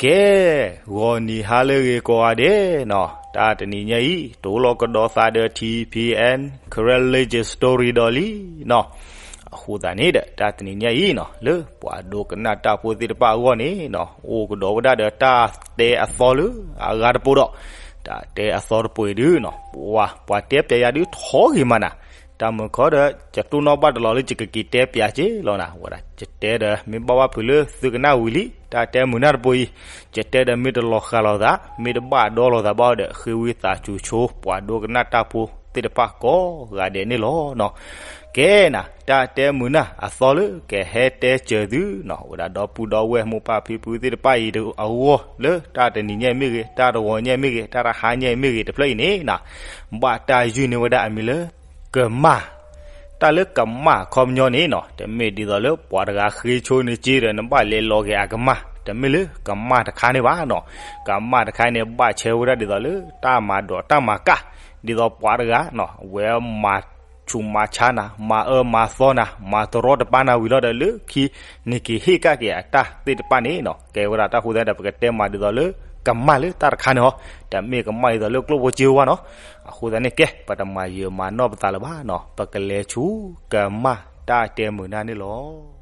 ကဲ, ဂီၤနံၤဟါလၢအဂ့ၤကိးဂၤဒဲးနီၤ, တၢ်တနံၤညါအံၤ တိၢ်လီၤကဒီးသးဒီး ထံၣ်ဖံၣ်အဲၣ် Karen Legend Story ဒီးလံနီၤ. အဃိသတးန့ၣ်ဒီး တၢ်တနံၤညါအံၤနီၤ လၢပှၤဒိကနၣ်တၢ်ဖိသ့ၣ်တဖၣ်အဂီၢ်န့ၣ်နီၤ အိၣ်ကဒီးဝဲဒၣ်ဒီးတၢ်တဲအသီလၢအဂၤတပူၤဒီး တၢ်တဲအသီတပူၤအံၤဒုနီၤ ပှၤ ပှၤတဲပျးယၤဒုထီဂ့ၤမးနၤ. တၢ်မုာ်ခီဒီး ယတိၢ်နီၣ်ဘၣ်တလီၤလၢယကက့ၤတဲပျးက့လီၤနၤ. ဝဲဒၣ်ယတဲဒီး မ့ၢ်ဘၣ်ဘၣ်ဖုးလၢသုကနၣ်ဝံၤလံ တၢ်တဲမုာ်နၢ်တပူၤအံၤ, ယတဲဒီးမ့ၢ်တလီၤဃာ်လိာ်သး မ့ၢ်တဘၣ်ဒီလိာ်သးဘၣ်ဒီး ဃ့ဝံသးစူၤဆိ ပှၤဒိကနၣ်တၢ်ဖိသ့ၣ်တဖၣ်ကိးဂၤဒဲးန့ၣ်လီၤနီၤ. ကဲနၤ တၢ်တဲမုာ်နၢ်အသီလၢကဟဲတဲစၢၤသုနီၤ ဝဲဒၣ်ဒီပုၢ်ဒီဝဲၢ်မိၢ်ပၢ်ဖံဖုသ့ၣ်တဖၣ်အံၤအဂီၢ် လၢတၢ်တနံၤညါမ့ၢ်ဂ့ၤ တၢ်တဂီၤညါမ့ၢ်ဂ့ၤ တၢ်တဟါညါမ့ၢ်ဂ့ၤ တဖျၢၣ်အံၤန့ၣ်နၤ ဘၣ်တၢ်ယုၢ်န့ၢ်ဝဲဒၣ်အမံၤလၢ ကမၢ်. တၢ်လၢကမၢ်အခီပညီန့ၣ်နီၤ တမ့ၢ်ဒ်သိးလၢပှၤတဂၤဃ့ဆိန့ၢ်က့ဒီး နဘၣ်လဲၤလီၤက့ၤအကမၢ် တမ့ၢ်လၢကမၢ်တခါန့ၣ်ဘၣ်နီၤ. ကမၢ်တခါန့ၣ် ဘၣ်ဆၢဝဲဒၣ်ဒ်သိးလၢတၢ်မၤဒိးတၢ်မၤကၢ် ဒ်သိးပှၤတဂၤနီၤ အဝဲမၤဆူးမၤဆါနၤ မၤအၢမၤသီနၤ မၤတရီတပါနၤဝံၤလီၤဒီး လၢခံန့ၣ်က့ၤဟ့ၣ်ကဒါက့ၤအတၢ်သ့ၣ်တဖၣ်န့ၣ်နီၤ ကဲဝဲဒၣ်တၢ်ဃိသတးဒီး ပကတဲမၤဒ်သိးလၢ ကမၢ်လၢတၢ်တခါန့ၣ်ဟီ တမ့ၢ်ကမၢ်ဒ်သိးလၢကျိၣ်ဖိစ့ဖိဘၣ်နီၤ. အဃိသတးန့ၣ်ကဲ ပတမၤယံာ်မၤနီၢ်ပသးလၢၤဘၣ်နီၤ ပကလဲၤဆူကမၢ်တၢ်တဲမုာ်နၢ်န့ၣ်လီၤ.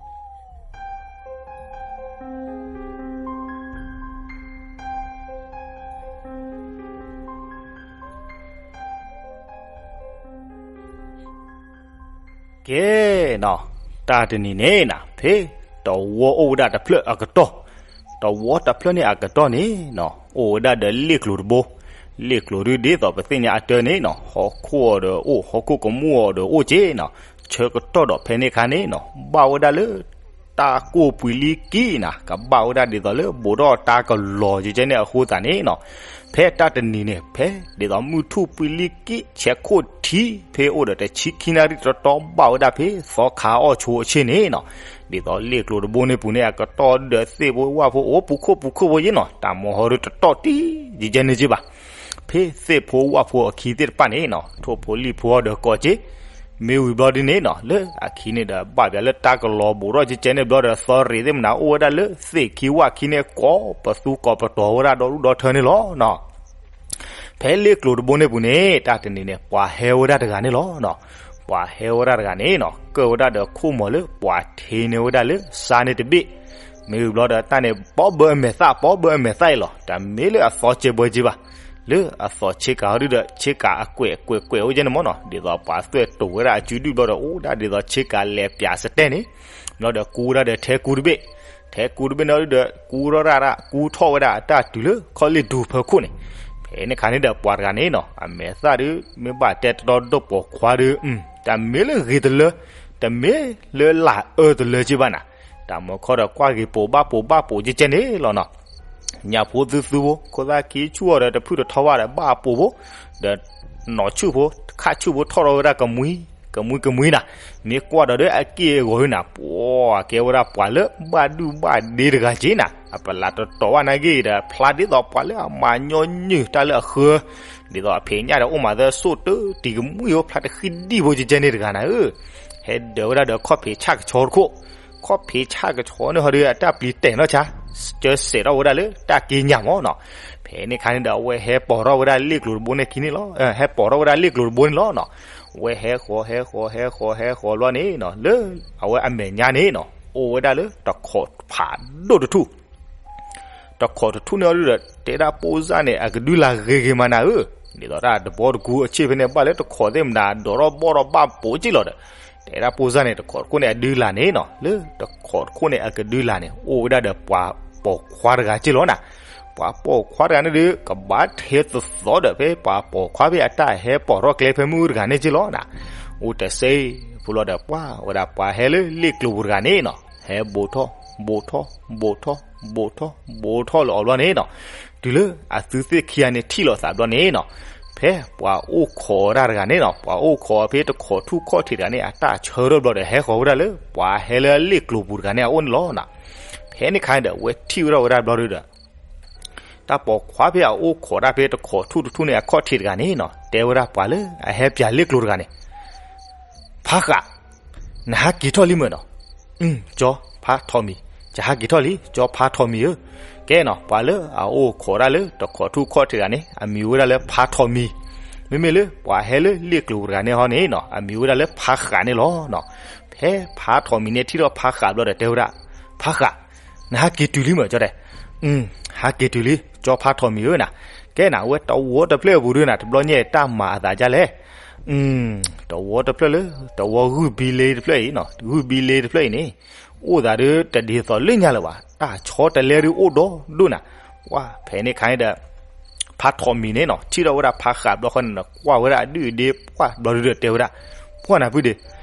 ကဲနီၤ တၢ်တနံၤန့ၣ်နၤ ဖဲတဝီအိၣ်ဝဲဒၣ်တဖျၢၣ်အကတီၢ်, တဝီတဖျၢၣ်န့ၣ်အကတီၢ်န့ၣ်နီၤ အိၣ်ဝဲဒၣ်ဒီးလ့ၣ်ကျိၤတဘိ, လ့ၣ်ကျိၤဒုဒ်သိးပသ့ၣ်ညါအတၢ်န့ၣ်နီၤ ဟီၣ်ခိၣ်အီၤဒီးအိၣ် ဟီၣ်ခိၣ်ကမူၣ်အီၤဒီးအိၣ်က့နီၤ, ဆၢကတီၢ်ဒီးဖဲန့ၣ်အခါန့ၣ်နီၤ ဘၣ်ဝဲဒၣ်လၢ တၢ်ကိၢ်ပှံၤလံကံနၤ ကဘၣ်ဝဲဒၣ်ဒ်သိးလၢဘူးဒီးတၢ်ကလီၤကဲကဲန့ၣ်အဃိသတးန့ၣ်နီၤ, ဖဲတၢ်တနံၤန့ၣ် ဖဲဒ်သိးမုၢ်ထူၣ်ပှံၤလံကံ ဆဲးခိၣ်ထံ ဖဲအိၣ်ဒီးတဆံခံနၣ်ရံၣ်တတီၤ ဘၣ်ဝဲဒၣ်ဖဲသီခါအီၣ်ဆိအဆ့ၣ်န့ၣ်နီၤ, ဒ်သိးလ့ၣ်ကျိၤတဘိန့ၣ်ပူၤန့ၣ် အကတီၢ်ဒီးသ့ၣ်ဖိဝၣ်ဖိအိၣ်ပူၤခိၣ်ပူၤခိၣ်ဖိယ့နီၤ, တၢ်မီၤဟီဒုတတီၢ်တံၢ်ကဲကဲန့ၣ်က့ဘၣ် ဖဲသ့ၣ်ဖိဝၣ်ဖိအခံသ့ၣ်တဖၣ်န့ၣ်နီၤ ထိၣ်ဖိလံၣ်ဖိအီၤဒီးကိးက့, မ့ၢ်ဝံၤဘျီဒ်န့ၣ်နီၤ လၢအခံန့ၣ်ဒီး ဘၣ်ပၠးလၢတၢ်ကလီၤဘူးထီၣ်ကဲကဲန့ၣ်ဘျီဒီး သီရ့ၤသ့ၣ်မနၤအိၣ်ဝဲဒၣ်လၢသ့ၣ်ခံဝၣ်ခံန့ၣ် ကိးပသူကိးပတီၤဝဲဒၣ်ဒီဒူၣ်ဒီထၢန့ၣ်လီၤနီၤ. ဖဲလ့ၣ်ကျိၤတဘိန့ၣ်ပူၤန့ၣ် တၢ်တနံၤန့ၣ် ပှၤဟဲဝဲဒၣ်တဂၤန့ၣ်လီၤနီၤ. ပှၤဟဲဝဲဒၣ်တဂၤန့ၣ်နီၤ ကၢၣ်ဝဲဒၣ်ဒီးခိၣ်မီၤလၢပှၤထ့န့ၢ်ဝဲဒၣ်လၢစါန့ၣ်တဘ့ၣ်, မ့ၢ်ဝံၤဘျီဒီးတၢ်န့ၣ် ပီဘၢအမဲာ်သၣ် ပီဘၢအမဲာ်သၣ်အံၤလီၤ. တမ့ၢ်လၢအသီကဲဘၢကဲဘၣ်, လၢအသီဆ့ကၤဟီဒုဒီး ဆ့ကၤအကွဲးကွဲးကွဲးအိၣ်ကဲန့ၣ်မ့ၢ်နီၤ, ဒ်သိးပှၤသွဲၣ်တိၤဝဲဒၣ်အစုဒုၣ်ဘျီဒီး အိၣ်ဒၣ်ဒ်သိးဆ့ကၤလဲၤပၠးစတဲန့ၣ်, ဘျီဒီးကူဝဲဒၣ်ဒီးထဲကူတဘ့ၣ်, ထဲကူတဘ့ၣ်န့ၣ်ဒုဒီး ကူထီၣ်ရၣ်ရၣ် ကူထီၣ်ဝဲဒၣ်အတၢ်တုၤလၢခီၣ်လ့ၣ်ဒူဖၢခိၣ်န့ၣ်, ဖဲန့ၣ်ခါန့ၣ်ဒီးပှၤတဂၤန့ၣ်နီၤ အမဲာ်သၣ်ဒု မ့ၢ်ဘၣ်တဲတတီဒီးပိာ်ခွါဒု, တမ့ၢ်လၢဂ့ၤတလၢ, တမ့ၢ်လၢလာ်အၢတလၢက့ဘၣ်နၤ, တၢ်မီၤခီဒီးကွၢ်ဂ့ၤပိာ်ဘၣ်ပိာ်ဘၣ်ပိာ်ကဲကဲန့ၣ်လီၤနီၤ. ညၣ်ဖိသုသုဖိ ခိၣ်သၣ်ခံဆူၣ်အီၤဒီးတဖုၣ်တထီဘၣ်ဒီးဘၣ်ပိာ်ဖိ, ဒီးနီၢ်ဆူၣ်ဖိ ခၣ်ဆူၣ်ဖိထီၣ်ထီၣ်ဝဲဒၣ်ကမှံ, ကမှံကမှံနၤ, မ့ၢ်ကွၢ်ဒီးဒီးအက့ၢ်အဂီၤဒုနၤ ပှၤကဲဝဲဒၣ်ပှၤလၢဘၣ်ဒုၣ်ဘၣ်ဒ့တဂၤက့နၤ, အပလးတတီၤဘၣ်နာ်က့ဒီး ဖျါဒ်သိးပှၤလၢအမၤညီနုၢ်တၢ်လၢအဃၢ ဒ်သိးအဖံးညၣ်ဒီးအိၣ်မးသၢစိၣ်တၢ်တံၤကမှံဖိ ဖျါတဃံဒံဖိကဲကဲန့ၣ်တဂၤနၤဧၢ, ဟဲဒၢးဝဲဒၣ်ဒီးခီၣ်ဖံးဆၣ်ကဆီတခိၣ်, ခီၣ်ဖံးဆၣ်ကဆီန့ၣ်ဟီဒီးအတၢ်ပျံၤတဲာ်နီၢ်ဆါ, ကၢစဲးထီၣ်ဝဲဒၣ်လၢတၢ်က့ညၣ်မ့ၢ်နီၤ, ဖဲန့ၣ်ခါန့ၣ်ဒီးအဝဲဟဲပိာ်ထီၣ်ဝဲဒၣ်လ့ၣ်ကျိၤတဘိန့ၣ်ခံန့ၣ်လီၤ, ဟဲပိာ်ထီၣ်ဝဲဒၣ်လ့ၣ်ကျိၤတဘိန့ၣ်လီၤနီၤ, အဝဲဟဲဃီၤ ဟဲဃီၤ ဟဲဃီၤ ဟဲဃီၤဘျီန့ၣ်နီၤ လၢအဝဲအမဲာ်ညါန့ၣ်နီၤ အိၣ်ဝဲဒၣ်လၢတခိးဖးဒိၣ်တထူၣ် တခိးတထူၣ်န့ၣ်အီၤဒုဒီး တဲဒၣ်ပိၢ်စၢ်န့ၣ် အကဒုလာ်ဂ့ၤဂ့ၤမးနၤဧၢ, ဒ်သိးတၢ်တဘီတကူအဆ့ၣ်ဖဲန့ၣ် ဘၣ်လၢတခိးသ့ၣ်မနၤ ဒိးထီၣ်ဘီၣ်ထီၣ်ဘၣ်ပိာ်က့လီၤဒီး, တဲဒၣ်ပိၢ်စၢ်န့ၣ် တခိးတခိၣ်န့ၣ်အဒုလာ်န့ၣ်နီၤ လၢတခိးတခိၣ်န့ၣ်အကဒုလာ်န့ၣ် အိၣ်ဝဲဒၣ်ဒီးပှၤပိာ်ခွါတဂၤက့လီၤနၤ, ပှၤပိာ်ခွါတဂၤန့ၣ်ဒီး ကဘၣ်ထဲသိးသိးဒီး ဖဲပှၤပိာ်ခွါဖဲအတၢ်ဟဲပိာ်ထီၣ်ကျဲဖဲမုၢ်တဂၤန့ၣ်က့လီၤနၤ, အိၣ်တစဲးဖိလီၤဒီး ပှၤဝဲဒၣ်ပှၤဟဲလၢလ့ၣ်ကျိၤပူၤတဂၤန့ၣ်နီၤ ဟဲဘူးထီၣ် ဘူးထီၣ် ဘူးထီၣ် ဘူးထီၣ် ဘူးထီၣ်လၢအီၤဘျီန့ၣ်နီၤ, တုၤလၢအသုသ့ၣ်ခံဂၤန့ၣ်ထံၣ်လိာ်သးဘျီန့ၣ်နီၤ, ဖဲပှၤအိၣ်ခိးဝဲဒၣ်တဂၤန့ၣ်နီၤ ပှၤအိၣ်ခိးဖဲတခိးထူၣ်ခီၣ်ထံးတဂၤန့ၣ် အတၢ်ဆၢထၢၣ်ဘျီဒီး ဟဲဃီၤဝဲဒၣ်လၢ ပှၤဟဲလၢလ့ၣ်ကျိၤပူၤတဂၤန့ၣ်အအိၣ်န့ၣ်လီၤနီၤ, ဖဲန့ၣ်ခါန့ၣ်ဒီး အဝဲထံၣ်ဝဲဒၣ်ဝဲဒၣ်ဘျီဒီး တၢ်ပိာ်ခွါဖဲအအိၣ်ခိးဒၣ်ဖဲတခိးထူၣ်တထူၣ်န့ၣ် အခီၣ်ထံးတဂၤန့ၣ်နီၤ တဲဝဲဒၣ်ပှၤလၢအဟဲပၠးလ့ၣ်ကျိၤတဂၤန့ၣ်, ဖးဃး, နဟးက့ၤထီၣ်လံမ့ၢ်နီၤ, ကၠီဖးထီၣ်မံၤ, ယဟးက့ၤထီၣ်လံ ကၠီဖးထီၣ်မံၤဧၢ, ကဲနီၤ ပှၤလၢအအိၣ်ခိးဒၣ်လၢတခိးထူၣ်ခီၣ်ထံးတဂၤန့ၣ် အမံၤဝဲဒၣ်လၢဖါထီးမံၤ, မ့မ့ၢ်လၢပှၤဟဲလၢလ့ၣ်ကျိၤတဂၤန့ၣ်ဟီန့ၣ်နီၤ အမံၤဝဲဒၣ်လၢဖါဃးန့ၣ်လီၤ. ဖဲဖါထီးမံၤန့ၣ်ထံၣ်ထီၣ်ဖါဃးဘျီဒီးတဲဝဲဒၣ်, ဖါဃး, နဟးက့ၤတုၤလံမ့ၢ်ကၠီတဲ, ဟးက့ၤတုၤလံ ကၠီဖါထီးမံၤဧၢနၤ, ကဲနၤ အဝဲတဝီတဖျၢၣ်အပူၤဒုနၤ တဘျီညါတၢ်မၤအသးဒ်လဲၣ် တဝီတဖျၢၣ်လၢ တဝီဂုၢ်ဘံလ့တဖျၢၣ်အံၤနီၤ ဂုၢ်ဘံလ့တဖျၢၣ်အံၤန့ၣ် အိၣ်သးဒုတဒ်သိးလၢညါလၢၤဘၣ် တၢ်ဆီတလဲဒုအိၣ်ဒီဒိၣ်နၤ, ဝဲဖဲန့ၣ်ခါန့ၣ်ဒီး ဖါထီးမံၤန့ၣ်နီၤ ထံၣ်ထီၣ်ဝဲဒၣ်ဖါဃးဘျီဃီန့ၣ်ဒီး ကွၢ်ဝဲဒၣ်အဒုၣ်အဒ့ပှၢ်ဘျီဒုဒီးတဲဝဲဒၣ်, ပှၢ်နၤဖုဒ့,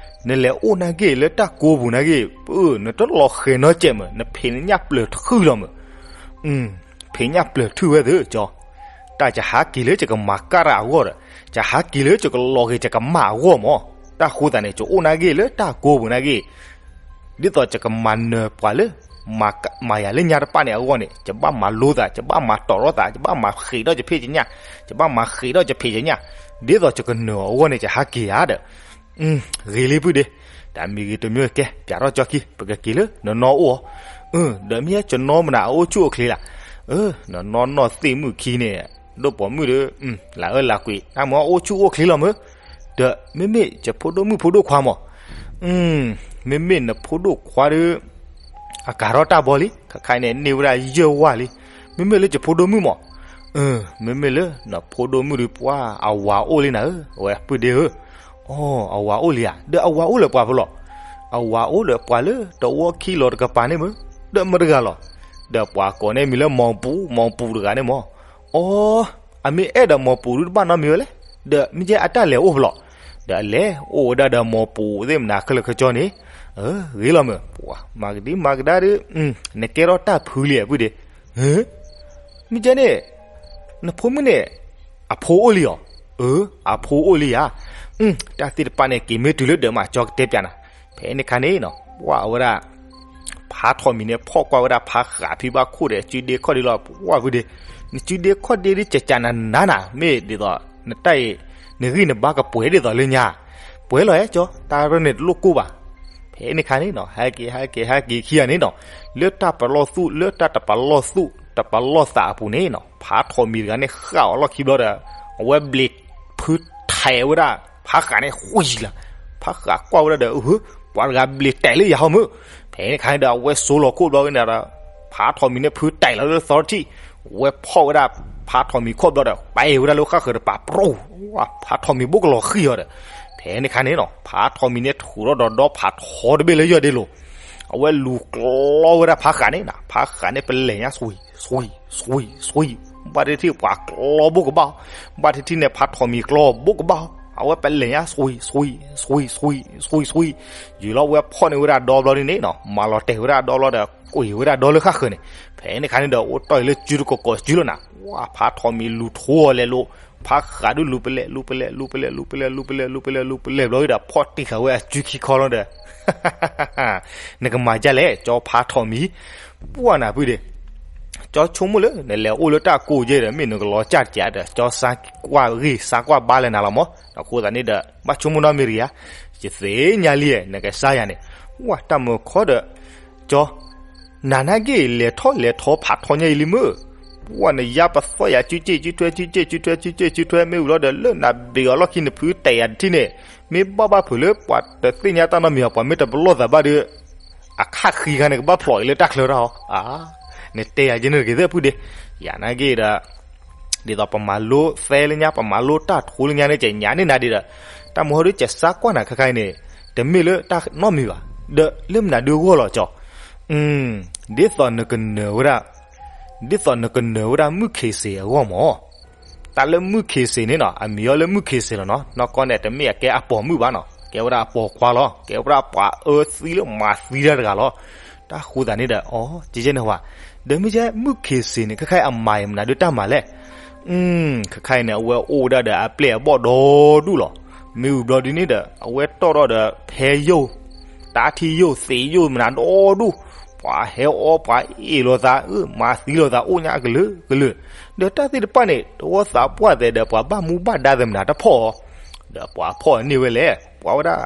နလဲၤအိၣ်နာ်က့လၢတၢ်ကိးပူၤနာ်က့, နတလီၤဃဲၤနီတစဲးမ့ၢ် နဖံးညၣ်ပျၢၤထုးလီၤမ့ၢ် ဖံးညၣ်ပျၢၤထုးဝဲသ့ၣ်ကၠီ, တၢ်ယဟးက့ၤလၢယကမၤကၣ်တၢ်အဂီၢ်ဒီး ယဟးက့ၤလၢယကလီၤဂ့ၤယကမၢ်အဂီၢ်မ့ၢ်, တၢ်ဃိသးန့ၣ် ယအိၣ်နာ်က့လၢတၢ်ကိးပူၤနာ်က့, ဒ်သိးယကမၤနၢၤပှၤလၢ မၤယၤလၢညါတပၣ်န့ၣ်အဂီၢ်န့ၣ် ယဘၣ်မၤလိသး ယဘၣ်မၤတီၤထီၣ်သး ယဘၣ်မၤဃ့းထီၣ်ယဖံးယညၣ်, ယဘၣ်မၤဃ့းထီၣ်ယဖံးယညၣ်, ဒ်သိးယကနၢၤအီၤအဂီၢ်န့ၣ် ယဟးက့ၤဧါဒီး ဂ့ၤလံဖုဒ့, တၢ်မံၤဂ့ၤတမံၤကဲ ပျးထီၣ်ကၠီခံ ပကက့ၤလၢနနီၢ်အိၣ်အီၤ, ဒီးမ့ၢ်ယဲကနီၢ်မနုၤအအိၣ်ဆူၣ်အိၣ်ချ့လၢ်, နနီၢ်နီၢ်သ့ၣ်မုၣ်ခံန့ၣ် ဒိၣ်ပိာ်မုၣ်ဒီး လၢအၢလၢကွံာ် နမ့ၢ်အိၣ်ဆူၣ်အိၣ်ချ့လီၤမ့ၢ်, ဒီးမ့မ့ၢ်ယဖိဒိၣ်မုၣ်ဖိဒိၣ်ခွါမ့ၢ်, မ့မ့ၢ်နဖိဒိၣ်ခွါဒီး အကၤထီၣ်တၢ်ဘီလံ ခဲခါအံၤန့ၣ်န့ၢ်ဝဲဒၣ်ယဲၢ်ဝၢ်လံ, မ့မ့ၢ်လၢယဖိဒိၣ်မုၣ်မ့ၢ်, မ့မ့ၢ်လၢနဖိဒိၣ်မုၣ်ဒီးပှၢ်အဝၤအိၣ်လံနၤဧၢ, အဝဲပုၢ်ဒ့ဧၢ, အဝၤအိၣ်လံဧါ, ဒီးအဝၤအိၣ်လၢပှၤဖဲလဲၣ်, အဝၤအိၣ်လၢပှၤလၢတဝီခံလီၤတကပၤန့ၣ်မ့ၢ်, ဒီးမတၤတဂၤလီၤ, ဒီးပှၤကိးန့ၢ်မံၤလၢမီၤပူၤ မီၤပူၤတဂၤန့ၣ်မ့ၢ်, အီ အမ့ၢ်အဲၣ်ဒိးမီၤပူၤဒုတဘၣ်နီတမံၤဝဲလဲၣ်, ဒီးမ့ၢ်ယဲအတၢ်လဲၤအိၣ်ဖဲလဲၣ်, ဒီးအလဲၤအိၣ်ဝဲဒၣ်ဒီးမီၤပူၤသ့ၣ်မနၤခဲလၢာ်ခဲဆ့န့ၣ်, ဂ့ၤလီၤမ့ၢ်, မၤကဒံမၤကဒါဒီး နကဲထီၣ်တၢ်ဖုလံဧါပုၢ်ဒ့, မ့ၢ်ကဲန့ၣ် နဖိမုၣ်န့ၣ် အဖိအိၣ်လံဧါ, အဖိအိၣ်လံဧါ, တၢ်သ့ၣ်တဖၣ်န့ၣ် က့ၤမ့ၢ်တုၤလၢဒီးမး ကၠီကတဲပျးနၤ, ဖဲန့ၣ်ခါန့ၣ်နီၤ ပှၢ်ဝဲဒၣ် ဖါထီးမံၤန့ၣ် ဖီၣ်ကွၢ်ဝဲဒၣ်ဖါဃးဖံဘၣ်ခိၣ်ဒီး စုဒ့ခီၣ်ဒ့လီၤ ပှၢ်ဖုဒ့, နစုဒ့ခီၣ်ဒ့ဒ်ကကးနၤနၤနၤ မ့ၢ်ဒ်သိး နတၢ်အံၤ နဂံၢ်နဘါကပှဲၤဒ်သိးလၢညါ, ပှဲၤလီၤအဲၣ်ကၠီ တၢ်ရဲၣ်န့ၣ်တလိၣ်ကိၢ်ဘၣ်, ဖဲန့ၣ်ခါန့ၣ်နီၤ ဟဲက့ၤဟဲက့ၤဟဲက့ၤခံဂၤန့ၣ်နီၤ, လၢတၢ်ပလီၢ်သူၣ် လၢတၢ်တပလီၢ်သူၣ် တပလီၢ်သးအပူၤန့ၣ်နီၤ ဖါထီးမံၤတဂၤန့ၣ် ဃၣ်အီၤလီၢ်ခံဘျီဒီး အဝဲဘျံးဖုထဲးဝဲဒၣ် ဖါဃးန့ၣ်ဃုယံၤလီၤ, ဖါဃးကွၢ်ဝဲဒၣ်ဒီး ပှၤတဂၤဘျံးတဲာ်လၢယၤဟီမုၢ်, ဖဲန့ၣ်ခါန့ၣ်ဒီး အဝဲစိလီၤခိၣ်ဘျီန့ၣ်ဒီး ဖါထီးမံၤန့ၣ်ဖုတဲာ်လီၤလၢသီထံၣ်, ဝဲဖီၣ်ဝဲဒၣ် ဖါထီးမံၤခိၣ်ဘျီဒီး ပာ်ဝဲဒၣ်လၢဃၣ်ဃၢၤတပၤ ပြူ, ဖါထီးမံၤဘိၣ်ကလီၤဃံၤအီၤဒီး, ဖဲန့ၣ်ခါန့ၣ်နီၤ ဖါထီးမံၤန့ၣ်ထူးထီၣ်ဒီးဒီဖးထီတဘ့ၣ်လၢယီၢ်ဒ့လိၤ, အဝဲလူၤကျီဝဲဒၣ်ဖါဃးန့ၣ်နီၤ, ဖါဃးန့ၣ်ပလဲၤညါ ဆွံ ဆွံ ဆွံ ဘၣ်တထံၣ်ပှၤကျီဘိၣ်ကဘၣ်, ဘၣ်တထံၣ်န့ၣ် ဖါထီးမံၤကျီဘိၣ်ကဘၣ်, အဝဲပလဲၤညါ ဆွံ ဆွံ ဆွံ ဆွံ ဆွံ ဆွံ ယံာ်လီၤဝဲဖီၣ်န့ၢ်ဝဲဒၣ်ဒီဘျီဒ်န့ၣ်နီၤ, မၤလီၤတဲာ်ဝဲဒၣ်ဒီဘျီဒီး ကွံာ်ဝဲဒၣ်ဒီလၢဃၣ်ဃၢၤန့ၣ်, ဖဲန့ၣ်ခါန့ၣ်ဒီး အိၣ်တီၢ်အံၤလၢစုတကီးကီးစုလီၤနၤ, ဝဲဖါထီးမံၤလူၤထိအီၤလဲၤလိၤ, ဖါဃးဒုလူၤပလဲၤ လူၤပလဲၤ လူၤပလဲၤ လူၤပလဲၤ လူၤပလဲၤ လူၤပလဲၤ လူၤပလဲၤ ဘျီဒီး ဖီၣ်တံၢ်ဃာ်ဝဲအစုခံခီလီၤဒီး နကမၤဒ်လဲၣ် ကၠီဖါထီးမံၤ, ပှၢ်နၤဖုဒ့, ကၠီဆိကမိၣ်လၢ နလဲၤအိၣ်လၢတၢ်ကိးကဲဒီး မ့ၢ်နကလီၤစၢ်တကးဒီး ကၠီစါကွၢ်ဂ့ၢ်စါကွၢ်ဘါလဲၣ်နၤလီၤမး, အဃိသတးန့ၣ်ဒီး ဘၣ်ဆိကမိၣ်နီတမံၤတဂ့ၤဧါ, ယသ့ၣ်ညါလံ နကစါယၤန့ၣ်, ဝဲတၢ်မုာ်ခီဒီး ကၠီ နၤနာ်က့ လဲၤထီၣ်လဲၤထီဖးထီညါအံၤလံမုၢ်, ပှၢ်နယါပသီၣ်ယၤ စုက့ၣ်စုထွဲ စုက့ၣ်စုထွဲ စုက့ၣ်စုထွဲ မ့ၢ်ဝံၤလီၤဒီး လၢနဘ့ၣ်အီၤလီၢ်ခံ နဖုတဲာ်ယၤတထံၣ်န့ၣ်, မ့ၢ်ဘၣ်ဘၣ်ဖုးလၢပှၤတသ့ၣ်ညါတၢ်နီတမံၤဘၣ် ပှၤမ့ၢ်တပလီၢ်သးဘၣ်ဒီး အခၣ်ဃံခါန့ၣ် ကဘၣ်ဖျိးအံၤလၢတၢ်ချၢတၢ်ဟီ, နတဲယၤယဲန့ၣ်တဂ့ၤသ့ၣ်ဖုဒ့, ယၤနာ်က့ဒီး ဒ်သိးပမၤလိသဲလၢညါ ပမၤလိတၢ်ထိလၢညါန့ၣ် ကညးန့ၢ်နၤဒံးဒီး, တၢ်မုာ်ဟီဒုး ကစါကွၢ်နၤခဲခါအံၤန့ၣ်, တမ့ၢ်လၢတၢ်နီတမံၤဘၣ်, ဒီးလၢမနုၤဒုးအဂီၢ်လီၤကၠီ, ဒ်သိးနကနၢၤဝဲဒၣ်, ဒ်သိးနကနၢၤဝဲဒၣ်မုၣ်ခ့စ့အဂီၢ်မး, တၢ်လၢမုၣ်ခ့စ့န့ၣ်နီၤ အမံၤအီၤလၢမုၣ်ခ့စ့လီၤနီၤ, နီၢ်ကီၢ်န့ၣ် တမ့ၢ်အကဲအပိာ်မုၣ်ဘၣ်နီၤ, ကဲဝဲဒၣ်အပိာ်ခွါလီၤ, ကဲဝဲဒၣ်ပှၤအၢသံလၢမၤသံတၢ်တဂၤလီၤ, တၢ်ဃိသတးန့ၣ်ဒီး အီၤ ကဲကဲန့ၣ်ဝဲ, ဒီးမ့ၢ်ကဲမုၣ်ခ့စ့န့ၣ် ခဲခါအံၤအမၤအံၤမနုၤဒုးတၢ်မၤလဲၣ် ခဲခါအံၤန့ၣ် အဝဲအိၣ်ဝဲဒၣ်ဒီးအပျဲၢ်အဘီၣ်ဒီဒူၣ်လီၤ. မ့ၢ်ဝံၤဘျီဒ်န့ၣ်ဒီး အဝဲတီၢ်ထီၣ်ဒီးဖဲယိၣ်, တၢ်ထံၣ်ယိၣ်သ့ယိၣ်မနုၤဒီဒူၣ်, ပှၤဟဲအီၣ်ပှၤအ့ၣ်လိာ်သး, မၤသံလိာ်သး အိၣ်ညါကလုာ်ကလုာ်, ဒီးတၢ်သ့ၣ်တဖၣ်န့ၣ် တဝီသးပှၢ်သဲးဒီး ပှၤဘၣ်မူဘၣ်ဒါသ့ၣ်မနုၤတဖီၣ်အီၤ, ဒီးပှၤဖီၣ်န့ၢ်ဝဲလဲၣ်, ပှၤဝဲဒၣ်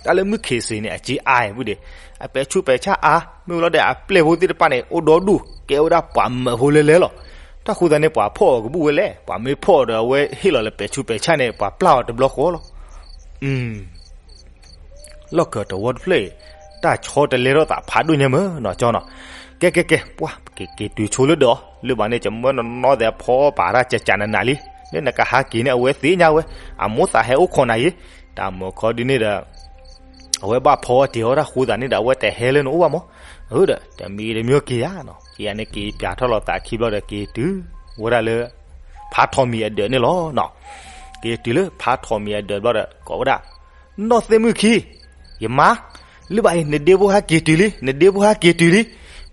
တၢ်လၢမုၣ်ခ့စ့န့ၣ် အက့အါအံၤဝံၤဒီး, အပဲာ်ဆူးပဲာ်ဆါအါ, မ့ၢ်ဝံၤလီၤဒီးအပျဲၢ်ဖိသ့ၣ်တဖၣ်န့ၣ် အိၣ်ဒီဒူၣ် ကဲဝဲဒၣ်ပှၤမၢဖိလဲလဲလီၤ. တၢ်ဃိသတးန့ၣ် ပှၤဖီၣ်အီၤကဘူၣ်ဝဲလဲၣ်, ပှၤမ့ၢ်ဖီၣ်အီၤဒီး အဝဲဟ့ၣ်လီၤလၢပဲာ်ဆူးပဲာ်ဆါန့ၣ် ပှၤပျၢ်အီၤတဘျီဃီလီၤ. လီၢ်ကၢၤတဝီတဖျၢၣ်အံၤ တၢ်ဆီတလဲထီၣ်သးဖးဒိၣ်ညါမ့ၢ်နီၤကၠီနီၤ. ကဲကဲကဲ ပှၤက့ၤက့ၤတုၤဆိလၢဒၢးအီၤ လၢဘၣ်န့ၣ် ကမၢနနီၢ်သဲးဖီပာ်တၢ်ကကးနးနးလံ, လၢနကဟးက့ၤန့ၣ် အဝဲသ့ၣ်ညါဝဲ, အမိၢ်သးဟဲအိၣ်ခိးနၤယံၤ, တၢ်မုၢ်ခီဒ်န့ၣ်ဒီး အဝဲဘၣ်ဖီအီၣ်တ့ၤအီၣ်တၢ်ဃိသတးန့ၣ်ဒီး အဝဲတဟဲလၢနအိၣ်ဘၣ်မး, ဒီးတမံၤတမံၤက့ၤဧါနီၤ, က့ၤယၤန့ၣ်က့ၤပၠးထီၣ်လီၤသးခံဘျီဒီး က့ၤတုၤဝဲဒၣ်လၢ ဖးထီၣ်မံၤအဒၢးန့ၣ်လီၤနီၤ. က့ၤတုၤလၢဖးထီၣ်မံၤအဒၢးဘျီဒီး ကိးဝဲဒၣ် နီၢ်သ့ၣ်မုၣ်ခံ, ယမါ, လၢဘၣ်အံၤ နဒ့ဖိဟဲက့ၤတုၤလံ, နဒ့ဖိဟဲက့ၤတုၤလံ.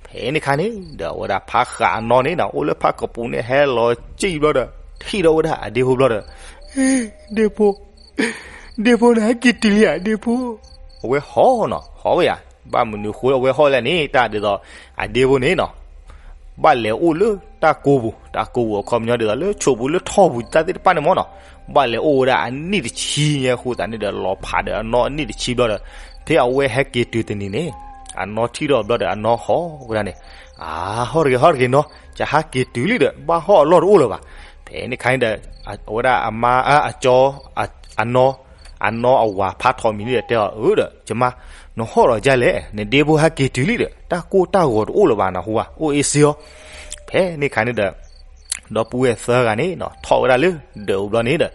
ဖဲန့ၣ်ခါန့ၣ်ဒီး အဝဲဒၣ်ဖးဃးအနီၢ်န့ၣ်နီၤ အိၣ်လၢဖးကပူၤန့ၣ် ဟဲလီၤစံၣ်ဘျီဒီး ထံၣ်ဒီးဝဲဒၣ်အဒ့ဖိဘျီဒီး ဒ့ဖိ, ဒ့ဖိန့ၣ်ဟဲက့ၤတုၤလံဧါ ဒ့ဖိ. အဝဲဟီနီၤ ဟီဝဲယၤ, ဘၣ်မနုၤဃိအဝဲဟီလဲၣ်န့ၣ် တၢ်ဒ်သိး အဒ့ဖိန့ၣ်နီၤ ဘၣ်လဲၤအိၣ်လၢတၢ်ကိးပူၤ, တၢ်ကိးပူၤအခီပညီဒ်သိးလၢဆိးပူၤလၢထီၣ်ပူၤတၢ်သ့ၣ်တဖၣ်န့ၣ်မ့ၢ်နီၤ, ဘၣ်လဲၤအိၣ်ဝဲဒၣ်အနံၣ်တဆံညါအဃိသတးန့ၣ်ဒီး လီၤဖးဒီးအနီၢ်အနံၣ်တဆံဘျီဒီး ဖဲအဝဲဟဲက့ၤတုၤတနံၤန့ၣ် အနီၢ်ထံၣ်ထီၣ်ဘျီဒီးအနီၢ်ဟီဝဲဒၣ်န့ၣ်, အါ ဟီၣ်တဂ့ၤ ဟီၣ်တဂ့ၤနီၤ, ယဟဲက့ၤတုၤလံဒီး ဘၣ်ဟီၣ်အလီၢ်တအိၣ်လၢၤဘၣ်. ဖဲန့ၣ်ခါန့ၣ်ဒီး အဝဲဒၣ်အမါ အကၠီ အနီၢ် အနီၢ်အဝၤဖးထီၣ်မံၤန့ၣ်ဒီးတဲအီၤ အၢဒီး ယမါ, နဟီၣ်လီၤဒ်လဲၣ်, နဒ့ဖိဟဲက့ၤတုၤလံဒီး တၢ်ကိၢ်တၢ်ဂီၤတအိၣ်လၢၤဘၣ်နဟူဧါ, အိၣ်အ့စ့အီၤ. ဖဲန့ၣ်ခါန့ၣ်ဒီး ဒီပုၢ်ဝဲၢ်သၢဂၤန့ၣ်နီၤ ထီၣ်ဝဲဒၣ်လၢဒၢးအူဘျီန့ၣ်ဒီး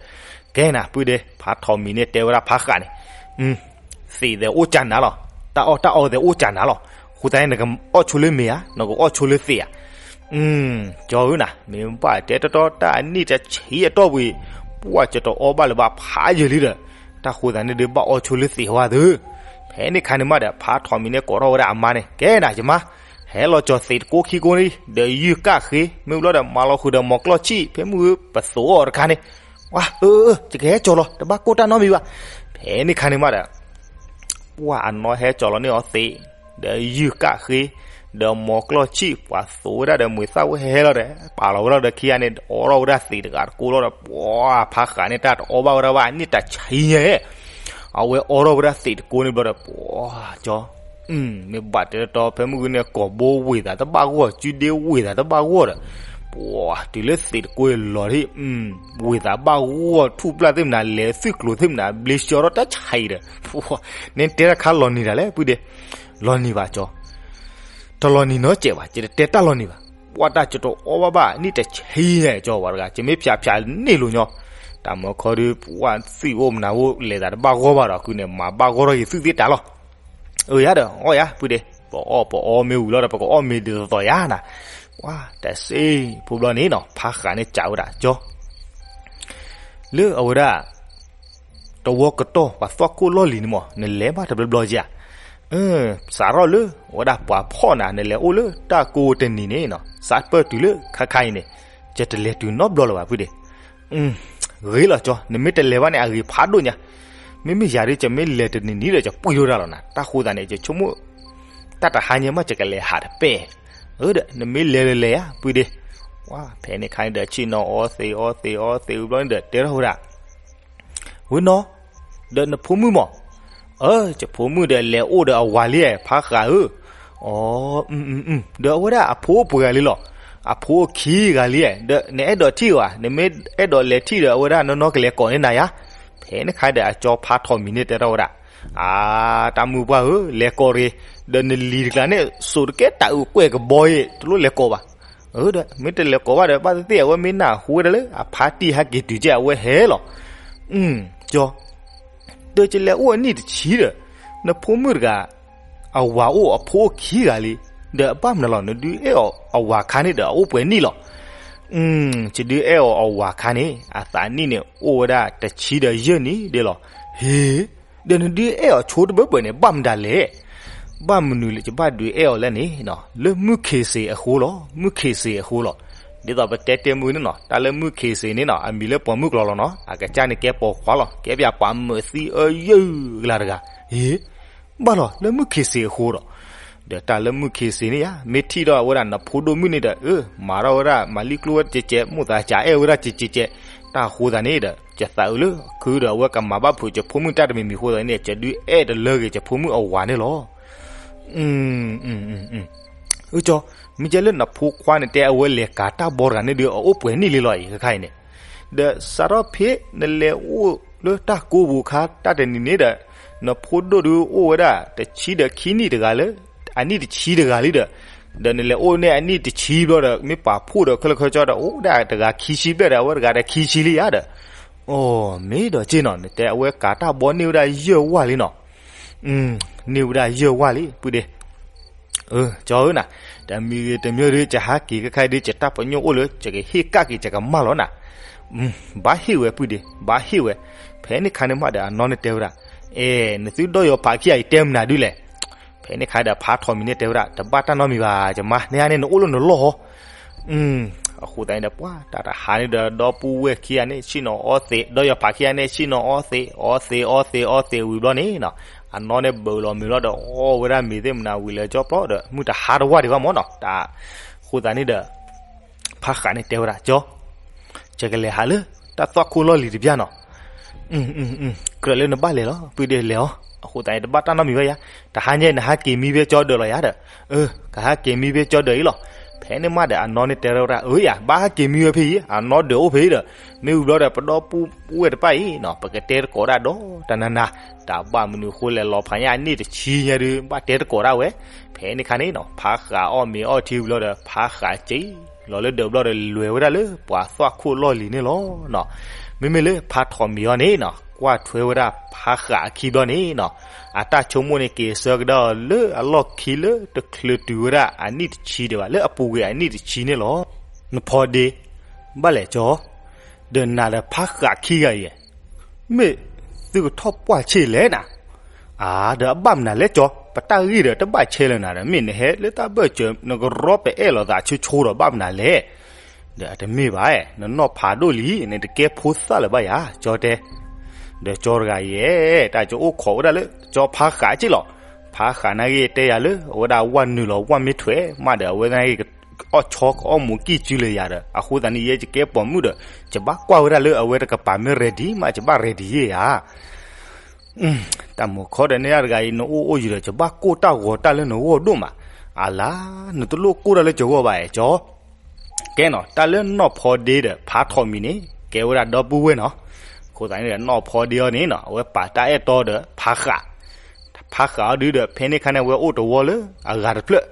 ကဲနၤ ပုၢ်ဒ့ ဖးထီၣ်မံၤန့ၣ်တဲဝဲဒၣ်ဖးဃးန့ၣ် သ့ၣ်သဲးအိၣ်ကၢ်နၤလီၤ, တၢ်အီၣ်တၢ်အီသဲးအိၣ်ကၢ်နၤလီၤ, ဃိသတးန့ၣ် နကအီၣ်ဆိလၢမ့ၤဧါ, နကအီၣ်ဆိလၢသ့ၣ်ဧါ. ကၠီဧၢနၤ, မ့ၢ်ဘၣ်တဲတီတီတၢ်အနံၣ်တဆံအတီၢ်ပူၤအံၤ ပှၢ်ကတအီဘၣ်လၢၤဘၣ်ဖးယံာ်လံဒီး တၢ်ဃိသတးန့ၣ်ဒုးဘၣ်အီၣ်ဆိလၢသ့ၣ်ဝဲသ့ၣ်. ဖဲန့ၣ်ခါန့ၣ်မးဒီး ဖးထီၣ်မံၤန့ၣ်ကိးထီၣ်ဝဲဒၣ်အမါန့ၣ် ကဲနၤယမါ, ဟဲလီၤကၠီၤသ့ၣ်တကိးခံကိးန့ၣ် ဒီးယုၢ်ကၣ်ဃ့ မ့ၢ်ဘျီဒီးမၤလီၤဃုာ်ဒီးမိၤကျီၢ်ဆံၣ် ဖဲမုၢ်ပသိးအီၤတခါန့ၣ်, ဝါ အၢ အၢ ယကဟဲကၠီၤလီၤ တဘၣ်ကိၢ်တၢ်နီတမံၤဘၣ်. ဖဲန့ၣ်ခါန့ၣ်မးဒီး ပှၢ်အနီၢ်ဟဲကၠီၤလီၤန့ၢ်အီၤသ့ၣ် ဒီးယုၢ်ကၣ်ဃ့ ဒီးမိၤကျီၢ်ဆံၣ် ပှၤသိးဝဲဒၣ်ဒီးမုာ်သၣ်ဝဲဟဲဟဲလီၤဒီး ပာ်လီၤဝဲလီၤဒီးခံဂၤန့ၣ် အိးထီၣ်ဝဲဒၣ်သ့ၣ်တဂၤတကိးလီၤဒီး ပှၢ်ဖးဃးန့ၣ် တၢ်တအီဘၣ်ဝဲဒၣ်ဘၣ် အနံၣ်တဆံညါ အဝဲအိးထီၣ်ဝဲဒၣ်သ့ၣ်တကိးန့ၣ်ဘျီဒီး ပှၢ်ကၠီ မ့ၢ်ဘၣ်တဲတီတီ ဖဲမုၢ်ဂီၤန့ၣ် ကိာ်ဘိဝ့ၢ်သးတဘၣ်ဂီၢ် စုဒ့ဝ့ၢ်သးတဘၣ်ဂီၢ်ဒီး ပှၢ်တုၤလၢသ့ၣ်တကိးလီၤဒ် ဝ့ၢ်သးဘၣ်ဂီၢ် ထူၣ်ပျၢ်သ့ၣ်မနုၤ လဲၤသုးကျိၤသ့ၣ်မနုၤ ဘျ့ဆှီထီၣ်တၢ်ဆါအံၤဒီး နတဲတၢ်ခါလီၤနံၤဒၣ်လဲၣ် ပုၢ်ဒ့, လီၤနံၤဘၣ်ကၠီ, တလီၤနံၤနီတစဲးဘၣ် ယတတဲတၢ်လီၤနံၤဘၣ်. ပှၢ်တၢ်ကတအီဘၣ်ဘၣ် နံၣ်တဆံညါ ကၠီဝဲတဂၤ ယမ့ၢ်ဖျးဖျးန့ၢ်လိာ်ညီ, တၢ်မုၢ်ခီဒုး ပှၢ်သုးအိၣ်မနုၤအိၣ် လဲၤသးတဘၣ်ဂီၢ်ဘၣ်ဒီး ခုန့ၣ် မၤဘၣ်ဂီၢ်ထီၣ်က့ၤသုးသ့ၣ်တၢ်လီၤ. အၢယၤဒီး အီၣ်ယၤ ပုၢ်ဒ့, ပအီၣ်ပအီမ့ၢ်ဝံၤလီၤဒီး ပကအီၣ်မ့ၤဒ်သိးသိးယၤနၤ, ပှၢ်တစ့ဖိဘျီန့ၣ်နီၤ ဖးဃးန့ၣ်စံးဝဲဒၣ် ကၠီ လၢအဝဲဒၣ် တဝီကတီၢ် ပှၤသွၣ်ခိၣ်လီၢ်လံၤန့ၣ်မး နလဲၤဘၣ်တဘျီဘျီဧါ, စးထီၣ်လၢ အဝဲဒၣ်ပှၤဖီၣ်နၤ နလဲၤအိၣ်လၢတၢ်ကိးတနံၤန့ၣ်နီၤ စးပၢၢ်တုၤလၢခါခါအံၤန့ၣ် ယတလဲၤတုၤနီတဘျီလၢၤဘၣ် ပုၢ်ဒ့. ဂ့ၤလီၤကၠီ, နမ့ၢ်တလဲၤဘၣ်န့ၣ် အဂ့ၤဖးဒိၣ်ညါ, မ့မ့ၢ်ယၤဒ် ယမ့ၢ်လဲၤတနံၤနံၤဒီး ယပှံၢ်ထီၣ်ဝဲဒၣ်လီၤနၤ, တၢ်ဃိသးန့ၣ် ယဆိကမိၣ် တၢ်တဟါညါမး ယကလဲၤဟးတပဲၢ်, အၢဒီး နမ့ၢ်လဲၤလၢလဲၤဧါ ပုၢ်ဒ့. ပှၢ်ဖဲန့ၣ်ခါန့ၣ်ဒီး ဆ့ၣ်နီၤအီသံးအီသံးအီသံးဝံၤဘျီန့ၣ်ဒီး တဲထီၣ်ဝဲဒၣ် ဝဲနီၤ, ဒီးနဖိမုၣ်မး, အၢ ယဖိမုၣ်ဒီးလဲၤအိၣ်ဒီးအဝၤလံ ဖးဃးဧၢ, အီ ဒီးအဝဲဒၣ်အဖိအိၣ်ပှဲၤဂၤလံလီၤ, အဖိအိၣ်ခံဂၤလံ, ဒီးနအဲၣ်ဒိးထံၣ်အီၤဧါ, နမ့ၢ်အဲၣ်ဒိးလဲၤထံၣ်ဒီး အဝဲဒၣ်နီၢ်နီၢ်ကလဲၤကိးန့ၢ်နၤယါ. ဖဲန့ၣ်ခါဒီးအကၠီဖးထီၣ်မံၤန့ၣ်တဲထီၣ်ဝဲဒၣ်, အါ တၢ်မုၢ်ပှၢ်ဧၢ, လဲၤကိးတဂ့ၤ, ဒီးနလံၤတကျါန့ၣ် စိာ်တကဲတၢ်အုးကွဲၢ်ကဘီအံၤ တလိၣ်လဲၤကိးဘၣ်. အၢ ဒီးမ့ၢ်တလဲၤကိးဘၣ်ဒီး ဘၣ်သ့ၣ်သ့ၣ် အဝဲမ့ၢ်နၢ်ဟူဝဲဒၣ်လၢ အဖါတံၢ်ဟဲက့ၤတုၤကဲ အဝဲဟဲလီၤ. ကၠီ, ဒီးယလဲၤအိၣ်အနံၣ်တဆံဒီး နဖိမုၣ်တဂၤ အဝၤအိၣ်အဖိအိၣ်ခံဂၤလံ, ဒီးအဘၣ်မနုၤလီၤ နဒုးအဲၣ်အီၤအဝၤခါန့ၣ်ဒီး အအိၣ်ပှဲၤနံၣ်လီၤ. ယဒုးအဲၣ်အီၤအဝၤခါန့ၣ် အသးနံၣ်န့ၣ် အိၣ်ဝဲဒၣ်တဆံဒီးယဲၢ်နံၣ်ဒဲလီၤ. ဟ့, ဒီးနဒုးအဲၣ်အီၤဆိတဘၢဘၢန့ၣ် ဘၣ်မတၤလဲၣ်. ဘၣ်မနုၤလၢယဘၣ်ဒုးအဲၣ်အီၤလဲၣ်န့ၣ်, လၢမုၢ်ခ့စ့းအဃိလီၤ, မုၢ်ခ့စ့းအဃိလီၤ. ဒ်သိးပတဲတဲမုၢ်န့ၣ်နီၤ တၢ်လၢမုၢ်ခ့စ့းန့ၣ်နီၤ အမံၤလၢပှၤမုၢ်ကျိၤလီၤနီၤ အကစၢ်န့ၣ်ကဲပိာ်ခွါလီၤ ကဲပှၤမုာ်သံအယုၢ်ကလၤတဂၤ. ဟ့, ဘၣ်လီၤ လၢမုၢ်ခ့စ့းအဃိဒီး ဒီးတၢ်လၢမုၢ်ခ့စ့းန့ၣ်ယါ မ့ၢ်ထံၣ်ဒီးအဝဲဒၣ်နဖိဒိၣ်မုၣ်န့ၣ်ဒီး အၢ မၤထီၣ်ဝဲဒၣ် မၤလံကျိဝဲတကဲးကဲး မိၣ်သးကးအဲၣ်ဝဲဒၣ်ကဲးကဲးကဲး, တၢ်အဃိသတးန့ၣ်ဒီး ယသးအုးလၢခုဒီးအဝဲကမၤဘၣ်ဖုးယဖိမုၣ်တၢ်တမံၤမံၤအဃိသတးန့ၣ် ယဒုးအဲၣ်တလၢဂ့ၤယဖိမုၣ်အဝၤန့ၣ်လီၤ. အၢ ကၠီ, မ့ၢ်ကဲလၢနဖိခွါန့ၣ်တဲအဝဲလဲၤကၤတၢ်ဘီတဂၤန့ၣ်ဒီး အအိၣ်ပှဲၤနံၣ်လံလီၤအံၤ ခဲခါအံၤန့ၣ်, ဒီးစးထီၣ်ဖဲ နလဲၤအိၣ်လၢတၢ်ကိးပူၤခါတၢ်တနံၤန့ၣ်ဒီး နဖိဒိၣ်ဒုးအိၣ်ဝဲဒၣ်တဆံဒီးခံနံၣ်တဂၤလၢ အနံၣ်တဆံတဂၤလံဒီး, ဒီးနလဲၤအိၣ်န့ၢ်အနံၣ်တဆံဘျီဒီး မ့ၢ်ပာ်ဖှိၣ်ဒီးခဲလၢာ်ခဲဆ့ဒီး အိၣ်ဒၣ်တဂၤခံဆံဘျဲၣ်ဒီး အဝဲတဂၤဒီးခံဆံလံယါဒီး, အိ မ့ၢ်ဒီးက့နီၤ နတဲအဝဲကၤတၢ်ဘီန့ၢ်ဝဲဒၣ်ယဲၢ်ဝၣ်လံနီၤ, န့ၢ်ဝဲဒၣ်ယဲၢ်ဝၣ်လံ ပုၢ်ဒ့ ကၠီဧၢနၤ, တမံၤဂ့ၤတမံၤဒီး ယဟးက့ၤခဲခါဒီး ယတၢ်ပညိၣ်အိၣ်လၢ ယကဟ့ၣ်ကၣ်က့ၤ ယကမၢလီၤနၤ, ဘၣ်ဟ့ၣ်ဝဲပုၢ်ဒ့ ဘၣ်ဟ့ၣ်ဝဲ, ဖဲန့ၣ်ခါန့ၣ်မးဒီး အနီၢ်န့ၣ်တဲဝဲဒၣ်, အဲ နသုဒီယီၤဖးခံဂၤအံၤတဲမနုၤဒုလဲၣ်, ဖဲန့ၣ်ခါဒီး ဖါထီၣ်မံၤန့ၣ်တဲဝဲဒၣ် တဘၣ်တၢ်နီတမံၤဘၣ် ယမါ နဟါန့ၣ် နအိၣ်လၢနလီၢ်ဟီ အဃိသတးန့ၣ်ဒီး ပှၤတၢ်တဟါန့ၣ်ဒီး ဒီပုၢ်ဝဲၢ်ခံဂၤန့ၣ် ဆ့ၣ်နီၤအီသံး ဒီယီၤဖးခံဂၤန့ၣ် ဆ့ၣ်နီၤအီသံး အီသံး အီသံး အီသံးဝံၤဘျီန့ၣ်နီၤ, အနီၢ်န့ၣ်ဘၢလီၤမုာ်လီၤဒီး အီၣ်ဝဲဒၣ်မ့ၤသ့ၣ်မနၤဝံၤလၢကၠီပျီဒီး မုၢ်တဟါတဝၢ်ဒံးဘၣ်မၢ်နီၤ, တၢ်အဃိသတးန့ၣ်ဒီး ဖါဃးန့ၣ်တဲဝဲဒၣ် ကၠီ, ယကလဲၤဟးလၢ တၢ်သွၣ်ခိၣ်လီၢ်လံၤတဘျီနီၤ, ကြၢးလၢနဘၣ်လဲၤလီၤ ပုၢ်ဒ့လဲၤအီၤ, အဃိသတးန့ၣ် တဘၣ်တၢ်နီတမံၤဘၣ်ယါ, တဟါညါနဟးက့ၤမံဖဲကၠီဒၢးလီၤယါဒီး, အၢ ကဟးက့ၤမံဖဲကၠီဒၢးအံၤလီၤ, ဖဲန့ၣ်မးဒီး အနီၢ်န့ၣ်တဲဝဲဒၣ် အၢယါ ဘၣ်ဟးက့ၤမံဝဲဖဲအံၤ အနီၢ်ဒၢးအိၣ်ဖဲအံၤဒီး, မ့ၢ်ဝံၤဘျီဒီး ပဒီပုၢ်ဝဲၢ်တဖၣ်အံၤနီၤ ပကတဲသကိးဒၣ်ဒီးတနၤနၤ, တၢ်ဘၣ်မနုၤအဃိလဲၣ် လီၤဖးညါအနံၣ်တဆံညါဒုး ဘၣ်တဲသကိးဒၣ်ဝဲ, ဖဲန့ၣ်ခါန့ၣ်နီၤ ဖါဃးအီၣ်မ့ၤအီထံဝံၤဘျီဒီး ဖါဃးက့ၤလီၤလၢဒၢးဘျီဒီး လဲၤဝဲဒၣ်လၢပှၤသွၣ်ခိၣ်လီၢ်လံၤန့ၣ်လီၤနီၤ, မ့မ့ၢ်လၢဖါထီၣ်မံၤအီၤန့ၣ်နီၤ ကွၢ်ထွဲဝဲဒၣ်ဖါဃးအခံဘျီန့ၣ်နီၤ, အတၢ်ဆိကမိၣ်န့ၣ် က့ၤဆၢကဒါအီၤလၢအလီၢ်ခံလၢတချုးတုၤဝဲဒၣ်အနံၣ်တဆံဒံးဘၣ် လၢအပူၤကွံာ်အနံၣ်တဆံန့ၣ်လီၤ, နဖီဒ့ ဘၣ်လဲၣ်ကၠီ, ဒီးနၤဒီးဖါဃးခံဂၤအံၤ မ့ၢ်သုကထီၣ်ပှၢ်ဆ့ၣ်လဲၣ်နၤ, အါ ဒီးအဘၣ်မနုၤလဲၣ်ကၠီ, ပတၢ်ဂ့ၢ်ဒီးတဘၣ်ဆဲးလၢၤနၤဒီး မ့ၢ်နဟဲလၢတၢ်ဘၢၣ်စၢၤ နကရီပအဲၣ်လိာ်သးဆိဆိဒီးဘၣ်မနုၤလဲၣ်, ဒီးအတမ့ၢ်ဘၣ်, နနီၢ်ဖးဒိၣ်လံ နတကဲဖိသၣ်လၢၤဘၣ်ယၤ ကၠီတဲ, ဒီးကၠီတဂၤယဲၢ် တၢ်ကအိၣ်ခိးဝဲဒၣ်လၢ ကၠီဖါဃးက့ၢ်လီၤ, ဖါဃးနာ်က့ၤတဲယၤလၢ အဝဲဒၣ်ဝၣ်နုာ်လီၤဝၣ်မ့ၢ်ထွဲး မးဒီးအဝဲနာ်က့ၤ အီၣ်ဆီကအီၣ်မူးကံၢ်စုလၢၤယၤဒီး အဃိသတးန့ၣ် ယဲယကဲပိာ်မုၣ်ဒီး ယဘၣ်ကွၢ်ဝဲဒၣ်လၢအဝဲတကပၤမ့ၢ် ready မး ယဘၣ် ready ယဲယၤ, တၢ်မုၢ်ခီဒီးန့ၢ်တဂၤအံၤ နအိၣ်အိၣ်ယံၤဒီး ယဘၣ်ကိၢ်တၢ်ဂီၤတၢ်လၢနဂီၢ်ဒိၣ်မး, အလါ နတလိၣ်ကိၢ်တၢ်လၢယဂီၢ်ဘၣ်အဲၣ်ကၠီ, ကဲနီၤ တၢ်လၢနီၢ်ဖီဒ့ဒီး ဖါထီၣ်မံၤန့ၣ် ကဲဝဲဒၣ်ဒီပုၢ်ဝဲၢ်နီၤ, အဃိသတးန့ၣ်ဒီး နီၢ်ဖီဒ့အီၤန့ၣ်နီၤ အဝဲပာ်တၢ်အဲၣ်တီဒီး ဖါဃး ဖါဃးအီၤဒုဒီး ဖဲန့ၣ်ခါန့ၣ် အဝဲအိၣ်တဝီလၢအဂၤတဖျၢၣ်,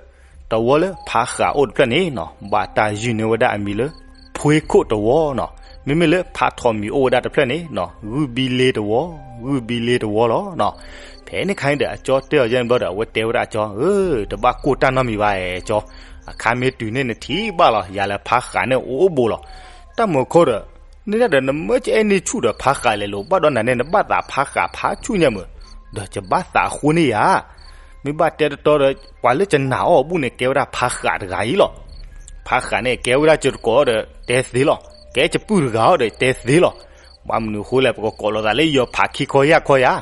တဝီလၢဖါဃးအိၣ်တဖျၢၣ်န့ၣ်နီၤ ဘၣ်တၢ်ယုၢ်န့ၢ်ဝဲဒၣ်အမံၤလၢ ဖှ့ခိၣ်တဝီနီၤ, မ့မ့ၢ်လၢဖါထီၣ်မံၤအိၣ်ဝဲဒၣ်တဖျၢၣ်န့ၣ်နီၤ ဂုၢ်ဘံလ့တဝီ, ဂုၢ်ဘံလ့တဝီလီၤနီၤ, ဖဲန့ၣ်ခါန့ၣ်ဒီး အကၠီတဲအီၤယဲန့ၣ်ဘျီဒီး အဝဲတဲဝဲဒၣ်ကၠီ ဧၢ တဘၣ်ကိၢ်တၢ်နီတမံၤဘၣ်အဲၣ်ကၠီ, အခါမ့ၢ်တုၤန့ၣ်နထံၣ်ဘၣ်လီၤ ယၤလၢဖါဃးန့ၣ်အိၣ်အိၣ်ဘူးလီၤ, တၢ်မုၢ်ခီဒီး န့ၣ်ဒၣ်ဒီး နမၢကအဲၣ်န့ၢ်ဆူၣ်ဒီးဖါဃးလဲၣ်လိၤ ဘၣ်ဒီးနၤန့ၣ် နဘၣ်သးဖါဃးဖးဆူၣ်ညါမုၢ်, ဒီးယဘၣ်သးအဃိန့ၣ်ယၤ, မ့ၢ်ဘၣ်တဲတတီဒီး ပှၤလၢယနာ်အီၤအဘူၣ်န့ၣ် ကဲဝဲဒၣ်ဖါဃးတဂၤအံၤလီၤ, ဖါဃးန့ၣ်ကဲဝဲဒၣ်ယတကိးဒီးတဲသ့လီၤ, ကဲယပုၢ်တဂၤအီၤဒီးတဲသ့လီၤ, ဘၣ်မနုၤအဃိလဲၣ် ပကကိးလိာ်သးလၢယီၤဖးခံခီယၢ်ခီယၤ,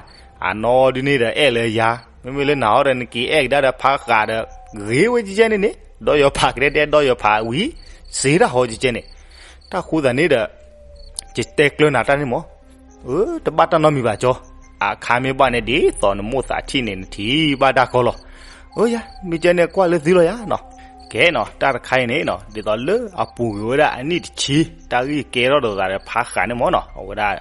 အနီၢ်ဒုန့ၣ်ဒီးအဲၣ်လၢယၤ, မ့မ့ၢ်လၢနၤအီၤဒီး နက့ၤအဲၣ်ကဒါဒီးဖါဃးဒီး ဂ့ၤဝဲကဲကဲန့ၣ်န့ၣ် ဒီးယီၤဖးကဒဲဒဲ ဒီးယီၤဖးဝံၤ စ့တၢ်ဟီကဲကဲန့ၣ်, တၢ်ဃိသးန့ၣ်ဒီး ယတဲကျၢၤနၤတၢ်န့ၣ်မး, အၢ တဘၣ်တၢ်နီတမံၤဘၣ်ကၠီ, အခါမ့ၢ်ဘၣ်န့ၣ် ဒ်သိးနမိၢ်သးထံၣ်န့ၣ် နထံၣ်ဘၣ်တၢ်ကီလီၤ, အၢယၤ မ့ၢ်ကဲန့ၣ်ကွၢ်လၢသုလီၤယၤနီၤ, ကဲနီၤ တၢ်တခါအံၤန့ၣ်နီၤ ဒ်သိးလၢအပူၤကွံာ်ဝဲဒၣ်အနံၣ်တဆံ တၢ်ဂ့ၢ်ကဲထီၣ်ဒီးသးဒီးဖါဃးန့ၣ်မးနီၤ အဝဲဒၣ်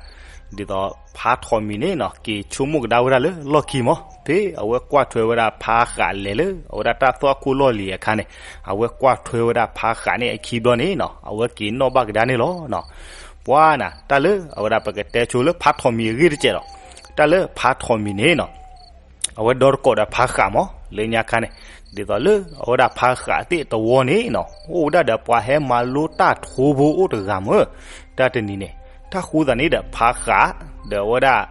ဒ်သိးဖါထီၣ်မံၤန့ၣ်နီၤ က့ၤဆိကမိၣ်ကဒါဝဲဒၣ်လၢလီၢ်ခံမး ဖဲအဝဲကွၢ်ထွဲဝဲဒၣ်ဖါဃးလဲၤလၢ အဝဲဒၣ်တၢ်သွၣ်ခိၣ်လီၢ်လံၤအခါန့ၣ် အဝဲကွၢ်ထွဲဝဲဒၣ်ဖါဃးန့ၣ်အခံဘျီန့ၣ်နီၤ အဝဲက့ၤနီၣ်ဘၣ်ကဒါန့ၣ်လီၤနီၤ, ပှၤနၤ တၢ်လၢအဝဲဒၣ်ပကတဲဆိလၢဖါထီၣ်မံၤအဂ့ၢ်တစဲးလီၤ, တၢ်လၢဖါထီၣ်မံၤန့ၣ်နီၤ အဝဲဒီတကိးဒီးဖါဃးမး လၢညါခါန့ၣ် ဒ်သိးလၢအဝဲဒၣ်ဖါဃးသ့ၣ်တဝီန့ၣ်နီၤ အိၣ်ဝဲဒၣ်ဒီးပှၤဟဲမၤလိတၢ်ထိဖိအိၣ်တဂၤမး တၢ်တနံၤန့ၣ် တၢ်ဃိသးန့ၣ်ဒီးဖါဃး ဒီးအဝဲဒၣ်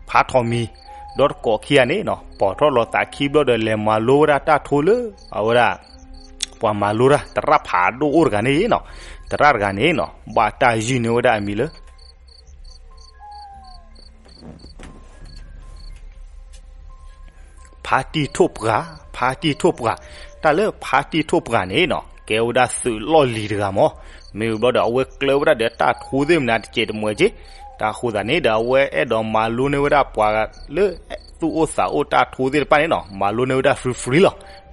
ဖါထီၣ်မံၤ ဒီတကိးခံဂၤန့ၣ်နီၤ ပိာ်ထီၣ်လိာ်သးခံဘျီဒီး လဲၤမၤလိဝဲဒၣ်တၢ်ထိလၢ အဝဲဒၣ် ပှၤမၤလိတၢ် သရၣ်ဖးဒိၣ်အိၣ်တဂၤန့ၣ်နီၤ သရၣ်တဂၤန့ၣ်နီၤ ဘၣ်တၢ်ယုၢ်န့ၢ်ဝဲဒၣ်အမံၤလၢ ဖါတံၢ်ထိၣ်ပှၢ်, ဖါတံၢ်ထိၣ်ပှၢ်, တၢ်လၢဖါတံၢ်ထိၣ်ပှၢ်န့ၣ်နီၤ ကဲဝဲဒၣ်သုးလီၢ်လံၤတဂၤမး, မ့ၢ်ဝံၤဘျီဒီး အဝဲကျၢၤဝဲဒၣ်ဒီးတၢ်ထိသ့ၣ်မနုၤတစဲးတမှဲးက့ၤ, တၢ်ဃိသးန့ၣ်ဒီး အဝဲအဲၣ်ဒိးမၤလိန့ၢ်ဝဲဒၣ်ပှၤလၢ သူၣ်အိၣ်သးအိၣ်တၢ်ထိသ့ၣ်တဖၣ်န့ၣ်နီၤ, မၤလိန့ၢ်ဝဲဒၣ် free free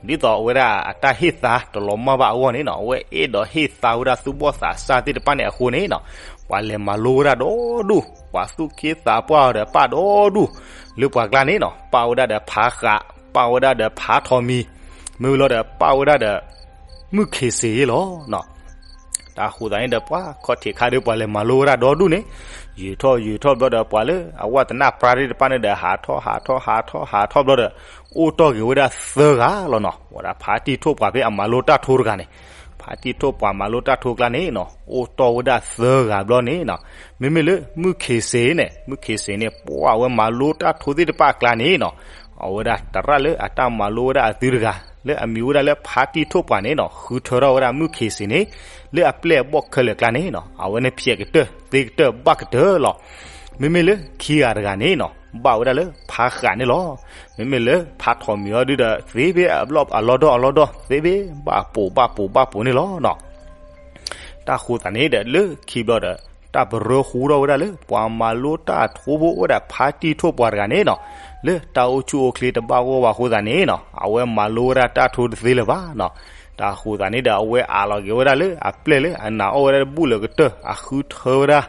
လီၤ. ဒ်သိးအဝဲဒၣ်အတၢ်ဟ့ၣ်သါတလီၤမၢ်ဘၣ်အဂီၢ်န့ၣ်နီၤ, အဝဲအဲၣ်ဒိးဟ့ၣ်သါဝဲဒၣ်သူၣ်ဘီၣ်သးစၢ်သ့ၣ်တဖၣ်န့ၣ်အဃိန့ၣ်နီၤ, ပှၤလဲၤမၤလိဝဲဒၣ်ဒီဒူၣ်, ပှၤသူၣ်က့သးပှၢ်အီၤဒီးပၣ်ဒီဒူၣ်, လၢပှၤကျါန့ၣ်နီၤ, ပၣ်ဝဲဒၣ်ဒီးဖးဃး, ပၣ်ဝဲဒၣ်ဒီးဖးထီၣ်မံၤ, မ့ၢ်ဝံၤလီၤဒီးပၣ်ဝဲဒၣ်ဒီး မုၢ်ခ့စ့အံၤလီၤ. တၢ်ဃိသးန့ၣ်ဒီး ပှၤခီၣ်ထံးခါဒီး ပှၤလဲၤမၤလိဝဲဒၣ်ဒီဒူၣ်န့ၣ်, ယုာ်ထီၣ်ယုာ်ထီၣ်ဘျီဒီး ပှၤလၢအဝဲသနၢ်ပြါသ့ၣ်တဖၣ်န့ၣ်ဒီး ဟးထီၣ်ဟးထီၣ်ဟးထီၣ်ဟးထီၣ်ဘျီဒီး အိၣ်တီၢ်က့ၤဝဲဒၣ်သၢဂၤလီၤနီၤ. ဝဲဒၣ်ဖါတံၢ်ထိၣ်ပှၤဖဲအမၤလိတၢ်ထိတဂၤန့ၣ်, ဖါတံၢ်ထိၣ်ပှၤမၤလိတၢ်ထိကျါန့ၣ်နီၤ, အိၣ်တီၢ်ဝဲဒၣ်သၢဂၤဘျီန့ၣ်နီၤ, မ့မ့ၢ်လၢမုၢ်ခ့စ့န့ၣ်, မုၢ်ခ့စ့န့ၣ် ပှၤဝဲမၤလိတၢ်ထိသ့ၣ်တဖၣ်အကျါန့ၣ်နီၤ, အဝဲဒၣ်သရၣ်လၢအတၢ်မၤလိဝဲဒၣ်အသုတဂၤ လၢအမံၤဝဲဒၣ်လၢဖါတံၢ်ထိၣ်ပှၤန့ၣ်နီၤ, ဃုထၢထီၣ်ဝဲဒၣ်မုၢ်ခ့စ့န့ၣ် လၢအပျဲၢ်အဘီၣ်ခဲလၢာ်အကျါန့ၣ်နီၤ, အဝဲန့ၣ်ဖျဲးကတၢၢ်သ့ကတၢၢ်ဘၣ်ကတၢၢ်လီၤ. မ့မ့ၢ်လၢခံဂၤတဂၤန့ၣ်နီၤ, ဘၣ်ဝဲဒၣ်လၢဖါဃးန့ၣ်လီၤ. မ့မ့ၢ်လၢဖါထီၣ်မံၤအီၤဒုဒီး သ့ဖဲအလီၢ်အလီၢ်ဒီၣ်အလီၢ်ဒီၣ် သ့ဖဲဘၣ်ပိာ်ဘၣ်ပိာ်ဘၣ်ပိာ်န့ၣ်လီၤနီၤ. တၢ်ဃိသးန့ၣ်ဒီး လၢခံဘျီဒီး တၢ်ပရၢဃူထီၣ်ဝဲဒၣ်လၢ ပှၤမၤလိတၢ်ထိဖိအိၣ်ဝဲဒၣ်ဖါတံၢ်ထိၣ်ပှၤတဂၤန့ၣ်နီၤ, လၢတၢ်အိၣ်ဆူၣ်အိၣ်ချ့တဘၣ်ဂီၢ်ဘၣ်အဃိသတးန့ၣ်နီၤ, အဝဲမၤလိဝဲဒၣ်တၢ်ထိတသ့လၢၤဘၣ်နီၤ. တၢ်ဃိသးန့ၣ်ဒီး အဝဲအးလီၤက့ၤဝဲဒၣ်လၢအပျဲၢ်လၢအနာ်အီၣ်ဝဲဒၣ်တဘူၣ်လၢကတၢၢ် အဃုထၢဝဲဒၣ်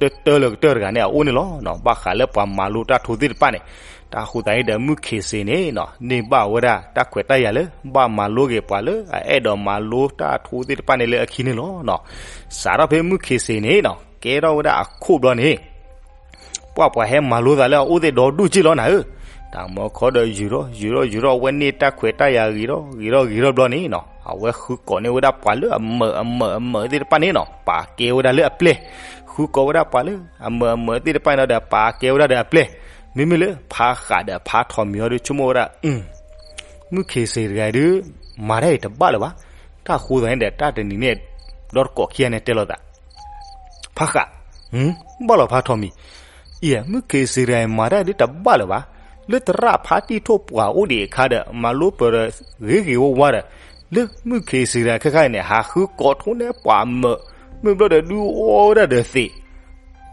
တၢၢ်လၢကတၢၢ်တဂၤန့ၣ်အအိၣ်န့ၣ်လီၤ.ဘၣ်ဃးလၢပှၤမၤလိတၢ်ထိသ့ၣ်တဖၣ်န့ၣ်, တၢ်ဃိသးန့ၣ်ဒီး မုၢ်ခ့စ့န့ၣ်နီၤ, န့ၢ်ဘၣ်ဝဲဒၣ်တၢ်ခွဲးတၢ်ယာ်လၢ ဘၣ်မၤလိက့ၤပှၤလၢအအဲၣ်ဒိးမၤလိတၢ်ထိသ့ၣ်တဖၣ်န့ၣ်လၢအခံန့ၣ်လီၤနီၤ. စးထီၣ်ဖဲမုၢ်ခ့စ့န့ၣ်နီၤ, ကဲထီၣ်ဝဲဒၣ်အခိၣ်ဘျီန့ၣ် ပှၤပှၤဟဲမၤလိသးလၢအအိၣ်သ့ၣ်ဒီဒူၣ်က့ၢ်လီၤနၤဧၢ. တၢ်မၢခီဒီးယုာ်ထီၣ်ယုာ်ထီၣ်ယုာ်ထီၣ် အဝဲန့ၢ်တၢ်ခွဲးတၢ်ယာ်ဂ့ၤထီၣ်ဂ့ၤထီၣ်ဂ့ၤထီၣ်ဘျီန့ၣ်နီၤ, အဝဲဃုကိးန့ၢ်ဝဲဒၣ်ပှၤလၢအမုာ်အမုာ်အမုာ်သ့ၣ်တဖၣ်န့ၣ်နီၤ, ပာ်ကဲဝဲဒၣ်လၢအပျဲၢ်, ဃုကိးဝဲဒၣ်ပှၤလၢအမုာ်အမုာ်သ့ၣ်တဖၣ်န့ၣ်ဒီး ပာ်ကဲဝဲဒၣ်ဒီးအပျဲၢ်, မ့မ့ၢ်လၢဖါဃးဒီးဖါထီၣ်မံၤအီၤဒီး ဆိကမိၣ်ဝဲဒၣ် မုၢ်ခ့စ့တဂၤအံၤဒုး မၤတၢ်အံၤတဘၣ်လၢၤဘၣ်. တၢ်ဃိသးန့ၣ်ဒီး တၢ်တနံၤန့ၣ် ဒီတကိးခံဂၤန့ၣ်တဲလိာ်သး, ဖါဃး, ဘၣ်လီၤဖါထီၣ်မံၤ, အံၤ မုၢ်ခ့စ့တဂၤအံၤ မၤတၢ်အံၤဒုးတဘၣ်လၢၤဘၣ်. လၢသရၣ်ဖါတံၢ်ထိၣ်ပှၤအိၣ်ဒံးအခါဒီး မၤလိပၢၤဒီးဂ့ၤဂ့ၤဝါဝါဒီး လၢမုၢ်ခ့စ့တဂၤခဲခါအံၤန့ၣ် ဟးဃုကိးထိၣ်န့ၢ်ပှၤမုာ်, မုာ်ဘျီဒီးဒုးအီဝဲဒၣ်ဒီးသံး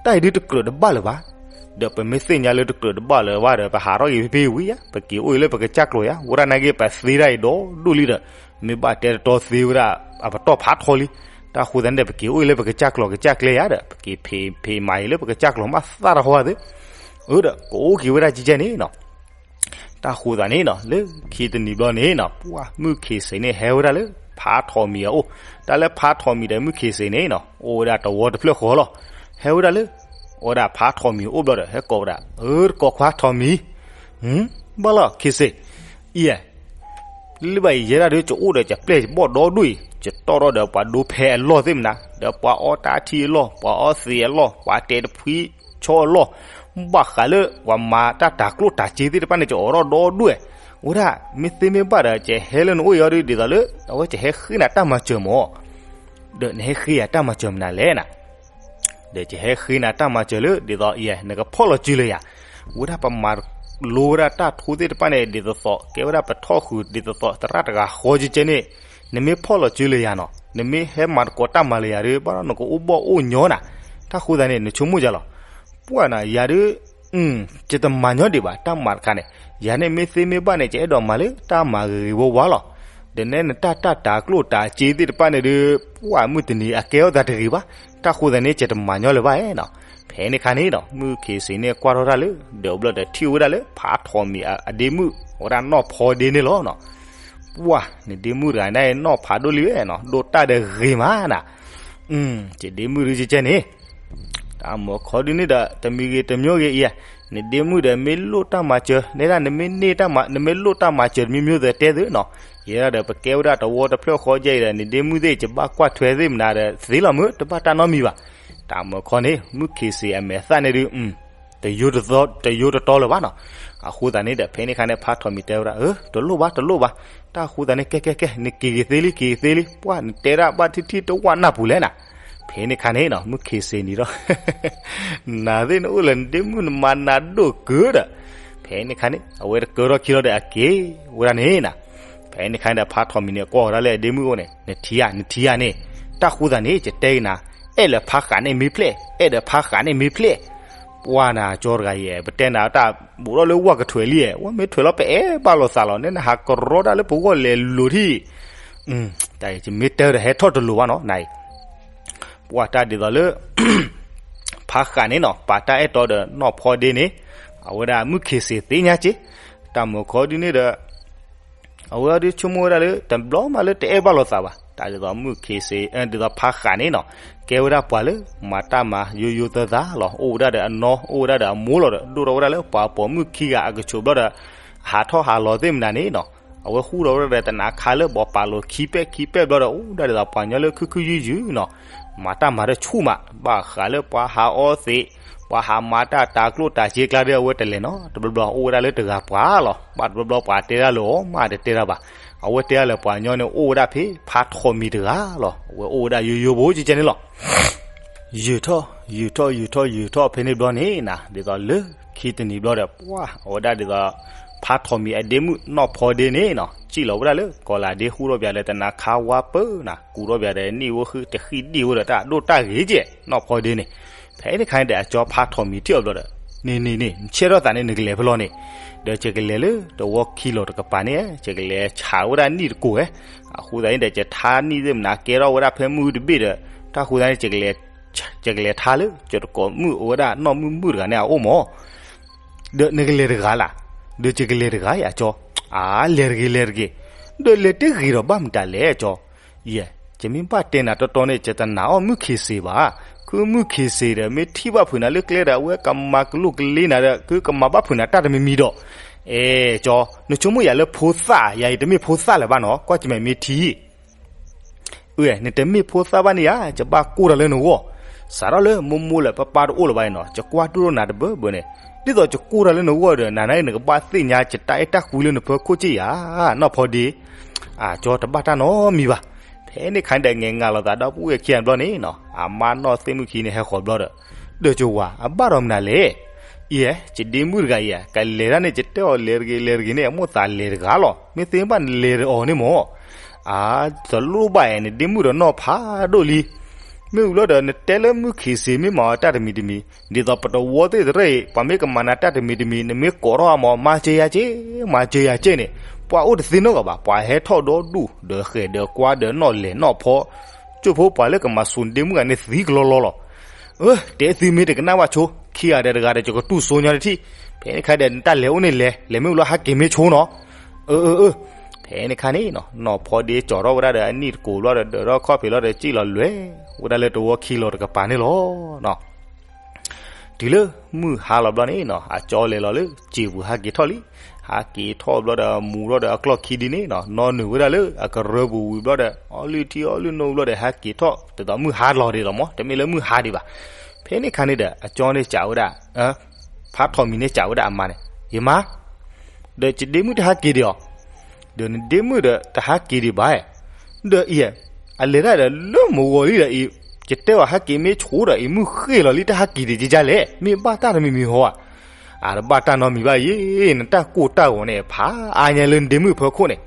တၢ်အံၤဒုးတကြၢးတဘၣ်လၢၤဘၣ်. ဒီးပမ့ၢ်သ့ၣ်ညါလၢတကြၢးတဘၣ်လၢၤဘၣ်ဒီး ပဟးထီၣ်က့ၤဖဲဖဲဝံၤဧါ, ပက့ၤအိၣ်အံၤလၢပကစၢ်ကျိၤဧါ, ဝဲဒၣ်နာ်က့ပသ့တၢ်အံၤဒီဒူၣ်လံဒီး မ့ၢ်ဘၣ်တဲတတီသ့ဝဲဒၣ်အပတီၢ်ဖးထီလံ. တၢ်ဃိသတးန့ၣ်ဒီး ပက့ၤအိၣ်အံၤလၢပကစၢ်ကျိၤကစၢ်ကျဲဧါဒီး ပက့ၤဖံးဖံးမၤအံၤလၢပကစၢ်ကျိၤမးသၣ်တဟီသ့, အၢဒီး ကအိၣ်က့ၤဝဲဒၣ်ကဲကဲန့ၣ်နီၤ. တၢ်ဃိသတးန့ၣ်နီၤ လၢခံတနံၤဘျီန့ၣ်နီၤ ပှၢ်မုၢ်ခ့စ့န့ၣ် ဟဲဝဲဒၣ်လၢဖးထီၣ်မံၤအအိၣ်, တၢ်လၢဖးထီၣ်မံၤဒီးမုၢ်ခ့စ့န့ၣ်နီၤ အိၣ်ဝဲဒၣ်တဝီတဖျၢၣ်ဃီလီၤ. ဟဲဝဲဒၣ်လၢ အိၣ်ဝဲဒၣ်ဖးထီၣ်မံၤအအိၣ်ဘျီဒီး ဟဲကိးဝဲဒၣ်, အၢ တကိးခွါထီၣ်မံၤ, ဘၣ်လီၤခ့စ့, အံၤ လၢဘၣ်အံၤ ယဲဒၣ်ဒုး ယအိၣ်ဒီးယပျဲၢ်ယဘီၣ်ဒီဒူၣ်အံၤ ယတီၢ်ထီၣ်ဒီးပှၤဒိဖဲအလီၢ်သ့ၣ်မနၤ, ဒီးပှၤအီတၢ်ထံအလီၢ်, ပှၤအီသံးအလီၢ်, ပှၤတဲတဖှံဆီအလီၢ်, ဘၣ်ဃးလၢပှၤမၤတၢ်တၤကျိၣ်တၤစ့သ့ၣ်တဖၣ်န့ၣ် ယအိးထီၣ်ဒီဒူၣ်ဝဲ, ဝဲဒၣ် မ့ၢ်သ့မ့ၢ်ဘၣ်ဒီး ယဟဲလၢနအိၣ်အံၤအီၤဒုး ဒ်သိးလၢ အဝဲယဟဲဃ့နၤတၢ်မၤစၢၤမၢ်, ဒီးနဟဲဃ့ယၤတၢ်မၤစၢၤမနုၤလဲၣ်နၤ ဒီးယဟဲဃ့နၤတၢ်မၤစၢၤလၢ ဒ်သိးယဲ နကဖီၣ်လီၤစုလၢယၤ, ဝဲဒၣ်ပမၤလိဝဲဒၣ်တၢ်ထိသ့ၣ်တဖၣ်န့ၣ် ဒ်သိးသိး ကဲဝဲဒၣ်ပထီၣ်ဃုာ် ဒ်သိးသိး သရၣ်တဂၤဃီကဲကဲန့ၣ်, နမ့ၢ်ဖီၣ်လီၤစုလၢယၤနီၤ နမ့ၢ်ဟဲမၤသကိးတၢ်မၤလၢယၤဒီး ဘၣ်ဒီးနကအိၣ်ဘီၣ်အိၣ်ညီနၤ, တၢ်ဃိသတးန့ၣ် နဆိကမိၣ်ယၤလီၤ. ပှၢ်နၤ ယၤဒုး ယတမၤညီဒံးဘၣ် တၢ်မၤတခါန့ၣ်, ယၤန့ၣ်မ့ၢ်သ့မ့ၢ်ဘၣ်န့ၣ် ယအဲၣ်ဒိးမၤလၢတၢ်မၤဂ့ၤဂ့ၤဝါဝါလီၤ. ဒီးနဲနတၢ်တၢ်တၤကျိၣ်တၤစ့သ့ၣ်တဖၣ်န့ၣ်ဒုး ပှၢ်မုၢ်တနံၤအကဲထီၣ်သးတဂ့ၤဘၣ်, တၢ်ဃိသတးန့ၣ် ယတမၤညီလၢၤဘၣ်နီၤ. ဖဲန့ၣ်ခါန့ၣ်နီၤ မုၢ်ခ့စ့န့ၣ်ကွၢ်ထီၣ်တၢ်လၢ ဒီးဘျီဒီးထံၣ်ဝဲဒၣ်လၢ ဖးထီၣ်မံၤအဒ့မုၣ် အဝဲဒၣ်နီၢ်ဖီဒ့န့ၣ်လီၤနီၤ. ပှၢ် နဒ့မုၣ်တဂၤန့ၣ် နီၢ်ဖးဒိၣ်လံဝဲနီၤ ဒိၣ်တၢ်ဒီးဂ့ၤမးနၤ, ယဒ့မုၣ်ဒုးကဲကဲန့ၣ် တၢ်မၢခီဒုးန့ၣ်ဒီး တမံၤဂ့ၤတမံၤဂ့ၤအံၤ, နဒ့မုၣ်ဒီးမ့ၢ်လိၣ်တၢ်မၤစၢၤ နဲဒၣ်နမ့ၢ်န့ၢ်တၢ်မၤ နမ့ၢ်လိၣ်တၢ်မၤစၢၤတမံၤမံၤဒီးတဲသုနီၤ, ယဲဒၣ်ဒီးပကဲဝဲဒၣ်တဝီတဖျၢၣ်ဃီကဲအံၤဒီး နဒ့မုၣ်သ့ၣ် ယဘၣ်ကွၢ်ထွဲသ့ၣ်မနၤဒီးသ့လီၤမုၢ် တဘၣ်တၢ်နီတမံၤဘၣ်. တၢ်မၢခီန့ၣ် မုၢ်ခ့စ့အမဲာ်သၣ်န့ၣ်ဒုး တယိတတီလၢၤဘၣ်နီၤ. အဃိသတးန့ၣ်ဒီး ဖဲန့ၣ်ခါန့ၣ် ဖးထီၣ်မံၤတဲဝဲဒၣ် အၢ တလိၣ်ဘၣ် တလိၣ်ဘၣ်. တၢ်ဃိသတးန့ၣ် ကဲ ကဲ ကဲ နက့ၤဂ့ၤသ့လံ က့ၤဂ့ၤသ့လံ ပှၢ် နတဲဒၣ်ဘၣ်ထံထံတဝၣ်နၢ်ပူၤလဲၣ်နၤ. ဖဲန့ၣ်ခါန့ၣ်နီၤ မုၢ်ခ့စ့န့ၣ်ဒီး နၤသ့ၣ်နအိၣ်လၢနဒ့မုၣ်နမၤနၤဒိၣ်ကၢဒီး ဖဲန့ၣ်ခါန့ၣ် အဝဲတကၢထီၣ်ခံလီၤဒီးအက့ၤဝဲဒၣ်န့ၣ်နၤ. ဖဲန့ၣ်ခါန့ၣ်ဒီး ဖးထီၣ်မံၤန့ၣ် ကွၢ်ဝဲဒၣ်လၢအဒ့မုၣ်အအိၣ်န့ၣ် နထံၣ်ဧါ နထံၣ်ဧါန့ၣ်. တၢ်ဃိသတးန့ၣ် ယတဲက့ၤနၤ အဲၣ်လၢဖါဃးန့ၣ်မ့ၢ်ဖျဲၣ်, အဲၣ်ဒီးဖါဃးန့ၣ်မ့ၢ်ဖျဲၣ်. ပှၢ်နၤကၠီတဂၤယဲ ပတဲနၤတၢ်ဘူးထီၣ်လၢဝၣ်ကထွဲးလံ, ဝဲမ့ၢ်ထွဲးလီၤပအဲၣ်ဘၣ်လိာ်သးလီၤ, နဲနဟးကရီဒၣ်လၢပဂီၢ်လဲၤလိၤထံၣ်. တၢ်အံၤ ယမ့ၢ်တဲဒီးဟဲထီၣ်တလိၤဘၣ်နီၤ, နအံၤ ပှၢ်တၢ်ဒ်သိးလၢ ဖါဃးန့ၣ်နီၤ ပာ်တၢ်အဲၣ်တီဒီးနီၢ်ဖီဒ့န့ၣ်, အဝဲဒၣ်မုၣ်ခ့စ့သ့ၣ်ညါက့ၤ, တၢ်မုၢ်ခီဒ်န့ၣ်ဒီး အဝဲဒၣ်ဆိကမိၣ်ဝဲဒၣ်လၢ တဘျီမးလၢတအဲၣ်ဘၣ်လိာ်သးဘၣ်. တၢ်ဒ်သိးမုၣ်ခ့စ့ ဒ်သိးဖါဃးန့ၣ်နီၤ ကဲဝဲဒၣ်ပှၤလၢမၤတၢ်မၤယိယိသးသးလီၤ. အိၣ်ဝဲဒၣ်ဒီးအနီၢ် အိၣ်ဝဲဒၣ်ဒီးအမိၢ်လီၤဒီး ဒိၣ်ထီၣ်ဝဲဒၣ်လၢပှၤပိာ်မုၣ်ခံဂၤအကဆိးဘျီဒီး ဟးထီၣ်ဟးလီၤသ့ၣ်မနၤန့ၣ်နီၤ, အဝဲဃူထီၣ်ဝဲဒၣ်ဒီးတနါခါလၢဘီးပာ်လိာ်ခံပဲၣ်ခံပဲၣ်ဘျီဒီး အိၣ်ဒၣ်ဒ်သိးပှၤညီလၢခုခုယုၢ်ယုၢ်နီၤ, မၤတၢ်မၤတဆူၣ်မး, ဘၣ်ဃးလၢပှၤဟးအီသံး, ပှၤဟးမၤတၢ်တၤကျိၣ်တၤစ့ကျါဒီး အဝဲတလဲၤနီတဘျီဘျီ, အိၣ်ဝဲဒၣ်လၢတဂၤပှၤလီၤ. ဘၣ်တဘျီဘျီပှၤတဲဒၣ်လၢအီၤမးတတဲတၢ်ဘၣ်. အဝဲတဲဒၣ်လၢပှၤညီန့ၣ်အိၣ်ဝဲဒၣ်ဖဲဖါထီးမံၤတဂၤလီၤ. အဝဲအိၣ်ဝဲဒၣ်ယိယိဖိကဲန့ၣ်လီၤ. ယုၢ်ထီၣ် ယုၢ်ထီၣ် ယုၢ်ထီၣ် ယုၢ်ထီၣ်ဖဲန့ၣ်ဘျီန့ၣ်နၤ, ဒ်သိးလၢခံတနံၤဘျီဒီး ပှၢ်အဝဲဒၣ်ဒ်သိး ဖါထီးမံၤအဒ့မုၣ်နီၢ်ဖီဒ့န့ၣ်နီၤ စံၣ်လီၤဝဲဒၣ်လၢကီၤလၤဒ့ ဃူထီၣ်ပၠးဒီးတနါခါဝါပၢၢ်နၤ, ကူထီၣ်ပၠးဒီးနံၣ်ဝဲဃုတဃံၣ်ဒံၣ်ဝဲဒီး တၢ်ဒိၣ်တၢ်ဂ့ၤကဲ နီၢ်ဖီဒ့န့ၣ်. ဖဲန့ၣ်ခါန့ၣ်ဒီး အကၠီဖါထီးမံၤထံၣ်အီၤဘျီဒီး န့ၣ်န့ၣ်န့ၣ် နဆဲးထီၣ်သးန့ၣ် နကလဲၤဖဲလဲၣ်န့ၣ်, ဒီးယကလဲၤလၢတဝီခံလီၤတကပၤန့ၣ် ယကလဲၤဆးဝဲဒၣ်နံၣ်တကိးဧါ. အဃိသတးန့ၣ်ဒီး ယထါနံၣ်သ့ၣ်မနၤကဲထီၣ်ဝဲဒၣ်ဖဲမုၢ်တဘ့ၣ်ဒီး တၢ်ဃိသတးန့ၣ် ယကလဲၤထါလၢ ယတကိးမုၣ်အိၣ်ဝဲဒၣ်နီၢ်မုၢ်မုၣ်တဂၤန့ၣ်အအိၣ်မး ဒီးနကလဲၤတဂၤလၢ်, ဒီးယကလဲၤတဂၤယၤကၠီ, အါ လဲၤတဂ့ၤ လဲၤတဂ့ၤ, ဒီးလဲၤတဂ့ၤဒီးဘၣ်မတၤလဲၣ်ကၠီ, ယဲ, ယမ့ၢ်ဘၣ်တဲနၤတီတီန့ၣ် ယတနာ်အီၣ်မုၣ်ခ့စ့ဘၣ်, ခုမုၣ်ခ့စ့ဒီး မ့ၢ်ထံၣ်ဘၣ်ဖုးနၤလၢကျဲဒီး အဝဲကမၤကလိာ်ကလ့နၤဒီး ခုကမၤဘၣ်ဖုးနၤတၢ်တမံၤမံၤဒီး, အဲ, ကၠီ, နဆိကမိၣ်ယၤလၢဖိသၣ်, ယၤအံၤတမ့ၢ်ဖိသၣ်လၢၤဘၣ်နီၤ, ကွၢ်ကမၤမ့ၢ်ထံ အၢ နတမ့ၢ်ဖိသၣ်ဘၣ်န့ၣ်ဧါ, ယဘၣ်ကိၢ်တၢ်လၢနဂီၢ်, စးထီၣ်လၢမိၢ်မိၢ်လၢပၢ်ပၢ်တအိၣ်လၢၤဘၣ်အံၤနီၤ, ယကွၢ်ဒိၣ်ထီၣ်နၤတဘၢဘၢန့ၣ်, ဒ်သိးယကိၢ်တၢ်လၢနဂီၢ်ဒီး နၤနၤအံၤနကဘၣ်သ့ၣ်ညါ ယတၢ်အဲၣ်တၢ်ကွံလၢနဖီခိၣ်က့ယၤ, နီၢ်ဖီဒ့, အကၠီတဘၣ်တၢ်နီတမံၤဘၣ်. ဖဲန့ၣ်ခါန့ၣ်ဒီး ငဲၤငါလီၤသးဒီပုၢ်ဝဲၢ်ခံဂၤဘျီန့ၣ်နီၤ, အမါနီၢ်သ့ၣ်မုၣ်ခံန့ၣ်ဟဲဃီၤဘျီဒီး, ဒီးယဝၤအဘၣ်ဒီးမနုၤလဲၣ်, အံၤ ယဒ့မုၣ်တဂၤအံၤ ကလဲၤတၢ်န့ၣ် ယတဲအီၤလဲၤတဂ့ၤလဲၤတဂ့ၤန့ၣ် အမိၣ်သးလဲၤတဂၤလီၤ, မ့ၢ်သ့ဘၣ်နလဲၤတအီၤန့ၣ်မး အါ, တလိၣ်ဘၣ်အဲၣ် နဒ့မုၣ်ဒီးနီၢ်ဖးဒိၣ်လံ, မ့ၢ်ဝံၤလီၤဒီး နတဲလၢမုၢ်ခ့စ့မ့ၢ်မၤအီၤတၢ်တမံၤတမံၤ, ဒ်သိးပတဝီသ့ၣ်တရၢၣ်အံၤ ပှၤမ့ၢ်ကမၤနၤတၢ်တမံၤတမံၤ နမ့ၢ်ကိးထီၣ်အမး မၤစၢၤယၤက့, မၤစၢၤယၤက့န့ၣ်, ပှၤအိၣ်တသ့နီတဂၤဘၣ်, ပှၤဟဲထီၣ်ဒီဒူၣ် ဒီးဃဲၤဒီးကွါဒီးနီၣ်လဲၢ်နီၣ်ဖီ, ကၠိဖိပှၤလၢကမၤစူၤနဒ့မုၣ်ဂၤန့ၣ်သံကလီလီလီၤ. အၢ တဲသုမ့ၢ်တကနၣ်ဘၣ်ဆိ, ခံဂၤဒီးတဂၤဒီး ယကတူၢ်စိညါတထံၣ်, ဖဲန့ၣ်ခါဒီး နတၢ်လဲၤအိၣ်န့ၣ်လဲၤ, လဲၤမ့ၢ်ဝံၤလီၤဟးက့ၤမ့ၢ်ဆိနီၤ. အၢ အၢ အၢ ဖဲန့ၣ်ခါန့ၣ်နီၤ နီၢ်ဖီဒ့ကၠီထီၣ်ဝဲဒၣ်ဒီးအနံၣ်တကိးဘျီဒီး ဒၢးထီၣ်ခီၣ်ဖံးလီၤဒီး စံၣ်လီၤလွဲၤဝဲဒၣ်လၢတဝီခံလီၤတကပၤန့ၣ်လီၤ. တုၤလၢမုၢ်ဟါလီၤဘျီန့ၣ်နီၤ အကၠီလဲၤလီၤလၢစံာ်ပူၤဟးက့ၤထီၣ်လံ. ဟးက့ၤထီၣ်ဘျီဒီး မူၤထီၣ်ဒီးအကျီၢ်ခံဒ်န့ၣ်နီၤ နီၢ်နုာ်ဝဲဒၣ်လၢအကရၢပူၤဝံၤဘျီဒီး အီလုၢ်ထံအီလုၢ်နိဝံၤဘျီဒီး ဟဲက့ၤထီၣ် ဒ်သိးမုၢ်ဟါလီၤဒံးလီၤမး တမ့ၢ်လၢမုၢ်ဟါဒံးဘၣ်. ဖဲန့ၣ်ခါန့ၣ်ဒီး အကၠီန့ၣ်စံးဝဲဒၣ် ဖါထီၣ်မံၤန့ၣ်စံးဝဲဒၣ်အမါန့ၣ် ယမါ ဒီးယဒ့မုၣ်တဟးက့ၤဒံးအီၤ, ဒီးနဒ့မုၣ်ဒီးတဟးက့ၤဒံးဘၣ်, ဒီးအံၤ အလဲၤတၢ်ဒီးလၢမုၢ်ဂီၤလံဒီးအံၤ, ယတဲအီၤဟဲက့ၤမ့ၢ်ဆိဒီးအံၤ မုၢ်ဃ့ၢ်လီၤလံ တဟးက့ၤဒံးကကလဲၣ်, မ့ၢ်ဘၣ်တၢ်တမံၤမံၤဟီဧါ. အတဘၣ်တၢ်နီတမံၤဘၣ်အံၤ, နတၢ်ကိၢ်တၢ်ဂီၤန့ၣ် ဖးအါညါလၢနဒ့မုၣ်ဖီခိၣ်န့ၣ်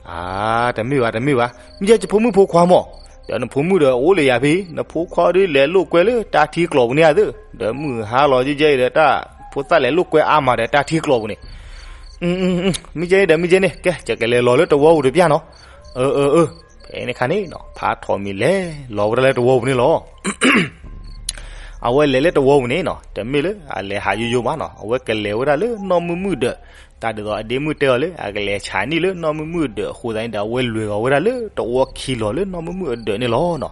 အါ, တမ့ၢ်ဘၣ် တမ့ၢ်ဘၣ်, မ့ၢ်ယဲယဖိမုၣ်ဖိခွါမး, ဒီးနဖိမုၣ်ဒီးအိၣ်လၢယၤဖဲ, နဖိခွါဒ်လဲၤလိာ်ကွဲလၢတၢ်ထံကျိၤပူၤန့ၣ်ဧါသ့, ဒီးမုၢ်ဟါလီၤယဲယဲအံၤဒီး တၢ်ဖိသၣ်လဲၤလိာ်ကွဲအါမးဒီးတၢ်ထံကျိၤပူၤန့ၣ်, မ့ၢ်ယဲအံၤဒီးမ့ၢ်ယဲန့ၣ် ကဲ ယကလဲၤလီၤလၢတဝီပူၤတပျၢ်နီၤ. အၢ အၢ အၢ, ဖဲန့ၣ်ခါန့ၣ်နီၤ ဖါထီၣ်မံၤလဲၤလီၤဝဲဒၣ်လၢတဝီပူၤန့ၣ်လီၤ. အဝဲလဲၤလၢတဝီပူၤန့ၣ်နီၤ တမ့ၢ်လၢအလဲၤဟးယိယိဘၣ်နီၤ, အဝဲကလဲၤဝဲဒၣ်လၢနီၢ်မုၢ်မုၣ်ဒၢး, တၢ်ဒ်သိးအဒ့မုၣ်တဲအီၤလၢ အကလဲၤဆးနံၣ်လၢနီၢ်မုၢ်မုၣ်ဒၢးအဃိသတးန့ၣ်ဒီး အဝဲလဲၤဂီၤဝဲဒၣ်လၢတဝီခံလီၤလၢနီၢ်မုၢ်မုၣ်အဒၢးန့ၣ်လီၤနီၤ.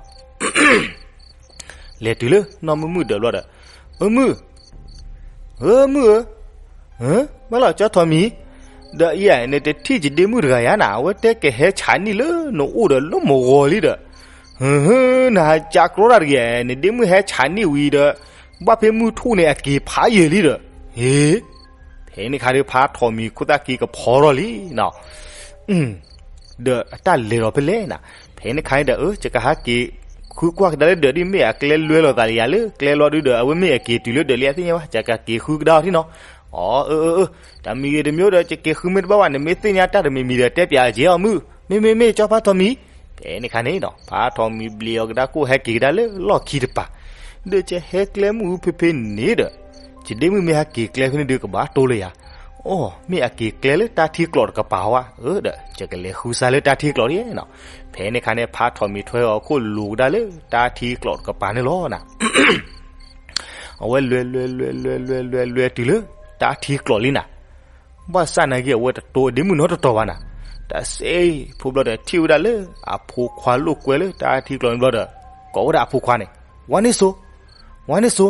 လဲၤတုၤလၢနီၢ်မုၢ်မုၣ်ဒၢးဘျီဒီး, အၢမုၣ်, အၢမုၣ်ဧၢ, ဘၣ်လီၤကၠီထီၣ်မံၤ, ဒီးအံၤ နတထံၣ်ယဒ့မုၣ်တဂၤယါနၤ အဝဲတဲကဟဲဆးနံၣ်လၢနအိၣ်ဒီးလၢမုၢ်ဂီၤလံဒီး, ဟၢ နဟးကးကြီတၢ်တဂ့ၤ, နဒ့မုၣ်ဟဲဆးနံၣ်ဝံၤဒီး ဘၣ်ဖဲမုၢ်ထူၣ်န့ၣ် အက့ၤဖးယံာ်လံဒီး, ဟ့ ဖဲန့ၣ်ခါဒီးဖါထီၣ်မံၤခိၣ်သၣ်က့ၤကဖီထီၣ်လံနီၤ. ဒီးအတၢ်လဲၤဒီးဖဲလဲၣ်နၤ, ဖဲန့ၣ်ခါန့ၣ်ဒီး အၢ ယကဟးက့ၤဃုကွၢ်ကဒါလၢဒၢးဒ်မ့ၢ်အကျဲလွဲလိာ်သးလၢယၤလၢကျဲလီၤဒုဒီး အဝဲမ့ၢ်အက့ၤတုၤလၢဒၢးလံအသ့ၣ်ညါဘၣ် ယကက့ၤဃုကဒါအီၤထံနီၤ. အီ အၢ အၢ အၢ, တမံၤဂ့ၤတမံၤဒီး ယက့ၤဃုမ့ၢ်တဘၣ်ဘၣ် နမ့ၢ်သ့ၣ်ညါတၢ်တမံၤမံၤဒီး တဲပၠးက့ၤအီၤမုၣ်, မ့မ့ၢ်မ့ၢ်ကၠီဖါထီၣ်မံၤ ဖဲန့ၣ်ခါန့ၣ်နီၤ ဖးထီၣ်မံၤဘျ့းအီၤကဒါခိၣ်ဟဲက့ၤကဒါလၢလီၢ်ခံတပၤ, ဒီးယဟဲကျဲမုၢ်အူဖဲဖဲန့ၣ်ဒီး ယဒ့မုၣ်မ့ၢ်ဟဲက့ၤကျဲဖဲန့ၣ်ဒုးကဘၣ်တိၢ်လၢယၤ, အိၣ် မ့ၢ်အက့ၤကျဲလၢတၢ်ထံကျိးတကပၤဧါ, အၢ ဒီး ယကလဲၤဃုစါလၢတၢ်ထံကျိးဒ်နီၤ. ဖဲန့ၣ်ခါန့ၣ် ဖးထီၣ်မံၤထွဲအီၤခိၣ်လိၤကဒါလၢတၢ်ထံကျိးတကပၤန့ၣ်လီၤနၤ. အဝဲလဲၤလဲၤလဲၤလဲၤလဲၤလဲၤလဲၤတုၤလၢတၢ်ထံကျိးလံနၤ. ဘၣ်ဆၣ်နာ်က့ အဝဲတတိၢ်အဒ့မုၣ်နီတတီၤဘၣ်နၤ. တၢ်စဲအံၤ ဖိဘျီဒီးထံၣ်ဝဲဒၣ်လၢအဖိခွါလိာ်ကွဲလၢတၢ်ထံကျိးန့ၣ်ဘျီဒီး ကိးဝဲဒၣ်အဖိခွါန့ၣ်, ဝါန့ၢ်စိ, ဝါန့ၢ်စိ,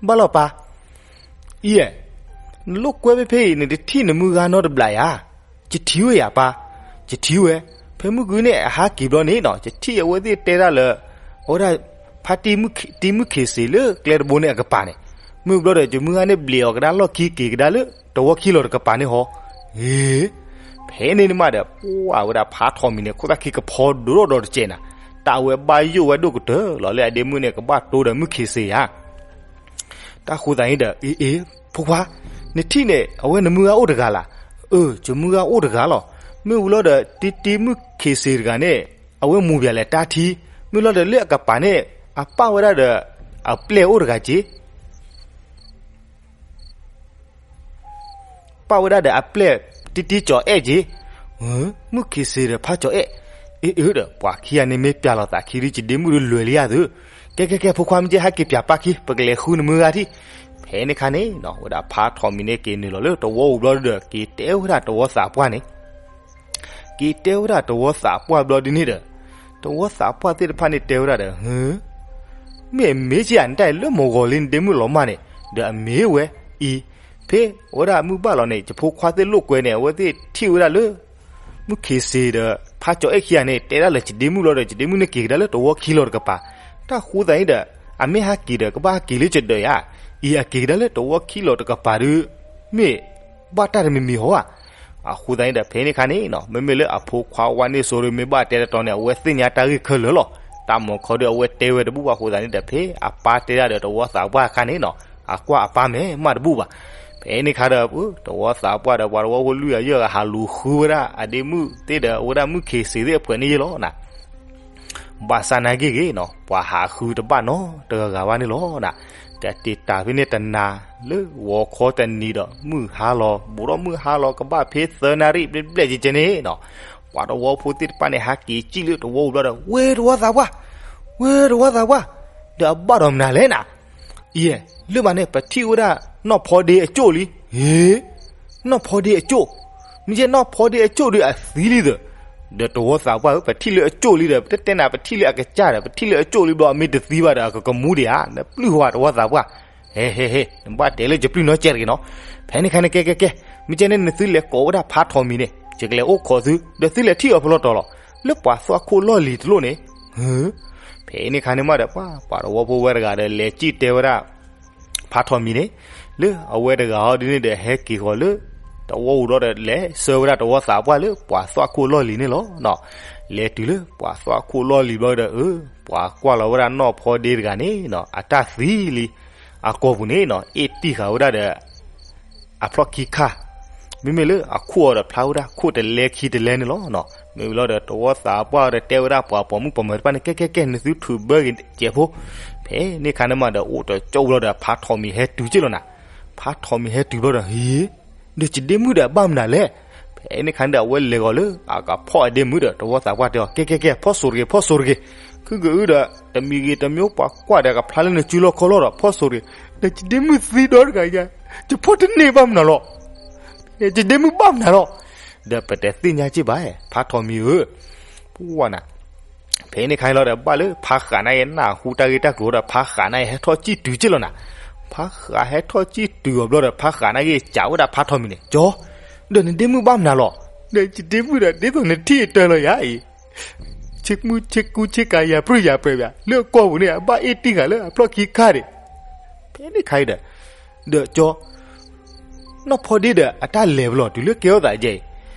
ဘၣ်လီၤပၢ်, အံၤ, နလိာ်ကွဲဖဲဖဲအံၤ နတထံၣ်နမုၢ်ဂၤနီတဘျီဧါ. ယထံၣ်ဝဲယၤပၢ်, ယထံၣ်ဝဲ, ဖဲမုၢ်ဂုၢ်န့ၣ်အဟးက့ၤဘျီန့ၣ်နီၤ ယထံၣ်အဝဲသ့ၣ်တဲဒၣ်လၢ အဝဲဒၣ် ဖါတံၢ်မုၣ်ခ့ၣ်စ့ၤလၢကျဲတဘိန့ၣ်အကပၤန့ၣ်, မုၢ်ဘျီဒီး ယမုၢ်ဂၤန့ၣ်ဘျ့းအီၤကဒါလီၢ်ခံက့ၤကဒါလၢတဝီခံလီၤတကပၤန့ၣ်ဟီ, ဂ့ၤ ဖဲန့ၣ်န့ၣ်မးဒီး ပှၢ်ဝဲဒၣ်ဖးထီၣ်မံၤန့ၣ် ခိၣ်သၣ်ခံကဖီဒိၣ်ထီၣ်ဒီးတစဲးနၤ, တၢ်အဝဲဘၣ်ယိၣ်ဝဲဒိၣ်ကတၢၢ်လီၤလၢအဒ့မုၣ်န့ၣ် ကဘၣ်တိၢ်ဒီးမုၣ်ခ့ၣ်စ့ၤဧါ. တၢ်ဃိသးန့ၣ်ဒီး အ့ အ့ ဖိခွါ, နထံၣ်န့ၣ် အဝဲနမုၢ်ဂၤအိၣ်တဂၤလၢ်. အၢ ယမုၢ်ဂၤအိၣ်တဂၤလီၤ. မ့ၢ်ဝံၤလီၤဒီး တံတံမုၣ်ခ့ၣ်စ့ၤတဂၤန့ၣ် အဝဲမူၤဘၣ်လဲၤတၢ်ထံ, မ့ၢ်လီၤဒီးလၢအကပၤန့ၣ် အပာ်ဝဲဒၣ်ဒီး အပျဲၢ်အိၣ်တဂၤက့ၤ ပာ်ဝဲဒၣ်ဒီးအပျဲၢ်တံတံကၠီၤအဲၣ်က့ၤ, မုၣ်ခ့ၣ်စ့ၤဒီးဖးကၠီၤအဲၣ်, အ့အ့ဒီး ပှၤခံဂၤန့ၣ်မ့ၢ်ပျၢ်လီၤသးခံဒီး ယဒ့မုၣ်ဒီးလွဲၤလံယၤသု, ကဲကဲကဲ ဖိခွါမ့ၢ်ကဲ ဟဲက့ၤပျၢ်ပၢ်ခံ ပကလဲၤဃုနမုၢ်ဂၤထံၣ်. ဖဲန့ၣ်ခါန့ၣ်နီၤ ဝဲဒၣ်ဖးထီၣ်မံၤန့ၣ်က့ၤနုာ်လီၤလၢတဝီအိၣ်ဘျီဒီး က့ၤတဲဝဲဒၣ်တဝီသးပှၢ်န့ၣ် က့ၤတဲဝဲဒၣ်တဝီသးပှၢ်ဘျီဒ်န့ၣ်ဒီး တဝီသးပှၢ်သ့ၣ်တဖၣ်န့ၣ်တဲဝဲဒၣ်ဒီး မ့ၢ်အမ့ၢ်က့ၤဧါ နတၢ်အံၤလၢမုၢ်ဂီၤလံ နဒ့မုၣ်လီၤမၢ်န့ၣ်, ဒီးအမ့ၢ်ဝဲအံၤ, ဖဲအဝဲဒၣ်မုၢ်ဘၣ်လီၤန့ၣ် ယဖိခွါသ့ၣ်လိာ်ကွဲန့ၣ် အဝဲသ့ၣ်ထံၣ်ဝဲဒၣ်လၢ မုၣ်ခ့ၣ်စ့ၤဒီး ဖးကၠီၤအဲၣ်ခံဂၤန့ၣ် တဲဒၣ်လၢယဒ့မုၣ်ဘျီဒီး ယဒ့မုၣ်န့ၣ်က့ၤကဒါလၢတဝီခံလီၤတကပၤ, တၢ်ဃိသးန့ၣ်ဒီး အမ့ၢ်ဟဲက့ၤဒီး ကဘၣ်ဟဲက့ၤလၢယဒၢးယၤ, အံၤအက့ၤကဒါလၢတဝီခံလီၤတကပၤဒီး မ့ၢ်ဘၣ်တၢ်တမံၤမံၤဟီဧါ. အဃိသတးန့ၣ်ဒီး ဖဲန့ၣ်ခါန့ၣ်နီၤ မ့မ့ၢ်လၢအဖိခွါဝါန့ၢ်စိဒီး မ့ၢ်ဘၣ်တဲတတီၤန့ၣ် အဝဲသ့ၣ်ညါတၢ်ဂ့ၢ်ခဲလၢာ်လီၤ. တၢ်မၤခီဒီး အဝဲတဲဝဲတဘူၣ်ဘၣ်အဃိသတးန့ၣ်ဒီး ဖဲအပၢ်တဲဒၣ်ဒီးတဝီသးပှၢ်အခါန့ၣ်နီၤ အကွၢ်အပၢ်မဲာ်မးတဘူၣ်ဘၣ်. ဖဲန့ၣ်ခါဒီး တဝီသးပှၢ်ဒီး ပှၤတဝီဖိလွံၢ်ဂၤယဲၢ်ဂၤ ဟးလူၤဃုဝဲဒၣ်အဒ့မုၣ်သ့ၣ်ဒီး အဝဲဒၣ်မုၣ်ခ့ၣ်စ့ၤသ့ၣ်အဖှဲးန့ၣ်ယဲၢ်လီၤနၤ. ဘၣ်ဆၣ်နာ်က့ဂ့ၤနီၤ ပှၤဟးဃုတဘၣ်နီတဂၤဂၤဘၣ်န့ၣ်လီၤနၤ. တၢ်တ့ၢ်တၢ်ဖဲန့ၣ်တနၤ လၢဂီၤခီတနံၤဒီး မုၢ်ဟါလီၤ ဘူးဒီးမုၢ်ဟါလီၤ ကဘၣ်ဖဲသၢနၣ်ရံၣ်ဘျဲၣ်ဘျဲၣ်ကဲကဲန့ၣ်နီၤ ပှၤတဝီဖိသ့ၣ်တဖၣ်န့ၣ် ဟးက့ၤစံၣ်လၢတဝီအိၣ်ဘျီဒီး ဝဲတဝီသးပှၢ်, ဝဲတဝီသးပှၢ်, ဒီးအဘၣ်ဒီးမနုၤလဲၣ်နၤ. ယဲၢ် လၢမးန့ၣ် ပထံၣ်ဝဲဒၣ်နီၢ်ဖီဒ့အကၠိၣ်လံ. ဟ့ နီၢ်ဖီဒ့အကၠိၣ်, မ့ၢ်ကဲနီၢ်ဖီဒ့အကၠိၣ်ဒီးအသံလံသၢ. ဒီးတဝီသးပှၢ်ဧၢ ပထံၣ်လၢအကၠိၣ်လံဒီး ပတတဲနၤ ပထံၣ်လၢအကစၢ်ဒီး ပထံၣ်လၢအကၠိၣ်လံဘျီ အမ့ၢ်တသံဘၣ်ဒီး အကကမူဒံးဧါ နပျုၢ်ဟီတဝီသးပှၢ်. ဟဲဟဲဟဲ နဘၣ်တဲလၢယပျုၢ်နီတစဲးတဂ့ၤနီၤ. ဖဲန့ၣ်ခါန့ၣ် ကဲကဲကဲ မ့ၢ်ကဲန့ၣ် နသုလဲၤကိးဝဲဒၣ်ဖးထီၣ်မံၤန့ၣ် ယကလဲၤအိၣ်ခိးသု ဒီးသုလဲၤထံၣ်အီၤဖဲလဲၣ်တီၤလီၤ လၢပှၤသွၣ်ခိၣ်လီၢ်လံၤတလိၣ်န့ၣ်. ဟ့ ဖဲန့ၣ်ခါန့ၣ်မးဒီး ပှၤ ပှၤတဝီဖိဝဲတဂၤဒီး လဲၤစံၣ်တဲဝဲဒၣ် ဖးထီၣ်မံၤန့ၣ် လၢအဝဲတဂၤဟီဒ်န့ၣ်ဒီး ဟဲက့ၤဃီၤလၢ တဝီအိၣ်ဒီး လဲၤဆှၢဝဲဒၣ်တဝီသးပှၢ်လၢပှၤသွၣ်ခိၣ်လီၢ်လံၤန့ၣ်လီၤ. လဲၤတုၤလၢပှၤသွၣ်ခိၣ်လီၢ်လံၤဘျီဒီး အၢ ပှၤကွၢ်လီၤဝဲဒၣ်နီၢ်ဖီဒ့တဂၤန့ၣ်နီၤ အတၢ်သံလံ အကိာ်ပူၤန့ၣ်နီၤ အ့ၣ်တံၢ်ဃာ်ဝဲဒၣ်ဒီး အဖျီၣ်ခံခါ မ့မ့ၢ်လၢအခိၣ်အီၤဒီးဖျါဝဲဒၣ်ခိၣ်တလဲခံတလဲန့ၣ်လီၤ. မ့ၢ်ဝံၤလီၤဒီး တဝီသးပှၢ်ဒီးတဲဝဲဒၣ်ပှၤပိာ်မုၣ်ပိာ်မၢၤတဖၣ်န့ၣ် ကဲကဲကဲ နသုထုးဘၢက့ၤစဲးဖိ. ဖဲန့ၣ်ခါန့ၣ်မးဒီး အိၣ်တကၠိၣ်လီၤဒီး ဖးထီၣ်မံၤဟဲတုၤက့ၢ်လီၤနၤ. ဖးထီၣ်မံၤဟဲတုၤဘျီဒီး ဟ့ ဒီးယဒ့မုၣ်ဒီးဘၣ်မနုၤလဲၣ်. ဖဲန့ၣ်ခါန့ၣ်ဒီး အဝဲလဲၤဂီၤလၢအကဖီၣ်အဒ့မုၣ်ဒီး တဝီသးပှၢ်တဲအီၤ ကဲကဲကဲ ဖီၣ်စိးတဂ့ၤ ဖီၣ်စိးတဂ့ၤ. ခုကအုဒီး တမံၤဂ့ၤတမံၤ ပှၤကွၢ်ဒီးကဖျါလၢနစုလီၢ်ခီလီၢ်ဒီး ဖီၣ်စိးတဂ့ၤ. ဒီးယဒ့မုၣ်သံဒီတဂၤညါ ယဖီၣ်တန့ၢ်ဘၣ်မနုၤလီၤ. ယဒ့မုၣ်ဘၣ်မနုၤလီၤ. ဒီးပတသ့ၣ်ညါက့ၢ်ဘၣ် ဖးထီၣ်မံၤဧၢ. ပှၢ်နၤ ဖဲန့ၣ်ခါန့ၣ်လီၤဒီး ဘၣ်လၢဖးဃးနၤအံၤ နၢ်ဟူတၢ်ဂ့ၢ်တၢ်ကျိၤဒီး ဖးဃးနၤအံၤဟဲထီၣ်စံၣ်တုၤက့ၢ်လီၤနၤ. ဖးဃးဟဲထီၣ်စံၣ်တုၤအီၤဘျီဒီး ဖးဃးနၤက့ၢ်စံးဝဲဒၣ်ဖးထီၣ်မံၤန့ၣ် ကၠီ ဒီးနဒ့မုၣ်ဘၣ်မနုၤလီၤ. ဒီးယဒ့မုၣ်ဒီး ဒ်သိးနထံၣ်အတၢ်လီၤယၤအံၤ ဆ့မုၢ်ဆ့ကူဆ့ကၤယၤပြံၢ်ယၤပြဲးဘၣ် လၢအကိာ်ပူၤန့ၣ် အဘၣ်အ့ၣ်တံၢ်ဃာ်လၢအဖျီၣ်ခံခါန့ၣ်. ဖဲန့ၣ်ခါအံၤဒီး ဒီးကၠီ နီၢ်ဖီဒ့ဒီးအတၢ်လဲၤဝဲလီၤ တုၤလၢကဲထီၣ်သးယဲအံၤ,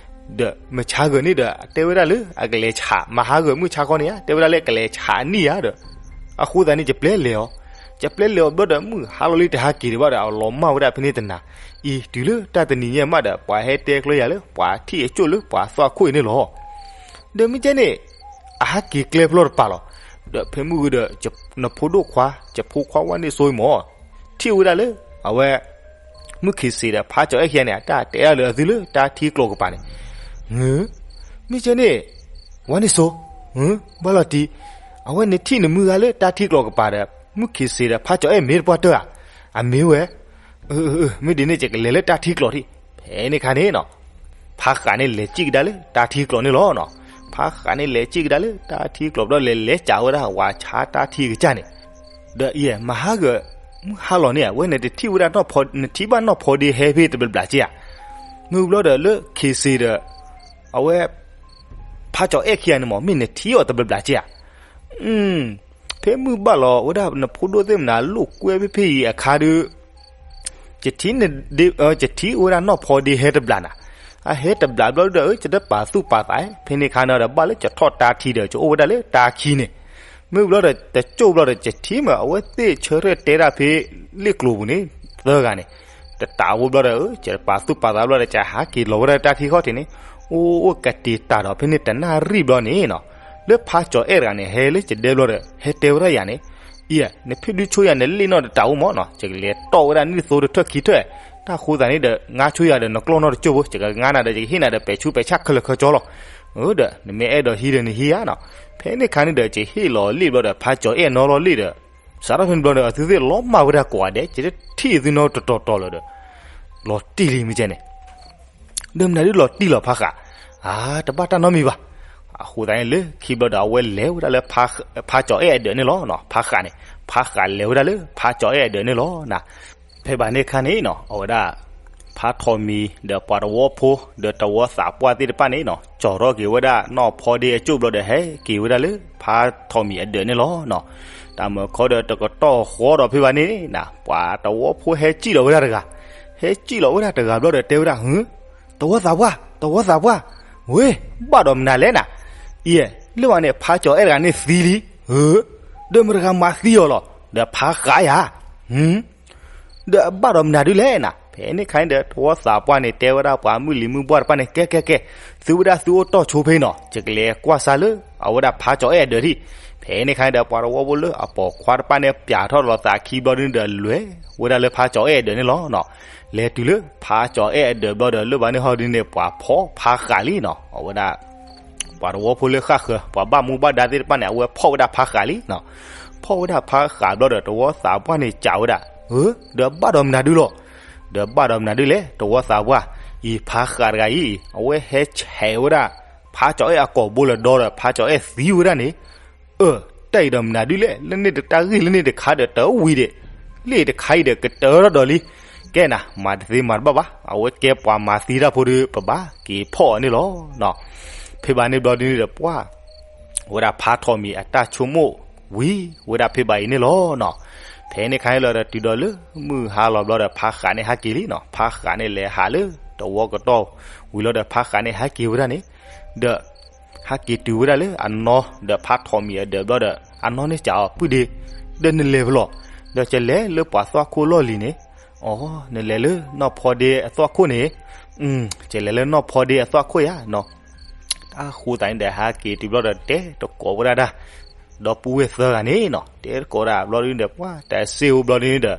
ဒီးမုၢ်ဆါဂၤန့ၣ်ဒီး တဲဝဲဒၣ်လၢအကလဲၤဆး မဟါဂၤမုၢ်ဆါခီန့ၣ်ဧါ တဲဝဲဒၣ်လၢကလဲၤဆးအနံၣ်ဧါဒီး အဃိသတးန့ၣ် ယပျဲလဲၤအီၤ, ယပျဲလဲၤအီၤဘျီဒီး မုၢ်ဟါလီၤလံတဟါက့ၤဒံးဘၣ်ဒီး အလီၤမၢ်ဝဲဒၣ်ဖဲန့ၣ်တနၤ, အံၤတုၤလၢတၢ်တနံၤညါမးဒီး ပှၤဟဲတဲကျၢၤယၤလၢ ပှၤထံၣ်အကၠိၣ်လၢပှၤသွၣ်ခိၣ်အံၤန့ၣ်လီၤ. ဒီးမ့ၢ်ကဲန့ၣ် အဟးက့ၤကျဲဖျီတပၤလီၤ. ဒီးဖဲမုၢ်ဂီၤဒီး နဖိဒိၣ်ခွါ ယဖိခွါဝါန့ၢ်စိမၢ် ထံၣ်ဝဲဒၣ်လၢ အဝဲ မုၢ်ခ့ၤစ့ဒီး ဖးကၠီၤအဲၣ်ခံဂၤန့ၣ် အတၢ်တဲဒၣ်လၢအသုလၢတၢ်ထံကျိာ်ကပၤန့ၣ်, မ့ၢ်ကဲန့ၣ် ဝါန့ၢ်စိ, ဘၣ်လီၤတံၢ်, အဝဲန့ၣ်ထံၣ်နမုၢ်ဂၤလၢတၢ်ထံကျိာ်ကပၤဒီး မုၢ်ခ့ၤစ့ဒီး ဖးကၠီၤအဲၣ်မ့ၢ်တပှၢ်တၢၢ်ဧါ, အမ့ၢ်ဝဲ မ့ၢ်ဒ်န့ၣ် ယကလဲၤလၢတၢ်ထံကျိာ်ထံၣ်. ဖဲန့ၣ်ခါန့ၣ်နီၤ, ဖးဃးန့ၣ်လဲၤစံၣ်ကဒါလၢတၢ်ထံကျိာ်န့ၣ်လီၤ. ဖးဃးန့ၣ်လဲၤစံၣ်ကဒါလၢတၢ်ထံကျိာ်ဘျီ လဲၤလဲၤကးဝဲဒၣ် ဝးဆါတၢ်ထံကစၢ်န့ၣ်, ဒီးအံၤ မဟါဂၤ မုၢ်ဟါလီၤန့ၣ် အဝဲန့ၣ်တထံၣ်ဝဲဒၣ်နီၢ်ဖီ နထံၣ်ဘၣ်နီၢ်ဖီဒ့ဟဲဖဲတဘျီဘျီက့ဧါ. မ့ၢ်ဘျီဒီးလၢခ့ၤစ့ဒီး အဝဲ ဖးကၠီၤအဲၣ်ခံဂၤန့ၣ်မၢ် မ့ၢ်နထံၣ်အီၤတဘျီဘျီက့ဧါ. ဖဲမုၢ်ဘၣ်လီၤဝဲဒၣ် နဖိဒိၣ်သ့ၣ်မနၤ လိာ်ကွဲဖဲဖဲအံၤအခါဒီး ယထံၣ် ယထံၣ်ဝဲဒၣ်နီၢ်ဖီဒ့ဟဲတဘျီနၤ, အဟဲတဘျီဘျီဒီး ယတပာ်သူၣ်ပာ်သး, ဖဲန့ၣ်ခါန့ၣ်ဒီး ဘၣ်လၢယထီၣ်တၢ်ထံဒီး ယအိၣ်ဝဲဒၣ်လၢတၢ်ခံန့ၣ်, မ့ၢ်ဘျီဒီး တကၠိၢ်ဘျီဒီး ယထံၣ်မး အဝဲသ့ၣ်ဆၢထၢၣ်တဲဒၣ်ဖဲလ့ၣ်ကျိၤပူၤန့ၣ် သၢဂၤန့ၣ်, တတးအိၣ်ဘျီဒီး ယပာ်သူၣ်ပာ်သးဘျီဒီး ယဟးက့ၤလီၤဝဲဒၣ်တၢ်ခံခီၣ်ထံးန့ၣ်, အိၣ်အိၣ်ကတဲာ်တၢ်ဒီး ဖဲန့ၣ်တနၣ်ရံၣ်ဘျီန့ၣ်နီၤ, လၢဖးကၠီၤအဲၣ်တဂၤန့ၣ် ဟဲလၢယဒဲဘျီဒီး ဟဲတဲဝဲဒၣ်ယၤန့ၣ်, အံၤ နဖံးဒုဆိယၤ နလ့ၣ်နီၢ်တတးအိၣ်မၢ်နီၤ, ယကလဲၤတီၢ်ဝဲဒၣ်နံၣ်သိတထၢၣ်ခံထၢၣ်, တၢ်ဃိသးန့ၣ်ဒီး ငါဆိယၤဒီး နကျီၢ်နီၢ်တကၠိၢ်ဖိ ယကငါနၤဒီး ယကဟ့ၣ်နၤဒီး ပဲာ်ဆူးပဲာ်ဆၣ်ခဲလၢာ်ခဲဆ့လီၤ. ဒီး နမ့ၢ်အဲၣ်ဒိးဟံးဒီးနဟံးဧါနီၤ, ဖဲန့ၣ်ခါန့ၣ်ဒီး ယဟ့ၣ်လီၤလ့ၣ်ဘျီဒီး ဖးကၠီၤအဲၣ်နီၤလီၤလ့ၣ်ဒီး စးထီၣ်ဖဲန့ၣ်ဘျီဒီး အသုသ့ၣ်လီၤမၢ်ဝဲဒၣ်ကိးဂၤဒဲး ယတထံၣ်သုနီတတီၤတီၤလၢၤဒီး လီၤတံၢ်လံမ့ၢ်ကဲန့ၣ်, ဒီးမနုၤဒုလီၤတံၢ်လီၤဖးဃး, အါ တဘၣ်တၢ်နီတမံၤဘၣ်. အဃိသတးန့ၣ် လၢခံဘျီဒီး အဝဲလဲၤဝဲဒၣ်လၢ ဖးကၠီၤအဲၣ်အဒၢးန့ၣ်လီၤ. ဖးဃးန့ၣ် ဖးဃးလဲၤဝဲဒၣ်လၢ ဖးကၠီၤအဲၣ်အဒၢးန့ၣ်လီၤ. ဖဲဘၣ်န့ၣ်ခါန့ၣ်နီၤ အဝဲဒၣ် ဖးထီၣ်မံၤ ဒီးပှၤတဝီဖိ ဒီးတဝီသးပှၢ်သ့ၣ်တဖၣ်န့ၣ်နီၤ ကၠီၤထီၣ်က့ၤဝဲဒၣ်နီၢ်ဖီဒ့အကၠိၢ်ဘျီဒီး ဟဲက့ၤဝဲဒၣ်လၢ ဖးထီၣ်မံၤအဒၢးန့ၣ်လီၤ. တၢ်မုၢ်ခီဒီး တကတီၢ်ဃီဒီးဖဲဘၣ်န့ၣ်နီၤ ပှၤတဝီဖိဟဲစံၣ်လီၤဝဲဒၣ်တဂၤ, ဟဲစံၣ်လီၤဝဲဒၣ်တဂၤဘျီဒီး တဲဝဲဒၣ် တဝီသးပှၢ် တဝီသးပှၢ်, ဝ့ၢ် ဘၣ်ဒီးမနုၤလဲၣ်နၤ, အံၤ လၢဘၣ်န့ၣ် ဖးကၠီၤအဲၣ်တဂၤန့ၣ်သံလံ, ဒီးမတၤတဂၤမၤသံအီၤလီၤ, ဒီးဖးဃးယၤ ဒီးဘၣ်ဒီးမနုၤဒုလဲၣ်နၤ. ဖဲန့ၣ်ခါန့ၣ်ဒီး တဝီသးပှၢ်န့ၣ် တဲဝဲဒၣ်ပှၤမုၢ်လံၤမုၢ်ဘှၢ်တဖၣ်န့ၣ် ကဲ ကဲ ကဲ, သုဝဲဒၣ်သုအိၣ်တီၢ်ဆိဖဲနီၤ, ယကလဲၤကွၢ်စၢ်လၢ အဝဲဒၣ်ဖးကၠီၤအဲၣ်အဒၢးထံၣ်. ဖဲန့ၣ်ခါန့ၣ်ဒီး ပှၤတဝီဖိလၢအပိာ်ခွါတဖၣ်န့ၣ် ပျးထီၣ်လီၤသးခံဘျီဒုန့ၣ်ဒီး လဲၤဝဲဒၣ်လၢဖးကၠီၤအဲၣ်အဒၢးန့ၣ်လီၤ. လဲၤတုၤလၢဖးကၠီၤအဲၣ်အဒၢးဘျီဒီး လၢဘၣ်န့ၣ်ဟီဒုန့ၣ် ပှၤဖီၣ်ဖးဃးလံနီၤ, အဝဲဒၣ် ပှၤတဝီဖိလၢဃၣ်ဃၢၤ ပှၤဘၣ်မူဘၣ်ဒါသ့ၣ်တဖၣ်န့ၣ် အဝဲဖီၣ်ဝဲဒၣ်ဖးဃးလံနီၤ. ဖီၣ်ဝဲဒၣ်ဖးဃးဘျီဒီး တဝီသးပှၢ်န့ၣ်စံးဝဲဒၣ်, ဒီးဘၣ်ဒီးမနုၤဒုလီၤ, ဒီးဘၣ်ဒီးမနုၤဒုလဲၣ် တဝီသးပှၢ်, အံၤဖးဃးတဂၤအံၤ အဝဲဟဲဆဲးဝဲဒၣ် ဖးကၠီၤအဲၣ်အကိာ်ဘိလၢဒီဒီး ဖးကၠီၤအဲၣ်သံဝဲဒၣ်န့ၣ်, အၢ တၢ်အံၤဒီးမနုၤဒုလဲၣ်, လၢန့ၣ်တၢ်ဂ့ၢ်လၢန့ၣ်တခါဒီးတဝံၤဒီး လၢတခါအံၤဒီးကတၢၢ်ထီၣ်ဒီးလံ. ကဲနၤ မၤတသ့မၤတဘၣ်ဘၣ်, အဝဲကဲပှၤမၤသံတၢ်ဖိဒီး ပဘၣ်က့ၤဖီၣ်အီၤန့ၣ်လီၤ. ဖဲဘၣ်န့ၣ်ဘျီဒုန့ၣ်ဒီး ပှၤ ဝဲဒၣ်ဖးထီၣ်မံၤအတၢ်ဆိကမိၣ်ဝံၤဝဲဒၣ်ဖဲဘၣ်အံၤန့ၣ်လီၤနီၤ. ဖဲန့ၣ်ခါန့ၣ်လီၤဒီး တုၤဒီးလၢမုၢ်ဟါလီၤဘျီဒီး ဖးဃးန့ၣ်ဟဲက့ၤလံနီၤ. ဖးဃးန့ၣ်လဲၤဟးလၢတဝီကတီၢ်ဝံၤလီၤဒီး ဖးဃးန့ၣ်ဟဲက့ၤဝဲဒၣ်န့ၣ်, ဒီး ဟဲက့ၤတုၤဝဲဒၣ်လၢအနီၢ်ဒီး ဖးထီၣ်မံၤအဒၢးဘျီဒီး အနီၢ်န့ၣ်စံးအီၤ ပုၢ်ဒ့, ဒီးနလဲၤဖဲလဲၣ်, ဒီးယလဲၤလၢပှၤသွၣ်ခိၣ်လီၢ်လံၤန့ၣ်, အိ နလဲၤလၢနီၢ်ဖီဒ့အသွၣ်ခိၣ်န့ၣ်, ယလဲၤလၢနီၢ်ဖီဒ့အသွၣ်ခိၣ်ယါနီၤ. တၢ်ဃိသးန့ၣ်ဒီး ဟဲက့ၤတုၤဘျီဒီး တဲတကိးဝဲဒၣ်တၢ် ဒီပုၢ်ဝဲၢ်သၢဂၤန့ၣ်နီၤ, တဲတကိးဒၣ်ဘျီဒုန့ၣ်ဒီး ပှၤတၢ်စ့ၢ်အိၣ်ဘျီဒုန့ၣ်ဒီး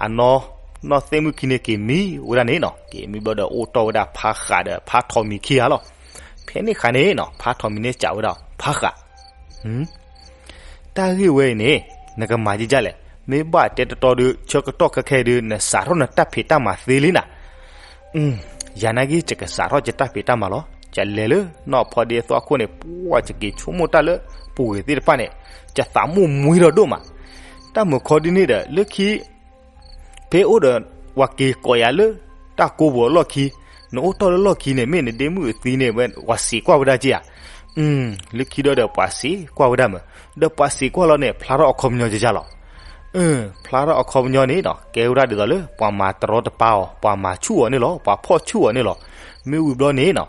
အနီၢ် နီၢ်သ့ၣ်မုၣ်ခံန့ၣ်က့ၤမံဝဲဒၣ်န့ၣ်နီၤ, က့ၤမံဘျီဒီး အိၣ်တီၢ်ဝဲဒၣ်ဖးဃးဒီးဖးထီၣ်မံၤခံဂၤလီၤ. ဖဲန့ၣ်ခါန့ၣ်နီၤ ဖးထီၣ်မံၤန့ၣ်စံးဝဲဒၣ် ဖးဃး တၢ်ဂ့ၢ်ဝဲအံၤန့ၣ် နကမၤဒ်လဲၣ်, မ့ၢ်ဘၣ်တဲတတီဒီး ဆၢကတီၢ်ခဲခဲအံၤဒီး နစးထီၣ်နတၢ်ဖံးတၢ်မၤသ့လံနၤ. ယၤနာ်က့ ယကစးထီၣ်ယတၢ်ဖံးတၢ်မၤလီၤ. ယလဲၤလၢနီၢ်ဖီဒ့အသွၣ်ခိၣ်န့ၣ် ပှၤယက့ၤဆိကမိၣ်တၢ်လၢ ပူၤကွံာ်သ့ၣ်တဖၣ်န့ၣ် ယသးမိၣ်မှံထီၣ်ဒိၣ်မး. တၢ်မုၢ်ခီဒ်န့ၣ်ဒီး လၢခံ ဖဲအိၣ်ဒီး ပှၤက့ၤကိးယၤလၢ တၢ်ကိးပူၤအလီၢ်ခံ, နအိၣ်တီၢ်လၢလီၢ်ခံန့ၣ် မ့ၢ်နဒ့မုၣ်အသံန့ၣ် ပှၤစံးကွၢ်ဝဲဒၣ်က့ဧါ. လၢခံဒီး ပှၤစံးကွၢ်ဝဲဒၣ်မး, ဒီးပှၤစံးကွၢ်လီၤန့ၣ် ဖျါထီၣ်အခီပညီကကၢ်လီၤ. ဖျါထီၣ်အခီပညီန့ၣ်နီၤ ကဲဝဲဒၣ်ဒ်သိးလၢ ပှၤမၤတရီတပါအီၤ, ပှၤမၤဆူၣ်အီၤန့ၣ်လီၤ, ပှၤဖီၣ်ဆူၣ်အီၤန့ၣ်လီၤ. မ့ၢ်ဝံၤဘျီန့ၣ်နီၤ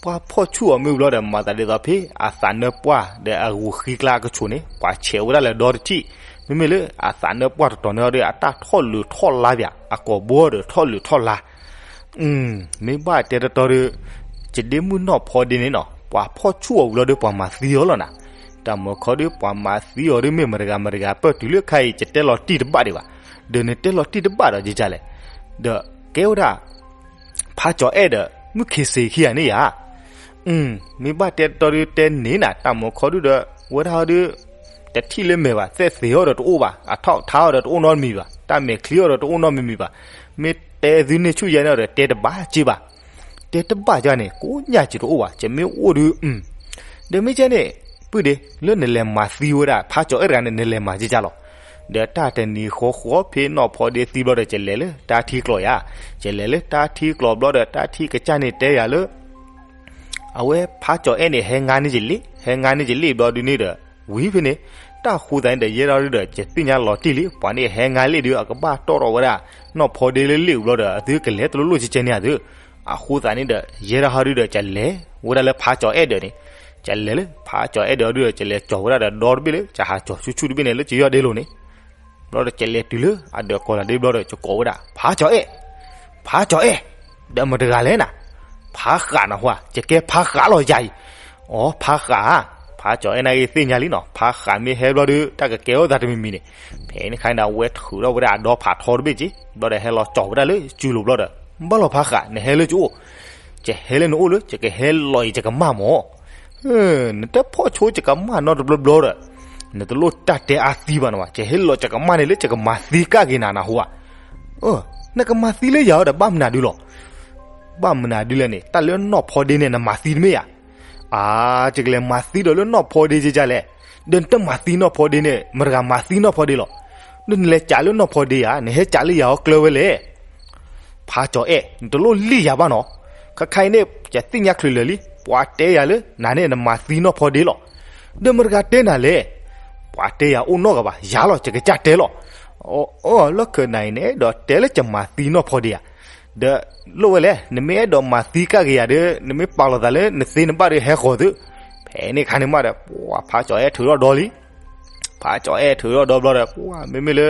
ပှၤဖီၣ်ဆူၣ်အီၤမ့ၢ်ဝံၤဘျီဒီး မၤသးဒ်သိးဖဲ အသးနၢပှၢ်ဒီးအဂုၤဃံကျါအကဆူးန့ၣ် ပှၤဆဲးဝဲဒၣ်လၢဒီတထံၣ်, မ့မ့ၢ်လၢအသးနၢပှၢ်တတီၤန့ၣ်ဒီး အတၢ်ထီၣ်လုးထီၣ်လါပၠး, အကိာ်ဘိဒီးထီၣ်လုးထီၣ်လါ. မ့ၢ်ဘၣ်တဲတတီဒီး ယဒ့မုၣ်နီၢ်ဖီဒ့န့ၣ်နီၤ ပှၤဖီၣ်ဆူၣ်အီၤဝံၤလီၤဒီး ပှၤမၤသံအီၤလီၤနၤ. တၢ်မၢခီဒုး ပှၤမၤသံအီၤဒုး မ့ၢ်မတဂၤမတဂၤ ပၢၢ်တုၤလၢခါအံၤ ယတဲလီၤတံၢ်တဘၣ်ဒံးဘၣ်. ဒီးနတဲလီၤတံၢ်တဘၣ်ဒီးယကလဲၣ်. ဒီးကဲဝဲဒၣ် ဖးကၠီၤအဲၣ်ဒီး မုၢ်ခ့စ့ခံဂၤန့ၣ်ယၤ မ့ၢ်ဘၣ်တဲတတီဒုးတဲန့ၣ်နၤ တၢ်မၢခီဒုးဒီး ဝဲဒၣ်ဟီဒုး တထံၣ်လၢမဲာ်ဘၣ် သဲၣ်သ့ၤဟီဒီးတအိၣ်ဘၣ် အထီၣ်အထါဟီဒီးတအိၣ်နီတမံၤဘၣ် တၢ်မဲာ်ချံဟီဒီးတအိၣ်နီတမံၤဘၣ်. မ့ၢ်တဲသုန့ၢ်ဆူၣ်ယဲန့ၣ်ဒီး တဲတဘၣ်က့ဘၣ်. တဲတဘၣ်ယၤန့ၣ် ကိးညၣ်က့တအိၣ်ဘၣ် ကမ့ၢ်အိၣ်ဒုး ဒီးမ့ၢ်ကဲန့ၣ် ပုၢ်ဒ့ လၢနလဲၤမၤသံဝဲဒၣ် ဖးကၠီၤအဲၣ်တဂၤန့ၣ် နလဲၤမၤကကၢ်လီၤ. ဒီးတၢ်တနံၤဃီဃီဖဲနီၢ်ဖီဒ့သံဘျီဒီး ကလဲၤလၢတၢ်ထံကျိၤယၤ, ကလဲၤလၢတၢ်ထံကျိၤဘျီဒီး တၢ်ထံကစၢ်န့ၣ်တဲယၤလၢ အဝဲဖးကၠီၤအဲၣ်န့ၣ် ဟဲငါန့ၢ်ယလ့ၣ်, ဟဲငါန့ၢ်ယလ့ၣ်ဘျီဒုးန့ၣ်ဒီး ဝံၤဖဲန့ၣ် တၢ်ဃိသးန့ၣ်ဒီး ယဲဒၣ်ဒုးဒီး ယသ့ၣ်ညါလီၤတံၢ်လံ ပှၤန့ၣ်ဟဲငါလ့ၣ်ဒုး အကဘၣ်တီၣ်ထီၣ်ဝဲဒၣ် နီၢ်ဖီဒ့လၢလ့ၣ်အူဘျီဒီး အသုကလဲၤတလိၣ်လိၣ်ကဲကဲန့ၣ်အသု အဃိသးန့ၣ်ဒီး ယဲဒၣ်ဟီဒုးဒီး ကလဲၤဝဲဒၣ်လၢဖးကၠီၤအဲၣ်ဒၢးန့ၣ်, ကလဲၤလၢဖးကၠီၤအဲၣ်ဒၢးဒုးဒီး ကလဲၤကၠီၤဝဲဒၣ်ဒီးဒီတဘ့ၣ်လၢ ကဟးကၠီၤဆူၣ်ဆူၣ်တဘ့ၣ်န့ၣ် လၢကယီၢ်ဒ့လိၤန့ၣ် ဘျီဒီးကလဲၤတုၤလၢအဒၢးကီၤလၤဒ့ဘျီဒီး ကကိးဝဲဒၣ် ဖးကၠီၤအဲၣ်, ဖးကၠီၤအဲၣ်, ဒီးမတဂၤလဲၣ်နၤ, ဖးဃးနဟူဧါ, ယကဲဖးဃးလီၤယၤအံၤ, အိ ဖးဃးဧါ, ဖးကၠီၤအဲၣ်န့ၣ်ဂ့ၤသ့ၣ်ညါလံနီၤ, ဖးဃးမ့ၢ်ဟဲဘျီဒီး တၢ်ကကဲထီၣ်သးတမံၤမံၤန့ၣ်, ဖဲန့ၣ်ခါန့ၣ်ဒီး အဝဲထုးထီၣ်ဝဲဒၣ်အဒီဖးထီတဘ့ၣ်က့ၤ, ဘျီဒီးဟဲလီၤကၠီၤဝဲဒၣ်လၢစုလိၤဘျီဒီး, ဘၣ်လီၤဖးဃး နဟဲလၢယအိၣ်, ယဟဲလၢနအိၣ်လၢ ယကဟဲလီၤအံၤယကမၢ်မၢ် နတဖီၣ်ဆိယကမၢ်နီတဘျီဘျီဒီး, နတလိၣ်တၢ်တဲအါသံဘၣ်နဝဲ, ယဟဲလီၤယကမၢ်န့ၣ်လၢယကမၤသံကၣ်က့ၤနၤနဟူဧါ, နကမၤသံလၢယၤဒီး ဘၣ်မနုၤဒုလီၤ, ဘၣ်မနုၤဒုလဲၣ်န့ၣ် တၢ်လၢနီၢ်ဖီဒ့န့ၣ် နမၤသံတမ့ၢ်ဧါ, အါ ယကလဲၤမၤသံဒီးလၢနီၢ်ဖီဒ့ကကလဲၣ်, ဒီးနတမၤသံနီၢ်ဖီဒ့န့ၣ် မတဂၤမၤသံနီၢ်ဖီဒ့လီၤ, ဒီးနလဲၤကးလၢနီၢ်ဖီဒ့ဧါ, နဟဲကးလၢယၤအီၤကျၢၤဝဲလဲၣ် ဖးကၠီၤအဲၣ် နတလိၣ်လံၣ်ယၤဘၣ်နီၤ, ခဲခါအံၤန့ၣ် ယသ့ၣ်ညါချုးလၢာ်လံ, ပှၤတဲယၤလၢ နၤန့ၣ်နမၤသံနီၢ်ဖီဒ့လီၤ, ဒီးမတဂၤတဲနၤလဲၣ်, ပှၤတဲယၤအိၣ်နီတဂၤဘၣ်, ယၤလီၤ ယကစၢ်တဲလီၤ, အိ လီၢ်ခၢၣ်နၤအံၤန့ၣ် အဲၣ်ဒိးတဲလၢယမၤသံနီၢ်ဖီဒ့ဧါ, ဒီးလိၣ်ဝဲလဲၣ်, နမ့ၢ်အဲၣ်ဒိးမၤသံကၣ်က့ၤယၤဒီး နမ့ၢ်ပာ်လီၤသးလၢနသ့နဘၣ်ဒီးဟဲဃီၤသု, ဖဲန့ၣ်ခါန့ၣ်မးဒီး ပှၤဖးကၠီၤအဲၣ်ထုးထီၣ်ဒီလံ ဖးကၠီၤအဲၣ်ထုးထီၣ်ဒီဘျီဒီး ပှၤမ့မ့ၢ်လၢ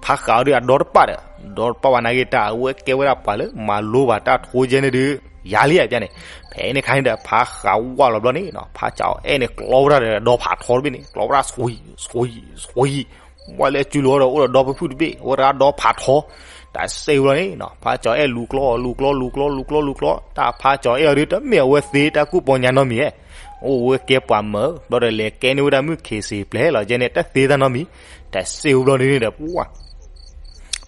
ဖးဃးအီၤဒုးအဒီတပၣ်ဒီး ဒီတပၣ်ဘၣ်နာ်က့တၢ်အဝဲကဲဝဲဒၣ်ပှၤလၢမၤလိဘၣ်တၢ်ထိယဲန့ၣ်ဒုး ယၤလံဧါပျၢ်န့ၣ်, ဖဲန့ၣ်ခါန့ၣ်ဒီး ဖးဃးဝၢ်လီၤဘျီန့ၣ် ဖးကၠီၤအဲၣ်န့ၣ် ကျီဝဲဒၣ်ဒီးဒီဖးထီတဘ့ၣ်န့ၣ် ကျီဝဲဒၣ် ဆွံ ဆွံ ဆွံ ဝဲလၢစုလိၤဒီးအိၣ်ဒီးဒီဖုၣ်ဖုၣ်တဘ့ၣ် အဝဲဒၣ်ဒီဖးထီ, တၢ်စ့ဝံၤလီၤန့ၣ် ဖးကၠီၤအဲၣ်လူၤကျီ လူၤကျီ လူၤကျီ လူၤကျီ လူၤကျီ, တၢ်ဖးကၠီၤအဲၣ်အီၤဒုး တမ့ၢ်အဝဲသ့တၢ်ကူၣ်ပီညါနီတမံၤဧါ, အိၣ်ဝဲကဲပှၤမၢ ဘျီဒီးလဲၤကဲန့ၢ်ဝဲဒၣ်မုၢ်ခ့စ့ၤပျဲလီၤယဲန့ၣ် တၢ်သ့တၢ်နီတမံၤ, တၢ်စ့ဝံၤဘျီန့ၣ်ဒီး ပှၤ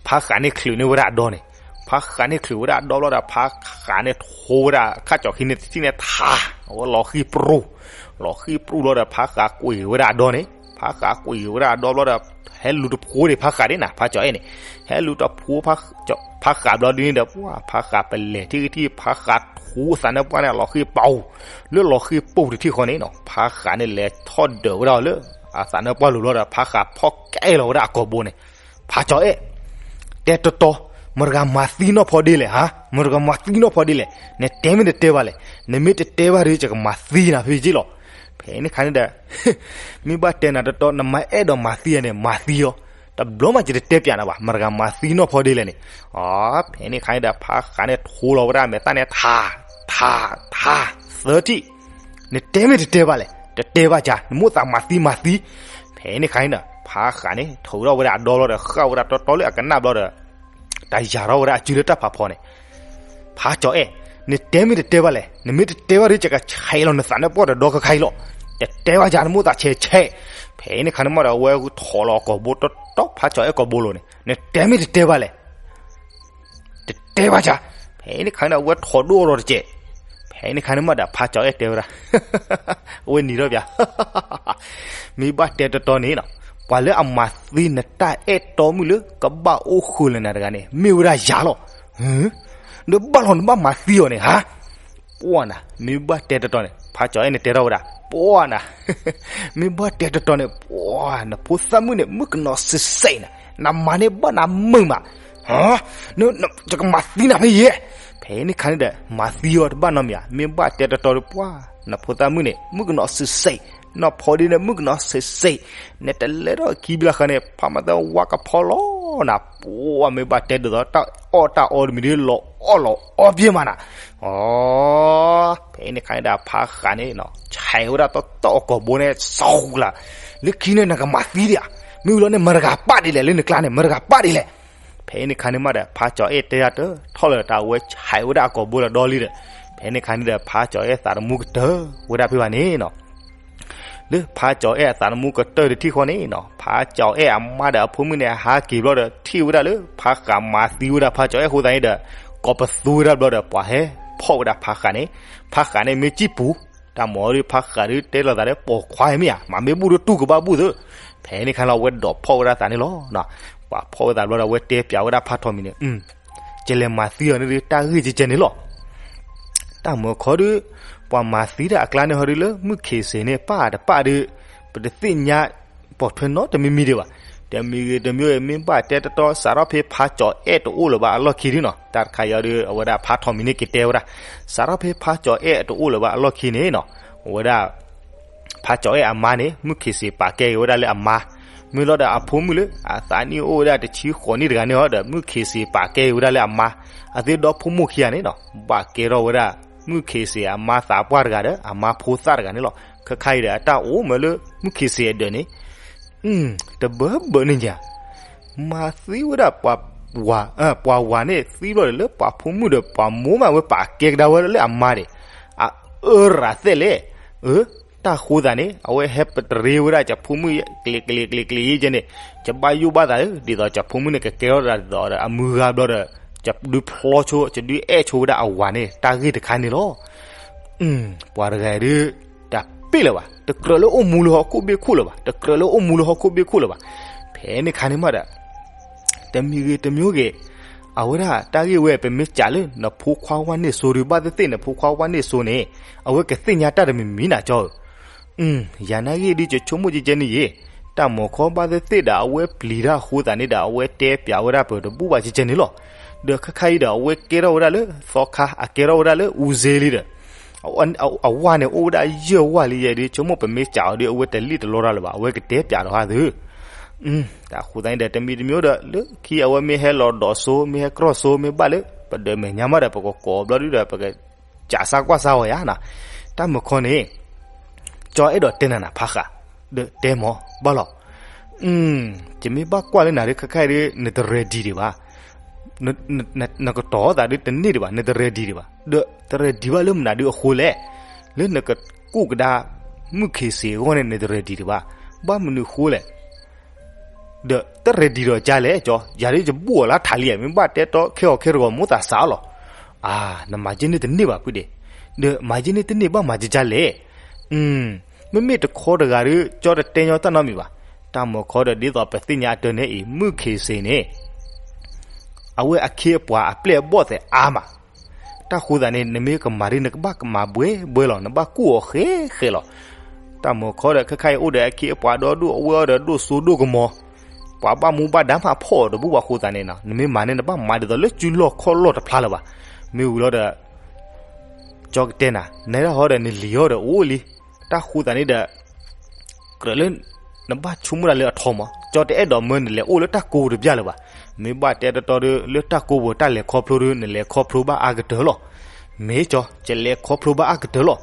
ဖးဃးန့ၣ်ချုးန့ၢ်ဝဲဒၣ်အဒီန့ၣ်, ဖးဃးန့ၣ်ချုးဝဲဒၣ်အဒီဘျီဒီး ဖးဃးန့ၣ်ထိဝဲဒၣ်ခးကၠီၤခံန့ၣ်တထံၣ်န့ၣ်ထါ, အဝဲလီၤဃံပြူ, လီၤဃံပြူဘျီဒီး ဖးဃးကွံာ်ဝဲဒၣ်အဒီန့ၣ်, ဖးဃးကွံာ်ဝဲဒၣ်အဒီဘျီဒီး ဟဲလူၤတဖိဒံးဖးဃးဒ်နၤ ဖးကၠီၤအဲၣ်န့ၣ်, ဟဲလူၤတဖိ ဖးဃးဘျီဒ်န့ၣ်ဒီး ပှၤဖးဃးပလဲၤထံၣ်ကထံၣ် ဖးဃးထိအသးနၢပှၢ်န့ၣ် လီၤဃံပူၤ, လၢလီၤဃံပူၤတထံၣ်ဃီန့ၣ်နီၤ ဖးဃးန့ၣ်လဲၤထီၣ်ဒၢးဝဲဒၣ်အီၤလၢ အသးနၢပှၢ်လိၤဘျီဒီး ဖးဃးဖီၣ်ကဲလီၤဝဲဒၣ်အကိာ်ဘိန့ၣ် ဖးကၠီၤအဲၣ်, တဲတီတီ, မတဂၤမၤသံနီၢ်ဖီဒ့လဲၣ်ဟါ, မတဂၤမၤသံနီၢ်ဖီဒ့လဲၣ်, နတဲမ့ၢ်တတဲဘၣ်လဲၣ်, နမ့ၢ်တတဲဘၣ်ဒီး ယကမၤသံနၤဖဲယ့ၢ်လီၤ. ဖဲန့ၣ်ခါန့ၣ်ဒီး မ့ၢ်ဘၣ်တဲနၤတီတီ နမၤအဲၣ်ဒိးမၤသံယၤန့ၣ် မၤသံအီၤ, တဘျီမးယတတဲပျးနၤဘၣ် မတဂၤမၤသံနီၢ်ဖီဒ့လဲၣ်န့ၣ်. ဖဲန့ၣ်ခါန့ၣ်ဒီး ဖးဃးန့ၣ်ထိလီၤဝဲဒၣ်မဲာ်သၣ်န့ၣ် ထါ, ထါ, ထါ, သၢထံၣ် နတဲမ့ၢ်တတဲဘၣ်လဲၣ်, တတဲဘၣ်ကါ, နမိၣ်သးမၤသံမၤသံ. ဖဲန့ၣ်ခါန့ၣ်ဒီး ဖးဃးန့ၣ် ထုးထီၣ်ဝဲဒၣ်အဒီလီၤဒီး ဃၣ်ဝဲဒၣ်တီတီလၢအကနၣ်ဘျီဒီး တၢ်ယၤထီၣ်ဝဲဒၣ်အစုလၢတၢ်ဖးဖီန့ၣ်, ဖးကၠီၤအဲၣ်, နတဲမ့ၢ်တတဲဘၣ်လဲၣ်, နမ့ၢ်တတဲဘၣ်ဒီး ယကဆဲးလီၤနသးနၢပှၢ်တဒီခဲခါအံၤလီၤ. တတဲဘၣ်ကါ နမိၣ်သးဆဲးဆဲး. ဖဲန့ၣ်ခါန့ၣ်မးဒီး အဝဲထိးလီၤအကိာ်ဘိတီတီ ဖးကၠီၤအဲၣ်ကိာ်ဘိလိၤန့ၣ်, နတဲမ့ၢ်တတဲဘၣ်လဲၣ် တတဲဘၣ်ကါ. ဖဲန့ၣ်ခါန့ၣ်ဒီး အဝဲထိးဒိၣ်အီၤဒီးတကဲး. ဖဲန့ၣ်ခါန့ၣ်မးဒီး ဖးကၠီၤအဲၣ်တဲဝဲဒၣ် အဝဲနံၤထီၣ်ပျၢ် မ့ၢ်ဘၣ်တဲတီတီန့ၣ်နီၤ, ပှၤလၢအမၤသံနတၢ်အဲၣ်တီမုၣ်လၢ ကဘၣ်အိၣ်ဃုာ်လၢနၤတဂၤန့ၣ် မ့ၢ်ဝဲဒၣ်ယၤလီၤ. နဘၣ်လီၤနဘၣ်မၤသံအီၤန့ၣ်ဟါ. ပှၤနၤ, မ့ၢ်ဘၣ်တဲတီတီန့ၣ် ဖးကၠီၤအဲၣ်န့ၣ်တဲထီၣ်ဝဲဒၣ် ပှၤနၤ, မ့ၢ်ဘၣ်တဲတီတီန့ၣ် ပှၤ နဖိသၣ်မုၣ်န့ၣ် မုၣ်ကနီၤစံးစဲးနၤ, နမၤန့ၢ်ဘၣ်နၤမုာ်မး ယကမၤသံနၤဖဲယဲၢ်. ဖဲန့ၣ်ခါန့ၣ်ဒီး မၤသံအီၤတဘၣ်နီတမံၤဧါ, မ့ၢ်ဘၣ်တဲတီတီဒီး ပှၤ နဖိသၣ်မုၣ်န့ၣ် မုၣ်ကနီၤစံးစဲး, နီၢ်ဖီဒ့န့ၣ် မုၣ်ကနီၤစံးစဲး, နတလဲၤထီၣ်ခံဘျီဃီန့ၣ် ဖးမၤသးဝါကဖီလီၤနၤ, ပှၤ မ့ၢ်ဘၣ်တဲဒ်သိး တၢ်အီၣ်တၢ်အီတမံၤဒီး လီၤ အီၣ်လီၤအီၣ်ဘ့ၣ်မးနၤ. အီ ဖဲန့ၣ်ခါန့ၣ်ဒီးဖါဃးန့ၣ်နီၤ ဆဲးဝဲဒၣ်တီတီအကိာ်ဘိန့ၣ် စီၤဃူလၢ်, လၢခံန့ၣ်နကမၤသံဒံးဧါ, မ့ၢ်ဝံၤလီၤန့ၣ် မတၤတဂၤပာ်ဒ်လဲၣ် လၢနကျါန့ၣ် မတၤတဂၤပာ်ဒ်လဲၣ်. ဖဲန့ၣ်ခါန့ၣ်မးဒီး ဖါကၠီၤအဲၣ်တဲတၢ်တထီၣ်လၢၤ တၢ်ဝဲဆဲးဝဲဒၣ်အကိာ်ဘိလီၤဒီလံဒီး, ဖဲန့ၣ်ခါန့ၣ်ဒီး ဖါကၠီၤအဲၣ်သးသမူကတၢၢ်ဝဲဒၣ်ဖဲဘၣ်န့ၣ်နီၤ လၢဖါကၠီၤအဲၣ်အသးသမူကတၢၢ်တထံၣ်ဃီန့ၣ်နီၤ ဖါကၠီၤအဲၣ်အမါဒီးအဖိမုၣ်န့ၣ် ဟးက့ၤဘျီဒီး ထံၣ်ဝဲဒၣ်လၢ ဖါဃးမၤသံဝဲဒၣ်ဖါကၠီၤအဲၣ်အဃိသတးန့ၣ်ဒီး ကိးပသူဝဲဒၣ်ဘျီဒီး ပှၤဟဲဖီၣ်ဝဲဒၣ်ဖါဃးန့ၣ်, ဖါဃးန့ၣ်မ့ၢ်စံၣ်ပူၤ, တၢ်မၤဒ်ဖါဃးဒုးတဲလိာ်သးဒီး ပိာ်ခွါမ့ၢ်ဧါ, မၤမ့ၢ်ဘူၣ်ဒုးတူၢ်ကဘၣ်ဘူၣ်သု. ဖဲန့ၣ်ခါလီၤ အဝဲဒိးဖီၣ်ဝဲဒၣ်သးန့ၣ်လီၤ. ပှၤဖီၣ်ဝဲသးဘျီဒီး အဝဲတဲပၠးဝဲဒၣ်ဖါထီမံၤန့ၣ် ကလဲၤမၤသံအီၤန့ၣ်ဒုး တၢ်ဂ့ၢ်ကဲကဲန့ၣ်လီၤ. တၢ်မၤခီဒုး ပှၤမၤသံတၢ်အကျါန့ၣ်ဟီဒုး လၢမုၢ်ခ့ၣ်စ့ၤန့ၣ် ပာ်တပာ်ဒုး ပတသ့ၣ်ညါပိာ်ထွဲနီတမံၤမံၤဒံးဘၣ်. တမံၤဂ့ၤတမံၤဂ့ၤ မ့ၢ်ဘၣ်တဲတီတီ စးထီၣ်ဖဲဖါကၠီၤအဲၣ်တအိၣ်လၢၤဘၣ်အလီၢ်ခံဒုးနီၤ တၢ်တခါအံၤဒုး အဝဲဒၣ်ဖါထီမံၤန့ၣ်က့ၤတဲဝဲဒၣ်, စးထီၣ်ဖဲဖါကၠီၤအဲၣ်တအိၣ်လၢၤဘၣ်အလီၢ်ခံန့ၣ်နီၤ အဝဲဒၣ် ဖါကၠီၤအဲၣ်အမါန့ၣ် မုၢ်ခ့ၣ်စ့ၤပာ်ကဲက့ၤဝဲဒၣ်လၢအမါ, မ့ၢ်လီၤဒီးအဖိမုၣ်လၢ အသးနံၣ်အိၣ်ဝဲဒၣ်တဆံဃိးနံၣ်တဂၤန့ၣ်ဟီဒီး မုၢ်ခ့ၣ်စ့ၤပာ်ကဲက့ၤဝဲဒၣ်လၢအမါ, အသ့ဒီဖိမိၢ်ခံဂၤန့ၣ်နီၤ ဘၣ်ကဲထီၣ်ဝဲဒၣ် မုၢ်ခ့ၣ်စ့ၤအမါသးပှၢ်တဂၤဒီး အမါဖိသၣ်တဂၤန့ၣ်လီၤ. ခဲခါအံၤဒီး အတၢ်အိၣ်မၢလၢ မုၢ်ခ့ၣ်စ့ၤအဒၢးန့ၣ် တဘၢဘၢန့ၣ်ညါ မၤသံဝဲဒၣ် ပှၤဝၤန့ၣ် သံဘျီဒီး လၢပှၤဖိမုၣ်ဒီးပှၤမိၢ်မး အဝဲပာ်ကဲကဒါဝဲလၢအမါဒီး အအၢရၤသဲလဲၣ်. အၢ တၢ်ဃိသးန့ၣ် အဝဲဟဲပတရ့ဝဲဒၣ် ယဖိမုၣ်ကျ့ၤကျ့ၤကျ့ၤကျ့ၤယဲကဲန့ၣ် ယဘၣ်ယိၣ်ဘၣ်သးဧၢ, ဒ်သိးယဖိမုၣ်န့ၣ် ကကဲထီၣ်ဒ်သိးဒီးအမုၢ်ဂၤဘျီဒီး ယဒုးဖျီဆိ ယဒုးအဲၣ်ဆိဝဲဒၣ်အဝၤန့ၣ် တၢ်ဂ့ၢ်တခါန့ၣ်လီၤ. ပှၤတဂၤအံၤဒုး တပ့ၢ်လၢၤဘၣ်, တကြၢးလၢအိၣ်မူလၢဟီၣ်ခိၣ်ဘ့ၣ်ခိၣ်လၢၤဘၣ်, တကြၢးလၢအိၣ်မူလၢဟီၣ်ခိၣ်ဘ့ၣ်ခိၣ်လၢၤဘၣ်. ဖဲန့ၣ်ခါန့ၣ်မးဒီး တမံၤဂ့ၤတမံၤဂ့ၤ အဝဲဒၣ်တၢ်ဂ့ၢ်ဝဲ ပမ့ၢ်စံးလၢ နဖိခွါဝါန့ၢ်စိဒုး ဘၣ်သ့ၣ်သ့ၣ် နဖိခွါဝါန့ၢ်စိန့ၣ် အဝဲကသ့ၣ်ညါတၢ်တမံၤမံၤနၤကၠီဧၢ. ယၤနာ်ဂ့ၢ်ဒုး ယဆိကမိၣ်ကဲကဲန့ၣ်ယဲ, တၢ်မၤခီဘၣ်သ့ၣ်သ့ၣ်ဒီး အဝဲပျံၤတၢ်အဃိသတးန့ၣ်ဒီး အဝဲတဲပၠးဝဲဒၣ်ပတဘူၣ်ဘၣ်ကဲကဲန့ၣ်လီၤ. ဒီးခဲခါအံၤဒီး အဝဲကဲထီၣ်ဝဲဒၣ်လၢသီခါ အကဲထီၣ်ဝဲဒၣ်လၢအူစ့လံဒီး အဝၤန့ၣ် အိၣ်ဝဲဒၣ်ယဲၢ်ဝၣ်လံယဲဒုး ဆိကမိၣ်ပမ့ၢ်စံးအီၤဒုး အဝဲတလံၣ်တလီတၢ်လၢၤဘၣ်, အဝဲကတဲပၠးဒီးဟးသု တၢ်ဃိသတးန့ၣ်ဒီး တမံၤတမံၤဒီး လၢခံအဝဲမ့ၢ်ဟဲလီၤဒိးစိ မ့ၢ်ဟဲကြီၣ်စိ မ့ၢ်ဘၣ်လၢ ပဒၢးမဲာ်ညါမးဒီး ပကကိးဘျီဒုဒီး ပကစးစါကွၢ်စါအီၤယါနီၤ. တၢ်မၤခီန့ၣ် ကၠီအဲၣ်ဒိးတဲနၤနၤဖးဃာ် ဒီးတဲမီၤဘၣ်လီၤ. ယမ့ၢ်ဘၣ်ကွၢ်လၢနၤဒုး ခဲခါအံၤဒုး နတreadyဒံးဘၣ်. နကတီၤသးဒုးတန့ၢ်ဒံးဘၣ်, နတreadyဒံးဘၣ်. ဒီးတreadyဘၣ်လၢမနုၤဒုးအဃိလဲၣ်. လၢနကကူၣ်ကဒါ မုၢ်ခ့ၣ်စ့ၤအဂီၢ်န့ၣ် နတreadyဒံးဘၣ်. ဘၣ်မနုၤအဃိလဲၣ်. ဒီးတreadyဒီးကလဲၣ်ကၠီ, ယၤဒုးယဘူၣ်အီၤလၢထးလံဧါ, မ့ၢ်ဘၣ်တဲတီခဲအီၤခဲတဂီၤ မိၣ်သးစးလီၤ. အါ, နမၤက့န့ၢ်တန့ၢ်ဘၣ်ဖုဒဲး, ဒီးမၤက့န့ၢ်တန့ၢ်ဘၣ်မၤကကလဲၣ်. မ့မ့ၢ်တခီတဂၤဒုး ကၠီတတဲညီတၢ်နီတမံၤဘၣ်. တၢ်မၤခီဒီး ဒ်သိးပသ့ၣ်ညါအတၢ်န့ၣ်အံၤ မုၢ်ခ့ၣ်စ့ၤန့ၣ် အဝဲအခ့အပှၤအပျဲၢ်အဘီၣ်သဲးအါမး. တၢ်ဃိသတးန့ၣ် နမ့ၢ်ကမၤဒ်နကဘၣ်ကမၤဘှဲဘှဲလီၤ, နဘၣ်ကူၣ်အီၤဃဲဃဲလီၤ. တၢ်မၤခီဒီး ခဲခါအံၤအိၣ်ဒီးအခ့အပှၤဒီဒူၣ်အဝဲအီၤဒီးဒိၣ်စိဒိၣ်ကမီၤ, ပှၤဘၣ်မူဘၣ်ဒါမးဖီၣ်အီၤတဘူၣ်ဘၣ်အဃိသတးန့ၣ် နမ့ၢ်မၤန့ၣ် နဘၣ်မၤဒ်သိးလၢစုလီၢ်ခီၣ်လီၢ်တဖျါလၢၤဘၣ်. မ့ၢ်ဝံၤလီၤဒီး ကၠီကတဲနၤ, နဲဒၣ်ဟီဒီးနလံၤဟီဒီးအိၣ်လံ. တၢ်ဃိသတးန့ၣ်ဒီး ကြၢးလၢ နဘၣ်ဆိကမိၣ်ဒၣ်လၢအထီမး, ကၠီတအဲၣ်ဒိးမၢနလဲၤအိၣ်လၢတၢ်ကိးပူၤတဘျီလၢၤဘၣ်. မ့ၢ်ဘၣ်တဲတီတီဒီး လၢတၢ်ကိးပူၤတၢ်လဲၤခီဖျိဒီး နလဲၤခီဖျိဘၣ်အါကတၢၢ်လီၤ. မ့ၢ်ကၠီ ယလဲၤခီဖျိဘၣ်အါကတၢၢ်လီၤ.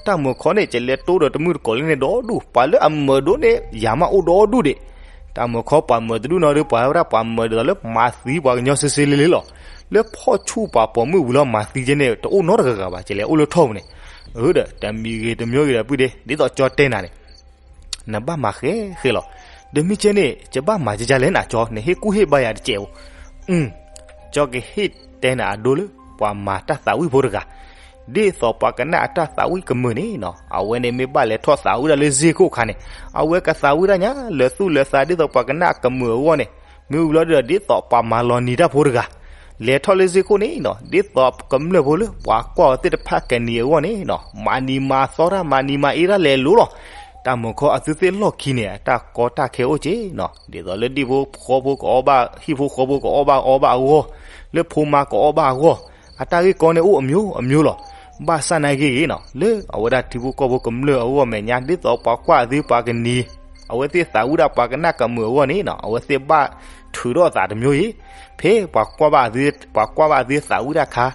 တၢ်မၤခီန့ၣ် ယလဲၤတိဒီးတမုၢ်တကိးလၢန့ၣ်ဒီဒူၣ်, ပှၤလၢအမၢဒိၣ်န့ၣ် ယၤမးအိၣ်ဒီဒူၣ်ဒံး. တၢ်မၤခီပှၤမၢတဒူၣ်နီၤဒီး ပှၤဝဲဒၣ်ပှၤမၢဒ်သိးလၢမၤသံပှၤကညီစ့စ့လ့လ့လီၤ. လၢဖီၣ်ဆူၣ်ပှၤပိာ်မုၣ်ဝံၤလီၤမၤသံကဲန့ၣ် တအိၣ်နီတဂၤဂၤဘၣ်, ယလဲၤအိၣ်လၢထီပူၤန့ၣ်. အၢဒီး တမံၤဂ့ၤတမံၤဂ့ၤဒီးပုၢ်ဒ့ ဒ်သိးကၠီတဲနၤန့ၣ် နဘၣ်မၤဃဲဃဲလီၤ. ဒီးမ့ၢ်ကဲန့ၣ် ယဘၣ်မၤကကလဲၣ်နၤကၠီ, နဟ့ၣ်ကူၣ်ဟ့ၣ်ဘါယၤတစဲးဧိၤ. ကၠီကဟ့ၣ်တဲနၤအဒိလၢ ပှၤမၤတၢ်သးဝံၣ်ဖိတဂၤ, ဒ်သိးပှၤကနၣ်အတၢ်သးဝံၣ်ကမၢၢ်န့ၣ်နီၤ, အဝဲန့ၣ်မ့ၢ်ဘၣ်လဲၤထီၣ်သးဝံၣ်ဒၣ်လၢစ့ၢ်ခိၣ်အခါန့ၣ်, အဝဲကသးဝံၣ်ဒၣ်ညါလၢသူၣ်လၢသး ဒ်သိးပှၤကနၣ်အကမၢၢ်အဂီၢ်န့ၣ်, မ့ၢ်ဝံၤလီၤဒီး ဒ်သိးပှၤမၤလီၤနံၤတၢ်ဖိတဂၤ လဲၤထီၣ်လၢစ့ၢ်ခိၣ်န့ၣ်နီၤ, ဒ်သိးကမျၢၢ်ဖိလၢပှၤကွၢ်အီၤသ့ၣ်တဖၣ်ကနံၤအဂီၢ်န့ၣ်နီၤ, မၤနံၤမၤသီတၢ် မၤနံၤမၤအ့တၢ်လဲၤလိၤလီၤ. တၢ်မၤခီအသုသ့ၣ်လီၢ်ခံန့ၣ် အတၢ်ကီတၢ်ခဲအိၣ်က့နီၤ, ဒ်သိးလၢဒံၣ်ဖိဃီဖိကအီၣ်ဘၣ် ဟံၣ်ဖိဃီဖိကအီၣ်ဘၣ်အီဘၣ်အဂီၢ်, လၢဖိမါကအီၣ်ဘၣ်အဂီၢ်, အတၢ်ဂ့ၢ်ကီန့ၣ်အိၣ်အမျိုးအမျိုးလီၤ. ဘၣ်ဆၣ်နာ်က့ဂ့ၤနီၤ, လၢအဝဲဒၣ်ထံဖိကီၢ်ဖိကမျၢၢ်အဂီၢ်မဲာ်ညါ ဒ်သိးပှၤကွၢ်အသုပှၤကနံၤ အဝဲသ့ၣ်သးဝံၣ်ဒၣ်ပှၤကနၣ်ကမုာ်အဂီၢ်န့ၣ်နီၤ အဝဲသ့ၣ်ဘၣ်ထုးထီၣ်သးတမျိုးအံၤ, ဖဲပှၤကွၢ်ဘၣ်အသု ပှၤကွၢ်ဘၣ်အသုသးဝံၣ်တၢ်ခါ,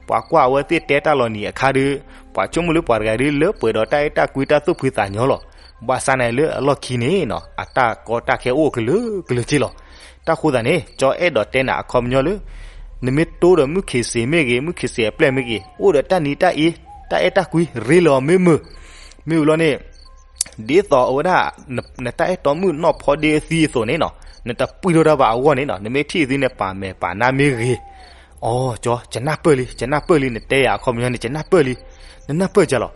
ပှၤကွၢ်အဝဲသ့ၣ်တဲတၢ်လီၤနံၤအခါဒီး ပှၤဆိကမိၣ်လၢပှၤတဂၤဒ်လၢပှဲၤဒီးတၢ်အဲၣ်တၢ်ကွံတၢ်သူၣ်ဖှံသးညီလီၤ. ဘၣ်ဆၣ်န့ၣ်လၢအလီၢ်ခံန့ၣ်နီၤ အတၢ်ကီတၢ်ခဲအိၣ်ကလုာ်ကလုာ်က့လီၤ. တၢ်ဃိသတးန့ၣ် ကၠီအဲၣ်ဒိးတဲနၤအခီပညီလၢ နမ့ၢ်တိဒီးမုၢ်ခ့စ့မ့ၢ်ဂ့ၤ မုၢ်ခ့စ့အပျဲၢ်မ့ၢ်ဂ့ၤ အိၣ်ဒီးတၢ်နံၤတၢ်အ့ တၢ်အဲၣ်တၢ်ကွံရ့လီၤမ့ၢ်မုာ်, မ့ၢ်ဝံၤလီၤန့ၣ် ဒ်သိးအဝဲဒၣ် နတၢ်အဲၣ်တီမုၣ်နီၢ်ဖီဒ့အသံအသိးန့ၣ်နီၤ နတပှံၢ်ထီၣ်တၢ်ဘၣ်အဂီၢ်န့ၣ်နီၤ နမ့ၢ်ထံၣ်အသံန့ၣ် ပာ်မဲာ်ပာ်နါမ့ၢ်ဂ့ၤ, အိ ကၠီ ကနၢ်ပၢၢ်လံ ကနၢ်ပၢၢ်လံ နတဲယၤအခီပညီန့ၣ် ကနၢ်ပၢၢ်လံ, နနၢ်ပၢၢ်ကလီၤ.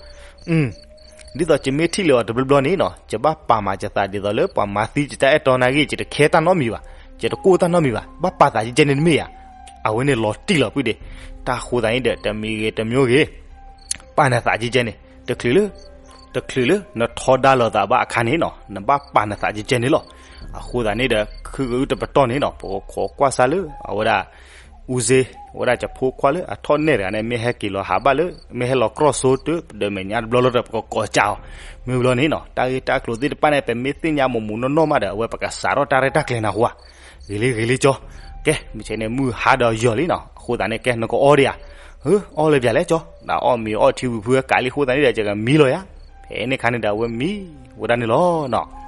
ဒ်သိးယမ့ၢ်ထံၣ်လၢအီၤတဘျီဘျီန့ၣ်နီၤ ယဘၣ်ပာ်မၤယသးဒ်သိးလၢပှၤမၤသံယတၢ်အဲၣ်တီနၤဂ့ၢ် ယတခဲတၢ်နီတမံၤဘၣ်, ယတကိၢ်တၢ်နီတမံၤဘၣ်, ဘၣ်ပာ်သးကဲကဲန့ၣ်တမ့ၢ်ဧါ. အဝဲန့ၣ်လီၤတံၢ်လီၤပှံၢ်ဒံး, တၢ်ဃိသတးန့ၣ်ဒီး တမံၤဂ့ၤတမံၤဂ့ၤ ပာ်နသးကဲကဲန့ၣ် တချုးလၢ တချုးလၢနထီဒါလိာ်သးဘၣ်အခါန့ၣ်နီၤ နဘၣ်ပာ်နသးကဲကဲန့ၣ်လီၤ. အဃိသတးန့ၣ်ဒီး ခုကအုၣ်တပတီၢ်န့ၣ်နီၤ ပကခိးကွၢ်စၢ်လၢ အဝဲဒၣ် အူစ့ အဝဲဒၣ်ယဖိခွါလၢအထီၣ်နဲၣ်တဂၤန့ၣ် မ့ၢ်ဟဲက့ၤလီၤဟးဘၣ်လၢ မ့ၢ်ဟဲလီၤကြီၣ်စိတၢ်ဒီးမဲာ်ညါတဘျီလီၤဒီး ပကကိးကၢ်အီၤ, မ့ၢ်ဝံၤလီၤန့ၣ်နီၤ တၢ်ဂ့ၢ်တၢ်ကျိၤသ့ၣ်တဖၣ်န့ၣ် ပမ့ၢ်သ့ၣ်ညါမိၢ်မိၢ်နီၢ်နီၢ်မးဒီး အဝဲပကစးထီၣ်တၢ်ရဲၣ်တၢ်ကျဲၤနၤဃိဧါ. ဂ့ၤလံ ဂ့ၤလံကၠီ, ကဲ မုၢ်ဆဲးန့ၣ် မုၢ်ဟါဒီးယီၤလံနီၤ အဃိသတးန့ၣ် ကဲ နကအီဒံးဧါ. အၢ အီလၢပျၢၤလဲၣ်ကၠီ, ဒီးအီၣ်မ့ၤအီထံဝံၤဖုဝဲကးလံအဃိသတးန့ၣ်ဒီး ယကမံလီၤယၤ. ဖဲန့ၣ်ခါန့ၣ်ဒီး အဝဲမံဝဲဒၣ်န့ၣ်လီၤနီၤ.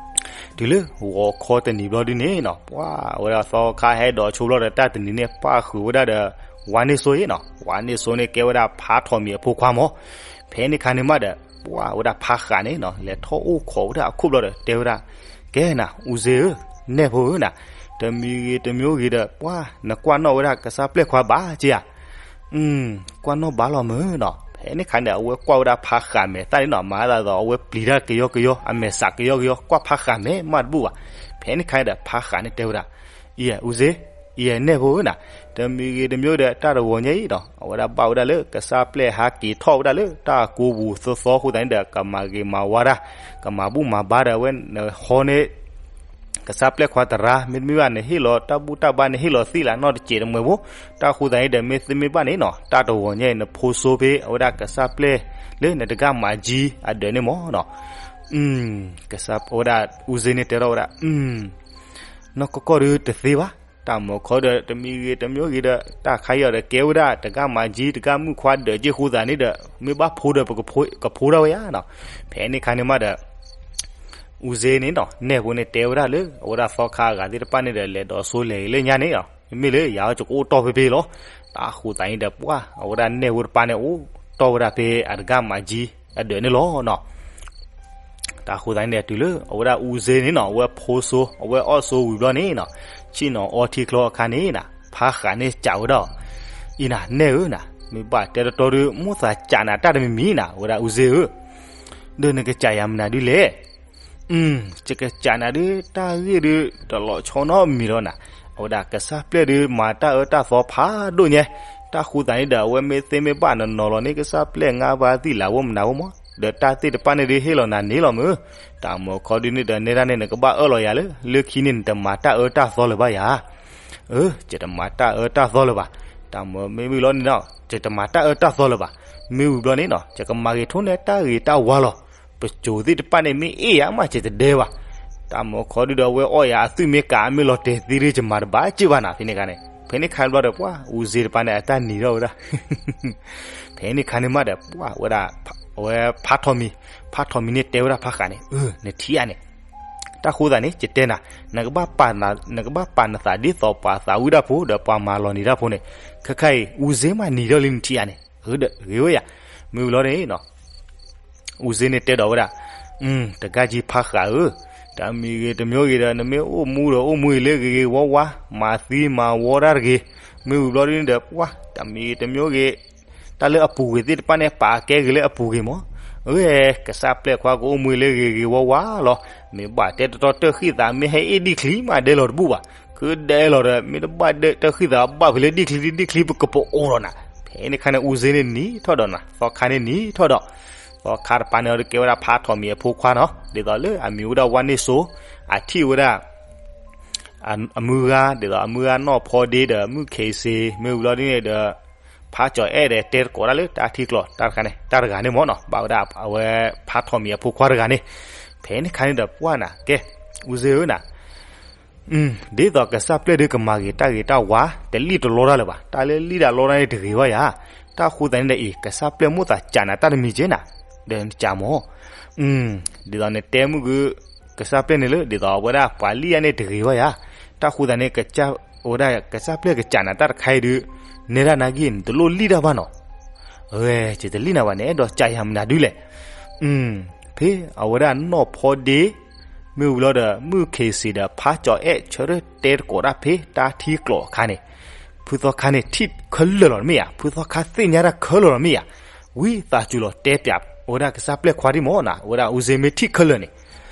တုၤလၢဂီၤခီတနံၤဘျီဒုန့ၣ်နီၤ ပှၤဝဲဒၣ်သီခါဟဲဒိးဆိဘျီဒီး တၢ်တနံၤန့ၣ် ပၣ်ဃုာ်ဝဲဒၣ်ဒီး ဝါန့ၢ်စိအံၤနီၤ, ဝါန့ၢ်စိန့ၣ် ကဲဝဲဒၣ်ဖါထီၣ်မံၤအဖိခွါမး. ဖဲန့ၣ်ခါန့ၣ်မးဒီး ပှၤဝဲဒၣ်ဖါဃးန့ၣ်နီၤ လဲၤထီၣ်အိၣ်ခိးဝဲဒၣ်အခိၣ်ဘျီဒီး တဲဝဲဒၣ် ကဲနၤ အူစ့ဧၢ, နဲၣ်ဖိဧၢနၤ, တမံၤဂ့ၤတမံၤဂ့ၤဒီး ပှၤနကွၢ်နီၣ်ဝဲဒၣ်ကစၢ်ပျဲၢ်ခွါဘၣ်က့ဧါ. ကွၢ်နီၣ်ဘၣ်လီၤမုၢ်နီၤ. ဖဲန့ၣ်ခါန့ၣ် အဝဲကွၢ်ဝဲဒၣ်ဖါဃးမဲာ်သၣ်န့ၣ်နီၤ မၤသးဒ်သိး အဝဲပျံၤတၢ်ကယီကယီ အမဲာ်ဆှးကယီကယီ ကွၢ်ဖါဃးမဲာ်မးတဘူၣ်ဘၣ်. ဖဲန့ၣ်ခါန့ၣ်ဒီး ဖါဃးန့ၣ်တဲဝဲဒၣ် အံၤ အူစ့, အံၤ နဲၣ်ဖိဧၢနၤ, တမံၤဂ့ၤတမံၤဒီး တၢ်တဂီၤညါအံၤနီၤ အဝဲဒၣ်ဘၣ်ဝဲဒၣ်လၢ ကစၢ်ပျဲၢ်ဟးက့ၤထီၣ်ဝဲဒၣ်လၢတၢ်ကိးပူၤသီသီအဃိသတးန့ၣ်ဒီး ကမၤဂ့ၤမၤဝါတၢ်, ကမၤဘူၣ်မၤဘါဒီး အဝဲနဟီန့ၣ် ကစၢ်ပျဲၢ်ခွါသရၣ် မ့တမ့ၢ်ဘၣ် နဟ့ၣ်လီၤတၢ်ဘူၣ်တၢ်ဘါ နဟ့ၣ်လီၤသ့ၣ်လၢနီတစဲးတမှဲၤဖိ, တၢ်ဃိသတးန့ၣ်ဒီး မ့တမ့ၢ်ဘၣ်န့ၣ်နီၤ တၢ်တဂီၤညါအံၤ နဖိစိဖဲအဝဲဒၣ်ကစၢ်ပျဲၢ်လၢနတဂၤမၤကၠံအဒၢးန့ၣ်မးနီၤ. ကစၢ်ဝဲဒၣ်အူစ့န့ၣ်တဲထီၣ်ဝဲဒၣ် နီၢ်ကီၢ်ကီၢ်ဒုတသ့ဘၣ်, တၢ်မၤခီဒီး တမံၤဂ့ၤတမံၤဂ့ၤဒီး တၢ်ခါအံၤဒီး ကဲဝဲဒၣ်တဂၤမၤကၠံ တဂၤမုၣ်ခွါဒၢးက့ဃိသတးန့ၣ်ဒီး မ့ၢ်ဘၣ်ဖိဒီး ပကဖိဒၣ်ဝဲယါနီၤ. ဖဲန့ၣ်ခါန့ၣ်မးဒီး အူစ့န့ၣ်နီၤ နဲၣ်ဖိန့ၣ်တဲဝဲဒၣ်လၢ အဝဲဒၣ်သီခါအဂၤသ့ၣ်တဖၣ်န့ၣ်ဒီး လဲၤဒိးစိလဲၤလၢညါန့ၣ်နီၤ မ့မ့ၢ်လၢယၤအီၤ ယကအိၣ်တီၢ်ဖဲဖဲလီၤ. တၢ်ဃိသတးန့ၣ်ဒီး ပှၤ အဝဲဒၣ်နဲၣ်ဖိတပၤန့ၣ် အိၣ်တီၢ်ဝဲဒၣ်ဖဲအတဂၤမၤကၠံအဒၢးန့ၣ်လီၤနီၤ. တၢ်ဃိသတးန့ၣ်ဒီး တုၤလၢအဝဲဒၣ်အူစ့န့ၣ်နီၤ အဝဲဖိစိ အဝဲအီၣ်စိဝံၤဘျီန့ၣ်နီၤ ဆ့ၣ်နီၤအီထံချီအခါန့ၣ်နီၤ ဖါဃးန့ၣ်စံးဝဲဒၣ်အီၤ, အံၤနၤ နဲၣ်ဧၢနၤ, မ့ၢ်ဘၣ်တဲတတီဒီး မိၣ်သးစံးနၤတၢ်တမံၤမံၤနၤ အဝဲဒၣ်အူစ့ဧၢ, ဒီးနကစံးယၤမနုၤဒ်လဲၣ်. ယကစံးနၤဒုး တၢ်ဂ့ၢ်ဒုး တလီၤဆီနီတမံၤဒီးနၤ, အဝဲဒၣ်ကစၢ်ပျဲၢ်ဒုး မၤတၢ်အၢတၢ်သီဖးဒိၣ်ညါ, တၢ်ဃိသတးန့ၣ်ဒီး အဝဲမ့ၢ်သ့မ့ၢ်ဘၣ်နနီၤလီၤန့ၣ် ကစၢ်ပျဲၢ်ငါးပါးသံလၢ်ဖိမနုၤဖိမး, ဒီးတၢ်သ့ၣ်တဖၣ်န့ၣ်ဒုး ဟ့ၣ်လီၤနၤန့ၣ်လီၤမုၢ်, တၢ်မၤခီဒုးန့ၣ်ဒီး နဲဒၣ်န့ၣ် နကဘၣ်အၢၣ်လီၤယၤလၢ လၢခံန့ၣ် နတမၤတၢ်အၢတၢ်သီလၢၤဘၣ်ယၤ အၢ ယတမၤတၢ်အၢတၢ်သီလၢၤဘၣ်. တၢ်မၤမ့ၢ်ဝံၤလီၤန့ၣ်နီၤ ယတမၤတၢ်အၢတၢ်သီလၢၤဘၣ်. မ့ၢ်ဝံၤဘျီန့ၣ်နီၤ ယကမၤဂ့ၤထိၣ်နဲတၢ်ဂ့ၤတၢ်ဝါလီၤ. ပစိၤသ့ၣ်တဖၣ်န့ၣ် မ့ၢ်အ့ၣ်ယၤမး ယတဒဲဘၣ်. တၢ်မၤခီဒုးဒီး အဝဲအီၣ်ယၤအသွံၣ်မ့ၢ်ကး မ့ၢ်လီၤတဲာ်သ့ဒုး ယမၤတဘၣ်စ့ၢ်ဘၣ်နီၤ ဖဲန့ၣ်ခါန့ၣ်. ဖဲန့ၣ်ခါဘျီဒီး ပှၤ အူစ့တပၤန့ၣ် အတၢ်နံၤထီၣ်ဝဲဒၣ် ဖဲန့ၣ်ခါန့ၣ်မးဒီး ပှၤဝဲဒၣ် အဝဲဖါထီၣ်မံၤ, ဖါထီၣ်မံၤန့ၣ်တဲဝဲဒၣ်ဖါဃးန့ၣ် အၢ နထံၣ်ဧါန့ၣ် တၢ်ဃိသတးန့ၣ် ယတဲနၤ, နကဘၣ်ပာ်နသးဒ်သိးပှၤသးဝံၣ်တၢ်ဖိ ဒီးပှၤမၤလီၤနံၤတၢ်ဖိန့ၣ်, ခဲခါအံၤ အူစ့မးနံၤထီၣ်လံနထံၣ်ဧါန့ၣ်, အၢ ဒီးဂ့ၤဝဲယၤ. မ့ၢ်ဝံၤလီၤန့ၣ်နီၤ အူစ့န့ၣ်တဲဒီးဝဲဒၣ်, တဂၤကံဖါဃးဧၢ, တမံၤဂ့ၤတမံၤဂ့ၤဒီး နမ့ၢ်အိၣ်မူဒီးအိၣ်မူအံၤလၢဂ့ၤဂ့ၤဝါဝါ, မၤသံမၤဝီတၢ်တဂ့ၤ. မ့ၢ်ဝံၤဘျီဒုန့ၣ်ဒီး ပှၤ တမံၤဂ့ၤတမံၤဂ့ၤ တၢ်လၢအပူၤကွံာ်သ့ၣ်တဖၣ်န့ၣ် ပာ်ကဲဂ့ၤလၢအပူၤကွံာ်မး. အၢ ကစၢ်ပျဲၢ်ခွါကအိၣ်မူလၢဂ့ၤဂ့ၤဝါဝါလီၤ. မ့ၢ်ဘၣ်တဲတတီတၢၢ်ဃံသး မ့ၢ်ဟဲအ့ၣ်ဒံၣ်ချံမးဒဲလီၤတဘူၣ်ဘၣ်. ကဒဲလီၤဒီး မ့ၢ်တဘၣ်ဒဲတၢၢ်ဃံသးဘၣ်ဖဲလၢဒံၣ်ချံဒံၣ်ချံပကပအိၣ်ဒီးနၤ. ဖဲန့ၣ်ခါန့ၣ် အူစ့န့ၣ်နံၤထီၣ်ဒီးနၤ, သီခါန့ၣ်နံၤထီၣ်ဒီး သီခါတပၤန့ၣ်ဒီးကဲဝဲဒၣ်ဖးထီၣ်မံၤအဖိခွါနီၤ, ဒ်သိးလၢအမံၤဝဲဒၣ်ဝါန့ၢ်စိ, အထံၣ်ဝဲဒၣ် အမုၢ်ဂၤ ဒ်သိးအမုၢ်ဂၤနီၢ်ဖီဒ့ဒီးမုၢ်ခ့စ့, မ့ၢ်ဝံၤလီၤဒ်န့ၣ်ဒီး ဖးကၠီၤအဲၣ်ဒိးတဲသကိးတၢ်လၢတၢ်ထံကျိာ်တၢ်တဂၤန့ၣ်, တၢ်တဂၤန့ၣ်မ့ၢ်နီၤ, ဘၣ်ဝဲဒၣ်အဝဲဖးထီၣ်မံၤအဖိခွါတဂၤန့ၣ်. ဖဲန့ၣ်ခါန့ၣ်ဒီးပှၢ်နၤ ကဲ အူစ့ဧၢနၤ, ဒ်သိးကစၢ်ပျဲၢ်ဒုးကမၤဂ့ၤတၢ်ဂ့ၤတၢ်ဝါ တလံၣ်တလီတၢ်လၢၤဘၣ်, တၢ်လၢလံၣ်တၢ်လီတၢ်န့ၣ်တဂ့ၤဘၣ်ယၤ, တၢ်ဃိသတးန့ၣ်ဒီးအံၤ ကစၢ်ပျဲၢ်မိၣ်သးကးနၤတၢ်တမံၤကဲနၤ, ဒီးနကးမၢ်, ဒ်သိးနတဲမုၢ်ဂု ကစၢ်ပျဲၢ်န့ၣ်လၢ ဒ်သိးအဝဲဒၣ်ပှၤလံၣ်အန့ၣ်တဂ့ၤဘၣ်ယၤ, တၢ်ဃိသတးန့ၣ် အဝဲဒၣ်ကစၢ်ပျဲၢ်ကကးနၤတၢ်တခါအံၤဒုး နဲဒၣ်နာ်က့ နတလိၣ်လံၣ်တၢ်ဘၣ်နီၤ, အဝဲ ယတလံၣ်နၤဘၣ်န့ၣ် အဲၣ်ဒိးကးယၤမနုၤဒုလဲၣ် ဖဲအဝဲဒၣ်နီၢ်ဖီဒ့ မ့ၢ်ဝံၤလီၤဒီး မုၢ်ခ့စ့းဒီးဖးကၠီၤအဲၣ်ဆၢထၢၣ်တဲသကိးတၢ်ဖဲတၢ်ထံကျိးအခါန့ၣ်, ဖုသီခါန့ၣ်ထံၣ်ခဲလၢာ်လီၤတမ့ၢ်ဧါ, ဖုသီခါသ့ၣ်ညါတၢ်ခဲလၢာ်လီၤမ့ၢ်ဧါ, ဝံသးစူၤလီၤတဲပၠး အဝဲဒၣ်ကစၢ်ပျဲၢ်ခွါဒံမၢ်နၤ, အဝဲဒၣ်အူစ့မ့ၢ်ထံၣ်ခဲလၢာ်န့ၣ်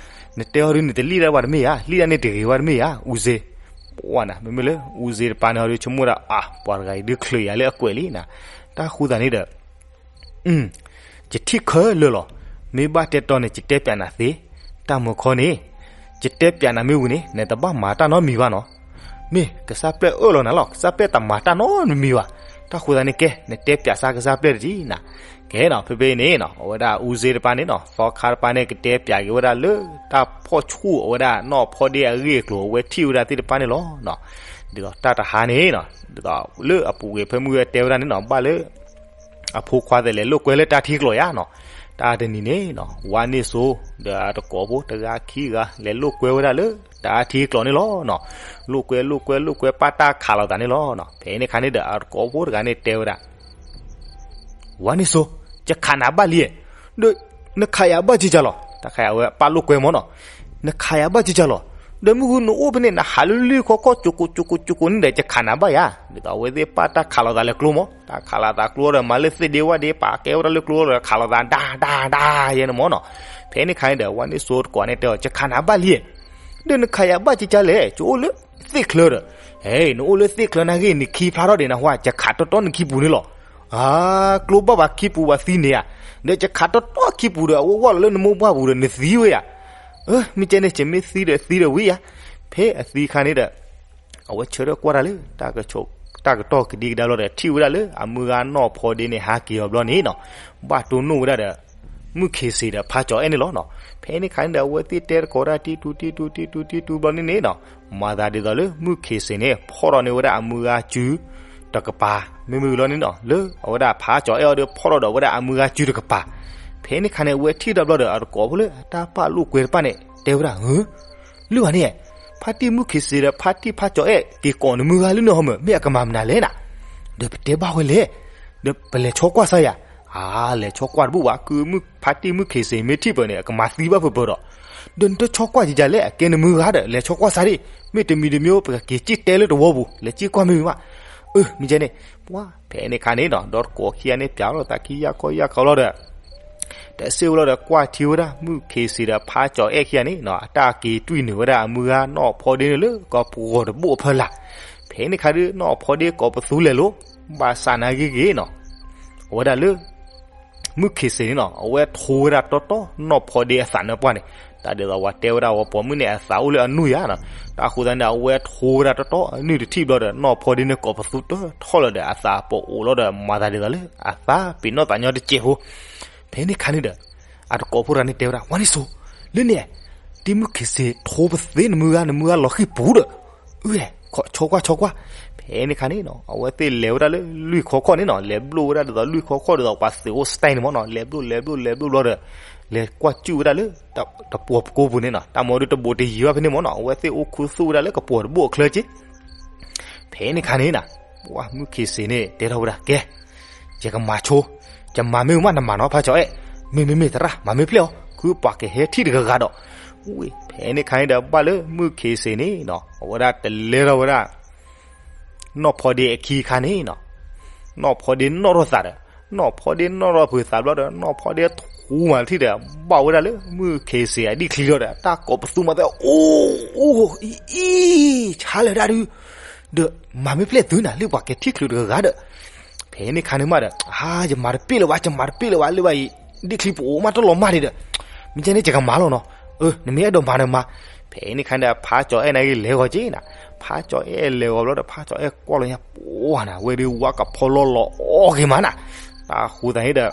နတဲအီၤဒုးနတလံၣ်တၢ်ဘၣ်တမ့ၢ်ဧါ, လံၣ်တၢ်န့ၣ်တဂ့ၤဘၣ်တမ့ၢ်ဧါ, အူစ့ ပှၢ်နၤ မ့မ့ၢ်လၢ အူစ့တပၤန့ၣ်ဟီဒုးဆိကမိၣ်ဒၣ် အါ ပှၤတဂၤအံၤဒုးချုးယၤလၢအကွဲးလံနၤ, တၢ်ဃိသတးန့ၣ်ဒီး ယထံၣ်ခဲလၢာ်လီၤ, မ့ၢ်ဘၣ်တဲတီန့ၣ် ယတဲပၠးနၤသ့, တၢ်မုၢ်ခီန့ၣ် ယတဲပၠးနၤမ့ၢ်ဝံၤန့ၣ် နတဘၣ်မၤတၢ်နီတမံၤဘၣ်နီၤ, မ့ၢ်ကစၢ်ပျဲၢ်အၢၣ်လီၤနၤလီၤ, ကစၢ်ပျဲၢ်တမၤတၢ်နီတမံၤဘၣ်, တၢ်ဃိသတးန့ၣ်ကဲ နတဲပၠးစၢ်ကစၢ်ပျဲၢ်တထံၣ်နၤ, ကဲနီၤ ဖဲဖဲအံၤန့ၣ်နီၤ အဝဲဒၣ်အူစ့တပၤန့ၣ်နီၤ သီခါတပၤန့ၣ် ကတဲပၠးက့ၤဝဲဒၣ်လၢ တၢ်ဖီၣ်ဆူၣ်အဝဲဒၣ်နီၢ်ဖီဒ့အဂ့ၢ်အကျိၤ အဝဲထံၣ်ဝဲဒၣ်သ့ၣ်တဖၣ်န့ၣ်လီၤ, ဒ်သိးတၢ်တဟါန့ၣ်နီၤ ဒ်သိးလၢအပူၤကွံာ်ဖဲမုၢ်ဂၤတဲဝဲဒၣ်န့ၣ်နီၤ ဘၣ်လၢ အဖိခွါသ့ၣ်လဲၤလိာ်ကွဲလၢတၢ်ထံကျိးယါနီၤ, တၢ်တနံၤန့ၣ်နီၤ ဝါန့ၢ်စိ ဒီးအတကိးဖိတဂၤခံဂၤ လဲၤလိာ်ကွဲဝဲဒၣ်လၢတၢ်ထံကျိးန့ၣ်လီၤနီၤ, လိာ်ကွဲလိာ်ကွဲလိာ်ကွဲ ပၣ်တၢ်ခးလိာ်သးန့ၣ်လီၤနီၤ, ဖဲန့ၣ်ခါန့ၣ်ဒီးအတကိးဖိတဂၤန့ၣ်တဲဝဲဒၣ် ဝါန့ၢ်စိ ယခးနၤဘၣ်လံ, ဒီး နခးယၤဘၣ်ကကလီၤ, တၢ်ခးယၤဝဲပၣ်လိာ်ကွဲမၢ်နီၤ, နခးယၤဘၣ်ကကလီၤ, ဒီးမုၢ်ဂုၢ်နအိၣ်ဖဲန့ၣ် နဟးလၢလွံၢ်ခီခီ ကၠိကိးကၠိကိးကၠိကိးန့ၣ်ဒီး ယခးနၤဘၣ်ယါ, ဒ်သိးအဝဲသ့ၣ်ပၣ်တၢ်ခးလိာ်သးလၢကျိမၢ်, တၢ်ခးလိာ်သးကျိဒီး မၤလၢသ့ၣ်ဒ့ဝၣ်ဒ့ ပာ်ကဲဝဲဒၣ်လၢကျိဒီး ခးလိာ်သးဒၣ်ဒၣ်ဒၣ်ယဲန့ၣ်မၢ်နီၤ, ဖဲန့ၣ်ခါန့ၣ်ဒီး ဝါန့ၢ်စိတကိးန့ၣ်တဲအီၤ ယခးနၤဘၣ်လံ ဒီးနခးယၤဘၣ်ကကလဲၣ်, ယအိၣ်လၢသ့ၣ်ချၢဒီး, ဟဲ နအိၣ်လၢသ့ၣ်ချၢနာ်ဂ့ၢ် နခံဖျါထီၣ်ဒံးနဟါ ယခးတီတီနခံပူၤန့ၣ်လီၤ, အါ ကျိဘၣ်ပှၤခံပူၤပှၤသံန့ၣ်ဧါ, ဒီးယခးတီတီခံပူၤဒီး အဝဲဝီၢ်လီၤလၢနမိၢ်ပှၢ်ပူၤဒီး နသံဝဲယါ, မ့ၢ်ကဲန့ၣ် ယမ့ၢ်သံဒီးသံဒီးဝံၤယါ, ဖဲအသံခါန့ၣ်ဒီး အဝဲဆၢထၢၣ်ကွၢ်တၢ်လၢ တၢ်ကတီၢ်ကဒံကဒါဘျီဒီး ထံၣ်ဝဲဒၣ်လၢအမုၢ်ဂၤနီၢ်ဖီဒ့န့ၣ် ဟးက့ၤအီၤဘျီန့ၣ်နီၤ, ဘၣ်တိၢ်နီၣ်ဝဲဒၣ်ဒီး မုၢ်ခ့စ့းဒီးဖးကၠီၤအဲၣ်န့ၣ်လီၤနီၤ, ဖဲန့ၣ်ခါန့ၣ်ဒီး အဝဲသ့ၣ်တဲသကိးတၢ်တံတူတံတူတံတူတံတူဘျီန့ၣ်န့ၣ်နီၤ, မၤသးဒ်သိးလၢ မုၢ်ခ့စ့းန့ၣ် ဖီၣ်ထီၣ်န့ၢ်ဝဲဒၣ်အမုၢ်ဂၤစုတကပၤ, မ့မ့ၢ်လီၤန့ၣ်နီၤ လၢအဝဲဒၣ်ဖးကၠီၤအဲၣ်အီၤဒီး ဖီၣ်ထီၣ်ဒီးဝဲဒၣ်အမုၢ်ဂၤစုတကပၤ, ဖဲန့ၣ်ခါန့ၣ် အဝဲထံၣ်တၢ်ဘျီဒီး အတကိးဖိလၢအတၢ်ပာ်လိာ်ကွဲတဖၣ်န့ၣ် တဲဝဲဒၣ် လၢဘၣ်န့ၣ် ဖါတံၢ်မုၢ်ခ့စ့းဒီး ဖါတံၢ်ဖးကၠီၤအဲၣ် က့ၤကိးနမုၢ်ဂၤလၢန့ၣ်ဟီမၢ် မ့ၢ်အကမၤမနုၤလဲၣ်နၤ, ဒီးပတဲဘၣ်ဝဲလဲၣ်, ဒီးပလဲၤဆီကွၢ်စၢ်ယၤ, အါ လဲၤဆီကွၢ်တဘူၣ်ဘၣ် ကုမုၢ်ဖါတံၢ်မုၢ်ခ့စ့းမ့ၢ်ထံၣ်ပၢၢ်န့ၣ် အကမၤသံဘၣ်ဖုးပၢၢ်ဒီး, ဒီးနတဆီကွၢ်ယၤလဲၣ် အကဲနမုၢ်ဂၤဒီး လဲၤဆီကွၢ်စၢ်ဒံး, မ့ၢ်တမံၤတမံၤ ပကက့ၤစံၣ်တဲလၢတဝီပူၤ လဲၤစံၣ်ကွၢ်မ့ၢ်မ့ၢ်ဘၣ်, အၢ မ့ၢ်ကဲန့ၣ်, ပှၤ ဖဲန့ၣ်ခါန့ၣ်နီၤ ဒီးတကိးခံဂၤန့ၣ် ပၠးလီၤသးခံယၢ်ခီယၢ်ခီလီၤဒီး တစ့ၢ်ဝဲလီၤဒီး ကွၢ်ထံဝဲဒၣ် မုၢ်ခ့စ့းဒီးဖးကၠီၤအဲၣ်ခံဂၤန့ၣ်နီၤ အတၢ်က့ၤတွံၢ်နုာ်ဝဲဒၣ်အမုၢ်ဂၤနီၢ်ဖီဒ့န့ၣ်လၢကပှီၤတဘိၣ်အဖီလာ်, ဖဲန့ၣ်ခါဒုး နီၢ်ဖီဒ့ကိးပသူလဲၤလိၤ, ဘၣ်ဆၣ်နာ်ဂ့ၤဂ့ၤနီၤ, အဝဲဒၣ်လၢ မုၢ်ခ့စ့းန့ၣ်နီၤ အဝဲထိဝဲဒၣ်တီတီ နီၢ်ဖီဒ့အသးနါပှၢ်န့ၣ်, တၢ်ဒ်သိးပှၤတဲဝဲဒၣ် ပှၤပိာ်မုၣ်န့ၣ် အသးအိၣ်လၢအနုၢ်ယါနီၤ, တၢ်ဃိသတးန့ၣ် အဝဲထိဝဲဒၣ်တီတီ အနုၢ်တထံၣ်ဘျီဒီး နီၢ်ဖီဒ့န့ၣ်ကိးပသူတထီၣ်လီၤဒီး အသးပအိးလီၤဒီး မၤသးဒ်သိးလၢ အသးပ့ၤနီၣ်သးညီတစဲးဖိ, ဖဲန့ၣ်ခါန့ၣ်ဒီး အတကိးဖိတဂၤန့ၣ်တဲဝဲဒၣ် ဝါန့ၢ်စိ, လၢန့ၣ် တံၤမုၢ်ခ့စ့းထိပသ့နမုၢ်ဂၤ နမုၢ်ဂၤလီၤဃံၣ်ပူၤဒီး, အု ဆီကွၢ်ဆီကွၢ်, ဖဲန့ၣ်ခါန့ၣ်နီၤ အဝဲသ့ၣ်လဲၤဝဲဒၣ်လၢလွံၢ်ခီခီန့ၣ်နီၤ လဲၤဘျိၣ်ဝဲဒၣ်ဒ်သိးလွံၢ်ခီခီဒ်သိးပှၤသုးအိၣ် style န့ၣ်မၢ်နီၤ လဲၤဘျိၣ်လဲၤဘျိၣ်လဲၤဘျိၣ်ဘျီဒီး လဲၤကွၢ်စူၣ်ဝဲဒၣ်လၢ တပှီၤပကိပူၤန့ၣ်နီၤ တၢ်မၤဒုးတဘူးတယံၤဘၣ်ဖဲန့ၣ်မၢ်နီၤ အဝဲသ့ၣ်အိၣ်ခူသူၣ်ဝဲဒၣ်လၢကပှီၤတဘိၣ်အချၢက့ ဖဲန့ၣ်ခါန့ၣ်နီၤ ပှၤမုၢ်ခ့စ့းန့ၣ် တဲထီၣ်ဝဲဒၣ် ကဲ ယကမၤဆိ, ယမၤမ့ၢ်မးနမၤနီၤ ဖးကၠီၤအဲၣ်, မ့မ့မ့ၢ်သရၣ် မၤမ့ၢ်ဖျဲၣ်အီၤ ခုပှၤကဟဲထံၣ်တဂၤဂၤဒီး, ဝ့ၢ် ဖဲန့ၣ်ခါန့ၣ်ဒီး ဘၣ်လၢမုၢ်ခ့စ့းန့ၣ်နီၤ အဝဲဒၣ်တလဲထီၣ်ဝဲဒၣ် နီၢ်ဖီဒ့အခံခါန့ၣ်နီၤ, နီၢ်ဖီဒ့နီၣ်ထီၣ်သးဒီး, နီၢ်ဖီဒ့နီၣ်ထီၣ်ဖုးသးဘျီဒီး နီၢ်ဖီဒ့ထူမးထံၣ်ဒီး ဘၣ်ဝဲဒၣ်လၢမုၢ်ခ့စ့းအဒံၣ်ချံလီၤဒီး တၢ်ကိးပသူမၤသး အိၣ် အိၣ် အံၤ အံၤ ဆါလၢာ်ဒၣ်ဒုး, ဒီးမၤမ့ၢ်ဖျဲၣ်သုနၤ လၢပှၤကထံၣ်ချုးတဂၤဂၤဒီး ဖဲန့ၣ်ခါန့ၣ်မးဒီး အါ ယမၤတပ့ၢ်လၢၤဘၣ် ယမၤတပ့ၢ်လၢၤဘၣ် လၢဘၣ်အံၤ ဒ့ၣ်ချံပအိၣ်မးတလီၤမၢ်ဒံးဒီး, မ့ၢ်ကဲန့ၣ် ယကမၤလီၤနီၤ, အၢ နမ့ၢ်အဲၣ်ဒိးမၤနမၤ, ဖဲန့ၣ်ခါန့ၣ်ဒီး ဖးကၠီၤအဲၣ်နာ်က့လဲၤဂီၤက့ၤနၤ, ဖးကၠီၤအဲၣ်လဲၤဂီၤဘျီဒီး ဖးကၠီၤအဲၣ်ကွၢ်လီၤညါ ပှၤနၤ ဝဲဒုးဝါကဖီလီၤလီၤအီၣ်က့ၤမးနၤ, တၢ်ဃိသးန့ၣ်ဒီး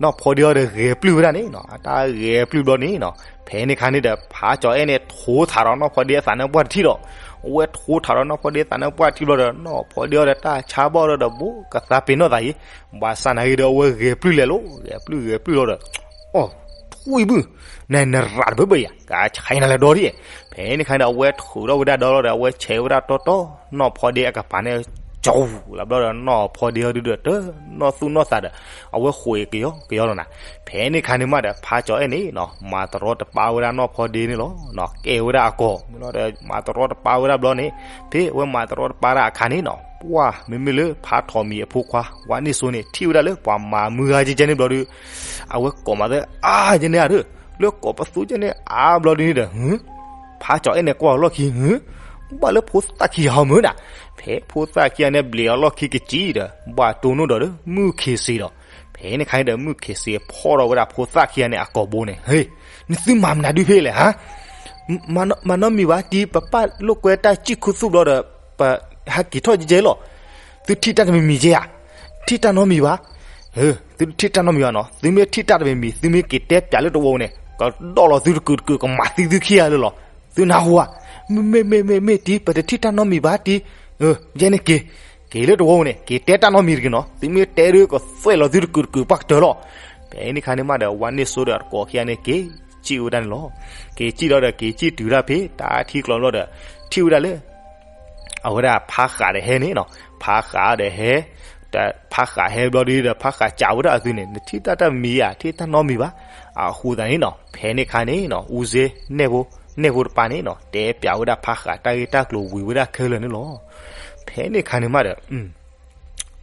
နီၢ်ဖီဒ့အီၤဒီးဂဲၤပျုၢ်ဝဲဒၣ်န့ၣ်နီၤ, အတၢ်ဂဲၤပျုၢ်ဘျီန့ၣ်နီၤ, ဖဲန့ၣ်ခါန့ၣ်ဒီး ဖးကၠီၤအဲၣ်န့ၣ် ထိထးဒီးနီၢ်ဖီဒ့အသးန့ၣ်ပှၢ်တထံၣ်ဒီး, အဝဲထိထးဒီးနီၢ်ဖီဒ့အသးန့ၣ်ပှၢ်တထံၣ်ဘျီဒီး နီၢ်ဖီဒ့အီၤဒီးတၢ်ဆါဘီၣ်ဒီး ဘူးကသါပ့ၤနီၣ်သးအံၤ, ဘၣ်ဆၣ်နာ်ဂ့ၤဒီး အဝဲဂဲၤပျုၢ်လဲၤလီၤ, ဂဲၤပျုၢ်ဂဲၤပျုၢ်လီၤဒီး, အိၣ်, ထွံၣ်ဘုၣ်, နနရးတဘၢဘၢယၤ ကဆဲးနၤလၢဒီဒ်, ဖဲန့ၣ်ခါန့ၣ်ဒီး အဝဲထုးထီၣ်ဝဲဒၣ်ဒီလီၤဒီး အဝဲဆဲးဝဲဒၣ်တီတီ နီၢ်ဖီဒ့အကပၤန့ၣ်, ကၠီလီၤဘျီဒီး နီၢ်ဖီဒ့အီၤဒုဒီး တနီၢ်သူၣ်နီၢ်သးဒီး အဝဲဃိးကယီကယီလီၤနၤ. ဖဲန့ၣ်ခါန့ၣ်မးဒီး ဖးကၠီၤအဲၣ်န့ၣ်နီၤ မၤတရီတပါဝဲဒၣ်နီၢ်ဖီဒ့န့ၣ်လီၤ. ကဲဝဲဒၣ်အကီၢ်မ့ၢ်လီၤဒီး မၤတရီတပါဝဲဒၣ်ဘျီန့ၣ်, ဖဲအဝဲမၤတရီတပါဒၣ်အခါန့ၣ်နီၤ ပှၢ်မ့မ့ၢ်လၢဖးထီၣ်မံၤအဖိခွါ ဝါန့ၢ်စိန့ၣ် ထံၣ်ဝဲဒၣ်လၢပှၤမၤမုၢ်ဂၤကဲကဲန့ၣ်ဘျီဒီး အဝဲကိးမၤသၢအါကဲန့ၣ်ဧါဒီး, လၢကိးပသူကဲန့ၣ်အါဘျီဒ်န့ၣ်ဒီး ဟ, ဖးကၠီၤအဲၣ်န့ၣ်ကွၢ်အလီၢ်ခံ, ဟ, ဘၣ်လၢဖိသၣ်ခံဂၤဟီမုၢ်နၤ. ဖဲဖိသၣ်ခံဂၤန့ၣ် ဘျဲးအလီၢ်ခံကစံဒီး ဘၣ်တိၢ်နီၣ်ဒီးလၢမုၢ်ခ့စ့ဒီး, ဖဲန့ၣ်ခါန့ၣ်ဒီး မုၢ်ခ့စ့ဖီၣ်ထီၣ်ဝဲဒၣ်ဖိသၣ်ခံဂၤန့ၣ်အကိာ်ဘိန့ၣ်, ဟ့, နသုမၤမနုၤဒုဖဲလဲၣ်ဟါ မၤနီတမံၤဘၣ် တံၤပပၢ်လိာ်ကွဲတၢ်စံၣ်ခူသူၣ်ဘျီဒီး ပဟဲက့ၤထီၣ်ကဲကဲလီၤ. သုထံၣ်တၢ်တမံၤမံၤကဲဧါ, ထံၣ်တၢ်နီတမံၤဘၣ်. သုတထံၣ်တၢ်နီတမံၤဘၣ်နီၤ, သုမ့ၢ်ထံၣ်တၢ်တမံၤမံၤ သုမ့ၢ်က့ၤတဲပၠးလၢတဝီန့ၣ် ကဒီၣ်လီၤသုတကုာ်တကုာ် ကမၤသံသုခံဂၤလၢာ်လီၤ. သုနၢ်ဟူဧါ. မ့ၢ် မ့ၢ် မ့ၢ် မ့ၢ် တံၤ ပတထံၣ်တၢ်နီတမံၤဘၣ်တံၤ, ယဲန့ၣ်က့ၤ, က့ၤလၢတဝီန့ၣ် က့ၤတဲတၢ်နီတမံၤတဂ့ၤနီၤ, သုမ့ၢ်တဲဒီးကသွဲၣ်လီၤသုတကုာ်တကုာ်ပှၢ်ကတၢၢ်လီၤ. ဖဲန့ၣ်ခါန့ၣ်မးဒီး ဝါန့ၢ်စိဒီးအတကိးခံဂၤန့ၣ် က့ၤစံၣ်ဝဲဒၣ်န့ၣ်လီၤ. က့ၤစံၣ်ဒီးဒီး က့ၤစံၣ်တုၤဒၣ်ဖဲတၢ်ထံကျိဘျီဒီး ထံၣ်ဝဲဒၣ်လၢ အဝဲဒၣ်ဖးဃးဒီးဟဲန့ၣ်နီၤ, ဖးဃးဒီးဟဲ, ဖးဃးဟဲဘျီဒီး ဖးဃးစံးဝဲဒၣ်အသုန့ၣ် နထံၣ်တၢ်တမံၤဧါ, ထံၣ်တၢ်နီတမံၤဘၣ်. အဃိသတးန့ၣ်နီၤ ဖဲန့ၣ်ခါန့ၣ်နီၤ အူစ့ နဲၣ်ဖိတပၤန့ၣ်နီၤ တဲပၠးဝဲဒၣ်ဖးဃးတၢ်ဂ့ၢ်တၢ်ကျိၤဝံၤဝဲဒၣ်ခဲလၢာ်န့ၣ်လီၤ. ဖဲန့ၣ်ခါန့ၣ်မးဒီး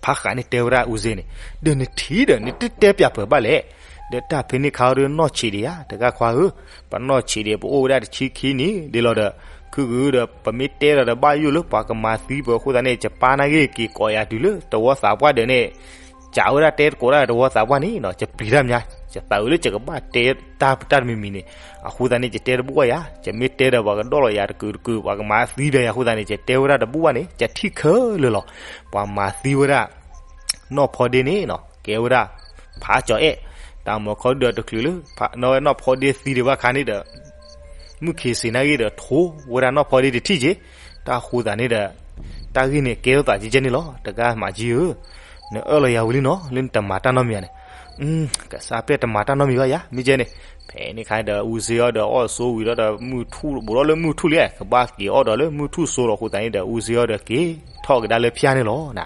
ဖးဃးန့ၣ်တဲဝဲဒၣ်အူစ့န့ၣ်, ဒီးနထံၣ်ဒီး နတတဲပၠးပှဲၤဘၣ်လဲၣ်. ဒီးတၢ်ဖဲန့ၣ်ခါအီၤဒီးနီၢ်ဆံးဒံးဧါ တဂၤခွါဧၢ, ပနီၢ်ဆံးဒံး ပအိၣ်ဝဲဒၣ်တဆံခံနံၣ်ဒံးလီၤဒီး, ခုၣ်ဂုၤဒီး ပမ့ၢ်တဲဒီးဒီးဘၣ်ယိၣ်လၢပှၤကမၤသံပှၤအဃိသတးန့ၣ် ယပၢ်နာ်ဂ့ၢ်က့ၤကိးယၤတုၤလၢတဝီသးပှၢ်ဒီးန့ၣ်, စံးဝဲဒၣ်တဲတကိးတၢ်တဝီသးပှၢ်န့ၣ်နီၤ ယပျံၤတၢ်မး, ယသးဝံၤလၢယကဘၣ်တဲတၢ်တမံၤမံၤန့ၣ်, အဃိသတးန့ၣ် ယတဲတဘူၣ်ဘၣ်ယၤ, ယမ့ၢ်တဲဒီးပှၤကဒီၣ်လီၤယၤတကုာ်တကုာ် ပှၤကမၤသံဒီးယၤအဃိသတးန့ၣ် ယတဲဝဲဒၣ်တဘူၣ်ဘၣ်န့ၣ် ယထံၣ်ခဲလၢာ်လီၤ. ပှၤမၤသံဝဲဒၣ် နီၢ်ဖီဒ့န့ၣ်နီၤ ကဲဝဲဒၣ် ဖးကၠီၤအဲၣ်, တၢ်မၢခီဒုဒီးတချုးလၢ နီၢ်ဖီဒ့သံဒံးဘၣ်ခါန့ၣ်ဒီး မုၢ်ခ့စ့နာ်ဂ့ၢ်ဒီးထိဝဲဒၣ်နီၢ်ဖီဒ့တထံၣ်က့ၤ, တၢ်ဃိသးန့ၣ်ဒီး တၢ်ဂ့ၢ်န့ၣ်ကဲထီၣ်သးကဲကဲန့ၣ်လီၤ. တဂၤမးက့ဧၢ, နအၢၣ်လီၤယၤဝံၤလံနီၤ လၢနတမၤတၢ်နီတမံၤဧါန့ၣ်, ကစၢ်ပဲၢ်တမၤတၢ်နီတမံၤဘၣ်ယၤ မ့ၢ်ကဲန့ၣ်, ဖဲန့ၣ်ခါဒီး အူစ့အီၤဒီးအီၣ်ဆိဝံၤဒီး မုၢ်ထူၣ်ဘူးဒီးလၢမုၢ်ထူၣ်လံ ကဘၣ်က့ၤအီၣ်ဒီးလၢမုၢ်ထူၣ်စိလီၤအဃိသတးန့ၣ်ဒီး အူစ့အီၤဒီးက့ၤထီၣ်ကဒါလၢဖၠါန့ၣ်လီၤ.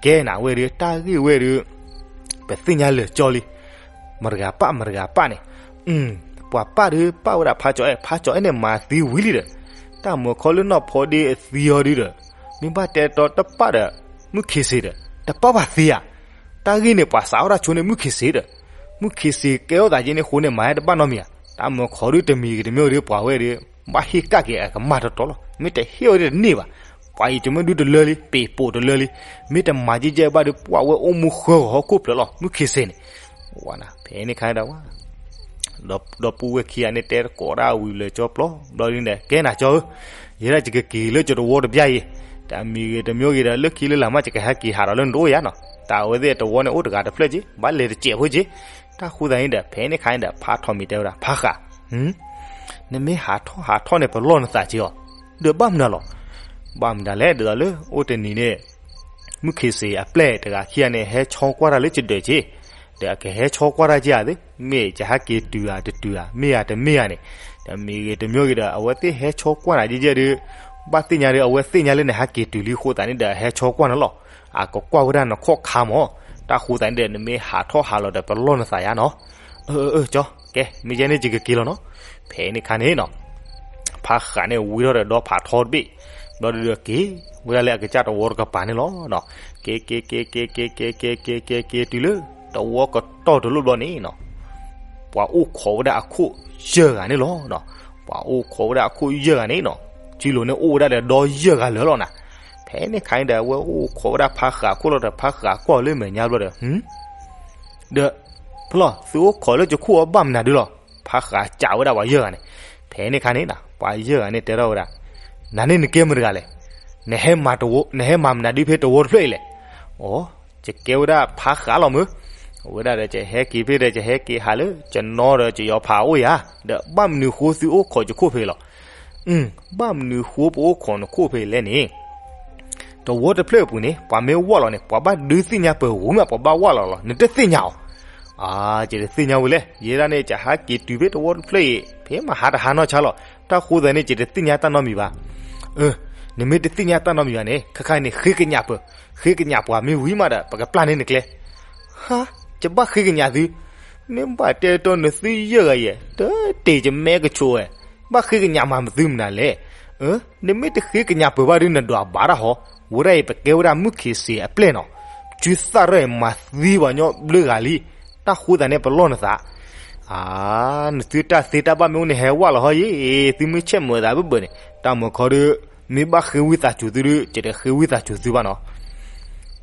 ကဲနၤဝဲဒီး တၢ်ဂ့ၢ်ဝဲဒီး ပသ့ၣ်ညါလၢာ်ကၠီလံ မတၤဂၤပာ် မတၤဂၤပာ်န့ၣ်, ပှၤပာ်ဒီးပာ်ဝဲဒၣ်ဖးကၠီၤအဲၣ်, ဖးကၠီၤအဲၣ်န့ၣ်မၤသံဝံၤလံဒီး တၢ်မၢခီလၢနီၢ်ဖီဒ့အသံအီၤဒုဒီး မ့ၢ်ဘၣ်တဲတီတပာ်ဒီး မုၢ်ခ့စ့ဒီး တပာ်ဘၣ်သ့ဧါ. တၢ်ဂ့ၢ်န့ၣ် ပှၤစးထီၣ်တၢ်ဆိန့ၣ် မုၢ်ခ့စ့ဒီး မုၢ်ခ့စ့ကဲထီၣ်သးကဲန့ၣ်အဃိန့ၣ် မၤတဘၣ်နီတမံၤဧါ. တၢ်မၢခီဒုတမံၤဂ့ၤတမံၤဂ့ၤဒီး ပှၤဝဲဒီး ဘၣ်ဟ့ၣ်ကဒါက့ၤအကမၢ်တတီၤလီၤ. မ့ၢ်တဟ့ၣ်ဝဲဒီးတန့ၢ်ဘၣ်. ပှၤအံၤတမ့ၢ်ဒုတလၢလံ ပ့ၤပိာ်တလၢလံ. မ့ၢ်တမၤကဲကဲဘၣ်ဒီး ပှၤဝဲအိၣ်မူဃၢဂီၤဟီၣ်ခိၣ်ဖျၢၣ်လီၤ မုၢ်ခ့စ့န့ၣ်. ဝဲနၤ ဖဲန့ၣ်ခါဒီးဝဲ ဒီပုၢ်ဝဲၢ်ခံဂၤန့ၣ် တဲတကိးဒၣ်ဝံၤလၢာ်ကၠီပျီဘျီဒ်န့ၣ် ကဲနၤကၠီဧၢ, ယဲဒၣ်ယကက့ၤလၢကၠီတဝီတဘျီအံၤ, တမံၤဂ့ၤတမံၤဂ့ၤဒီး လၢခံလၢလာ်မး ယကဟဲက့ၤဟးဒီးလၢနတအိၣ်ယါနီၤ. တၢ်အဝဲသ့ၣ်တဝီန့ၣ် အိၣ်တဂၤတဖျၢၣ်က့, ဘၣ်လဲၤတစဲးဖိက့. တၢ်ဃိသတးန့ၣ်ဒီး ဖဲန့ၣ်ခါန့ၣ်ဒီး ဖးထီၣ်မံၤတဲဝဲဒၣ် ဖးဃး, နမ့ၢ်ဟးထီၣ်ဟးထီၣ်န့ၣ် ပလီၢ်နသးက့အီၤ, ဒီးဘၣ်မနုၤလီၤ. ဘၣ်မနုၤလဲၣ် ဒ်သိးလၢအိၣ်တနံၤန့ၣ် မုၢ်ခ့စ့အပျဲၢ်တဂၤခံဂၤန့ၣ် ဟဲဆီကွၢ်တၢ်လၢကဒၢးက့, ဒီးအကဟဲဆီကွၢ်တၢ်က့ဧါသ့, မ့ၢ်ယဟဲက့ၤတုၤဧါတတုၤဧါ မ့ၢ်ဧါတမ့ၢ်ဧါန့ၣ်, တမံၤဂ့ၤတမံၤဂ့ၤဒီး အဝဲသ့ၣ်ဟဲဆီကွၢ်နၤကဲကဲဒီး ဘၣ်သ့ၣ်ညါဒီး အဝဲသ့ၣ်ညါလၢနဟဲက့ၤတုၤလံအဃိသတးန့ၣ်ဒီး ဟဲဆီကွၢ်နၤလီၤ. အကကွၢ်ဝဲဒၣ်နခီၣ်ခါမး, တၢ်ဃိသတးန့ၣ်ဒီး နမ့ၢ်ဟးထီၣ်ဟးလီၤဒီး ပလီၢ်နသးယါနီၤ. အၢ အၢ ကၠီ, ကဲ မ့ၢ်ယဲန့ၣ် ယကက့ၤလီၤနီၤ. ဖဲန့ၣ်ခါန့ၣ်နီၤ ဖးဃးန့ၣ်ဝံထီၣ်ဒီးဒီဖးထီတဘ့ၣ်, ဘျီဒီးက့ၤဝဲဒၣ်လၢအကစၢ်တဝီတကပၤန့ၣ်လီၤ. က့ၤ က့ၤ က့ၤ က့ၤ က့ၤ က့ၤ က့ၤ က့ၤ က့ၤ တုၤလၢတဝီကတီၢ်တလိၣ်ဘျီန့ၣ်နီၤ ပှၤအိၣ်ခိးဝဲဒၣ်အခိၣ်ယဲၢ်ဂၤန့ၣ်လီၤ. ပှၤအိၣ်ခိးဝဲဒၣ်အခိၣ်ယဲၢ်ဂၤန့ၣ်နီၤ စုလိၤန့ၣ်အိၣ်ဝဲဒၣ်ဒီးဒီယဲၢ်ဂၤလၢာ်လီၤနၤ. ဖဲန့ၣ်ခါန့ၣ်ဒီး အဝဲအိၣ်ခိးဝဲဒၣ်ဖးဃးခိၣ်လီၤဒီး ဖးဃးကွၢ်လၢမဲာ်ညါဘျီဒီး ဒီး ဖဲလီၤ သုအိၣ်ခိးလၢယခိၣ်အီၤဘၣ်မနုၤဒုလီၤ. ဖးဃးစံးဝဲဒၣ်ပှၤယဲၢ်ဂၤန့ၣ်. ဖဲန့ၣ်ခါန့ၣ် ပှၤယဲၢ်ဂၤန့ၣ်တဲထီၣ်ဝဲဒၣ်, နၤန့ၣ်နကဲမတၤတဂၤလဲၣ်. နဟဲမၤတဝီ, နဟဲမၤမနုၤဒုဖဲတဝီတဖျၢၣ်အံၤလဲၣ်. အိ, ယကဲဝဲဒၣ်ဖးဃးလီၤမၢ်. အဝဲဒၣ်ဒီး ယဟဲက့ၤဖဲဒီး ယဟဲက့ၤဟးလၢ ယနီၢ်ဒီးယယီၤဖးအိၣ်ယၤ, ဒီးဘၣ်မနုၤဃိသုအိၣ်ခိးယခိၣ်ဖဲလီၤ. အု ဘၣ်မနုၤဃိပအိၣ်ခိးနခိၣ်ဖဲလဲၣ်န့ၣ်, တဝီတဖျၢၣ်အပူၤန့ၣ် ပှၤမ့ၢ်ဝၢ်လီၤန့ၣ် ပှၤဘၣ်ဒုးသ့ၣ်ညါပှၤဝံၤမး ပှၤဘၣ်ဝၢ်လီၤလီၤ နတသ့ၣ်ညါအီၤ. အါ ယတသ့ၣ်ညါဝဲလဲၣ်, ယဲဒၣ်န့ၣ် ယဟးက့ၤတုၤဖဲတဝီတဖျၢၣ်အံၤ ဖဲမဟါတဟါနီၢ်ဆါလီၤ. တၢ်ဃိသတးန့ၣ် ယတသ့ၣ်ညါတၢ်နီတမံၤဘၣ်. အၢ နမ့ၢ်တသ့ၣ်ညါတၢ်နီတမံၤဘၣ်န့ၣ် ခဲခါန့ၣ် ဃ့ကညးပၢၤ, ဃ့ကညးပှၤမ့ၢ်ဝံၤမးဒီး ပကပျၢ်န့ၢ်နကျဲ. ဟါ, ယဘၣ်ဃ့ကညးသု, မ့ၢ်ဘၣ်တဲတီနသုယဲၢ်ဂၤယဲၢ် တတ့ၢ်ယမဲကဆိးဝဲ, ဘၣ်ဃ့ကညးမၤမသုမနုၤလဲၣ်. အၢ နမ့ၢ်တဃ့ကညးပၢၤဘၣ်ဒီး နဒွးဘၣ်တၢ်ဟီ, ဝဲဒၣ်အံၤ ပကဲဝဲဒၣ်မုၢ်ခ့စ့အပျဲၢ်နီၤ, စုသၣ်ရဲၣ်မၤသံပှၤညီဘျုးဂၤလံ, တၢ်ဃိသတးန့ၣ် ပလီၢ်နသး အါ နသုတၢ်သ့တၢ်ဘၣ်မ့ၢ်အိၣ်န့ၣ် ဟဲဝၢ်လီၤဟီယံၤ, သုမ့ၢ်ဆဲးမုာ်သးဘၣ်ဘၣ်န့ၣ် တၢ်မုာ်ခီဒီး မ့ၢ်ဘၣ်ဃ့ဝံသးစူၤသုဒီး ယတဃ့ဝံသးစူၤသုဘၣ်နီၤ.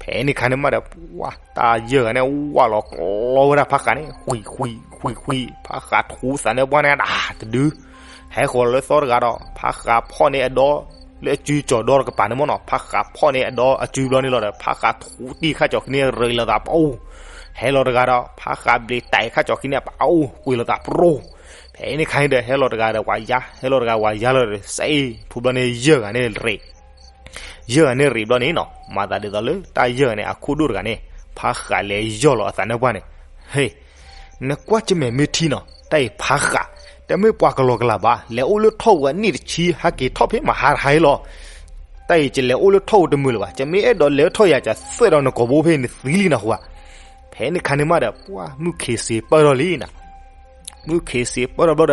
ဖဲန့ၣ်ခါန့ၣ်မးဒီး ပှၤတၢ်ယဲၢ်ဂၤန့ၣ် ဝၢ်လီၤကျီဝဲဒၣ်ဖးဃးန့ၣ် ဃံးဃံးဃံးဃံး, ဖးဃးထူသးန့ၣ်ပှၢ်န့ၣ်ဒၣ်တဒု ဟဲဃီၤလၢသီတဂၤဒီး ဖးဃးဖီၣ်န့ၢ်အဒီ လၢအစုကၠီၤဒီတကပၤန့ၣ်မ့ၢ်နီၤ, ဖးဃးဖီၣ်န့ၢ်အဒီအစုဘျီန့ၣ်လီၤဒီး ဖးဃးထူတံၢ်ခါကၠီၤခံန့ၣ် ရ့လိာ်သးပအိၣ်, ဟဲလီၤတဂၤဒီး ဖးဃးဘျံးတၢ်ခါကၠီၤခံန့ၣ် ပအိၣ်ကွံာ်လိာ်သးပရိၢ်. ဖဲန့ၣ်ခါန့ၣ်ဒီး ဟဲလီၤတဂၤဒီးပှၤယါ, ဟဲလီၤတဂၤပှၤယါလီၤဒီး စဲအ့ၣ် ဖုဘျီန့ၣ် ယဲၢ်ဂၤန့ၣ်ရ့ ယဲၢ်ဂၤန့ၣ်ရ့ဘျီန့ၣ်နီၤ, မၤသးဒ်သိးလၢတၢ်ယဲၢ်ဂၤန့ၣ် အခိၣ်ဒိၣ်တဂၤန့ၣ် ဖးဃးလဲၤယီၢ်လီၤအသးနၢ်ပှၢ်န့ၣ်, ဟ့ၣ်, နကွၢ်ကမဲာ်မ့ၢ်ထံနီၤ, တၢ်အံၤဖးဃး, တမ့ၢ်ပှၤကလီကလးဘၣ်, လဲၤအိၣ်လၢထီၣ်ပူၤအနံၣ်တဆံ ဟဲက့ၤထီၣ်ဖဲမဟါတဟါအံၤလီၤ. တၢ်အံၤယလဲၤအိၣ်လၢထီၣ်ပူၤတမုာ်လၢၤဘၣ်, ယမ့ၢ်အဲၣ်ဒိးလဲၤထီၣ်ယၤ ယသွဲၣ်ဒီးနကိာ်ဘိဖဲန့ၣ်သံလံနၢ်ဟူဧါ. ဖဲန့ၣ်ခါန့ၣ်မးဒီး ပှၤမုၢ်ခ့စ့ပၢၢ်ထီၣ်လံနီၤ မုၢ်ခ့စ့ပၢၢ်ထီၣ်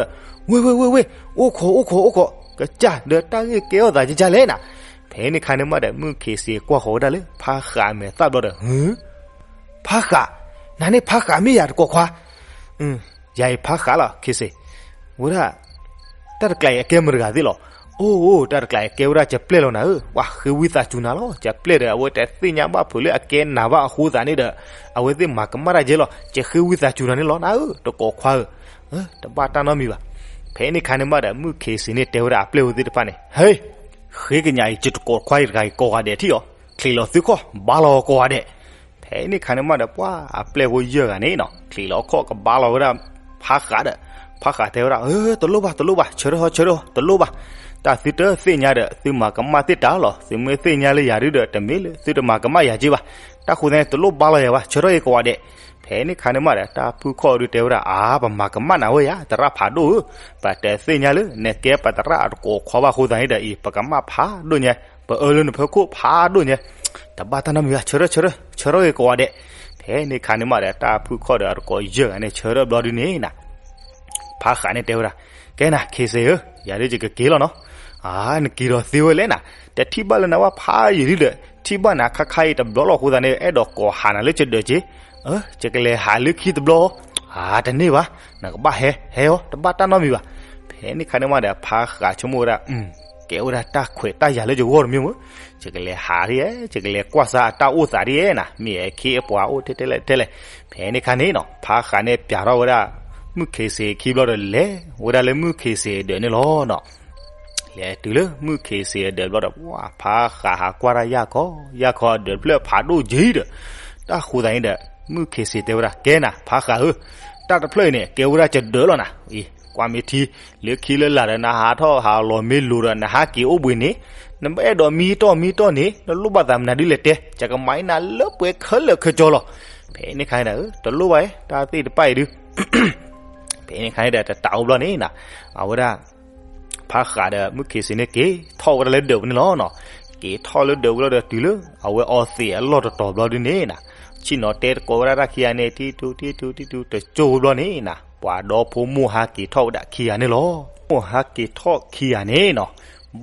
ဘျီဒီး ဝ့ၢ်ဝ့ၢ်ဝ့ၢ်ဝ့ၢ်, အိၣ်ခိးအိၣ်ခိးအိၣ်ခိး, ကစၢ်ဒီးတၢ်ဂ့ၢ်ကဲထီၣ်သးကကလဲၣ်နၤ. ဖဲန့ၣ်ခါန့ၣ်မးဒီး မုၢ်ခ့စ့ကွၢ်ဃီၤဝဲဒၣ်လၢ ဖးဃးအမဲာ်သၣ်ဘျီဒီး ဟုၣ်, ဖးဃး, နၤန့ၣ်ဖးဃးမ့ၢ်ယၤတကိးခွါ. ယၤအံၤဖးဃးလီၤ ခ့စ့, ဝဲဒၣ် တၢ်တကျးအံၤအကဲမတၤတဂၤသ့ၣ်လီၤ. အိၣ် တၢ်တကျးအံၤကဲဝဲဒၣ်ယပျဲၢ်လီၤနၤဧၢ, ပှၤဃ့ဝံသးစူၤနၤလီၤ. ယပျဲၢ်ဒီး အဝဲတသ့ၣ်ညါဘၣ်ဖုးလၢအကဲနၤဘၣ်အဃိသတးန့ၣ်ဒီး အဝဲသ့ၣ်မၤကမၣ်တၢ်ယဲလီၤ. ယဃ့ဝံသးစူၤနၤန့ၣ်လီၤနၤဧၢ တကိးခွါဧၢ, တဘၣ်တၢ်နီတမံၤဘၣ်. ဖဲန့ၣ်ခါန့ၣ်မးဒီး မုၢ်ခ့စ့န့ၣ်တဲဝဲဒၣ်အပျဲၢ်ဖိသ့ၣ်တဖၣ်န့ၣ် ဟ့ၣ်, ဃ့ကညးအံၤ ယတကိးခွါအံၤတဂၤအံၤကိးဂၤဒဲးထံၣ်အီၤ, ချံးလီၤသုခီၣ် ဘါလီၤကိးဂၤဒဲး. ဖဲန့ၣ်ခါန့ၣ်မးဒီး ပှၤအပျဲၢ်ဖိယဲၢ်ဂၤန့ၣ်နီၤ ချံးလီၤခီၣ်ကဘါလီၤဝဲဒၣ် ဖးဃးဒီး ဖးဃးတဲဝဲဒၣ် အၢ တလိၣ်ဘၣ် တလိၣ်ဘၣ် ဆၢထၢၣ်ဟီ ဆၢထၢၣ်ဟီ တလိၣ်ဘၣ်. တၢ်သုတသ့ၣ်ညါဒီး သုမၤကမၣ်သ့ၣ်တၢ်လီၤ. သုမ့ၢ်သ့ၣ်ညါလၢယၤဒုဒီး တမ့ၢ်လၢသုတမၤကမၣ်ယၤက့ဘၣ်. တၢ်ဃိသတးန့ၣ် တလိၣ်ဘါလီၤယၤဘၣ် ဆၢထၢၣ်ဂ့ၤကိးဂၤဒဲး. ဖဲန့ၣ်ခါန့ၣ်မးဒီး တၢ်ဖုၣ်ခီၣ်ဒုတဲဝဲဒၣ် အါ ပမၤကမၣ်နၤဝဲယၤ သရၣ်ဖးဒိၣ်ဧၢ, ပတသ့ၣ်ညါလၢ နကဲပသရၣ်အတကိးခွါဘၣ်အဃိသတးန့ၣ်ဒီးအံၤ ပကမၣ်ဖးဒိၣ်ညါ, ပအၢလၢနဖီခိၣ်ဖးဒိၣ်ညါ, တဘၣ်တၢ်နီတမံၤဘၣ် ဆၢထၢၣ် ဆၢထၢၣ် ဆၢထၢၣ်ဂ့ၤကိးဂၤဒဲး. ဖဲန့ၣ်ခါန့ၣ်မးဒီး တၢ်ဖုၣ်ခီၣ်ဒီးအတကိးယဲၢ်ဂၤန့ၣ် ဆၢထၢၣ်ဘျီဒုန့ၣ်နၤ ဖးဃးန့ၣ်တဲဝဲဒၣ် ကဲနၤ ခ့စ့ဧၢ, ယၤဒုးယကက့ၤလီၤနီၤ. အါ နက့ၤဒီးသ့ဝဲလဲၣ်နၤ, တထံၣ်ဘၣ်လၢနဝဲဖးယံာ်ဒုဒီး ထံၣ်ဘၣ်နၤခါခါအံၤတဘျီလီၤအဃိသတးန့ၣ် အဲၣ်ဒိးကိးဟးနၤလၢယဒၢးက့, အၢ ယကလဲၤဟးလၢခံတဘျီ. အါ တန့ၢ်ဘၣ်, နကဘၣ်ဟဲ ဟဲအီၤ တဘၣ်တၢ်နီတမံၤဘၣ်. ဖဲန့ၣ်ခါန့ၣ်မးဒီး ဖးဃးဆိကမိၣ်ဝဲဒၣ် ကဲဝဲဒၣ်တၢ်ခွဲးတၢ်ယာ်လၢယဂီၢ်တမံၤမ့ၢ်, ယကလဲၤဟးဒ်, ယကလဲၤကွၢ်စၢ်အတၢ်အိၣ်သးဒ်နၤ, မ့ၢ်အခ့အပှၤအိၣ်ထဲထဲလဲၣ်ထဲလဲၣ်. ဖဲန့ၣ်ခါန့ၣ်နီၤ ဖးဃးန့ၣ်ပျးထီၣ်ဝဲဒၣ် မုၢ်ခ့စ့ခံဘျီဒီး လဲၤဝဲဒၣ်လၢမုၢ်ခ့စ့အဒၢးန့ၣ်လီၤနီၤ. လဲၤတုၤလၢမုၢ်ခ့စ့အဒၢးဘျီဒီး ပှၤဖးဃးဟးကွၢ်တၢ်ယၢ်ခီ ယၢ်ခီအဒၢးတဖျၢၣ်ဖးဒိၣ်က့ဒီး, တၢ်ဃိသတးန့ၣ်ဒီး မုၢ်ခ့စ့တဲဝဲဒၣ် ကဲနၤ ဖးဃးဧၢ, တၢ်တဖျၢၣ်အံၤန့ၣ် ကဲဝဲဒၣ်ယဒၢးလီၤနၤ. အံၤ ကွၢ်မ့ၢ်ထံ လၢခံလၢလာ်ဒီး နဟးထီၣ်ဟးလီၤမ့ၢ်လိၤဒီး နဟးက့ၤအိၣ်ဘှံးန့ၣ်, နမ့ၢ်အဲၣ်ဒိးမံတီၢ်မံတီၢ်န့ၣ် နလိၣ်ဘၣ်သးမနုၤဒုလဲၤတဲ, ယကမၤအံၤနၤလၢပှဲၤခဲလၢာ်ခဲကၠီလီၤ. ဖဲန့ၣ်ခါန့ၣ်ဒီး တလိၣ်ဘၣ် တၢ်သ့ၣ်တဖၣ်အံၤဒု ဖဲန့ၣ်ခါန့ၣ်ဒီး တတးအိၣ်ဘျီန့ၣ်နၤ, အဝဲဒၣ် ဖးဃးဒီးမုၢ်ခ့စ့န့ၣ် က့ၤထီၣ်ဝဲဒၣ်လၢဒၢးပူၤန့ၣ်လီၤနီၤ. က့ၤထီၣ်လၢဒၢးပူၤလီၤဒီးတုၤလၢ အဝဲအီသံးအလီၢ်တတီၤဘျီဒုန့ၣ်နၤ, ဆ့ၣ်နီၤတဲသကိးဝဲဒၣ်တၢ်ခံဂၤန့ၣ် ထံၣ်ထူထံၣ်ထူထံၣ်ထူ တကၠိၢ်ဝဲဘျီန့ၣ်နၤ, ပှၤဒီဖိမိၢ်ဟးက့ၤထီၣ်ဝဲဒၣ်ခံဂၤန့ၣ်လီၤ. မိၢ်ဟးက့ၤထီၣ်ခံဂၤန့ၣ်နီၤ,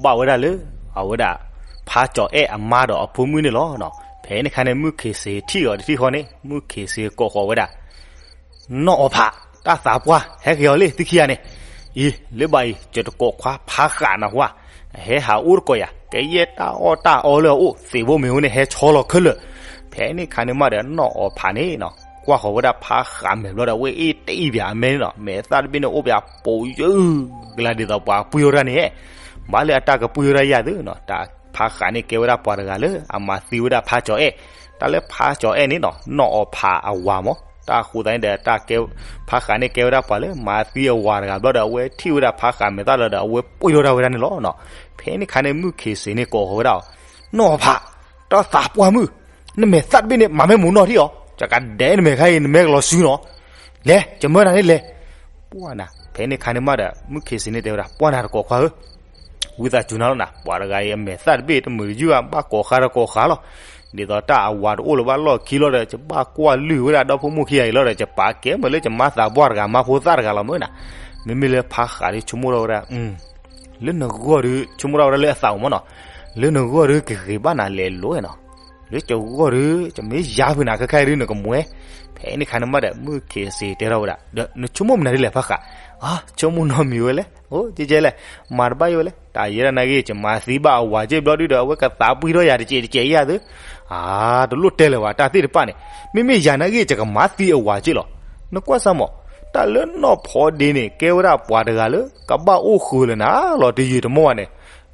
ဘၣ်ဝဲဒၣ်လၢ အဝဲဒၣ် ဖးကၠီၤအဲၣ်အမါဒီးအဖိမုၣ်န့ၣ်လီၤနီၤ. ဖဲန့ၣ်ခါန့ၣ် မုၢ်ခ့စ့ထံၣ်အီၤတထံၣ်ဃီန့ၣ် မုၢ်ခ့စ့ကိးဃီၤဝဲဒၣ် နီၢ်အီၣ်ဖး တၢ်သးပှၢ် ဟဲက့ၤအီၤလံ သုခံဂၤန့ၣ်, အံၤ လၢဘၣ်အံၤ ယတကိးခွါဖးဃးနၢ်ဟူဧါ, အဟဲဟးအိၣ်တကိးယၤ ကယဲၢ်တၢ်အီၣ်တၢ်အီလၢအအိၣ် သ့ၣ်ဘိမ့ၢ်ဟူန့ၣ် ဟဲဆီလီၤခဲလၢာ်. ဖဲန့ၣ်ခါန့ၣ်မးဒီး နီၢ်အီၣ်ဖးန့ၣ်နီၤ ကွၢ်ဃီၤဝဲဒၣ်ဖးဃးမဲာ်ဘျီဒီး အဝဲအ့ၣ်တအံၣ်ပၠးအမဲန့ၣ်နီၤ, မဲာ်သၣ်တဘ့ၣ်န့ၣ် အိၣ်ပၠးပိာ်ယၢကလါဒ်သိးပှၤပှ့ၤဝဲဒၣ်န့ၣ်, ဘၣ်လၢအတၢ်ကပှ့ၤဝဲဒၣ်ယၤသုနီၤ, တၢ်ဖးဃးန့ၣ်ကဲဝဲဒၣ်ပှၤတဂၤလၢအမၤသံဝဲဒၣ်ဖးကၠီၤအဲၣ်, တၢ်လၢဖးကၠီၤအဲၣ်န့ၣ်နီၤ နီၢ်အီၣ်ဖးအဝၤမး တၢ်ဃိသးန့ၣ်ဒီး တၢ်ကဲ ဖးဃးန့ၣ်ကဲဝဲဒၣ်ပှၤလၢမၤသံအဝၤတဂၤဘျီဒီး အဝဲထံၣ်ဝဲဒၣ်ဖးဃးမဲာ်သၣ်လီၤဒီး အဝဲပှ့ၢ်ထီၣ်တၢ်ဝဲဒၣ်န့ၣ်လီၤနီၤ. ဖဲန့ၣ်ခါန့ၣ် မုၢ်ခ့စ့းန့ၣ်ကိးဃီၤဝဲဒၣ်အီၤ, နီၢ်ဖး, တၢ်သးပှၢ်မုၣ်, နမဲာ်သၣ်တဘ့ၣ်န့ၣ် မၤမ့ၢ်မူးနီၢ်ထံၣ်အီၤ, ယကဒဲးနမဲာ်ခါအံၤ နမဲာ်ကလီၤစုနီၤ, လဲၤ ယမၢနၤန့ၣ်လဲၤ. ပှၢ်နၤ ဖဲန့ၣ်ခါန့ၣ်မးဒီး မုၢ်ခ့စ့းန့ၣ်တဲဝဲဒၣ် ပှၢ်နၤတကိးခွါဧၢ ဝံသးစူၤနၤလီၤနၤ, ပှၤတဂၤအံၤအမဲာ်သၣ်တဘ့ၣ်တမုာ်တယုၢ်ဘၣ် ဘၣ်ကိးဃါတကိးဃါလီၤ. ဒ်သိးတၢ်အဝၤတအိၣ်လၢၤဘၣ်လီၢ်ခံလီၤဒီး ယဘၣ်ကွၢ်လုၢ်ဝဲဒၣ်ဒီဖိမိၢ်ခံဂၤအံၤလီၤဒီး ယပာ်ကဲမုာ်လၢယမါသးပှၢ်တဂၤ မါဖိသၣ်တဂၤလီၤမၢ်နၤ. မ့မ့ၢ်လၢဖးဃးဒီးဆိကမိၣ်ထီၣ်ဝဲဒၣ် လၢနဂီၢ်ဒီး ဆိကမိၣ်ထီၣ်ဝဲဒၣ်လၢအသးအိၣ်မၢ်နီၤ, လၢနဂီၢ်ဒီးကဂ့ၤဘၣ်နၤလဲၤလိၤနီၤ, လၢယဂီၢ်ဒီး ယမ့ၢ်ယါဖုးနၤခဲခါအံၤဒီးနကမွဲ. ဖဲန့ၣ်ခါန့ၣ်မးဒီး မုၢ်ခ့စ့းတဲထီၣ်ဝဲဒၣ် ဒီးနဆိကမိၣ်မနုၤဒ်လဲၣ်ဖးဃး. ဆိကမိၣ်နီတမံၤဝဲလဲၣ်, အိၣ်ကဲကဲလဲၣ်, မၤတဘၣ်ယိဝဲလဲၣ်, တၢ်ယဲဒၣ်နာ်က့ ယမၤသံဘၣ်အဝၤက့ဘျီဒုဒီး အဝဲကသးပှံၢ်ထီၣ်ယၤတစဲးတစဲးယၤသု အါ တလိၣ်တဲလၢၤဘၣ် တၢ်သ့ၣ်တဖၣ်န့ၣ်, မ့မ့ၢ်ယၤနာ်က့ ယကမၤသံအဝၤက့လီၤ. နကွၢ်စၢ်မး, တၢ်လၢနီၢ်ဖီဒ့န့ၣ် ကဲဝဲဒၣ်ပှၤတဂၤလၢ ကဘၣ်အိၣ်ဃုာ်လၢနၤလီၤတယုာ်တမီၢ်ဘၣ်န့ၣ်,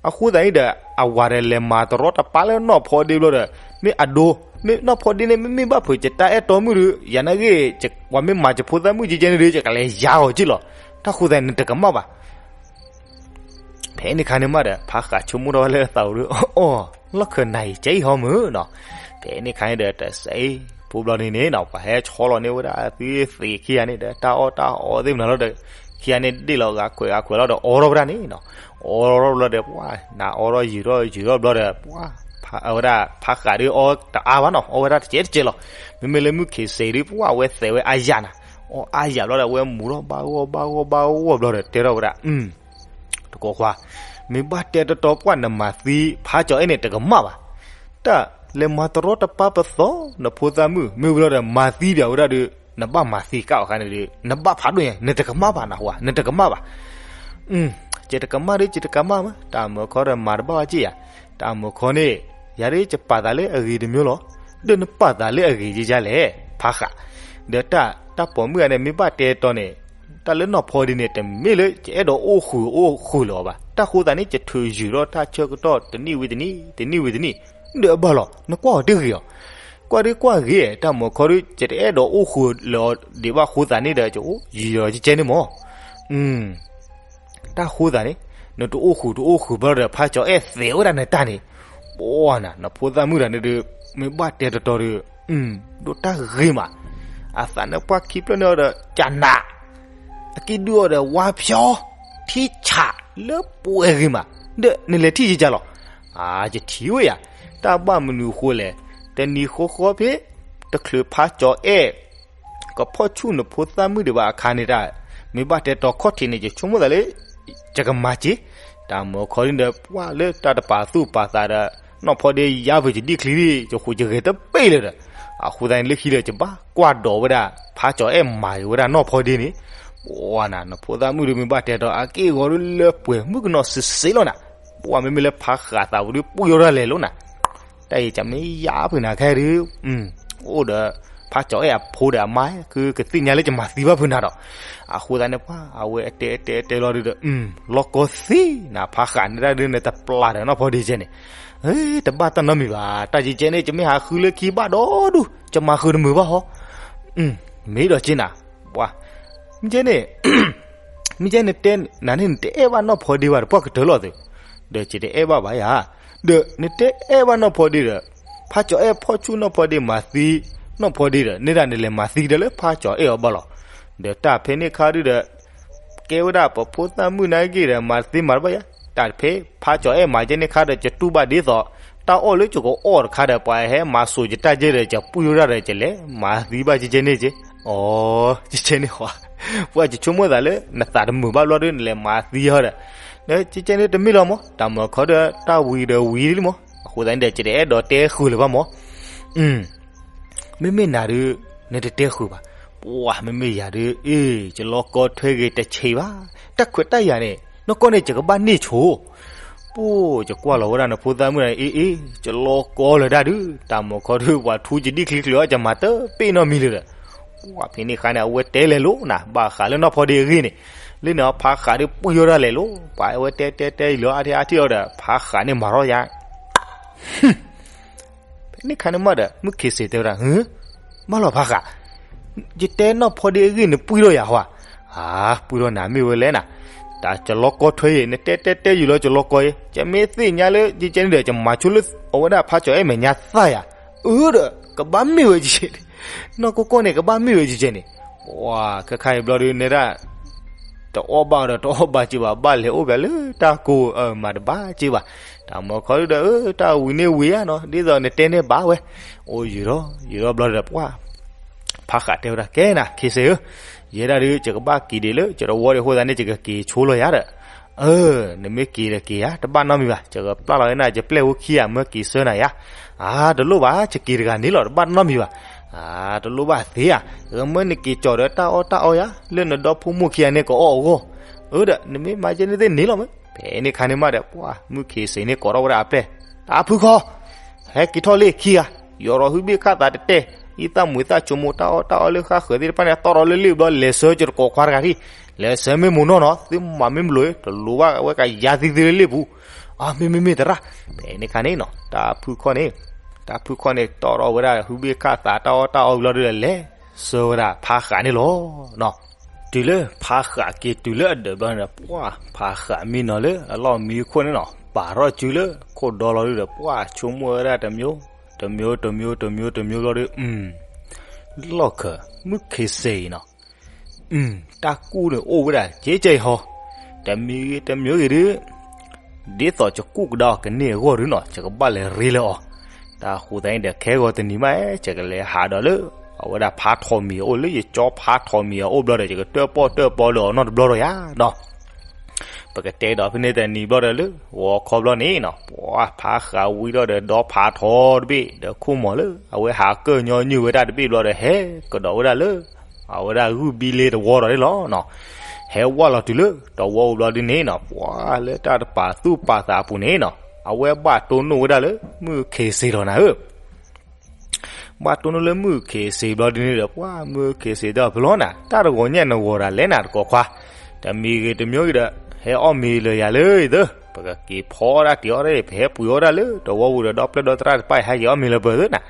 အဃိသတးန့ၣ်ဒီး အဝၤဒီးလဲၤမၤတရီတပါလၢနီၢ်ဖီဒ့ဘျီဒီး, မ့ၢ်အဒိ, မ့ၢ်နီၢ်ဖီဒ့န့ၣ် မ့မ့ၢ်ဘၣ်ဖုးယတၢ်အဲၣ်တီမုၣ်ဒီး ယၤနာ်က့ ပှၤမ့ၢ်မၤယဖိသၣ်မုၣ်ကဲကဲန့ၣ်ဒီး ယကလဲၤယါအီၤက့လီၤ. တၢ်ဃိသတးန့ၣ် နတကမၣ်ဘၣ် ဖဲန့ၣ်ခါန့ၣ်မးဒီး ဖးဃးဆိကမိၣ်ထီၣ်ဝဲလၢအသးအိၣ်ဒီး အီၣ် လီၢ်ခၢၣ်နၤအံၤ ကဲအံၤဟီမုၢ်နီၤ. ဖဲန့ၣ်ခါန့ၣ်ဒီး တစဲးဖိဘျီန့ၣ်န့ၣ်နီၤ ပှၤဟဲဆီလီၤန့ၢ်ဝဲဒၣ်သုသ့ၣ်ခံဂၤန့ၣ်ဒီး တၢ်အီၣ်တၢ်အီသ့ၣ်မနုၤလီၤဒီး ခံဂၤန့ၣ်ဒ့ၣ်လီၤဂၤခွဲးဂၤခွဲးလီၤဒီး အီထီၣ်ဝဲဒၣ်န့ၣ်နီၤ. အီထီၣ်ဘျီဒီး ပှၤနၤအီထီၣ်ယုာ်ထီၣ်ယုာ်ထီၣ်ဘျီဒီး ပှၤ အဝဲဒၣ်ဖးဃးဒီးအီတအါဘၣ်နီၤ အီဝဲဒၣ်တစဲးတစဲးလီၤ. မ့မ့ၢ်လၢမုၢ်ခ့စ့းဒီး ပှၤအဝဲသဲးဝဲအါယၤနၤ အီအါယၤဘျီဒီး အဝဲမူၤထီၣ်ဘၣ်ဂီၢ်ဘၣ်ဂီၢ်ဘၣ်ဂီၢ်ဘျီဒီး တဲထီၣ်ဝဲဒၣ် တကိးခွါ, မ့ၢ်ဘၣ်တဲတီတီပှၢ်နမၤသံဖးကၠီၤအဲၣ်န့ၣ် တကမၣ်ဘၣ်. တၢ်လဲၤမၤတရီတပါပသီ နဖိသၣ်မုၣ် မ့ၢ်ဝံၤလီၤဒီး မၤသံပၠးဝဲဒၣ်ဒီး နဘၣ်မၤသံကၣ်အီၤခါန့ၣ်ဒီး နဘၣ်ဖးဒိၣ်ညါ နတကမၣ်ဘၣ်နဟူဧါ နတကမၣ်ဘၣ်. ကတကမၣ်ဒီး ကတကမၣ်မး တၢ်မုၢ်ခီဒီးမၤတဘၣ်ဝဲက့ယၤ, တၢ်မုၢ်ခီန့ၣ် ယၤဒ်ယပာ်သးလၢအဂ့ၤတမံၤလီၤ. ဒီးနပာ်သးလၢအဂ့ၤယဲယါလဲၣ် ဖးဃး, ဒီးတၢ်တၢ်ပိာ်မုၣ်ဂၤန့ၣ် မ့ၢ်ဘၣ်တဲတီန့ၣ် တၢ်လၢနီၢ်ဖီဒ့န့ၣ် တမ့ၢ်လၢယအဲၣ်ဒိးအိၣ်ဃုာ်အိၣ်ဃုာ်လၢၤအီၤဘၣ်. တၢ်ဃိသတးန့ၣ် ယထုးယုာ်ထီၣ်တၢ်ဆၢကတီၢ်တနံၣ်ဝံၤတနံၣ် တနံၣ်ဝံၤတနံၣ် ဒီးအဘၣ်လီၤ နကွၢ်အီၤတဂ့ၤအီၤ, ကွၢ်ဒ်ကွၢ်ဂ့ၤ တၢ်မုၢ်ခီဒီး ယတအဲၣ်ဒိးအိၣ်ဃုာ်လၢၤအီၤဒံးဘၣ်ဃိသတးန့ၣ်ဒီး ယအိၣ်ယံာ်ယီၤကဲကဲန့ၣ်မး တၢ်ဃိသတးန့ၣ် နတအိၣ်ဃုာ်တအိၣ်ဃုာ်ဘၣ်ဒီး ဖးကၠီၤအဲၣ်သဲးဝဲဒၣ်နတၢ်န့ၣ်, ပှၤနၤ နဖိသၣ်မုၣ်တဂၤန့ၣ်ဒီး မ့ၢ်ဘၣ်တဲတီတီဒီး ဒိးတၢ်ဂ့ၤမး, အသးနပှၢ်ခံဖျၢၣ်န့ၢ်အီၤဒီး ကနး, အကံၣ်ဒုၣ်အီၤဒီး ဝါဖျီ, ထံဆးလၢပှဲၤဂ့ၤမး, ဒီးနလဲၤထံၣ်ယကလီၤ, အါ ယထံၣ်ဝဲယၤ, တၢ်ဘၣ်မနုၤအဃိလဲၣ်, တနံၤဃီဃီဖဲ တချုးဖးကၠီၤအဲၣ် ကဖီၣ်ဆူၣ်နဖိသၣ်မုၣ်ဒံးဘၣ်အခါန့ၣ်တၢ်, မ့ၢ်ဘၣ်တဲတီခီၣ်ထံးန့ၣ် ယဆိကမိၣ်သးလၢ ယကမၤစ့, တၢ်မုၢ်ခီဒ်ဒီး ပှၤလၢတၢ်တပာ်သူၣ်ပာ်သးဒီး နီၢ်ဖီဒ့ယါပူၤယဒံၣ်ချံဒံး ယဃိးယဂဲၤတပ့ၢ်လၢၤဒီး, အဃိသတးန့ၣ်လၢခံဒီး ယဘၣ်ကွၢ်ဒိးဝဲဒၣ် ဖးကၠီၤအဲၣ်မၤက့ၤဝဲဒၣ်နီၢ်ဖီဒ့န့ၣ်, ပှၤနၤ နဖိသၣ်မုၣ်ဒီးမ့ၢ်ဘၣ်တဲတီ အက့ၢ်အဂီၤဒ်လၢပှဲၤမုၣ်ကနီၤစ့စ့လီၤနၤ, ပှၤမ့မ့ၢ်လၢဖးဃးသးပူၤဒ်ပှ့ၤယိာ်တၢ်လဲၤလိၤနၤ တၢ်အံၤကမ့ၢ်ယါဖုးနၤခဲဒုး, အိၣ်ဒီး ဖးကၠီၤအဲၣ်အဖိဒီးအမါ ဃုကသ့ၣ်ညါလၢယမၤသံဘၣ်ဖုးနၤဒီး, အဃိသတးန့ၣ် ပှၤအဝဲအတဲတဲတဲလီၤဒုးဒီး, လီၢ်ကီသ့နၤ ဖးဃးန့ၣ်ဒၣ်ဒုး နတပျၢ်ဒီးနီၢ်ဖီဒ့ကဲန့ၣ်, တဘၣ်တၢ်နီတမံၤဘၣ်, တၢ်ကဲကဲန့ၣ် ယမ့ၢ်ဟးဃုလၢခံဘၣ်ဒီဒူၣ် ယမၤဃုာ်တမုာ်ဘၣ်ဟီ, မ့ၢ်ဒီးက့နၤ, ပှၤ မ့ၢ်ကဲန့ၣ် မ့ၢ်ကဲနတဲနၤန့ၣ် နတအဲၣ်ဘၣ်နီၢ်ဖီဒ့ဘၣ်ဒီး ပှၤကတၢၢ်လီၤသု, ဒီးယတအဲၣ်ဘၣ်ဘၣ်ယၤ, ဒီးနတအဲၣ်ဘၣ်နီၢ်ဖီဒ့ဒီး, ဖးကၠီၤအဲၣ်ဖီၣ်ဆူၣ်နီၢ်ဖီဒ့မၤသံ, နီၢ်ဖီဒ့ဒီး န့ၣ်ဒၣ်နလဲၤမၤသံကဒီးလၢဖးကၠီၤအဲၣ်အီၤဘၣ်လီၤ, ဒီးတၢ်ဖဲန့ၣ်ခါဒုးဒီး ကဲဝဲဒၣ်ပဖိသၣ်မုၣ်နာ်က့ဒီး မၤသံမၤတဘၣ်ယၤ, တၢ်ဖဲဖးကၠီၤအဲၣ်မၤကဲန့ၣ်ခါဒီး ယတူၢ်ဘၣ်ဒ်သိး တၢ်အီၣ်လၢယကအီၣ်တခါဒီး ပှၤဟဲမၤစိာ်ယတၢ်ကဲဒီး ယပှ့ၤဝဲဒၣ်ဒီး ယလဲၤမၤသံဘၣ်ကဲကဲန့ၣ်က့, အီ ကဲကဲန့ၣ်ဟီ, ပှၤယဆိကမိၣ်သးလၢ နသးတမုာ်ဘၣ်ဘျီဒီး နလဲၤမၤသံဟီဒီး, ကဲကဲန့ၣ်တမ့ၢ်လီၤမး, တၢ်မုၢ်ခီဒီး တၢ်ဝံၤဒီးဝံၤလံမး, အဃိသတးန့ၣ်ဒီး ယတအဲၣ်ဒိးတဲဃုာ်လၢၤဘၣ်မး မ့မ့ၢ်နၤဒုး နတတဲဃုာ်ဘၣ်, ပှၤမ့မ့ၢ်ယၤဒုး အ့ၣ် ယလီၢ်ကီထွဲဂ့ၤတဆံးဘၣ်, တၢ်ခွဲးတၢ်ယာ်န့ၣ် နီၢ်ကီၢ်န့ၣ် ယကဘၣ်န့ၢ်ဆိ, ပှၤ ယကွၢ်လီၤဝဲဒၣ်နဖိသၣ်မုၣ်န့ၣ် အ့ၣ်အ့ၣ် ယလီၢ်ကီလၢၤဒၣ်ဒုး တၢ်မုၢ်ခီဒုး ပှၤထူယဒံၣ်ချံချံအီၤ ယမၤတပ့ၢ်နီတမံၤလၢၤဒီး, ပှၤဖဲန့ၣ်ခါန့ၣ် အဝဲတဲလဲၤလိၤနၤ ဘၣ်ဃးလၢနီၢ်ဖီဒ့အဂ့ၢ်န့ၣ်, လၢန့ၣ်အဖးဃးဒုး ပှ့ၤယိာ်ဒၣ်လဲၤလိၤ, ပှၤအဝဲတဲတဲတဲလီၤအါထံအါထံအီၤဒီး ဖးဃးန့ၣ်မၤထီၣ်ယါ ဖဲန့ၣ်ခါန့ၣ်မးဒီး မုၢ်ခ့စ့းတဲဝဲဒၣ်, ဘၣ်လီၤဖးဃး, ယတဲနီၢ်ဖီဒ့အဂ့ၢ်န့ၣ် ပှံၢ်ထီၣ်ယၤဟါ. အၢ ပှံၢ်ထီၣ်နၤမ့ၢ်ဝဲလဲၣ်နၤ, တၢ်ကလီကီထွဲအံၤ နတဲတဲတဲယုာ်လီၤကလီကီအံၤ, ယမ့ၢ်သ့ၣ်ညါလၢ ယကဲန့ၣ်ဒီး ယမၤဆိလၢအဝဲဒၣ်ဖးကၠီၤအဲၣ်မဲာ်ညါသၣ်ယၤ, အၢဒီး ကဘၣ်မ့ၢ်ဝဲယကဲန့ၣ်, နီၢ်ကီၢ်ကီၢ်န့ၣ် ကဘၣ်မ့ၢ်ဝဲယကဲန့ၣ်, ပှၤ ခဲခါအံၤဘျီဒုးနဲဒၣ် တအီၣ်ဘၣ်ဒီးတအီၣ်ဘၣ်က့ဘၣ်, ဘၣ်လဲၤအိၣ်ဘၣ်လၢတၢ်ကိးအမၤတဘၣ်က့ဘၣ်, တၢ်မၤခီဒုဒီး အၢ တၢ်ဝံၤန့ၢ်ဝံၤဧါနီၤ, ဒ်သိးနတဲန့ၢ်ဘၣ်ဝဲ, အိၣ်ယုာ်ထီၣ်ယုာ်ထီၣ်ဘျီဒီး ပှၤ ဖးဃးတဲဝဲဒၣ် ကဲနၤ ခ့စ့ဧၢ, ယဲဒၣ်ဒုး ယကဘၣ်က့ၤဒံးလၢ ယတဝီဒံးအဃိသတးန့ၣ် ယကက့ၤဆိလီၤယၤဒီး, အၢ နမ့ၢ်က့ၤဒီးက့ၤဧါ, တဘၣ်နီတမံၤဘၣ်, ယကပျၢ်လီၤဝဲနၤ ယပျဲၢ်ဖိခံဂၤ မၢက့ၤဆှၢနၤယၤ, အၢ တလိၣ်ဘၣ်, ယက့ၤတဂၤန့ၣ်လီၤ, တဘၣ်နီတမံၤဘၣ်, အၢ တလိၣ်ဘၣ်သ့ဧါ, မၢနက့ၤကၠီၤဒီးတၢ်အီၣ်တၢ်အီယၤ လၢနဒီဖိမိၢ်ခံဂၤန့ၣ် ကအီၣ်အဂီၢ်, အၢဒီး နမ့ၢ်မၤကဲန့ၣ်သ့ၣ်န့ၣ်လီၤမး, ဖဲန့ၣ်ခါန့ၣ်မးဒီး ပှၤ မုၢ်ခ့စ့န့ၣ် ကိးထီၣ်ဝဲဒၣ်အပျဲၢ်, တၢ်ဖုခီ ဟဲက့ၤထီၣ်လံခံဂၤ, ယီၤဒီးဟုဘ့ၣ်ခၣ်သးတတဲ, အံသၣ်မူၤသၣ်ဆိကမိၣ်တၢ်အီၣ်တၢ်အီလၢဃၣ်ဃၢၤသ့ၣ်တဖၣ်န့ၣ် တီၢ်ထီၣ်လၢလ့ၣ်ဘျီ လဲၤဆှၢကၠီၤတကိးခွါတဂၤထံၣ်, လဲၤဆှၢမ့ၢ်မိၢ်နီၢ်နီၤ, သုမၤမ့ၢ်မလိာ် တလိၣ်ဘၣ်ဝဲကယၤသံသ့လၢလ့ၣ်ပူၤ, အမ့မ့မ့ၢ်သရၣ်, ဖဲန့ၣ်ခါန့ၣ်နီၤ တၢ်ဖုခီန့ၣ်, တၢ်ဖုခီန့ၣ် တီၢ်ထီၣ်ဝဲဒၣ်ဟုဘ့ၣ်ခၣ်သးတၢ်အီၣ်တၢ်အီဘျီဒုဒီး လဲၤဆှၢဝဲဒၣ်ဖးဃးန့ၣ်လီၤနီၤ. တုၤလၢဖးဃးက့ၤတုၤလၢအဒၢးဘျီန့ၣ်ဒီး ပှၤ ဖးဃးမံနီၤလၢအလီၢ်မံခိၣ်န့ၣ်နီၤ ပာ်ထီၣ်စုလၢခိၣ်ဒီလီၤဒုဒီး ပှၤဆိကမိၣ်ဝဲဒၣ်တမျိုး, တမျိုး, တမျိုး, တမျိုး, တမျိုးဘျီဒီး, လီၢ်ခၢၣ် မုၢ်ခ့စ့အံၤနီၤ, တၢ်ကူၣ်န့ၣ်အိၣ်ဝဲဒၣ်ကဲကဲအံၤဟီ, တမံၤဂ့ၤတမံၤဂ့ၤဒုး ဒ်သိးယကူၣ်ကဒါအီၤကန့ၢ်အဂီၢ်ဒုနီၤ ယကဘၣ်လဲၤရ့လၢအီၤ, တၢ်ဃိသတးန့ၣ်ဒီး ခဲဂီၤတနံၤမး ယကလဲၤဟးဒီးလၢ အဝဲဒၣ်ဖးထီၣ်မံၤအအိၣ် လၢယကၠီဖးထီၣ်မံၤအအိၣ်ဘျီဒီး ယကတၢၣ်ပီၣ်တၢၣ်ပီလၢအီၤနီတဘျီဒီးယၤနီၤ. ပကတဲဒီးဖဲန့ၣ်တနံၤဘျီဒီးလၢ ဂီၤခီဘျီန့ၣ်နီၤ ပှၤဖးဃးဝံထီၣ်ဒီးဒီဖးထီၣ်တဘ့ၣ် ဒီးခိၣ်မီၤလၢ အဝဲဟးကၢၣ်ညီနုၢ်ဝဲဒၣ်တဘ့ၣ်ဘျီဒီး ဟဲကဒီးဝဲဒၣ်လၢ အဝဲဒၣ်ဂုၢ်ဘံလ့တဝီဒီးန့ၣ်လီၤနီၤ. ဟဲဝဲလီၤတုၤလၢတဝီအိၣ်ဘျီဒုန့ၣ်နီၤ ပှၤလၢတၢ်တပာ်သူၣ်ပာ်သးအပူၤန့ၣ်နီၤ အဝဲဘၣ်တိၢ်နီၣ်ဝဲဒၣ်လၢ မုၢ်ခ့စ့လီၤနၤဧၢ. ဘၣ်တိၢ်နီၣ်လၢမုၢ်ခ့စ့ဘျီဒုန့ၣ်ဒီး ပှၤမုၢ်ခ့စ့ဒီးဖဲလီၤနၤ တၢ်တဂီၤညါနဂီၤဒၣ်လဲၣ်နၤတကိးခွါ, တမံၤဂ့ၤတမံၤဂ့ၤဒီး ဟဲအီၣ်မ့ၤလၢယၤလၢအံၤသၢ, ပကက့ၤဖီအီၣ်ဒၣ်တ့ၤအီၣ်ဒၣ် ပဟဲပှ့ၤအီၣ်ဒၣ်လၢတဝီပူၤဒီး ဒီပျဲၢ်ဒီသရၣ်တဖၣ်အံၤ ဟဲက့ၤအီၣ်မ့ၤလၢပှၤသၢနၤ.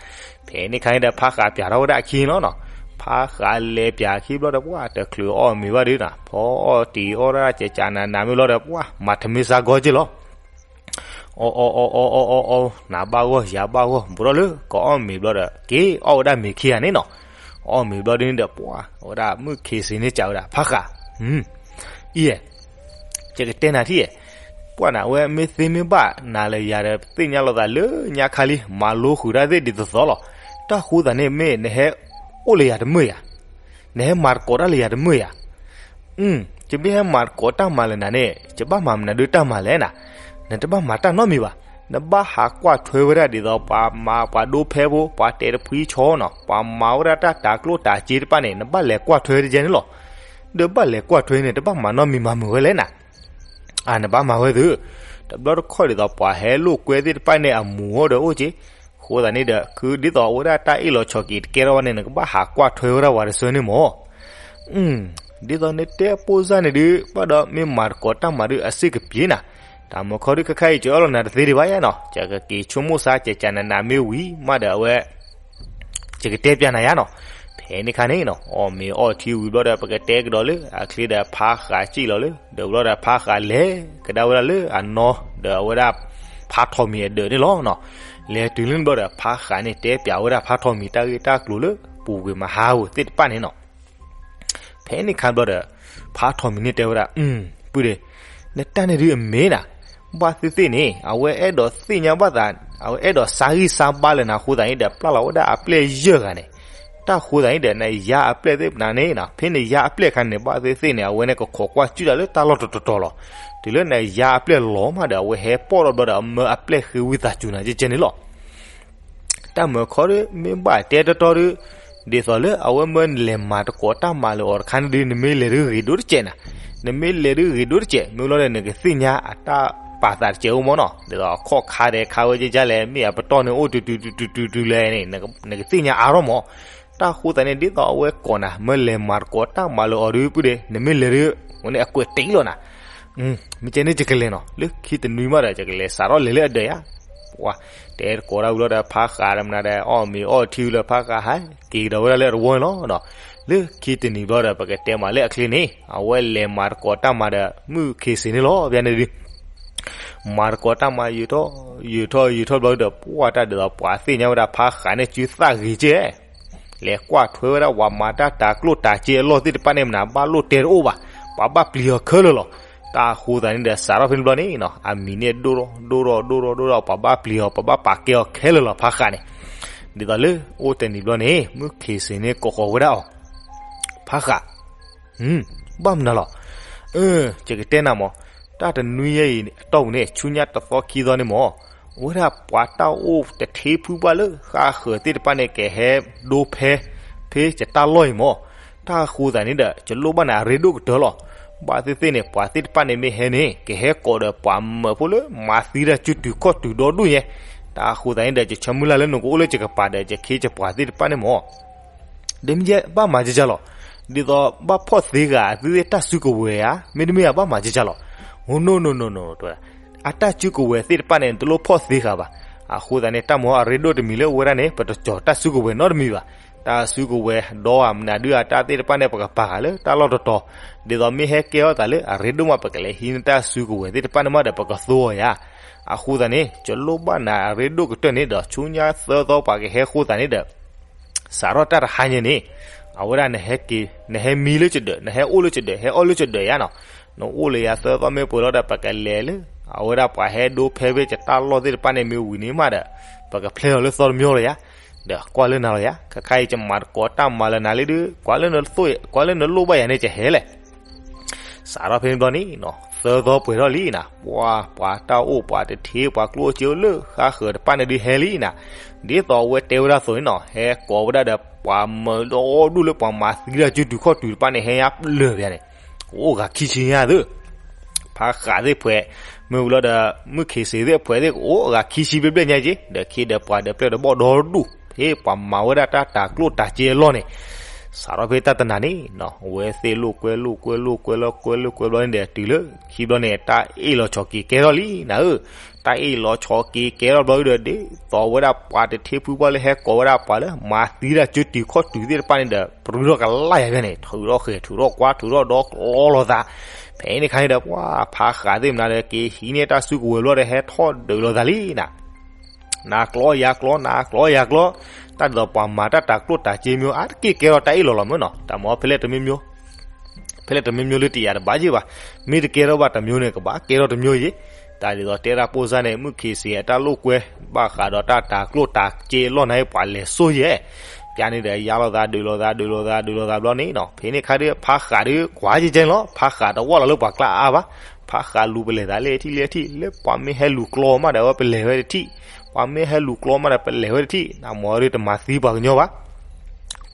ဖဲန့ၣ်ခါန့ၣ်ဒီး ဖးဃးပၠးထီၣ်ဝဲဒၣ်အခံလီၤနီၤ. ဖးဃးလဲၤပၠးခံဘျီဒီး ပှၤတချုးအီၣ်မ့ၤဘၣ်ဒုနီၤ ဖီအီၣ်တ့ၤအီၣ်ဒၣ် ကကးနးနးမ့ၢ်ဘျီဒီး ပှၤမၤထမ့ၢ်စါဂီၢ်က့လီၤ. အီအီအီအီအီအီအီ နၤဘၣ်ဂီၢ် ယၤဘၣ်ဂီၢ် ဘူးထီၣ်လၢ ကအီၣ်မ့ၤဘျီဒီး က့ၤအီၣ်ဝဲဒၣ်မ့ၤခံဂၤန့ၣ်နီၤ. အီၣ်မ့ၤဘျီဒုန့ၣ်ဒီး ပှၤ အဝဲဒၣ်မုၢ်ခ့စ့န့ၣ် ကးဝဲဒၣ် ဖးဃး, အံၤ ယကတဲနၤထံၣ်, ပှၤနၤဝဲမ့ၢ်သ့မ့ၢ်ဘၣ် နၤလၢယၤဒီး သ့ၣ်ညါလိာ်သးလၢညါခါလံ မၤလိဃုာ်တၢ်သ့ၣ်ဒ်သိးသိးလီၤ. တၢ်ဃိသးန့ၣ်မ့ၢ် နဟဲအိၣ်လၢယၤတမုာ်ဧါ, နဟဲမၤသကိးတၢ်လၢယၤတမုာ်ဧါ. ယမ့ၢ်ဟဲမၤသကိးတၢ်မၤလၢနၤန့ၣ် ယဘၣ်မၤမနုၤဒုတၢ်မၤလဲၣ်နၤ, နတဘၣ်မၤတၢ်နီတမံၤဘၣ်. နဘၣ်ဟးကွၢ်ထွဲဝဲဒၣ်ဒ်သိး ပှၤမၤပှၤဒိဖဲဖိ ပှၤတဲတဖှံဆီနီၤ ပှၤမၤဝဲဒၣ်တၢ်တၤကျိၣ်တၤစ့တဖၣ်န့ၣ် နဘၣ်လဲၤကွၢ်ထွဲတကဲန့ၣ်လီၤ. ဒီးဘၣ်လဲၤကွၢ်ထွဲန့ၣ် တဘၣ်မၤနီတမံၤမၤမုာ်ဝဲလဲၣ်နၤ. အနဘၣ်မၤဝဲသု, တဘျီတခီၣ်ဒ်သိးပှၤဟဲလိာ်ကွဲသ့ၣ်တဖၣ်န့ၣ် အမူၤအီၣ်ဒီးအိၣ်က့, အဃိသတးန့ၣ်ဒီး ခုဒ်သိးအဝဲဒၣ်တၢ်အ့ၣ်လိာ်ဆိးက့ၤတကဲထီၣ်ဘၣ်န့ၣ် နကဘၣ်ဟးကွၢ်ထွဲဝဲဒၣ်ပှၤတဆၢန့ၣ်မၢ်. ဒ်သိးနတဲပိၢ်စၢ်န့ၣ်ဒုး ဘၣ်ဒီးမ့ၢ်မၤသကိးတၢ်မၤဒုးအစ့ၢ်ကပျ့ၤနၤ, တၢ်မၤခီဒုးခဲခါအံၤ ကအၢၣ်လီၤနၤတသ့ဒံးဘၣ်ယါနီၤ, ယကက့ၤဆိကမိၣ်စါ ကကးနးနးမ့ၢ်ဝံၤမးဒီးအဝဲ ယကတဲပျးနၤယါနီၤ. ဖဲန့ၣ်ခါန့ၣ်နီၤ အီၣ်မ့ၤအီၣ်ထံဝံၤဘျီဒီး ပကတဲကဒီးလၢ အချ့ဒီးဖးဃးစံၣ်လီၤလၢ ဒီးဘျီဒီးဖးဃးလဲၤကဒါဝဲဒၣ်လၢအနီၢ် ဒီးအဝဲဒၣ် ဖးထီၣ်မံၤအဒၢးန့ၣ်လီၤနီၤ. လဲၤတုၤလၢန့ၣ်ဘျီဒီး ဖးဃးန့ၣ်တဲပျးဝဲဒၣ်ဖးထီၣ်မံၤတၢ်ဂ့ၢ်တၢ်ကျိၤလၢ ပူၤကွံာ်မဟါဧိၤသ့ၣ်တဖၣ်န့ၣ်နီၤ. ဖဲန့ၣ်ခါဘျီဒီး ဖးထီၣ်မံၤန့ၣ်တဲဝဲဒၣ် ပုၢ်ဒ့, နတၢ်န့ၣ်ဒုးအမ့ၢ်နၤ, ဘၣ်သ့ၣ်သ့ၣ်န့ၣ် အဝဲအဲၣ်ဒိးသ့ၣ်ညါဘၣ်သး, အဝဲအဲၣ်ဒိးဆါဂံၢ်ဆါဘါလၢနၤအဃိသတးန့ၣ်ဒီး ပျၢ်လီၤဝဲဒၣ်အပျဲၢ်ယဲၢ်ဂၤန့ၣ်, တၢ်ဃိသတးန့ၣ်ဒီး နယါအပျဲၢ်သ့ၣ်ပနၤန့ၣ်နီၤ, ဖဲနယါအပျဲၢ်အခါန့ၣ် ဘၣ်သ့ၣ်သ့ၣ်န့ၣ် အဝဲန့ၣ်ကခိးကွၢ်စူၣ်တၢ်လၢတၢ်လီၢ်တတီၤတီၤလီၤ. တုၤလၢနယါအပျဲၢ်လီၤမးဒီး အဝဲဟဲပီၣ်ထီၣ်ဘျီဒီး အမၢအပျဲၢ်ဃ့ဝံသးစူၤနၤကဲကဲန့ၣ်လီၤ. တၢ်မၢခီဒုး မ့ၢ်ဘၣ်တဲတီတီဒုး, ဒ်သိးလၢအဝဲမၢနလဲၤမၤသကိးတၢ်မၤလၢအီၤတခါန့ၣ်ဒုး နမ့ၢ်လဲၤဒုးဂ့ၤဒိၣ်တစဲးနၤ, နမ့ၢ်လဲၤဒုးဂ့ၤဒိၣ်တစဲး မ့ၢ်လီၤဒီး နကသ့ၣ်ညါအတၢ်ပာ်သးတစဲးအိၣ်မၢ်နီၤ, ဒ်သိးအခီၣ်ခါဒဲးခါဝဲကဲကဲလဲၣ် မ့ၢ်အပတီၢ်န့ၣ်အိၣ်တုၤတုၤတုၤတုၤတုၤလဲၣ်န့ၣ် နကသ့ၣ်ညါအါထီၣ်မၢ်. တၢ်ဃိသတးန့ၣ် ဒ်သိးအဝဲကိးနၤ မၢလဲၤမၤသကိးတၢ်မၤလၢအီၤဒုး ပုၢ်ဒ့ နမ့ၢ်လဲၤဒုး အဝဲန့ၣ်အကွဲးတ့ၢ်လီၤနၤ. မ့ၢ်ကဲန့ၣ်ယကလဲၤနီၤ, လၢခံတနွံမးဒီး ယကလဲၤစးထီၣ်လဲၤလၢအဒၢးယါ. ပှၤ တဲသကိးတၢ်ဝံၤလီၤဒီး ဖးဃးတမနၤဒီး အီၣ်မ့ၤအီၣ်ထံဝံၤလီၤ ဖးဃးဟဲက့ၤကဒီးဝဲဒၣ်လၢအတဝီန့ၣ်လီၤ. လၢခံတနံၤဘျီဒီး ပကတဲမးလၢအချ့န့ၣ် အဝဲလဲၤမၤသကိးတၢ်မၤဒီး မုၢ်ခ့စ့န့ၣ်လီၤ ဘၣ်န့ၣ်ဒုး မၤသကိးတၢ်မၤ ယုာ်ထီၣ် ယုာ်ထီၣ် ယုာ်ထီၣ်ဘျီဒီး ပှၢ်တၢ်ဒ်သိးပှၤသ့ၣ်ညါဝဲဒၣ်ဖါဃးန့ၣ် စုသၣ်ဂ့ၤကဲ လဲၤကွၢ်ထွဲဝဲဒၣ်ပှၤမၤတၢ်တၤကျိၣ်တၤစ့အလီၢ်သ့ၣ်တဖၣ်န့ၣ်မနၤ ဘၣ်လိၣ်တဲတအိၣ်ဘၣ်, ပှၤဘၣ်ပျံၤအီၤခဲလၢာ်လီၤ. တၢ်အဃိသတးန့ၣ်ဒီး စးထီၣ်ဖဲန့ၣ်ဘျီန့ၣ် အမံၤန့ၣ်ဒိၣ်ထီၣ် ဒိၣ်ထီၣ် ဒိၣ်ထီၣ် ဒိၣ်ထီၣ် ပှၤဘၣ်ပျံၤအီၤ ပှၤဘၣ်ပာ်ကဲအီၤခဲလၢာ်လီၤ ဖါဃးန့ၣ်. ဒ်သိးလၢအိၣ်တနံၤဘျီန့ၣ် မုၢ်ခ့စ့န့ၣ်ကိးဃီၤဝဲဒၣ်အီၤ, ဖါဃး ဘၣ်မနုၤလီၤ. ယကတဲနၤမး, တၢ်တနွံယဲၢ်အံၤအတီၢ်ပူၤန့ၣ် ဆူညါတသီခံသီန့ၣ်မး, အဝဲဒၣ်ပှၤတၢ်အိၣ်တထ့ဖုပှၢ်လၢဃါဃၢၤသ့ၣ်တဖၣ်န့ၣ် ကဟဲဒိဖဲ ဖဲယတၢ်လီၢ်အံၤမး. တၢ်အဃိသတးန့ၣ်ဒီး ယလိၣ်ဘၣ်နၤအရ့ဒိၣ်ကတၢၢ်လီၤ. ဘၣ်သ့ၣ်သ့ၣ်န့ၣ် ပှၤသ့ၣ်တဖၣ်န့ၣ်မ့ၢ်ဟဲန့ၣ် ကဟဲကိးဒီးပှၤမၢဖိလၢမၤသံတၢ်စုတုၤခီၣ်တုၤဒီဒူၣ်ညါ. တၢ်အဃိသတးန့ၣ်ဒီး ယဆၢမုၢ်လၢ်လၢနကအိၣ်လၢယကပၤဒီး ယခ့ယပှၤသ့ၣ်တဖၣ်န့ၣ်မး ဒ်မ့ၢ်ဘၣ်မၤကကလီၤ. ဒ်သိးဘၣ်ဖီၣ်သ့ဃာ်အသုသ့ၣ်တၢ်စုကဝဲၤဧါ, မ့တမ့ၢ်ဘၣ်မၤကကလီၤ. အတၢ်စုကဝဲၤသ့ၣ်တဖၣ်န့ၣ် တလိၣ်ဖီၣ်သ့ဃာ်ဘၣ်. အဃိသတးန့ၣ် တၢ်မၤအရ့ဒိၣ်တမံၤလၢအဝဲဒၣ်န့ၣ် ပတကၠီၤတၢ်စုကဝဲၤနီတမံၤဘၣ်. တၢ်စုကဝဲၤဒီးမနုၤဒုးအတၢ်သ့ၣ်တဖၣ်န့ၣ် ပကပာ်ဃာ်လၢတၢ်လီၢ်တတီၤ, ဒ်သိးမ့ၢ်ဟဲကဲထီၣ်သးလၢအရ့ဒိၣ်မး ပကလဲၤဟံးန့ၢ်တၢ်စုကဝဲၤသ့ၣ်တဖၣ်န့ၣ်မးဒီး ပကသိအီၤယါ. အဃိသတးန့ၣ် ယလိၣ်ဘၣ်နၤအရ့ဒိၣ်ကတၢၢ်န့ၣ်ဒီး ဆူညါသၢသီပှၤကဟဲအဃိသတးန့ၣ်ဒီး စးထီၣ်တၢ်တဟါညါန့ၣ် အဝဲဒၣ် နဟဲမံလၢယဒၢး, နဟဲအိၣ်လၢယဒၢး, ဟဲအီၣ်လၢယဒၢးယါနီၤ. နအိၣ်လၢယၤသၢသီမ့ၢ်ပှဲၤလီၤဒီး ပကလဲၤလၢ အဝဲဒၣ်ပှၤဟဲဒိဖဲဖဲယတၢ်လီၢ်သ့ၣ်တဖၣ်န့ၣ် မ့ၢ်ဝံၤန့ၣ်မးဒီး ပကဖျဲလီၤလၢသီတမံၤလီၤယါ. ဒီးကွၢ်လၢနၤလီၤယါ, ခဲခါအံၤယမၤသကိးတၢ်မၤလၢနၤလံဒီး ကွၢ်လၢနလိၣ်ဘၣ်ယၤန့ၣ် ယဟဲလဲၣ်. စးထီၣ်ဖဲန့ၣ်ဘျီန့ၣ် သၢသီပှဲၤထီၣ်လံနၤ, ပှၤ ပှၤတၢ်အိၣ် ပှၤတထ့ ပှၤကျိၣ်စ့အိၣ်လၢဃါဃၢၤတဖၣ်န့ၣ်ဒုးဟဲလံနၤ. ဒ်သိးအဝဲတဲဝဲဒၣ်အသိးန့ၣ်နီၤ ဟဲကိးဝဲဒၣ်ဒီးပှၤမၢဒီဒူၣ်လၢပှၤမၤသံတၢ်စုတုၤခီၣ်တုၤတဖၣ်န့ၣ် ဟဲညါပျၢၤဖဲန့ၣ် ကအိၣ်ဂၤခံဆံညါသ့ ဖါဃးသ့ၣ်ဖှဲး, မ့ၢ်ဝံၤလီၤဒီး မုၢ်ခ့စ့သ့ၣ်ဖှဲးသ့ၣ် ကအိၣ်အဂၤခံဆံဘျဲၣ်ဘျဲၣ်ညါက့ၤ, ဒီးခ့ဒီးပှၤဒီးပျဲၢ်ဒီးဘီၣ်ဒီဒူၣ် ဖဲပှၤမၤဝဲဒၣ်တၢ်တၤကျိၣ်တၤစ့အလီၢ်န့ၣ်, စးထီၣ်ဖဲတၢ်တနၤန့ၣ်နီၤ အဝဲသ့ၣ်လိာ်ကွဲလိာ်ကွဲလိာ်ကွဲလိာ်ကွဲလိာ်ကွဲဘျီန့ၣ်ဒီး တုၤလၢခံဘျီန့ၣ် တၢ်အ့ၣ်လီၤဆီးက့ၤကဲထီၣ်လံနၤဧၢ. တၢ်အ့ၣ်လီၤဆီးက့ၤကဲထီၣ်ဘျီဒီး ဒ်သိးဝဲဒၣ်ပှၤတထ့ဖုပှၢ်လၢဟဲကိးဝဲဒၣ်ပှၤလၢ မၤသံတၢ်စုတုၤခီၣ်တုၤသ့ၣ်တဖၣ်န့ၣ်ဒီး ပြူထီၣ်ကလၢ်ယၤဖဲန့ၣ် ထုးထီၣ်ဃဲၤ ထုးထီၣ်ကွါ ထုးထီၣ်ဒီကျီလိာ်သး, ဖဲန့ၣ်ခါန့ၣ်ဒီး ပှၤဖါဃးသ့ၣ်မနုၤဒီး က့ၤဟံးန့ၢ်တၢ်စုကဝဲၤဘျီဒီး ဟဲထီၣ်ဒုးလိာ်သးလံနၤ နၤကျီယၤကျီ နၤကျီယၤကျီ, တၢ်ဒ်သိးပှၤမၤတၢ်တၤကျိၣ်တၤစ့မ့ၢ်အါတက့ၢ်ကဲထီၣ်တၢ်အ့ၣ်လီၤလီၤမ့ၢ်နီၤ, တၢ်မၤဖဲလဲၣ်တမ့ၢ်မ့ၢ်, ဖဲလဲၣ်တမ့ၢ်မ့ၢ်လၢတယာ်တဘၣ်က့ၢ်ဘၣ်, မ့ၢ်တကဲထီၣ်ဘၣ်တမ့ၢ်န့ၣ် ကဘၣ်ကဲထီၣ်တမ့ၢ်ယ့ၣ်, တၢ်ဒ်သိးတဲတၢ်ပိၢ်စၢ်န့ၣ် မုၢ်ခ့စ့အတၢ်လိာ်ကွဲ ဘၣ်ဃးဒီးတၢ်တၤကျိၣ်တၤစ့အလီၢ်န့ၣ် ပှၤလဲၤစိယဲၢ်, ပျၢ်န့ၣ်ဒီးယါလိာ်သးဒုးလိာ်သး ဒုးလိာ်သး ဒုးလိာ်သးဘျီန့ၣ်နီၤ, ဖဲန့ၣ်ခါဒီး ဖါဃးဒီး ကွၢ်ကဲကဲန့ၣ်လီၤ, ဖါဃးတဝၢ်လီၤလၢပှၤကျါအါဘၣ်, ဖါဃးလူၤပလဲၤသးလၢထံၣ်လၢထံၣ် လၢပှၤမ့ၢ်ဟဲလူၤကျီမးဒီး အဝဲပလဲၤဝဲတထံၣ်, ပှၤမ့ၢ်ဟဲလူၤကျီမးဒီး ပလဲၤဝဲတထံၣ်, နမ့ၢ်အီၤဒီးတမၤသံပှၤကညီဘၣ်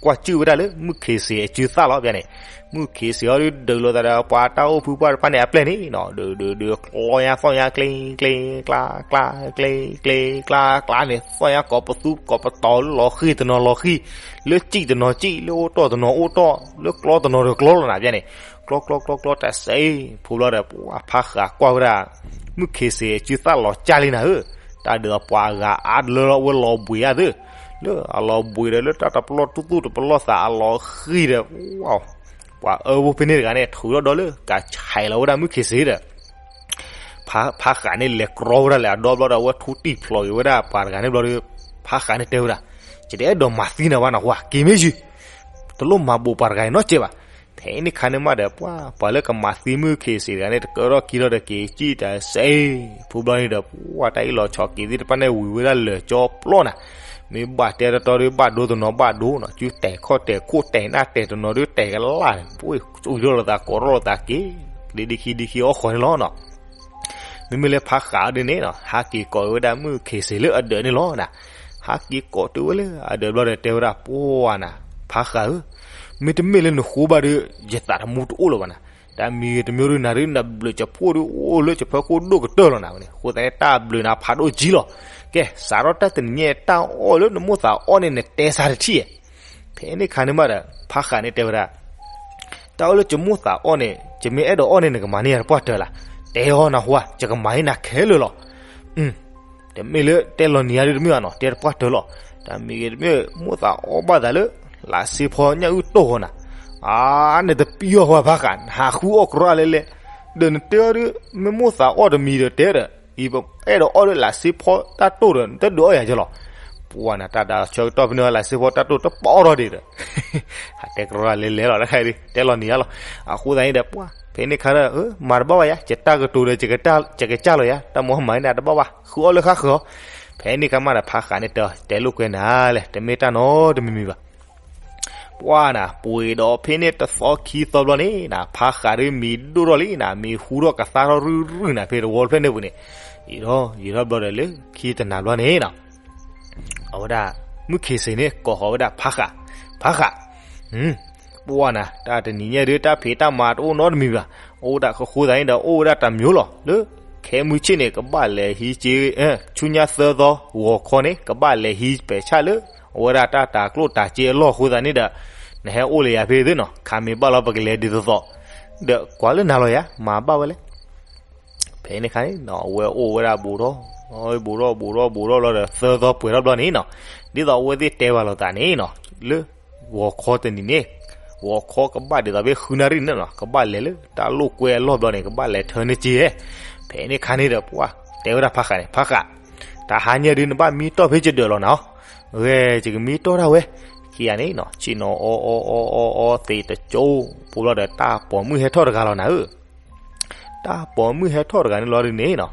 ကွၢ်စုၣ်ဝဲဒၣ်လၢ မုၢ်ခ့စ့အစုသၣ်လီၤ ပျၢ်န့ၣ်, မုၢ်ခ့စ့အီၤဒီး ဒုးလိာ်သးဒီး ပှၤတၢ်အိၣ်ဖုပှၢ်တဖၣ်န့ၣ် အပျဲၢ်န့ၣ်နီၤ, ဒုး ဒုး ဒုး ကျီညါသီၣ်ညါ ကျ့ ကျ့ ကျါ ကျါ ကျ့ ကျ့ ကျါ ကျါန့ၣ် သီၣ်ညါကိးပသူကိးပတီၤ လၢလီၤဃံၤတနီၤလီၤဃံၤ, လၢစံၣ်တနီၤစံၣ် လၢအိၣ်တီၢ်တနီၤအိၣ်တီၢ် လၢကျီတနီၤဒီးကျီလီၤနၤ ပျၢ်န့ၣ်, ကျီ ကျီ ကျီ ကျီ တၢ်စဲ ဖိဘျီဒီး ပှၤဖါဃးကွၢ်ဝဲဒၣ် မုၢ်ခ့စ့အစုသၣ်လီၤကၢ်လံနၤဧၢ, တၢ်ဒုးပှၤဂၤအါတလၢလီၤ ဝဲလီၤဘှံးအါသ့, လၢအလီၤဘှံးဒီး လၢတၢ်တပလီၢ်တူၢ်တူၢ်တပလီၢ်သးအလီၤဃံၤဒီး ပှၤအၢဖိဖဲန့ၣ်တဂၤန့ၣ် ထုးထီၣ်ဒီလၢ ကၢ်ဆဲးလီၤဝဲဒၣ်မုၢ်ခ့စ့ဒီး ဖါဃးန့ၣ် လဲၤကြီဝဲဒၣ်လဲၣ် အဒီဘျီဒီး အဝဲထူတံၢ်ဖျိးက့ၤဝဲဒၣ်ပှၤတဂၤန့ၣ်ဘျီဒီး ဖါဃးန့ၣ်တဲဝဲဒၣ်, ယတအဲၣ်ဒိးမၤသံနၤဘၣ်နဟူဧါ, က့ၤမ့ၢ်ယုၢ်, တလိၣ်မၤဘူးပှၤတဂၤအံၤနီတစဲးဘၣ်. ဖဲန့ၣ်ခါန့ၣ်မးဒီး ပှၤ ပှၤလၢကမၤသံမုၢ်ခ့စ့တဂၤန့ၣ် တကၢထီၣ်ခံထီၣ်ဒီးက့ၤစံၣ်တၢ်စဲ, ဖိဘျီန့ၣ်ဒီး ပှၤတၢ်အ့ၣ်လီၤဆီးက့ၤသ့ၣ်တဖၣ်န့ၣ် ဝံၤဝဲဒၣ်လၢာ်ကၠီပျီနၤ, မ့ၢ်ဘၣ်တဲတီတီဒီး ဘၣ်ဒိတနီၤဘၣ်ဒိနီၤ, စုတဲာ်ခီၣ်တဲာ်ခိၣ်တဲာ်နၢ်တဲာ်တနီၤဒီးတဲာ်ကလၢ်န့ၣ် ပှၤ အူလိာ်သးကိးထီၣ်လိာ်သးက့ၤ ဒ်ခံဒ်ခံအီၣ်ဃီန့ၣ်လီၤနီၤ. မ့မ့ၢ်လၢဖါဃးဒ်န့ၣ်နီၤ ဟးက့ၤကိးဝဲဒၣ်မုၢ်ခ့စ့လၢအဒၢးန့ၣ်လီၤနၤ. ဟးက့ၤကိးတုၤဝဲလၢအဒၢးဘျီဒီးတဲဝဲဒၣ် ပှၤနၤ, ဖါဃးဧၢ, မ့တမ့ၢ်လၢနဃိဘၣ်ဒီး ယသးသမူတအိၣ်လၢၤဘၣ်နၤ. တၢ်မံၤဂ့ၤတမံၤဒုးနၤဒုး နဘျုးကဖိဒုးအိၣ်လၢကဖိခိၣ်ဒိၣ်ကတၢၢ်လီၤနၤဝဲန့ၣ် အဃိသတးန့ၣ် တၢ်ဘျုးနၤဖးဒိၣ်ကံလီၤ. ကဲ စးထီၣ်တၢ်တနံၤညါ တၢ်အီၣ်လၢနမိၣ်သးအီၣ်န့ၣ် နတဲစါတထံၣ်ဧါ. ဖဲန့ၣ်ခါန့ၣ်မးဒီး ဖါဃးန့ၣ်တဲဝဲဒၣ် တၢ်အီၣ်လၢယမိၣ်သးအီၣ်န့ၣ် ယမ့ၢ်အဲၣ်ဒိးအီၣ်န့ၣ် နကမၤန့ၢ်ယၤတပှၢ်တၢၢ်လၢ်. တဲအီၤနဟူဧါ ယကမၤန့ၢ်နၤခဲလၢာ်လီၤ. တမ့ၢ်လၢတဲလီၤနံၤဧါဒုးတမ့ၢ်ဘၣ်နီၤ တဲတပှၢ်တၢၢ်လီၤ. တၢ်မံၤဂ့ၤတမ့ၢ် မိၣ်သးအီၣ်ဘၣ်သးလၢ လၢစ့ဖီညၣ်အုၣ်တိၢ်ဃီနၤ. အါ, နတပံအီၣ်ဝဲဖးဃး, နဟးဃုအီၣ်ကရၢလဲလဲ, ဒီးနတဲအီၤဒီး မ့ၢ်မိၣ်သးအီၣ်တမံၤဒီးတဲဒီး, အံၤပအဲၣ်ဒိးအီၣ်ဒီးလၢစ့ဖီတၢ်တိၢ်ဒီး နတဒုးအီၣ်ယၤကလီၤ. ပှၤနၤတၢ်ဒါဆၢကတီၢ်ဖဲန့ၣ်လၢစ့ဖီတၢ်တိၢ်တပီၢ်ထီၣ်ဒံးဒီး ဟးတဲကရၢလဲလဲလီၤ, တခါအံၤ တဲလီၤနံၤဧါလီၤ. အဃိသတးန့ၣ်ဒီး ပှၤ ဖဲန့ၣ်ခါဒီး မၤတဘၣ်ဘၣ်ယၤ, ယတၢ်ကတိၤဒီး ယကစၢ်လီၤယၤ, တၢ်မၤမၤန့ၣ်တဘၣ်ဘၣ်, ဃုအီၣ်လၢဃၣ်ဃၢၤအီၤ. ဖဲန့ၣ်ခါမးဒီး ဖးဃးန့ၣ်တဲ တဲလိာ်ကွဲနၤလဲၣ်, တမ့ၢ်တၢ်နီတမံၤမံၤဘၣ်. ပှၤနၤ ပှ့ၤဒီးဖဲန့ၣ်တသီခံသီဘျီန့ၣ်နၤ, ဖးဃးဒီးမံၤဒိၣ်ထီၣ်လံနၤ, မံၤဟူထီၣ်ကသါထီၣ်ရုၢ်ရုၢ်နၤ, ဖဲတဝီတဖျၢၣ်န့ၣ်ပူၤန့ၣ်, ယံာ်ထီၣ်ယံာ်ထီၣ်ဘျီဒီးလၢခံတနၤဘျီန့ၣ်နၤ, အဝဲဒၣ် မုၣ်ခ့စ့ၤန့ၣ် ကိးဃီၤဝဲဒၣ်ဖးဃး, ဖးဃး, ပှၤနၤ တၢ်တနံၤညါဒီး တၢ်ဖံးတၢ်မၤတအိၣ်နီတမံၤဘၣ်, အိၣ်ဒၣ်ဃိဃိသးန့ၣ်ဒီး အိၣ်ဝဲဒၣ်တမျိုးလီၤ. လၢ ခဲမုၢ်ဆ့ၣ်န့ၣ် ကဘၣ်လဲၤဟံးက့ၤ, ဆူညါသၢသီ ဂီၤခီန့ၣ် ကဘၣ်လဲၤဟံးပဲာ်ဆၣ်လၢ အဝဲဒၣ်တၢ်တၤကျိၣ်တၤစ့အလီၢ်အဃိသတးန့ၣ်ဒီး နဟဲအိၣ်လၢယၤဖဲသ့ၣ်နီၤ, ခးမ့ၢ်ဘၣ်လီၤ ပကလဲၤဒ်သိးသိး, ဒီးကွၢ်လၢနၤလီၤယၤ မၤဘၣ်ဝဲလဲၣ်. ဖဲန့ၣ်ခါန့ၣ် အဝဲအိၣ်ဝဲဒၣ်ဘူးထီၣ်, ဘူးထီၣ်ဘူးထီၣ်ဘူးထီၣ်ဘျီဒီး သၢသီပှဲၤထီၣ်ဘျီန့ၣ်နီၤ, ဒ်သိးအဝဲသ့ၣ်တဲဘၣ်လိာ်သးန့ၣ်နီၤ, လၢ ဂီၤခီတနံၤန့ၣ်, ဂီၤခီကဘၣ်ဒ်သိးဖဲဃုနၣ်ရံၣ်န့ၣ်နီၤ, ကဘၣ်လဲၤလၢတၢ်လိာ်ကွဲအလီၢ်ဘျီန့ၣ် ကဘၣ်လဲၤထၢန့ၢ်က့ၤ, ဖဲန့ၣ်ခါန့ၣ်ဒီး ပှၤတဲဝဲဒၣ်ဖးဃးန့ၣ်, ဖးဃး, တဟါညါဒုး နဘၣ်မံတီၢ်ဖဲယဒၢးလီၤနၤ, ဂဲၤ ယကမံတီၢ်ဒၣ်ဝဲ, ခံဂၤန့ၣ်နီၤ ဆ့ၣ်နီၤအီအီအီအီအီသ့ၣ်တကၠိ, ပူၤဘျီဒီး တၢ်ပိာ်မုၣ်ဟဲထီၣ်တဂၤလီၤနၤဧၢ တၢ်ပိာ်မုၣ်ဟဲထီၣ်တဂၤန့ၣ်လီၤဒ်န့ၣ်နီၤ,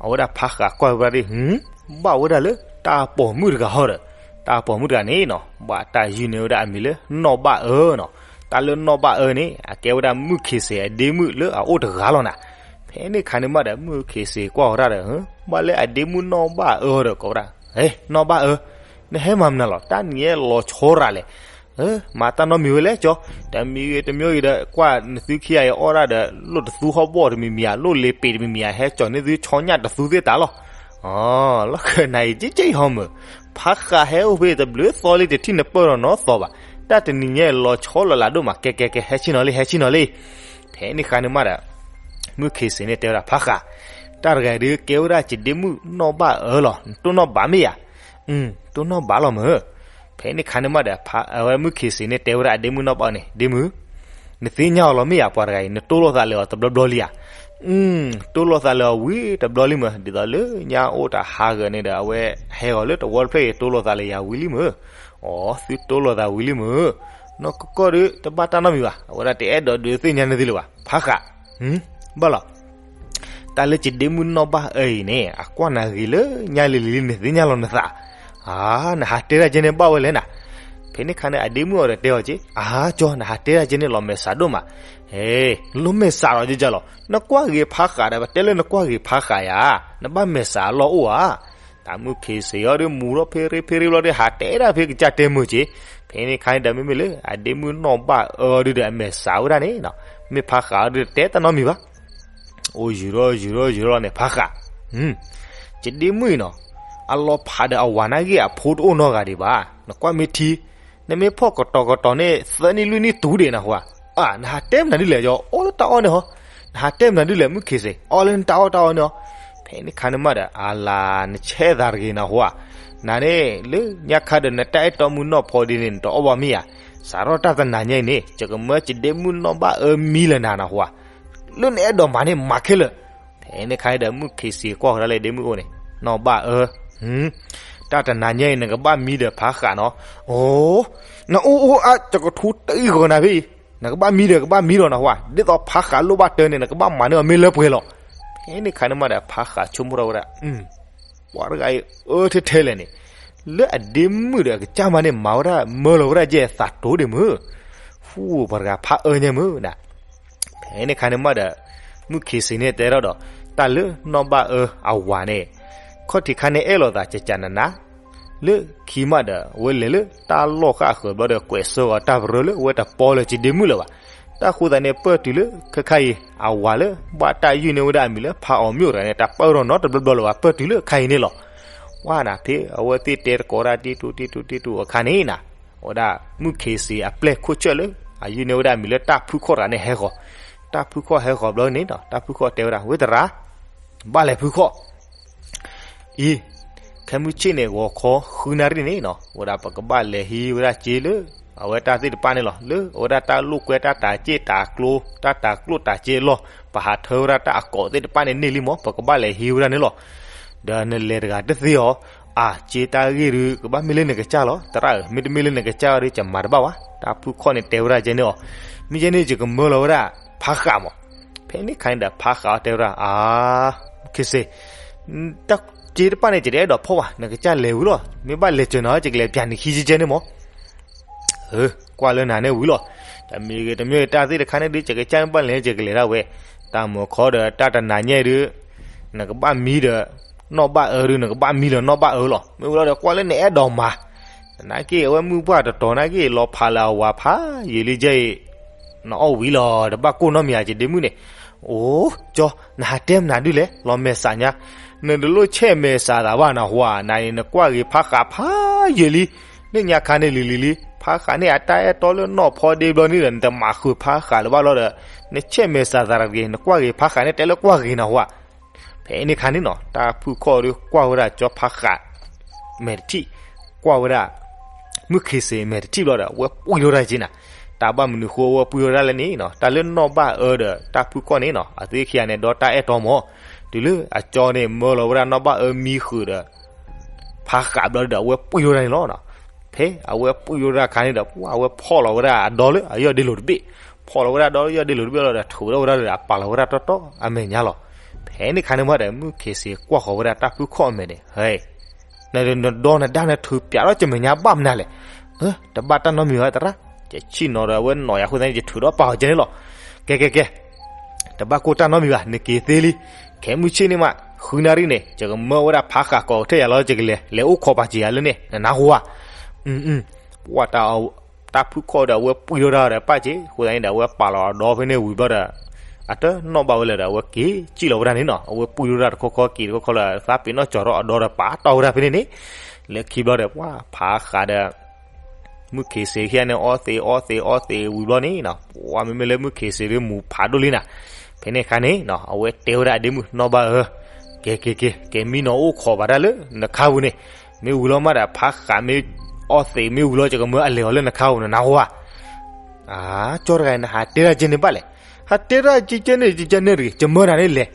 အဝဲဒၣ်ဖးဃးကွၢ်ဝဲဒၣ်ဒ်, ဘၣ်ဝဲဒၣ်လၢတၢ်ပိာ်မုၣ်တဂၤဟီဒီး, တၢ်ပိာ်မုၣ်တဂၤန့ၣ်နီၤ ဘၣ်တၢ်ယုၢ်န့ၢ်ဝဲဒၣ်အမံၤလၢနီၢ်ဘၣ်အၢနီၤ, တၢ်လၢနီၢ်ဘၣ်အၢန့ၣ် အကဲဝဲဒၣ်မုၣ်ခ့စ့ၤအဒ့မုၣ်လၢအအိၣ်တဂၤလီၤနၤ, ဖဲန့ၣ်ခါန့ၣ်မးဒီး မုၣ်ခ့စ့ၤကွၢ်ဝဲဒၣ်ဒီး, ဘၣ်လၢအဒ့မုၣ်နီၢ်ဘၣ်အၢဒီးကိးဝဲဒၣ်, နီၢ်ဘၣ်အၢ, နဟဲမၤမနုၤလီၤ တၢ်နံၤညါလီၤဆီရၤလဲၣ် မၤတၢ်နီတမံၤဝဲလဲၣ်ကၠီ, တမံၤဂ့ၤတမံၤဂ့ၤဒီး ကွၢ်နသုခံဂၤအံၤအီၣ်ဒၣ်ဒီး လိၣ်တသူဟီၣ်ဘီၣ်တမံၤမံၤဧါ, လိၣ်လ့ၤပ့ၤတမံၤမံၤဧါ, ဟဲကၠီၤန့ၢ်သုဆီညၣ်တသူသ့ၣ်တၢ်လီၤ. လီၢ်ခၢၣ်နၤအံၤ ကကဲအံၤဟီမုၢ်, ဖးဃးဟဲအိၣ်ဖဲတဘျုးသီလံ တထံၣ်နပၢၢ်ဒီးနီသီဘၣ်, တၢ်တနံၤညါလီၤဆီလီၤလးဒိၣ်မး, ကဲကဲကဲ ဟဲဆ့ၣ်နီၤလံ ဟဲဆ့ၣ်နီၤလံ. ဖဲန့ၣ်ခါန့ၣ်မးဒီး မုၣ်ခ့စ့ၤန့ၣ်တဲဝဲဒၣ် ဖးဃး, တၢ်တဂၤအံၤဒုး ကဲဝဲဒၣ်ယဒ့မုၣ်နီၢ်ဘၣ်အၢလီၤ, နတိၢ်နီၣ်ဘၣ်မ့ၢ်ဧါ. တိၢ်နီၣ်ဘၣ်လီၤမုၢ်. ဖဲန့ၣ်ခါန့ၣ်မးဒီး အဝဲမုၣ်ခ့စ့ၤန့ၣ်တဲဝဲဒၣ်အဒ့မုၣ်နီၢ်ဘၣ်န့ၣ်, ဒ့မုၣ်, နသ့ၣ်ညါအီၤလီၤမ့ၢ်ဧါ, ပှၤတဂၤအံၤ နတိၢ်လိာ်သးလၢအီၤတဘျီဘျီလံဧါ. တိၢ်လိာ်သးလၢအီၤဝံၤတဘျီလံမုၢ်, ဒ်သိးလၢညါအိၣ်တဟါဂၤန့ၣ်ဒီး အဝဲဟဲဂီၤလၢတဝီတဖျၢၣ်အံၤ တိၢ်လိာ်သးလၢယၤဝံၤလံမုၢ်. အိ သုတိၢ်လိာ်သးဝံၤလံမုၢ်, နီၢ်ကီၢ်ကီၢ်ဒီး တဘၣ်တၢ်နီတမံၤဘၣ်, အဝဲဒၣ်တအဲၣ်ဒိးဒုးသ့ၣ်ညါန့ၢ်သုလၢၤဘၣ်, ဖးဃး. ဘၣ်လီၤ. တၢ်လၢယဒ့မုၣ်နီၢ်ဘၣ်အၢအံၤန့ၣ် အကွၢ်နၤဂ့ၤလၢညါလံၤလံၤလံ နသ့ၣ်ညါလီၤနသး. အါ, နဟးတဲဒၣ်ကဲန့ၣ်ဘၣ်ဝဲလဲၣ်နၤ. ဖဲန့ၣ်ခါန့ၣ် အဒ့မုၣ်အီၤဒီးတဲအီၤက့, အါကၠီ, နဟးတဲဒၣ်ကဲန့ၣ်လီၤမဲာ်ဆှးဒိၣ်မး. ဟဲ, လီၤမဲာ်ဆှးလီၤကကၢ်လီၤ, နကွၢ်ဂ့ၤဖးဃးဒီး ပတဲလၢနကွၢ်ဂ့ၤဖးဃးယၤ, နဘၣ်မဲာ်ဆှးအလီၢ်အိၣ်ဧါ. တၢ်မုၣ်ခ့စ့ၤအီၤဒီး မူထီၣ်ဖ့ရ့ဖ့ရ့ဘျီဒီး ဟးတဲဒၣ်ဖဲကစၢ်တဲမုာ်က့. ဖဲန့ၣ်ခါန့ၣ်ဒီး မ့မ့ၢ်လၢအဒ့မုၣ်နီၢ်ဘၣ်အၢအီၤဒုးဒီး အမဲာ်ဆှးဝဲဒၣ်န့ၣ်, မ့ၢ်ဖးဃးအီၤဒုး တတဲတၢ်နီတမံၤဘၣ်. အိၣ်ယုၢ်ထီၣ်ယုၢ်ထီၣ်ယုၢ်ထီၣ်လီၤန့ၣ် ဖးဃး, ယဒ့မုၣ်အံၤနီၤ, အလီၤဖးဒီးအဝၤနာ်က့အဖိတအိၣ်နီတဂၤဒံးဘၣ်. နကွၢ်မ့ၢ်ထံ, နမ့ၢ်ဖီၣ်ကတီၤကတီၤန့ၣ် သၢနံၣ်လွံၢ်နံၣ်တုၤဒံးနဟူဧါ. အါ, နဟးတဲမနုၤဒ်လဲၣ်, ယအီၣ်လၢတၢ်အီၣ်န့ၣ်ဟီ, နဟးတဲမနုၤဒ်လဲၣ် မုၣ်ခ့စ့ၤ, အီၣ်လၢနတၢ်အီၣ်တၢ်အီန့ၣ်ဟီ. ဖဲန့ၣ်ခါန့ၣ်မးဒီး အလၤနဆဲးသးတဂ့ၤနဟူဧါ. နန့ၣ် လၢညါခါဒီးနတၢ်အဲၣ်တီမုၢ်နီၢ်ဖီဒ်န့ၣ် နတအီၣ်ဘၣ်မ့ၢ်ဧါ. စးထီၣ်တၢ်တနၤညါအံၤန့ၣ် ယကမၢယဒ့မုၣ်နီၢ်ဘၣ်အၢမံလၢနၤနဟူဧါ. လၢနအဲၣ်ဒိးမၤန့ၣ် မၤခဲလၢာ်. ဖဲန့ၣ်ခါန့ၣ်ဒီး မုၣ်ခ့စ့ၤကွၢ်ဃီၤဒၣ်လၢဒ့မုၣ်အိၣ်န့ၣ်, နီၢ်ဘၣ်အၢ, တၢ်တနၤညါအံၤ နကဘၣ်မံဒီးဖးဃးနီၤ. အိ, နအိၣ်အိၣ်အါ ယကထူတအံၣ်ဂီၤနၤဖဲအံၤ, နကဘၣ်မံဒီးကဘၣ်မံလီၤနဟူဧါ. ဒ်သိးဖးဃးလိၣ်ဘၣ်တၢ်န့ၣ် နကဘၣ်မၤန့ၢ်အီၤမ့ၢ်လၢပှဲၤလီၤ. ဖဲန့ၣ်ခါန့ၣ်မးဒီး ဖးဃးဆိကမိၣ်ထီၣ်ဝဲဒၣ် ပှၤတဂၤအံၤအၢထဲထဲလဲၣ်န့ၣ်, လၢအဒ့မုၣ်ဒီးအကစၢ်မးန့ၣ် မၤဝဲဒၣ်မၢလီၤဝဲဒၣ်ယဲၢ်သးတိၤဒံးမုၢ်, ဟူပှၤတဂၤဖးအၢညါမုၢ်ဒၣ်. ဖဲန့ၣ်ခါန့ၣ်မးဒီး မုၣ်ခ့စ့ၤန့ၣ်တဲထီၣ်ဒီး တၢ်လၢနီၢ်ဘၣ်အၢအဝၤန့ၣ်, ခီၣ်ထံးခါန့ၣ်အဲၣ်လိာ်သးကကနနၤ, လၢခံမးဒီး အဝဲလဲၤလၢတၢ်လီၢ်ဃာ်အဃၢၤဘျီဒီး ကွဲးစၢဃီၤတၢ်ပရၢလၢအဝဲတပီလၢၤက့ၤဒ့မုၣ်လၢၤဘၣ်. တၢ်ဃိသတးန့ၣ် ပၢၢ်တုၤလၢခဲခါအံၤ အဝၤလၢဘၣ်တၢ်ယုၢ်န့ၢ်ဝဲဒၣ်အမံၤလၢဖးအီၤမ့ၢ်အိၣ်တဂၤန့ၣ် တၢ်ပၢၢ်ထီၣ်နီတဘျီဘျီလၢၤဘၣ်, ပၢၢ်တုၤလၢခဲခါအံၤန့ၣ်လီၤ. ဝါနၤဖဲ အဝဲသ့ၣ်တဲတကိးဒၣ်တ့တူတ့တူတ့တူအခါန့ၣ်နၤ, အဝဲဒၣ်မုၣ်ခ့စ့ၤအပျဲၢ်ခိၣ်ဆၢၣ်လၢ အယုၢ်န့ၢ်ဝဲဒၣ်အမံၤလၢတၢ်ဖုခီၣ်တဂၤန့ၣ်ဟဲဃီၤ. တၢ်ဖုခီၣ်ဟဲဃီၤဘျီန့ၣ်ဒီး တၢ်ဖုခီၣ်တဲဝဲဒၣ် ဝ့ၢ်သရၣ်, ဘၣ်လဲၤဖုခီၣ် အံၤ, ခဲမုၢ်ဆ့ၣ်န့ၣ် ဂီၤခီဃုနၣ်ရံၣ်န့ၣ်နီၤ, ဝဲဒၣ်ပကဘၣ်လဲၤဟံးဝဲဒၣ်စ့လၢ အဝဲတၢ်သ့ၣ်တဖၣ်န့ၣ်လီၤ. လၢအဝဲဒၣ်တၢ်လိာ်ကွဲတၢ်တၤစ့ၣ်တၤကျိ တၢ်တၤကျိၣ်တၤစ့အလီၢ် ပဟးထၢဝဲဒၣ်တၢ်အကိးသ့ၣ်တဖၣ်န့ၣ်န့ၢ်လံမး, ပကဘၣ်လဲၤဟံးဝဲဒၣ်န့ၣ်လီၤ. ဒီးနလဲၤတဂၤတသ့အီၤ, အစ့တၢ်ဂ့ၢ်ဒုး ကဘၣ်မ့ၢ်လၢနကစၢ်လီၤ သရၣ်ဧၢ, မ့တမ့ၢ်လၢနကစၢ်အီၤဒီး ယမၤတဘၣ်ဘၣ်. တၢ်ဖုၣ်ခီၣ်န့ၣ်တဲဝဲဒၣ်ကဲန့ၣ်အီၤ, မ့ၢ်ကဲန့ၣ် ယကမၢလီၤဝဲဒၣ်ဖးဃးမး. ဖဲန့ၣ်ခါန့ၣ်ဒီး ဖးဃးအီၤတဲဝဲဒၣ်, အါ, ခ့စ့, တၢ်စ့တဖၣ်န့ၣ် ယတအဲၣ်ဒိးဖီၣ်ဘၣ်, နကစၢ်လဲၤဝံၤလီၤ, မ့ၢ်ဘၣ်လဲၤစၢၤနၤ ယကလဲၤပျးနခံကဲန့ၣ်မး. ကွၢ်လၢနၤန့ၣ်ဝံၤလီၤ. တမ့ၢ်ဂ့ၤတမ့ၢ်ဂ့ၤ တၢ်သ့ၣ်တခါန့ၣ်ဒုး ယကစၢ်မ့ၢ်ဘၣ်လဲၤ ယကလဲၤဒၣ်ဝဲ, တၢ်မုၢ်ခီဒီးတၢ်တနၤညါအံၤဒုး နကဘၣ်မံဒီး နီၢ်ဘၣ်အၢဒုး နကဘၣ်မံလၢၤနီၢ်ဘၣ်အၢလီၤ. မ့ၢ်ဝံၤလီၤဒီး ကွၢ်လၢနအဲၣ်ဒိးမၤ, နာ်က့အဝဲမုၢ်ပှၢ်တတီၤနာ်က့ လီၤဖးလၢအဝၤဖးယံာ်လံကဲအံၤ, နအီၣ်ဝံၤလီၤ တဘၣ်ကိၢ်နီတမံၤဧါ ယဒ့မုၣ်န့ၣ်. အိ, ကၠီ, နဟးတဲမနုၤဒုးလဲၣ် လီၤမဲာ်ဆှးညါ, နတလိၣ်ဆဲးမဲာ်ဆှးသးဘၣ်နဟူဧါ, နန့ၣ်နကွၢ်ဂ့ၤဖးဃးဖးယံာ်လံ, လၢညါခါန့ၣ်လံၤလံၤလံ, ဖးဃးန့ၣ်အတၢ်အဲၣ်တီလၢနီၢ်ဖီဒ့ဘျီန့ၣ်ဒီး နတမၤဃုာ်ဖးဃးလၢၤဘၣ်လီၤဒီး, နဆဲးမဲာ်ဆှးသးတဂ့ၤ, နကွၢ်ဂ့ၤဖးဃးန့ၣ် တဲလၢကွၢ်ဂ့ၤနဟူဧါ. ဖဲန့ၣ်ခါန့ၣ်နီၤ တၢ်ဖုၣ်ခီၣ်ဒုးကွၢ်ဝဲဒၣ်ကၠီဖးဃး မဲာ်တထံၣ်, ကွၢ်ဝဲဒၣ် မုၣ်ခ့စ့မဲာ်တထံၣ်ဘျီဒီး အဝဲပှံၢ်ထီၣ်ဝဲဒၣ်က့နၤ. တၢ်ဘၣ်မနုၤဃိအဝဲပှံၢ်ထီၣ်ဝဲဒၣ်လဲၣ်န့ၣ်နီၤ, တၢ်လၢနီၢ်ဘၣ်အၢဒီးတၢ်ဖုၣ်ခီၣ်န့ၣ်နီၤ အသ့ခံဂၤန့ၣ် ဒီတၢ်အဲၣ်တီမး, တုၤလၢအကၠီန့ၣ် မၢလီၤဝဲဒၣ်နီၢ်ဘၣ်အၢမံဃုာ်ဒီး ဖးဃးဘျီဒီး အဝဲပှံၢ်ထီၣ်ဝဲဒၣ်န့ၣ်လီၤ. ဖဲအဝဲပှံၢ်ထီၣ်ဝဲဒၣ်အခါန့ၣ်ဒီး ပှၤအဝဲဖီၣ်လီၤဝဲဒၣ်အဒီလၢအယီၢ်ဒ့လိာ်တဘ့ၣ်, ဖီၣ်လီၤဝဲဒၣ်ဒီလၢယီၢ်ဒ့လိာ်တဘ့ၣ်လီၤဒီး ထုးထီၣ်ဝဲဒၣ်ဒီး အပာ်လီၤဝဲဒၣ်တီတီအမဲာ်ညါလီၤ. ဖဲန့ၣ်ခါန့ၣ်မးဒီး မုၣ်ခ့စ့ကွၢ်ဃီၤဝဲဒၣ်တၢ်ဖုၣ်ခီၣ်အမဲာ်န့ၣ်, ဟဲ, နဒီနဒါနထုးပၠးထီၣ်ကမဲာ်ညါဘၣ်မနုၤလဲၣ်. တဘၣ်တၢ်နီတမံၤဘၣ်သရၣ်, ယဆံၣ်နီၤဒီးအဝဲနီၢ်ယၤအဃိသတးန့ၣ် ယထုးထီၣ်ပာ်အီၤကဲန့ၣ်လီၤ. ကဲကဲကဲ, တဘၣ်ကိၢ်တၢ်နီတမံၤဘၣ်, နက့ၤသ့လံ. ခဲမုၢ်ဆ့ၣ်န့ၣ်မး ဃုနၣ်ရံၣ်န့ၣ် ယကမၢဝဲဒၣ်ဖးဃးကိးကထၢၣ်ယၤလီၤ, ယကလဲၤ လဲၤအိၣ်ခိးပာ်စၢၤယၤလၢန့ၣ် နနၢ်ဟူဧါ. ပှၤတၢ်ဖုၣ်ခီၣ်ဒီး အဝဲပှံၢ်ထီၣ်ဝဲဒၣ်ဒီးပာ်စ့ၢ်, အဃိသတးန့ၣ်ဒီး အဝဲပာ်လီၤအဒီဖဲန့ၣ်ဝံၤဘျီဒီး အတနီၣ်ဘၣ်ဝဲလၢၤဒီး အဝဲက့ၤစံၣ်လီၤဝဲဒၣ်န့ၣ်နီၤ. အဝဲပှံၢ်ထီၣ်ဝဲဒၣ်တခီခီ က့ၤတခီခီလၢ သးပ့ၤနီၣ်ကၠီၤထီၣ်အဒီဒီး ပာ်တီၢ်ဝဲဒၣ်ဖဲန့ၣ်န့ၣ်, လၢခံဘျီဒီး ပှၤဖးဃးဒီး မုၣ်ခ့စ့ခံဂၤန့ၣ် အီသံးအီသံးအီသံးဝံၤဘျီန့ၣ်နီၤ, ပှၤမ့မ့ၢ်လၢမုၣ်ခ့စ့ဒုးမူၤဖးဒိၣ်လံနၤ. ဖဲန့ၣ်အခါန့ၣ်နီၤ အဝဲတဲဝဲဒၣ်အဒ့မုၣ်နီၢ်ဘၣ်အၢ, ကဲကဲကဲ, ကဲမံနီၤအိၣ်ခိးဘၣ်တၢ်လၢနခါပူၤန့ၣ်, မ့ၢ်ဝံၤလီၤမးဒီး ဖးဃးမ့ၢ်အီသံးမ့ၢ်ဝံၤလီၤ ယကမၢအလဲၤအီၤလၢနခါပူၤန့ၣ် နၢ်ဟူဧါ. အါ, ကၠီတဂၤန့ၣ် နဟးတဲဒၣ်ကဲန့ၣ်ဘၣ်လဲၣ်, ဟးတဲဒၣ်ကဲကဲန့ၣ် ကဲကဲန့ၣ်တဂ့ၤ, ယမၢတၢ်န့ၣ်လဲၤ.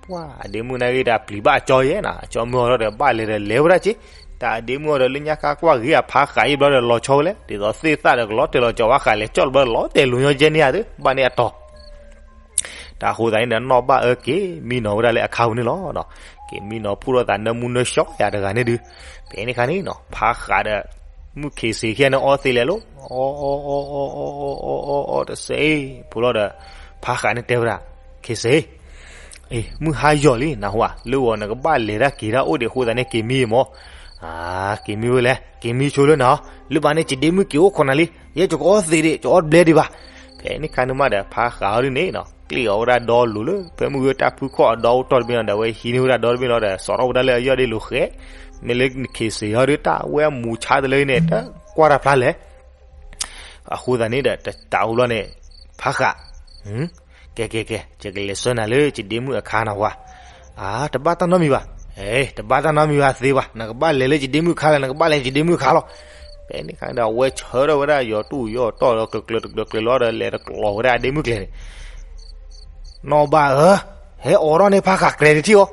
ပှၤအဒ့မုၣ်နာ်က့ဒီးပျံၤဘၣ်အကၠီယဲနီၤ, အကၠီမၢအီၤဒီးဘၣ်လဲၤဒီးလဲၤဝဲဒၣ်က့, တၢ်အဒ့မုၣ်အီၤဒီးလၢညါခါကွၢ်ဂ့ၤအဖးဃးအံၤဘျီဒီးလီၤဆီဝဲလဲၣ်, ဒ်သိးသ့ၣ်သၣ်ဒီးကလီၤတဲာ်လီၤကၠီၤဝဲဃးလဲၤကၠီၣ်လီၤဘျီဒီးလီၤတဲာ်လိၤညီကဲန့ၣ်ဧါ, ဘၣ်န့ၣ်အတီၤ တၢ်အဃိသတးန့ၣ်ဒီး နီၢ်ဘၣ်အၢက့ၤမံနီၤဝဲဒၣ်လၢအခါပူၤန့ၣ်လီၤ. က့ၤမံနီၤဖှိၣ်ထီၣ်သးနၢမူနၢဆှီယၤတဂၤန့ၣ်ဒုး, ဖဲန့ၣ်အခါန့ၣ်နီၤ ဖးဃးဒီး မုၣ်ခ့စ့ခံဂၤန့ၣ်အီသံးလဲၤလီၤ, အီအီအီအီအီအီအီအီအီတစဲး, ဖဲလီၤဒီး ဖးဃးန့ၣ်တဲဝဲဒၣ်, ခ့စ့ အ့, မုၢ်ဟါယီၤလံနၢ်ဟူဧါ, လၢဂီၤနကဘၣ်လဲၤတၢ်က့ၤတၢ်အိၣ်ဒံး အဃိသတးန့ၣ် က့ၤမံမး. အါ, က့ၤမံဝဲလဲၣ်, က့ၤမံဆိလၢနၤ, လၢဘၣ်န့ၣ် ယဒ့မုၣ်က့ၤအိၣ်ခိးနၤလံ, ယဲယကအီသံးဒံး ယအီဘျဲဒံးဘၣ်. ဖဲန့ၣ်ခါန့ၣ်မးဒီး ဖးဃးအီၤဒုးန့ၣ်နီၤ ကျ့ၣ်အီၤဝဲဒၣ်ဒီလိၤလၢ ဖဲမုၢ်ဂ့ၤတၢ်ဖုၣ်ခီၣ်အဒီအိၣ်တီၢ်တဘ့ၣ်လီၤဒီး အဝဲဟံးန့ၢ်ဝဲဒၣ်ဒီတဘ့ၣ်လီၤဒီး စိာ်ထီၣ်ဝဲဒၣ်လၢအယီၢ်ဒ့လိၤဃဲ, မ့ၢ်လၢခ့စ့အီၤဒုး တၢ်ဝဲအမူၤဆါတလၢအံၤန့ၣ် တကွၢ်တၢ်ဖျါလဲၣ်. အဃိသတးန့ၣ်ဒီး တတးအိၣ်ဘျီန့ၣ် ဖးဃး, ကဲကဲကဲ, ယကလဲၤဆှၢနၤလၢယဒ့မုၣ်အခါနၢ်ဟူဧါ. အါ, တဘၣ်တၢ်နီတမံၤဘၣ်. အ့, တဘၣ်တၢ်နီတမံၤဘၣ်သ့ဘၣ်, နကဘၣ်လဲၤလၢယဒ့မုၣ်အခါလီၤ, နကဘၣ်လဲၤယဒ့မုၣ်အခါလီၤ. ဖဲန့ၣ်အခါဒီး အဝဲဆၢထၢၣ်ဝဲဒၣ်ယီၤတူၢ်ယီၤတီၢ်ဒီး ကျၢၤကျၢၤတကျၢၤကျၢၤလီၤဒီး လဲၤတကျီၤဝဲဒၣ်အဒ့မုၣ်ကျဲန့ၣ် နီၢ်ဘၣ်ဧၢ, ဟဲအိးထီၣ်န့ၢ်ဖးဃးကျဲတထံၣ်အီၤ,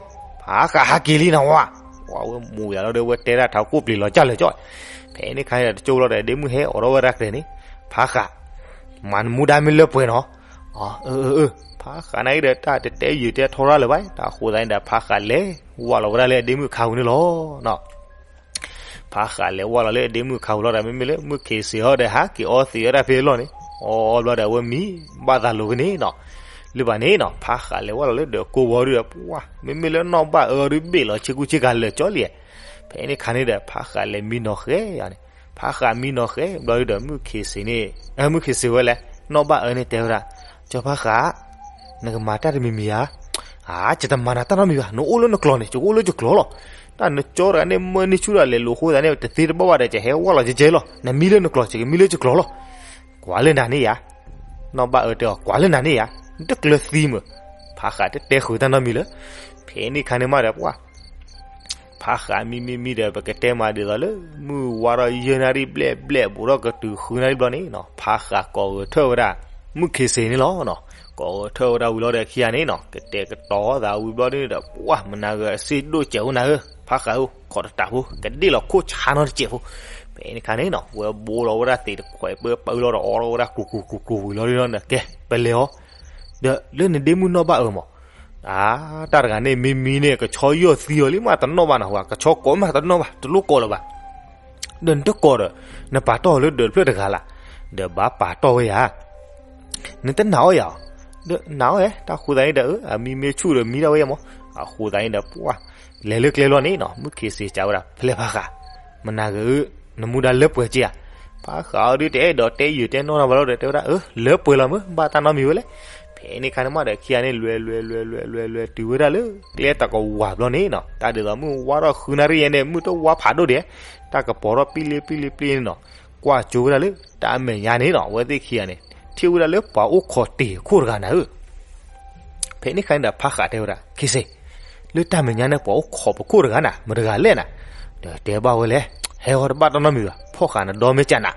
ဖးဃးဟးက့ၤလံနၢ်ဟူဧါ. ပှၤဝဲမူၤယၤလီၤဒီး ဝဲတဲဒၣ်ထးခိၣ်ပျံၤလီၤကၢ်လၢာ်ကၠီ, ဖဲန့ၣ်အခါန့ၣ်ဒီး တကၠိလီၤဒီး အဒ့မုၣ်ဟဲအိးထီၣ်ဝဲဒၣ်ကျဲန့ၣ်, ဖးဃး, မၤနမူဒါမ့ၢ်လၢပှဲၤနီၤ. အၢ, အၢ, အၢ, ဖးဃးနာ်က့ဒီး တၢ်တတဲယုာ်တဲထီရၣ်လၢၤဘၣ်, တၢ်အဃိသတးန့ၣ်ဒီး ဖးဃးလဲၤဝၢ်လီၤဝဲဒၣ်လၢအဒ့မုၣ်အခါပူၤန့ၣ်လီၤ. ဖးဃးလဲၤဝၢ်လီၤလၢအဒ့မုၣ်အခါပူၤလီၤဒီး မ့မ့ၢ်လၢမုၣ်ခ့စ့အီၤဒီး ဟးက့ၤအီသံးဝဲဒၣ်ဖဲအလီၢ်န့ၣ်, အီအီဘျီဒီး အဝဲမံဘၣ်သးလိၤဖဲန့ၣ်နီၤ. လၢဘၣ်န့ၣ်နီၤ ဖးဃးလဲၤဝၢ်လီၤလၢဒၢးကိးဝီၤဒုဒီး ပှၤ မ့မ့ၢ်လၢနီၢ်ဘၣ်အၢဒုးဘ့ၣ်လီၤဆ့ကူဆ့ကၤလၢာ်ကၠီလံ. ဖဲန့ၣ်အခါန့ၣ်ဒီး ဖးဃးလဲၤမံနီၤဃဲယၤန့ၣ်, ဖးဃးမံနီၤဃဲဘျီဒုဒီး မုၣ်ခ့စ့န့ၣ်, မုၣ်ခ့စ့ဝဲလဲၣ်, နီၢ်ဘၣ်အၢန့ၣ်တဲဝဲဒၣ်, ကၠီဖးဃး နကမၤတၢ်တမံၤမံၤဧါ. အါ, ယတမၤနၤတၢ်နီတမံၤဘၣ်, နအိၣ်လၢနကျိၤန့ၣ် ယကအိၣ်လၢယကျိၤလီၤ. တၢ်နကၠီတဂၤန့ၣ် မၢန့ၢ်ဆူၣ်ဒီးလဲၤလိာ်အဃိသတးန့ၣ် တသ့တဘၣ်ဘၣ်ဒီး ယဟဲဝၢ်လီၤကဲကဲလီၤ. နမံလၢနကျိၤ ယကမံလၢယကျိၤလီၤ. ကွၢ်လၢနၤန့ၣ်ယၤ, နီၢ်ဘၣ်အၢတဲအီၤ ကွၢ်လၢနၤန့ၣ်ယၤ, နတကျၢၤသံမ့ၢ်. ဖးဃးတတဲဃုာ်တၢ်နီတမံၤလၢၤ. ဖဲန့ၣ်အခါန့ၣ်မးဒီး ပှၤ ဖးဃးမံမံမံဒီး ပကတဲမးဒ်သိးလၢ မုၢ်ဝါထီၣ်ယဲၢ်နၣ်ရံၣ်ဘျဲၣ်ဘျဲၣ် ဘူးထီၣ်ကတုၤဃုနၣ်ရံၣ်ဘျီန့ၣ်နီၤ, ဖးဃးကိးဂဲၤထၢၣ်ဝဲဒၣ် မုၢ်ခ့စ့န့ၣ်လီၤနီၤ. ကိးဂဲၤထၢၣ်ဝဲဒၣ်ဝံၤလီၤဒီးခံဂၤန့ၣ်နီၤ, ကတဲာ်ကတီၤသးဝံၤဘျီဒုဒီး ပှၢ်မနၤဂၤအစ့ဒိၣ်စဲးအိၣ်နၤဧၢ, ဖးဃးဧၢ, ခိးတတးဖိ ကဒ့ၣ်လီၤခိၣ်ဆါနီတစဲးဖိ. ဖဲန့ၣ်ခါန့ၣ်နီၤ ဝဲဘိလီၤဝဲဒၣ်သ့ၣ်တခွဲးပၢပၢလီၤဒီး အီထီၣ်ဝဲဒၣ်ကျူၤကျူၤကျူၤကျူၤဝံၤလီၤဒုဒီး ကဲ ပလဲၤအီၤ ဒီးလၢနဒ့မုၣ်နီၢ်ဘၣ်အၢမး, အါ တၢ်တဂၤန့ၣ် မ့မံန့ၣ် ကဆီယီၢ်သံအီၤလံမးတနီၣ်ဘၣ်နီၤ, ပှၤကဆီကိးမးတနီၣ်ဘၣ် တလိၣ်ကိးလၢၤဘၣ်. ဒီးနတကိးဒီး နပာ်တီၢ်အီၤလၢဒၢးတဖျၢၣ်တဂၤလၢ်, ဒီးဘၣ်ပာ်တီၢ်ဝဲယၤ, နတနာ်အီၤယၤ, ဒီးနာ်အီၤဧဲ, တၢ်ဃိသးန့ၣ်ဒီး အမံမ့ၢ်ဆူၣ်ဒီးမံဒၣ်ဝဲယၤမး, အဃိသးန့ၣ်ဒီး ပှၢ် လဲၤလၢကျဲလီၤန့ၣ်နီၤ, မုၢ်ခ့စ့ကးဝဲဒၣ် ဖဲလဲၣ်ဖးဃး, မနၤဂၤဧၢ, နမူဒါလၢပှဲၤက့ဧါ, ဖးဃးအီၤဒုးတအဲၣ်ဒိးတဲယုာ်တဲနီၢ်တၢ်ဘၣ်လီၤဒီး တဲဝဲဒၣ် အၢ လၢပှဲၤလီၤမုၢ် ဘၣ်တၢ်နီတမံၤဝဲလဲၣ်. ဖဲန့ၣ်ခါန့ၣ်မးဒီး ခံဂၤန့ၣ် လဲၤလဲၤလဲၤလဲၤလဲၤလဲၤတုၤဝဲဒၣ်လၢ ကျဲတကဝၤဘျီန့ၣ်နီၤ, တၢ်ဒ်သိးမုၢ်ဝါထီၣ်ဃုနၣ်ရံၣ်ယဲန့ၣ် မုၢ်တဝါဖးဒိၣ်ဒဲး, တၢ်ကပီၤထီၣ်ပံလ့ပံလ့ပံန့ၣ်နီၤ, ကွၢ်ကၠိဝဲဒၣ်လၢ တၢ်မဲာ်ညါန့ၣ်နီၤ, အဝဲသ့ၣ်ခံဂၤန့ၣ် ထံၣ်ဝဲဒၣ်လၢပှၤအိၣ်ခိးတ့ၢ်အခိၣ်တဂၤနၤဧၢ ဖဲန့ၣ်ခါန့ၣ်ဒီး ဖးဃးတဲဝဲဒၣ် ခ့စ့, လၢတၢ်မဲာ်ညါန့ၣ် ပှၤအိၣ်ခိးပခိၣ်တဂၤနၤ မတၤတဂၤလဲၣ်နၤ, ဒီးတဲဘၣ်ဝဲလဲၣ်, ဟဲအီၤတဘၣ်တၢ်နီတမံၤဘၣ်, ဖီၣ်ဃာ်နဒီမ့ၢ်ကနၤ.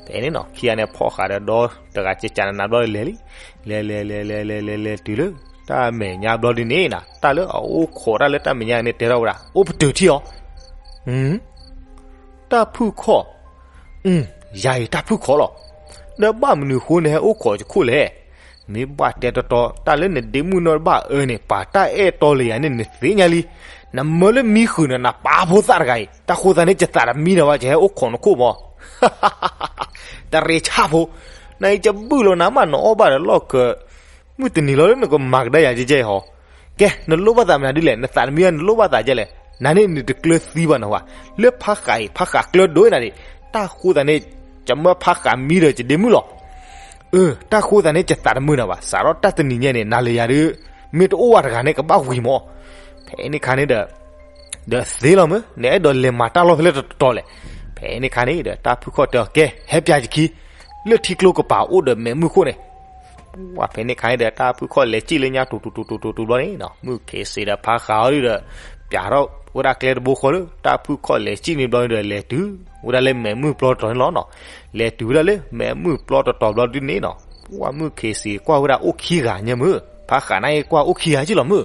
ဖဲန့ၣ်နီၤ ခံဂၤန့ၣ် ဖီၣ်ဃာ်ဒီးဒီတဂၤကကနၤနၤဘျီလဲၤလံ, လဲၤလဲၤလဲၤလဲၤလဲၤလဲၤလဲၤတုၤလၢ တၢ်မဲာ်ညါဘျီဒ်န့ၣ်နီၤ, တၢ်လၢအအိၣ်ခိးတၢ်လၢတၢ်မဲာ်ညါန့ၣ် တဲထီၣ်ဝဲဒၣ် အိၣ်ပတုာ်ထံၣ်အီၤ တၢ်ဖုၣ်ခီၣ်, ယၤအံၤတၢ်ဖုၣ်ခီၣ်လီၤ. ဒီးဘၣ်မနုၤအဃိနဟဲအိၣ်ခိးယခိၣ်လဲၣ်. မ့ၢ်ဘၣ်တဲတီတီ တၢ်လၢနဒ့မုၣ်နီၢ်ဘၣ်အၢန့ၣ် ပာ်တၢ်အဲၣ်တီလၢယၤန့ၣ် နသ့ၣ်ညါလံ. နမၢလၢမံဃုာ်န့ၣ် နပာ်ဖိသၣ်တဂၤအံၤ တၢ်ဃိသးန့ၣ် ယသးတမံနၤဘၣ် ယဟဲအိၣ်ခိးနခိၣ်မး. တရ့ဆၣ်ဖိ, နအံၤယဘုၣ်လီၤနၤမး နအီၣ်ဘၣ်ဒီးလီၢ်ခၢး မုၢ်တနံၤလီၤလၢနကမၤကဒါယၤကဲကဲအီၤ. ကဲ နလိၣ်ဘၣ်သးမနုၤဒ်လဲၣ်, နသးတမံဘၣ် နလိၣ်ဘၣ်သးကဲလဲၣ်. နန့ၣ်နတကျၢၤသံဘၣ်နဝၤ, လၢဖးဃးအံၤ ဖးဃးကျၢၤဒိၣ်နၤဒံး, တၢ်ဃိသးန့ၣ် ယမၢဖးဃးမံဒီးယဒ့မုၣ်လီၤ. အၢ တၢ်ဃိသးန့ၣ် ယသးတမုာ်နၤဘၣ်, စးထီၣ်တၢ်တနံၤညါန့ၣ် နၤလၢယၤဒုး မ့ၢ်တအိၣ်ဝဲတဂၤန့ၣ် ကဘၣ်ဝံၤမး. ဖဲန့ၣ်ခါန့ၣ်ဒီး ဒီးသ့လီၤမ့ၢ် နအဲၣ်ဒိးလဲၤမၤတၢ်လီၢ်ဖဲလဲၣ်တတီၤလဲၣ်. ဖဲန့ၣ်ခါန့ၣ်ဒီး တၢ်ဖုၣ်ခီၣ်တဲအီၤ ကဲ ဟဲပၠးယခံ, လၢထံကျိကပၤအိၣ်ဒီးမဲးမုၢ်ခိၣ်န့ၣ်. ဝဲဖဲန့ၣ်ခါန့ၣ်ဒီး တၢ်ဖုၣ်ခီၣ်လဲၤစံၣ်လၢညါ တူၤတူၤတူၤတူၤတူၤတူၤဘျီန့ၣ်နီၤ, မုၢ်ခ့စ့ဒီးဖးဃးအီၤဒုးဒီး ပၠးထီၣ်ဝဲဒၣ်ကျဲတဘိဃီလၢ တၢ်ဖုၣ်ခီၣ်လဲၤစံၣ်န့ၣ်ဘျီန့ၣ်ဒီး လဲၤတုၤဝဲဒၣ်လၢမဲးမုၢ်ပျီတတီၤန့ၣ်လီၤနီၤ. လဲၤတုၤဝဲဒၣ်လၢမဲးမုၢ်ပျီတတီၤဘျီဒုးန့ၣ်နီၤ, ဝဲမုၢ်ခ့စ့ကွၢ်ဝဲဒၣ်အိၣ်ခံဂၤညါမ့ၢ်, ဖးဃးန့ၣ်ကွၢ်အိၣ်ခံဂၤက့လီၤမ့ၢ်.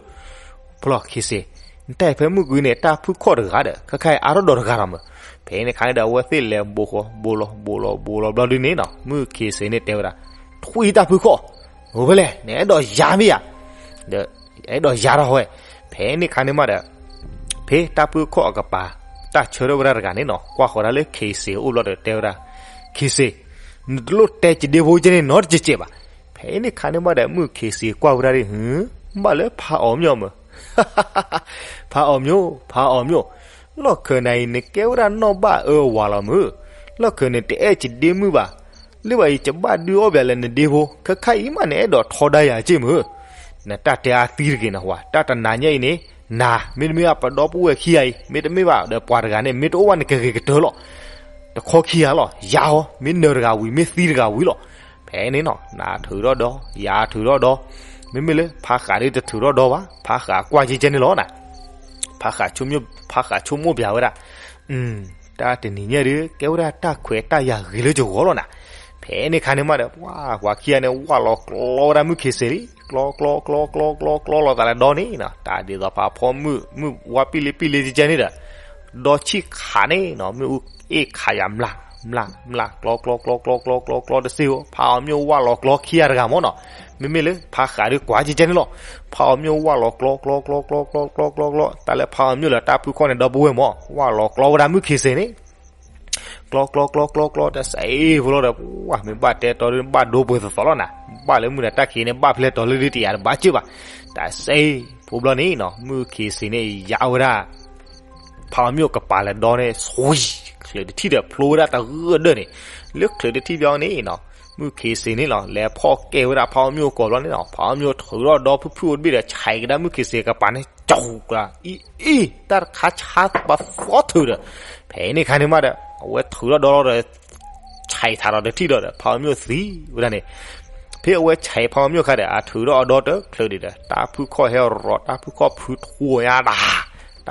ဖီလီၤခ့စ့, နတၢ်အံၤဖဲမုၢ်ကွံန့ၣ် တၢ်ဖုၣ်ခီၣ်တဂၤဒီး ခဲခါအံၤအါထီၣ်ဒီးတဂၤလီၤမ့ၢ်. ဖဲန့ၣ်ခါန့ၣ်ဒီး အဝဲသ့ၣ်လဲၤဘိဃီ ဘိလီၤ ဘိလီၤ ဘိလီၤဘျီဒုးန့ၣ်နီၤ, မုၢ်ခ့စ့န့ၣ်တဲဝဲဒၣ်, ထွံၣ်တၢ်ဖုၣ်ခီၣ်, အိၣ်ဖဲလဲၣ် နအဲၣ်ဒိးယၤမ့ၢ်ဧါ, ဒီး အဲၣ်ဒိးယၤထီၣ်ဝဲ. ဖဲန့ၣ်ခါန့ၣ်မးဒီး ဖဲတၢ်ဖုၣ်ခီၣ်အကပၤ တၢ်ဆၢထၢၣ်ဝဲဒၣ်တဂၤန့ၣ်နီၤ, ကွၢ်ဃီၤဒၣ်လၢခ့စ့အအိၣ်ဘျီဒီးတဲဝဲဒၣ်, ခ့စ့, နတလိၣ်တဲကဒ့ဖိကဲန့ၣ်နီတစဲးစဲးဘၣ်. ဖဲန့ၣ်ခါန့ၣ်မးဒီး မုၢ်ခ့စ့ကွၢ်ဝဲဒၣ်ဒ်, ဘၣ်လၢဖးအီၣ်မျိာ်မ့ၢ်, ဖးအီၣ်မျိာ် ဖးအီၣ်မျိာ်, လီၢ်ခၢးနၤအံၤ နကဲဝဲဒၣ်နီၢ်ဘၣ်အၢအဝၤလီၤမ့ၢ်. လီၢ်ခၢးနတအဲၣ်ကဒ့မုၣ်ဘၣ်. လၢဘၣ်အံၤ ယဘၣ်ဒုးအီၣ်ဘၣ်လၢနဒ့ဖိ, ခဲခါအံၤမးနအဲၣ်ဒိးထီဒါယၤက့မ့ၢ်. နတၢ်တဲအါသံတဂ့ၤနဟး, တၢ်တနၤညါအံၤန့ၣ်, နၤ မ့တမ့ၢ်ဘၣ်ပဒီပုၢ်ဝဲၢ်ခံဂၤအံၤ, မ့တမ့ၢ်ဘၣ်ဒီးပှၤတဂၤန့ၣ် မ့ၢ်တအိၣ်ဘၣ်နကဂ့ၤကတၢၢ်လီၤ. တခီခံဂၤလီၤ, ယၤအီၤ, မ့ၢ်နၢၤတဂၤဝံၤ မ့ၢ်သံတဂၤဝံၤလီၤ. ဖဲန့ၣ်နီၤ နၤထုးထီၣ်ဒီး ယၤထုးထီၣ်ဒီး, မ့မ့ၢ်လၢဖးဃးဒုးတထုးထီၣ်ဒီးဘၣ်, ဖးဃးကွၢ်ကဲကဲန့ၣ်လီၤနၤ. ဖးဃးဆိကမိၣ်, ဖးဃးဆိကမိၣ်ပၠးဝဲဒၣ်, တၢ်တနံၤညါဒုး ကဲဝဲဒၣ်တၢ်ခွဲးတၢ်ယာ်ဂ့ၤလၢယဂီၢ်လီၤနၤ. ဖဲန့ၣ်ခါန့ၣ်မးဒီး ပှၤ ပှၤခံဂၤန့ၣ် ဝၣ်လီၤကျီဝဲဒၣ်မုၢ်ခ့စ့လံ, ကျီကျီကျီကျီကျီကျီလီၤသးလၢဒီန့ၣ်နီၤ, တၢ်ဒ်သိးဖးဖီမုၢ် မုၢ်ဝါပံလ့ပံလ့ကဲကဲန့ၣ်ဒီး, ဒီဆံၣ်ခးန့ၣ်နီၤ, မ့ၣ်အူအ့ၣ်ခးယၤ မျၢ် မျၢ် မျၢ် ကျီကျီကျီကျီကျီကျီကျီတစ့ၢ်ဧိၤ, ဖးအီၣ်မျိာ်ဝၣ်လီၤကျီခံဂၤတဂၤမ့ၢ်နီၤ. မ့မ့ၢ်လၢဖးဃးဒုးကွၢ်ကဲကဲန့ၣ်လီၤ. ဖးအီၣ်မျိာ်ဝၣ်လီၤကျီ ကျီကျီကျီကျီကျီကျီကျီ, တၢ်လၢဖးအီၣ်မျိာ်လၢတၢ်ဖုၣ်ခီၣ်န့ၣ် ဒီပုၢ်ဝဲၢ်မ့ၢ် ဝၣ်လီၤကျီဝဲဒၣ်မုၢ်ခ့စ့န့ၣ် ကျီကျီကျီကျီကျီ တစဲးဖိလီၤဒီး ပှၤမ့ၢ်ဘၣ်တဲတီဒုး ဘၣ်ဒိပှဲၤသိးသိးလီၤနၤ. ဘၣ်လၢမုၢ်နၤတၢ်ခံးန့ၣ် ဘၣ်ဖဲလဲၣ်တီၤလၢဒုးတယာ်တဘၣ်ကၢၢ်ဘၣ်. တစဲးဖိဘျီန့ၣ်နီၤ မုၢ်ခ့စ့န့ၣ် ယါဝဲဒၣ် ဖးအီၣ်မျိာ်ကပၤလၢဒီန့ၣ် ဆွံ, ချုးတထံၣ်ဒီးဖျိဝဲဒၣ်တဂၢၢ်ဒၢၣ်န့ၣ်, လၢချုးတထံၣ်ဘၣ်န့ၣ်နီၤ, မုၢ်ခ့စ့န့ၣ်လီၤ လဲၤဖီၣ်ကဲဝဲဒၣ်ဖးအီၣ်မျိာ်ကိးဘျီန့ၣ်နီၤ, ဖးအီၣ်မျိာ်ထုးထီၣ်ဒီဖုၣ်ဖုၣ်အိၣ်တဘ့ၣ်ဒီး ဆဲးကဒါမုၢ်ခ့စ့ကပၤန့ၣ် ကၠီၣ်ကျါ အံၤအံၤ တၢ်တခါဆါပှၤသီထုးဒီး, ဖဲန့ၣ်ခါန့ၣ်မးဒီး အဝဲထုးထီၣ်ဒီလီၤဒီး ဆဲးထးဒီးတထံၣ်ဒီးဒီး ဖးအီၣ်မျိာ်သံဝဲဒၣ်န့ၣ်, ဖဲအဝဲဆဲးဖးအီၣ်မျိာ်ခါဒီး အထုးထီၣ်အဒီတချုးဒံးဒီး တၢ်ဖုၣ်ခီၣ်ဟဲရီၤ တၢ်ဖုၣ်ခီၣ်ဖုထူညါဒၣ်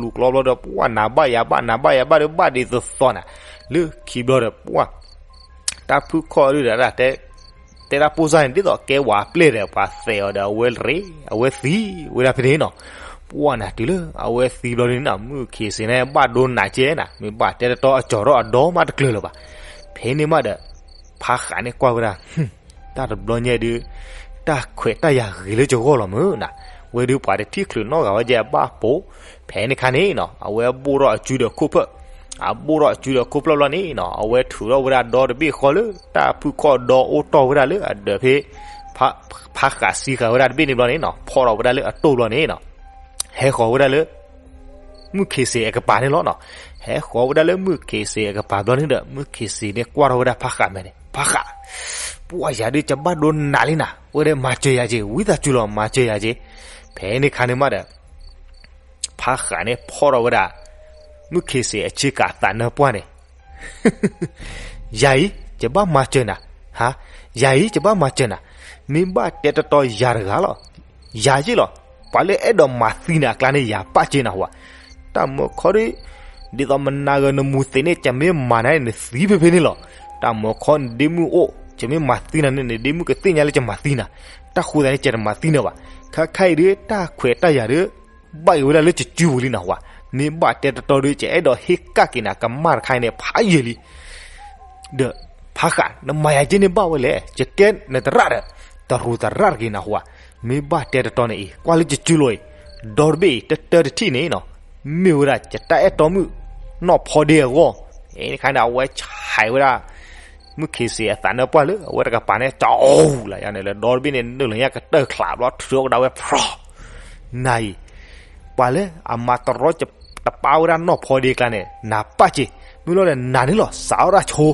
လူၤကျီလူၤကျီဘျီဒီး ပှၢ်နၤဘၣ်ယၤဘၣ် နၤဘၣ်ယၤဘၣ်ဒီး ဘၣ်ဒ်သိးသိးနၤ, လၢခံဘျီဒီး ပှၢ် တၢ်ဖုၣ်ခီၣ်ဒုဒီး တဲတၢ်ပိၢ်စၢ်န့ၣ် ဒ်သိးကဲဝၤပျဲၢ်ဒီး ပှၤသဲးအီၤဒီး အဝဲရ့ အဝဲသံဝဲဒၣ်ဖဲန့ၣ်နီၤ. ပှၢ်နၤတုၤလၢအဝဲသံဘျီန့ၣ်နီၤ မုၣ်ခ့စ့ၤန့ၣ် ဘၣ်ဒိနးကဲနၤ မ့ၢ်ဘၣ်တဲတတီအကၠီၤထီၣ်အဒီမးတကျၢၤလၢၤဘၣ်. ဖဲန့ၣ်မးဒီး ဖးဃးန့ၣ်ကွၢ်ဝဲဒၣ် တၢ်တဘျီညါဒုး တၢ်ခွဲးတၢ်ယာ်ဂ့ၤလၢယဂီၢ်လီၤမုၢ်နၤ, ဝဲဒုးပှၤတထံၣ်ချုးနီတဂၤဝဲကဲအဘၣ်ပိာ်, ဖဲန့ၣ်ခါန့ၣ်နီၤ အဝဲဘိၣ်ထီၣ်အစုဒီးခိၣ်ဖျၢၣ်, အဘိၣ်ထီၣ်အစုဒီးခိၣ်ဖျၢၣ်ဘျီန့ၣ်နီၤ အဝဲထုးထီၣ်ဝဲဒၣ်ဒီတဘ့ၣ်ဃီလၢ တၢ်ဖုၣ်ခီၣ်ဒီအိၣ်တီၢ်ဝဲဒၣ်လၢအဒၢးဖဲ ဖးဃးစံဃာ်ဝဲဒၣ်တဘ့ၣ်န့ၣ်ဘျီန့ၣ်နီၤ ဖီၣ်ထီၣ်ဝဲဒၣ်လၢအတိၢ်ဘျီန့ၣ်နီၤ ဟဲဃီၤဝဲဒၣ်လၢ မုၣ်ခ့စ့ၤအကပၤန့ၣ်လီၤနီၤ. ဟဲဃီၤဝဲဒၣ်လၢမုၣ်ခ့စ့ၤအကပၤဘျီန့ၣ်ဒီး မုၣ်ခ့စ့ၤန့ၣ်ကွၢ်ထီၣ်ဝဲဒၣ်ဖးဃးမဲာ်န့ၣ် ဖးဃး, ပှၢ်ယၤဒုး ယဘၣ်ဒိနးလံနၤ ဝဲဒၣ်မၤစၢၤယၤက့ၤ ဝံသးစူၤလီၤ မၤစၢၤယၤက့ၤ. ဖဲန့ၣ်ခါန့ၣ်မးဒီး ဖးဃးန့ၣ်ဖီၣ်ထီၣ်ဝဲဒၣ် မုၣ်ခ့စ့ၤအဆ့ကၤသးနၢပှၢ်န့ၣ် ယၤအံၤ ယဘၣ်မၤစၢၤနၤ, ဟါ, ယၤအံၤ ယဘၣ်မၤစၢၤနၤ, မ့ၢ်ဘၣ်တဲတတီယၤတဂၤလီၤ, ယၤယ့ၣ်လီၤ, ပှၤလၢအဲၣ်ဒိးမၤသံနၤအကျါန့ၣ် ယၤပာ်က့ၤနၤဟူဧါ, တၢ်မၢခီဒ် ဒ်သိးမနၤဂၤနမူသ့းန့ၣ် ယမ့ၢ်မၤနၤန့ၣ်နသံဖဲဖဲန့ၣ်လီၤ, တၢ်မၢခီနဒ့မုၣ်အိၣ် ယမ့ၢ်မၤသံနၤန့ၣ် နဒ့မုၣ်ကသ့ၣ်ညါလၢယမၤသံနၤ, တၢ်ဃိသတးန့ၣ် ယတမၤသံနၤဘၣ်, ခဲခါအံၤဒုး တၢ်ခွဲးတၢ်ယာ်ဒုး ဘၣ်က့ၤဝဲဒၣ်လၢယစုပူၤလံနဟူဧါ, မ့ၢ်ဘၣ်တဲတတီဒုး ယအဲၣ်ဒိးဟ့ၣ်ကၣ်က့ၤနၤကမၣ်တခါအံၤန့ၣ် ဖးယံာ်လံ ဒီး ဖးဃး နမၤယၤက့န့ၣ်ဘၣ်ဝဲလဲၣ်, ယကဲနသရၣ်ဒီး တရူးသရၣ်တဂ့ၤနဟူဧါ, မ့ၢ်ဘၣ်တဲတတီန့ၣ်အံၤ ကွၢ်လၢယစုလိၤအံၤ, ဒီတဘ့ၣ်အံၤ တတၢတထံၣ်န့ၣ်နီၤ, မ့ၢ်ဝဲဒၣ်ယတၢ်အဲၣ်တီမုၣ် နီၢ်ဖီဒ့အဂီၢ်, အ့ၣ် ခါန့ၣ် အဝဲဆဲးဝဲဒၣ် မုၣ်ခ့စ့ၤအသးနၢပှၢ်လၢ အဝဲတကပၤန့ၣ် တအူလၢယၤန့ၣ်လၢ ဒီတဘ့ၣ်န့ၣ် နုာ်လီၤညါကတၢၢ်ချးဘျီ ထုးထီၣ်ကဒါဝဲဖျီ နၤအံၤ ပှၤလၢအမၤတရီတပါဝဲဒၣ်နီၢ်ဖီဒ့အကျါန့ၣ် နၤပာ်က့ၤ, မ့ၢ်လီၤဒီးနၤန့ၣ်လီၤ စးထီၣ်ဒၣ်ဆိ,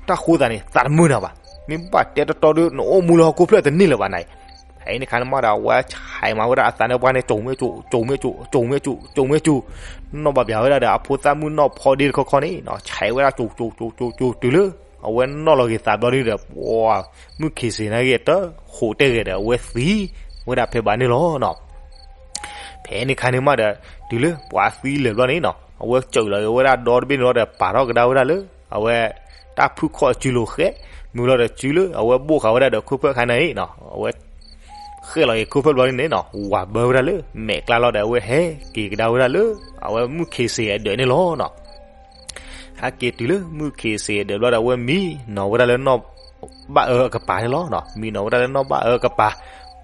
တၢ်ဃိသတးန့ၣ် သးတမုာ်နၤဘၣ်, မ့ၢ်ဘၣ်တဲတတီဒုး နအိၣ်မူလၢဟီၣ်ခိၣ်ဖျၢၣ်တန့ၢ်လၢၤဘၣ်နၤအံၤ, ဖဲန့ၣ်ခါန့ၣ်မးဒီး အဝဲဆဲးမၤဝဲဒၣ်အသးနၢပှၢ်န့ၣ် ကၠိၤမ့ၢ်ကၠိၤ ကၠိၤမ့ၢ်ကၠိၤ ကၠိၤမ့ၢ်ကၠိၤ ကၠိၤမ့ၢ်ကၠိၤ, နီၢ်ဘၣ်ဘၣ်ဝဲဒၣ်ဒီး အဖိသၣ်မုၣ်နီၢ်ဖီဒ့တခီခီန့ၣ်နီၤ ဆဲးဝဲဒၣ်ကၠိၤ ကၠိၤ ကၠိၤ ကၠိၤ ကၠိၤ တုၤလၢ အဝဲနီၣ်လီၤက့ၤသးဘျီဒုးဒီး ပှၤ မုၣ်ခ့စ့ၤန့ၣ်ဂ့ၤ တဃိးတဲဂ့ၤဒီး အဝဲသံဝဲဒၣ်ဖဲဘၣ်န့ၣ်လီၤနီၤ. ဖဲန့ၣ်ခါန့ၣ်မးဒီး တုၤလၢပှၤသံလၢာ်ဘျီန့ၣ်နီၤ အဝဲစၢးလီၤက့ၤဝဲဒၣ်ဒီတဘ့ၣ်န့ၣ်လီၤဒီး ပာ်ထီၣ်ကဒါဝဲဒၣ်လၢ အဝဲ တၢ်ဖုၣ်ခီၣ်အစုလိၤဃဲ, မ့ၢ်လီၤဒီးစုလၢ အဝဲဘိၣ်ဃာ်ဝဲဒၣ်ဒီးခိၣ်ဖၢၣ်ခါန့ၣ်နီၤ အဝဲ ဃဲၣ်လီၤက့ၤခိၣ်ဖၢၣ်ဘျီန့ၣ်နီၤ ဝၤဘၢဝဲဒၣ်လၢမဲာ်ကျါလီၤဒီး အဝဲဟဲက့ၤကဒါဝဲဒၣ်လၢ အဝဲမုၣ်ခ့စ့ၤအဒၢးန့ၣ်လီၤနီၤ. ဟဲက့ၤတုၤလၢမုၣ်ခ့စ့ၤအဒၢးဘျီဒီး အဝဲမံနီၤဝဲဒၣ်လၢနီၢ်ဘၣ်အၢအကပၤန့ၣ်လီၤ. မံနီၤဝဲဒၣ်လၢနီၢ်ဘၣ်အၢအကပၤ,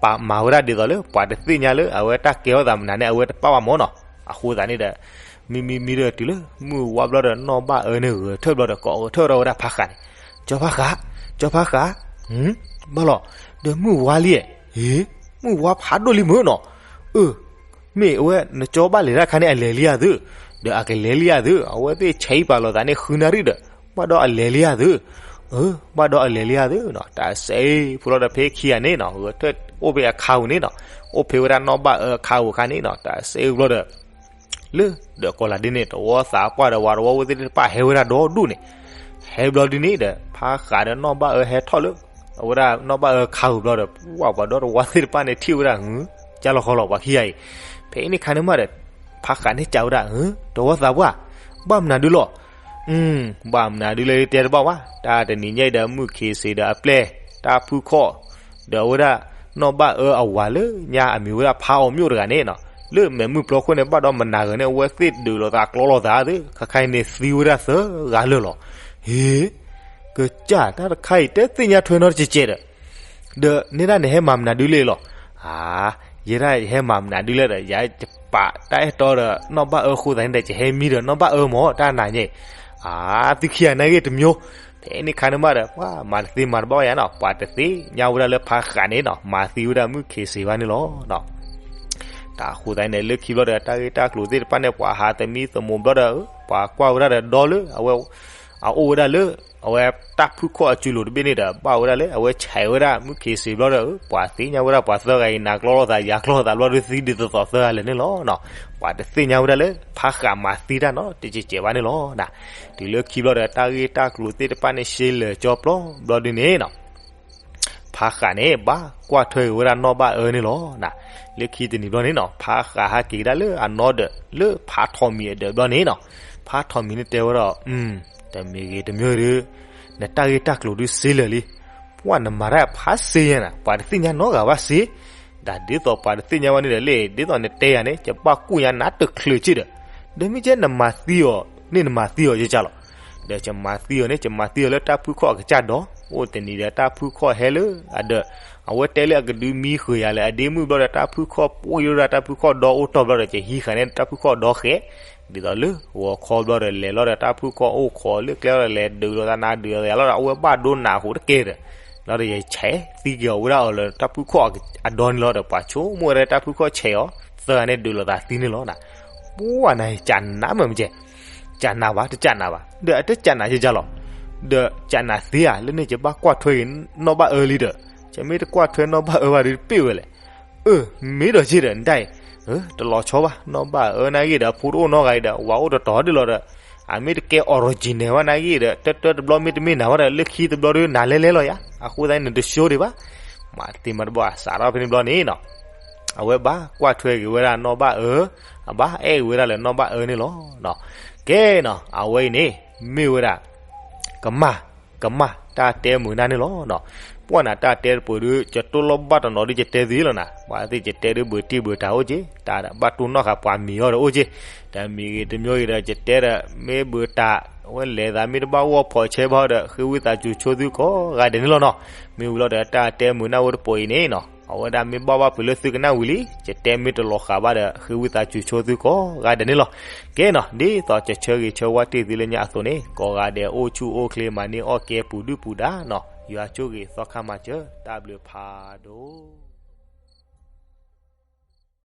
ပာ်မၤဝဲဒၣ်ဒ်သိးလၢ ပှၤတသ့ၣ်ညါလၢ အဝဲတၢ်ကဲထီၣ်သးမနုၤန့ၣ် အဝဲတပာ်ဘၣ်မၢ်နီၤ. အဃိသတးန့ၣ်ဒီး မံမံမံဒီးတုၤလၢ မုၢ်ဝါဘျီဒီး နီၢ်ဘၣ်အၢန့ၣ်ဂဲၤထၢၣ်ဘျီဒီး ကိးဂဲၤထၢၣ်ထီၣ်ဝဲဒၣ်ဖးဃးန့ၣ်, ကၠီဖးဃး, ကၠီဖးဃး, ဘၣ်လီၤ, ဒီးမုၢ်ဝါလံ, မုၢ်ဝါဖးဒိၣ်လံမုၢ်နီၤ, အၢ မ့ၢ်အဝဲ နကၠီဘၣ်လဲၤတၢ်ခါန့ၣ် အလဲၤလံဧါသု, ဒီးအကလဲၤလံဧါသု, အဝဲသ့ၣ်ဆဲးအံၤပာ်လီၤသးန့ၣ် ဃုနၣ်ရံၣ်ဒီး ဘၣ်ဒီးအလဲၤလံဧါသု, အၢ ဘၣ်ဒီးအလဲၤလံဧါသုနီၤ. တၢ်စဲးအံၤ ဖုလီၤဒီးဖဲခံဂၤန့ၣ်နီၤ ဂဲၤထၢၣ်အိၣ်ဖဲအခါပူၤန့ၣ်နီၤ, အိၣ်ဖဲဝဲဒၣ်နီၢ်ဘၣ်အၢအခါပူၤအခါန့ၣ်နီၤ တၢ်စဲးအံၤဘျီဒီး လၢ ဒီးကီၤလၤဒ့န့ၣ် တဝီသးပှၢ်ဒီးဝၤတဝီဝဲသ့ၣ်တဖၣ်ဟဲဝဲဒၣ်ဒီဒူၣ်န့ၣ်, ဟဲဘျီဒ်န့ၣ်ဒီး ဖးဃးဒီးနီၢ်ဘၣ်အၢဟဲထီၣ်လၢ အဝဲဒၣ်နီၢ်ဘၣ်အၢခါပူၤဘျီဒီး ပှၤပှၤဒီတဝီသ့ၣ်တဖၣ်န့ၣ်ထံၣ်ဝဲဒၣ် ကၢ်လီၤဃီလီၤပှၤခံဂၤအံၤ, ဖဲအံၤန့ၣ်ခါန့ၣ်မးဒီး ဖးဃးန့ၣ်ကးဝဲဒၣ် တဝီသးပှၢ်, ဘၣ်မနုၤဒုလီၤ ဘၣ်မနုၤဒုလၢတဲတဘၣ်ဝဲ, တၢ်တနံၤညါအံၤဒီး မုၣ်ခ့စ့ၤဒီးအပျဲၢ် တၢ်ဖုၣ်ခီၣ် ဒီးအဝဲဒၣ် နီၢ်ဘၣ်အၢအဝၤလၢညါအမံၤဝဲဒၣ်ဖးအီၤမျိၣ်တဂၤန့ၣ်နီၤ, လၢမဲာ်မုၢ်ပျီခိၣ်န့ၣ် ဘၣ်ဒီးမနၤဂၤန့ၣ် အဝဲသ့ၣ်ဒုးလိာ်သးကျီလိာ်သးသ့ ခါခါအံၤန့ၣ်သံဝဲဒၣ်သၢဂၤလၢာ်လီၤ. ဟ့ ကစၢ်တၢ်တခါအံၤ တသ့ၣ်ညါထွဲနီတစဲးကဲးဒီး ဒီးနဲဒၣ်န့ၣ်ဟဲမၤမနုၤဒုလဲၣ်လီၤ. အါ ယဲဒၣ်ယဟဲမၤမနုၤဒုလဲၣ်ဒီး ယပာ်တၢ်အဲၣ်တီဒီးနီၢ်ဘၣ်အၢအဃိသတးန့ၣ်ဒီး ယဟဲမံဒီးနီၢ်ဘၣ်အၢမၢ် တၢ်နၤညါအံၤ, အါ သုခံဂၤန့ၣ်ဂ့ၤတမံၤ, ဖဲန့ၣ်ခါန့ၣ်မးဒီး ပှၤမၤတသ့မၤတဘၣ်ယၤနီၤ, ပှၤတသ့ၣ်ညါဝဲဒၣ်လၢဖးဃးန့ၣ်နီၤ မၤသံဝဲဒၣ်မုၣ်ခ့စ့ၤဘၣ်န့ၣ်လီၤ. တၢ်ဃိသတးန့ၣ် လၢခံဘျီဒီး တၢ်ဂ့ၢ်တၢ်ကျိၤသ့ၣ်တဖၣ်န့ၣ် ပှၤဟးသမံသမိးဘျီဒီး ပှၤကွၢ်ဝဲဒၣ်ဒီးဒီလၢ အဝဲ အအိၣ်ဝဲဒၣ်လၢ အဝဲတၢ်ဖုၣ်ခီၣ်အစုလိၤတဘ့ၣ်န့ၣ်ဒီး ဘၣ်ဝဲဒၣ်လၢ အဝဲဆဲးဝဲဒၣ်မုၢ်ခ့စ့ဘျီဒီး ပှၤသ့ၣ်ညါဝဲဒၣ်ပှၤသၢဂၤအံၤ နၤကျီလိာ်သး ယၤကျီလိာ်သးဘျီဒီး သံဒ်သိးသိးသၢဂၤလၢာ်န့ၣ်လီၤ. ပှၤတသ့ၣ်ညါဝဲဒၣ်လၢ ဖးဃးမၤသံတၢ်နီတစဲးစဲးဘၣ်န့ၣ်လီၤ. တုၤလၢခံဘျီဒီး တၢ်ဂ့ၢ်တၢ်ကျိၤသ့ၣ်တဖၣ်န့ၣ် ရှဲလၢာ်ကၠီပျီဘျီဒုန့ၣ်နီၤ ဖးဃးန့ၣ် ဘၣ်ကွၢ်ထွဲက့ၤဝဲဒၣ်နီၢ်ဘၣ်အၢန့ၣ်လီၤ. လၢခံတနံၤဘျီန့ၣ်နီၤ ဖးဃးဟးက့ၤကဒါလၢအနီၢ်ဒီး လၢဖးထီၣ်မံၤအဒၢးဘျီန့ၣ်နီၤ ဖးထီၣ်မံၤန့ၣ်တဲဝဲဒၣ် တမံၤဂ့ၤတမံၤဒီး နတၢ်ဂ့ၢ်တၢ်ကျိၤဒုးစ့လၢာ်လံ. ပှၤနမၤတၢ်ဖးစ့ယဲနၤ ပှၤတသ့ၣ်ညါနီတဂၤဘၣ်စ့ ဒ်သိးပှၤတသ့ၣ်ညါဝဲန့ၣ်ဒီးလၢ ဒ်သိးနတဲယၤန့ၣ် ယဘၣ်ကူၣ်ညါနၤတချုးစ့ဒီး ဒီးမ့ၢ်ကဲနမၤသံအီၤန့ၣ် နမၤသံအီၤယကလီၤ. ဒီးယမၤသံအီၤန့ၣ် ယမၤသံအီၤလၢတၢ်ဖုၣ်ခီၣ်အကစၢ်ဒီး အိၣ်တနံၤဒီးတၢ်ဖုၣ်ခီၣ်ဟဲလၢအဒၢး အဝဲတဲလၢအကဒုးမံဃုာ်ယၤလၢအဒ့မုၣ်ဘျီဒီး တၢ်ဖုၣ်ခီၣ်ပှ့ၤဒၣ်တၢ်ဖုၣ်ခီၣ်ဒီအိၣ်တီၢ်ဘျီဒီး ယဟံးဃာ်န့ၣ်တၢ်ဖုၣ်ခီၣ်ဒီဃဲး ဒ်သိးလၢဂီၤခီဘျီဒီး လဲၤလီၤဒီးတၢ်ဖုၣ်ခီၣ်အိၣ်ခိးလၢကျဲလီၤဒီး လဲၤဒုးလိာ်သးနၤဒုးလိာ်သးယၤလီၤဒီး အဝဲဘၣ်ဒိနးအဃိတကဲဒီး လီၤဒီးယဆဲးသံက့ၤအီၤဝဲဒၣ်အီၤလၢတၢ်ဖုၣ်ခီၣ်အဒီန့ၣ်လီၤဒီး ပှၤဆိကမိၣ်ဝဲဒၣ်တၢ်ဖုၣ်ခီၣ်ဆဲးအီၤ သၢဂၤန့ၣ်ဒုးလိာ်သးသံန့ၣ်လီၤ. ပှၤနၤ ကနးမ့ၢ်မ့ၢ်ကဲ ကနးဘၣ် တကနးဘၣ် ဒီးအတကနးယကလီၤ. ဒီးကနးသ့ဧါ လၢန့ၣ်ယဘၣ်ကွၢ်ထွဲက့ၤနီၢ်ဘၣ်အၢလံဒီး ယမ့ၢ်တကွၢ်ထွဲနီၢ်ဘၣ်အၢဘၣ်ဒီးတပ့ၢ်ဝဲလဲၣ်. အၢ မ့ၢ်ဒီးက့ဒီး နတၢ်အံၤ တလီၤဆီဘၣ် နီၢ်ဘၣ်အၢနၤဂ့ၢ်ဒီး အဖိတအိၣ်နီတဂၤအံၤဒီး ဝၤအိၣ်တတီၤဒ်လီၤဒီး အမ့ၢ်တကဲ original ဘၣ်နၤဂ့ၢ်ဒီး တၢတၢတဘျီမ့တမ့ၢ်နၤဘၣ်ဒီး လၢခံတဘျီဒီး နၤလဲၤလဲၤလီၤယါ အဃိသတးန့ၣ် နတဆိဒံးဘၣ်. မၤတသ့မၤတဘၣ် စးထီၣ်ဖဲန့ၣ်ဘျီန့ၣ်နီၤ အဝဲဘၣ်ကွၢ်ထွဲက့ၤဝဲဒၣ်နီၢ်ဘၣ်အၢ အဘၣ်အဲၣ်က့ၤဝဲဒၣ်လၢနီၢ်ဘၣ်အၢန့ၣ်လီၤ. ကဲနီၤ အဝဲအံၤန့ၣ် မ့ၢ်ဝဲဒၣ် ကမၢ် ကမၢ် တၢ်တဲမုာ်နၢ်န့ၣ်လီၤ. ပှၤနၤတၢ်တဲတပှဲၤဒီး ယတိၢ်လီၤဘၣ်တနီၤဒီး ယတဲသ့လီၤနၤ ပှၤသ့ၣ်ယတဲဒီး ဘုးတံၢ်ဘုးတၢ်အိၣ်က့ၤ တၢ်ဘၣ်တူၢ်နီၣ်ဃာ်ပှၤမံၤအီၤဒီးအိၣ်က့ၤ တမံၤဂ့ၤတမံၤဂ့ၤဒီး ယတဲဒီး မ့ၢ်ဘုးတၢ် ဝဲလဲၤသးမ့ၢ်တဘၣ်ဂီၢ်ဖီးဆဲးဘၣ်ဒီး ဃ့ဝံသးစူၤဆိသုကိးဂၤဒဲးန့ၣ်လီၤနီၤ. မ့ၢ်ဝံၤလီၤဒီး တၢ်တဲမုာ်နၢ်ဝဲတပှဲၤအံၤန့ၣ်နီၤ အဝဲဒၣ်မ့ၢ်ဘၣ်ဘၣ်ဖုးလၢသုကနၣ်ဝံၤလံ ယတဲမ့ၢ်တလီၤဃာ်ဘၣ်ဒီး ဃ့ဝံသးစူၤဆိသုကိးဂၤဒဲးန့ၣ်လီၤ. ကဲနီၤ ဒ်သိးယဆၢဂ့ၤဆၢဝါတ့ၢ်သုလၢညါအသိးန့ၣ် ကိးဂၤဒဲးအိၣ်ဆူၣ်အိၣ်ချ့ မၤန့ၢ်အီၣ်ကဲပူၤဒုၣ်ပူၤဒါနီၤ ယွၤဆိၣ်ဂ့ၤသီခါမၤစၢၤ တၢ်ဘျုးဖးဒိၣ်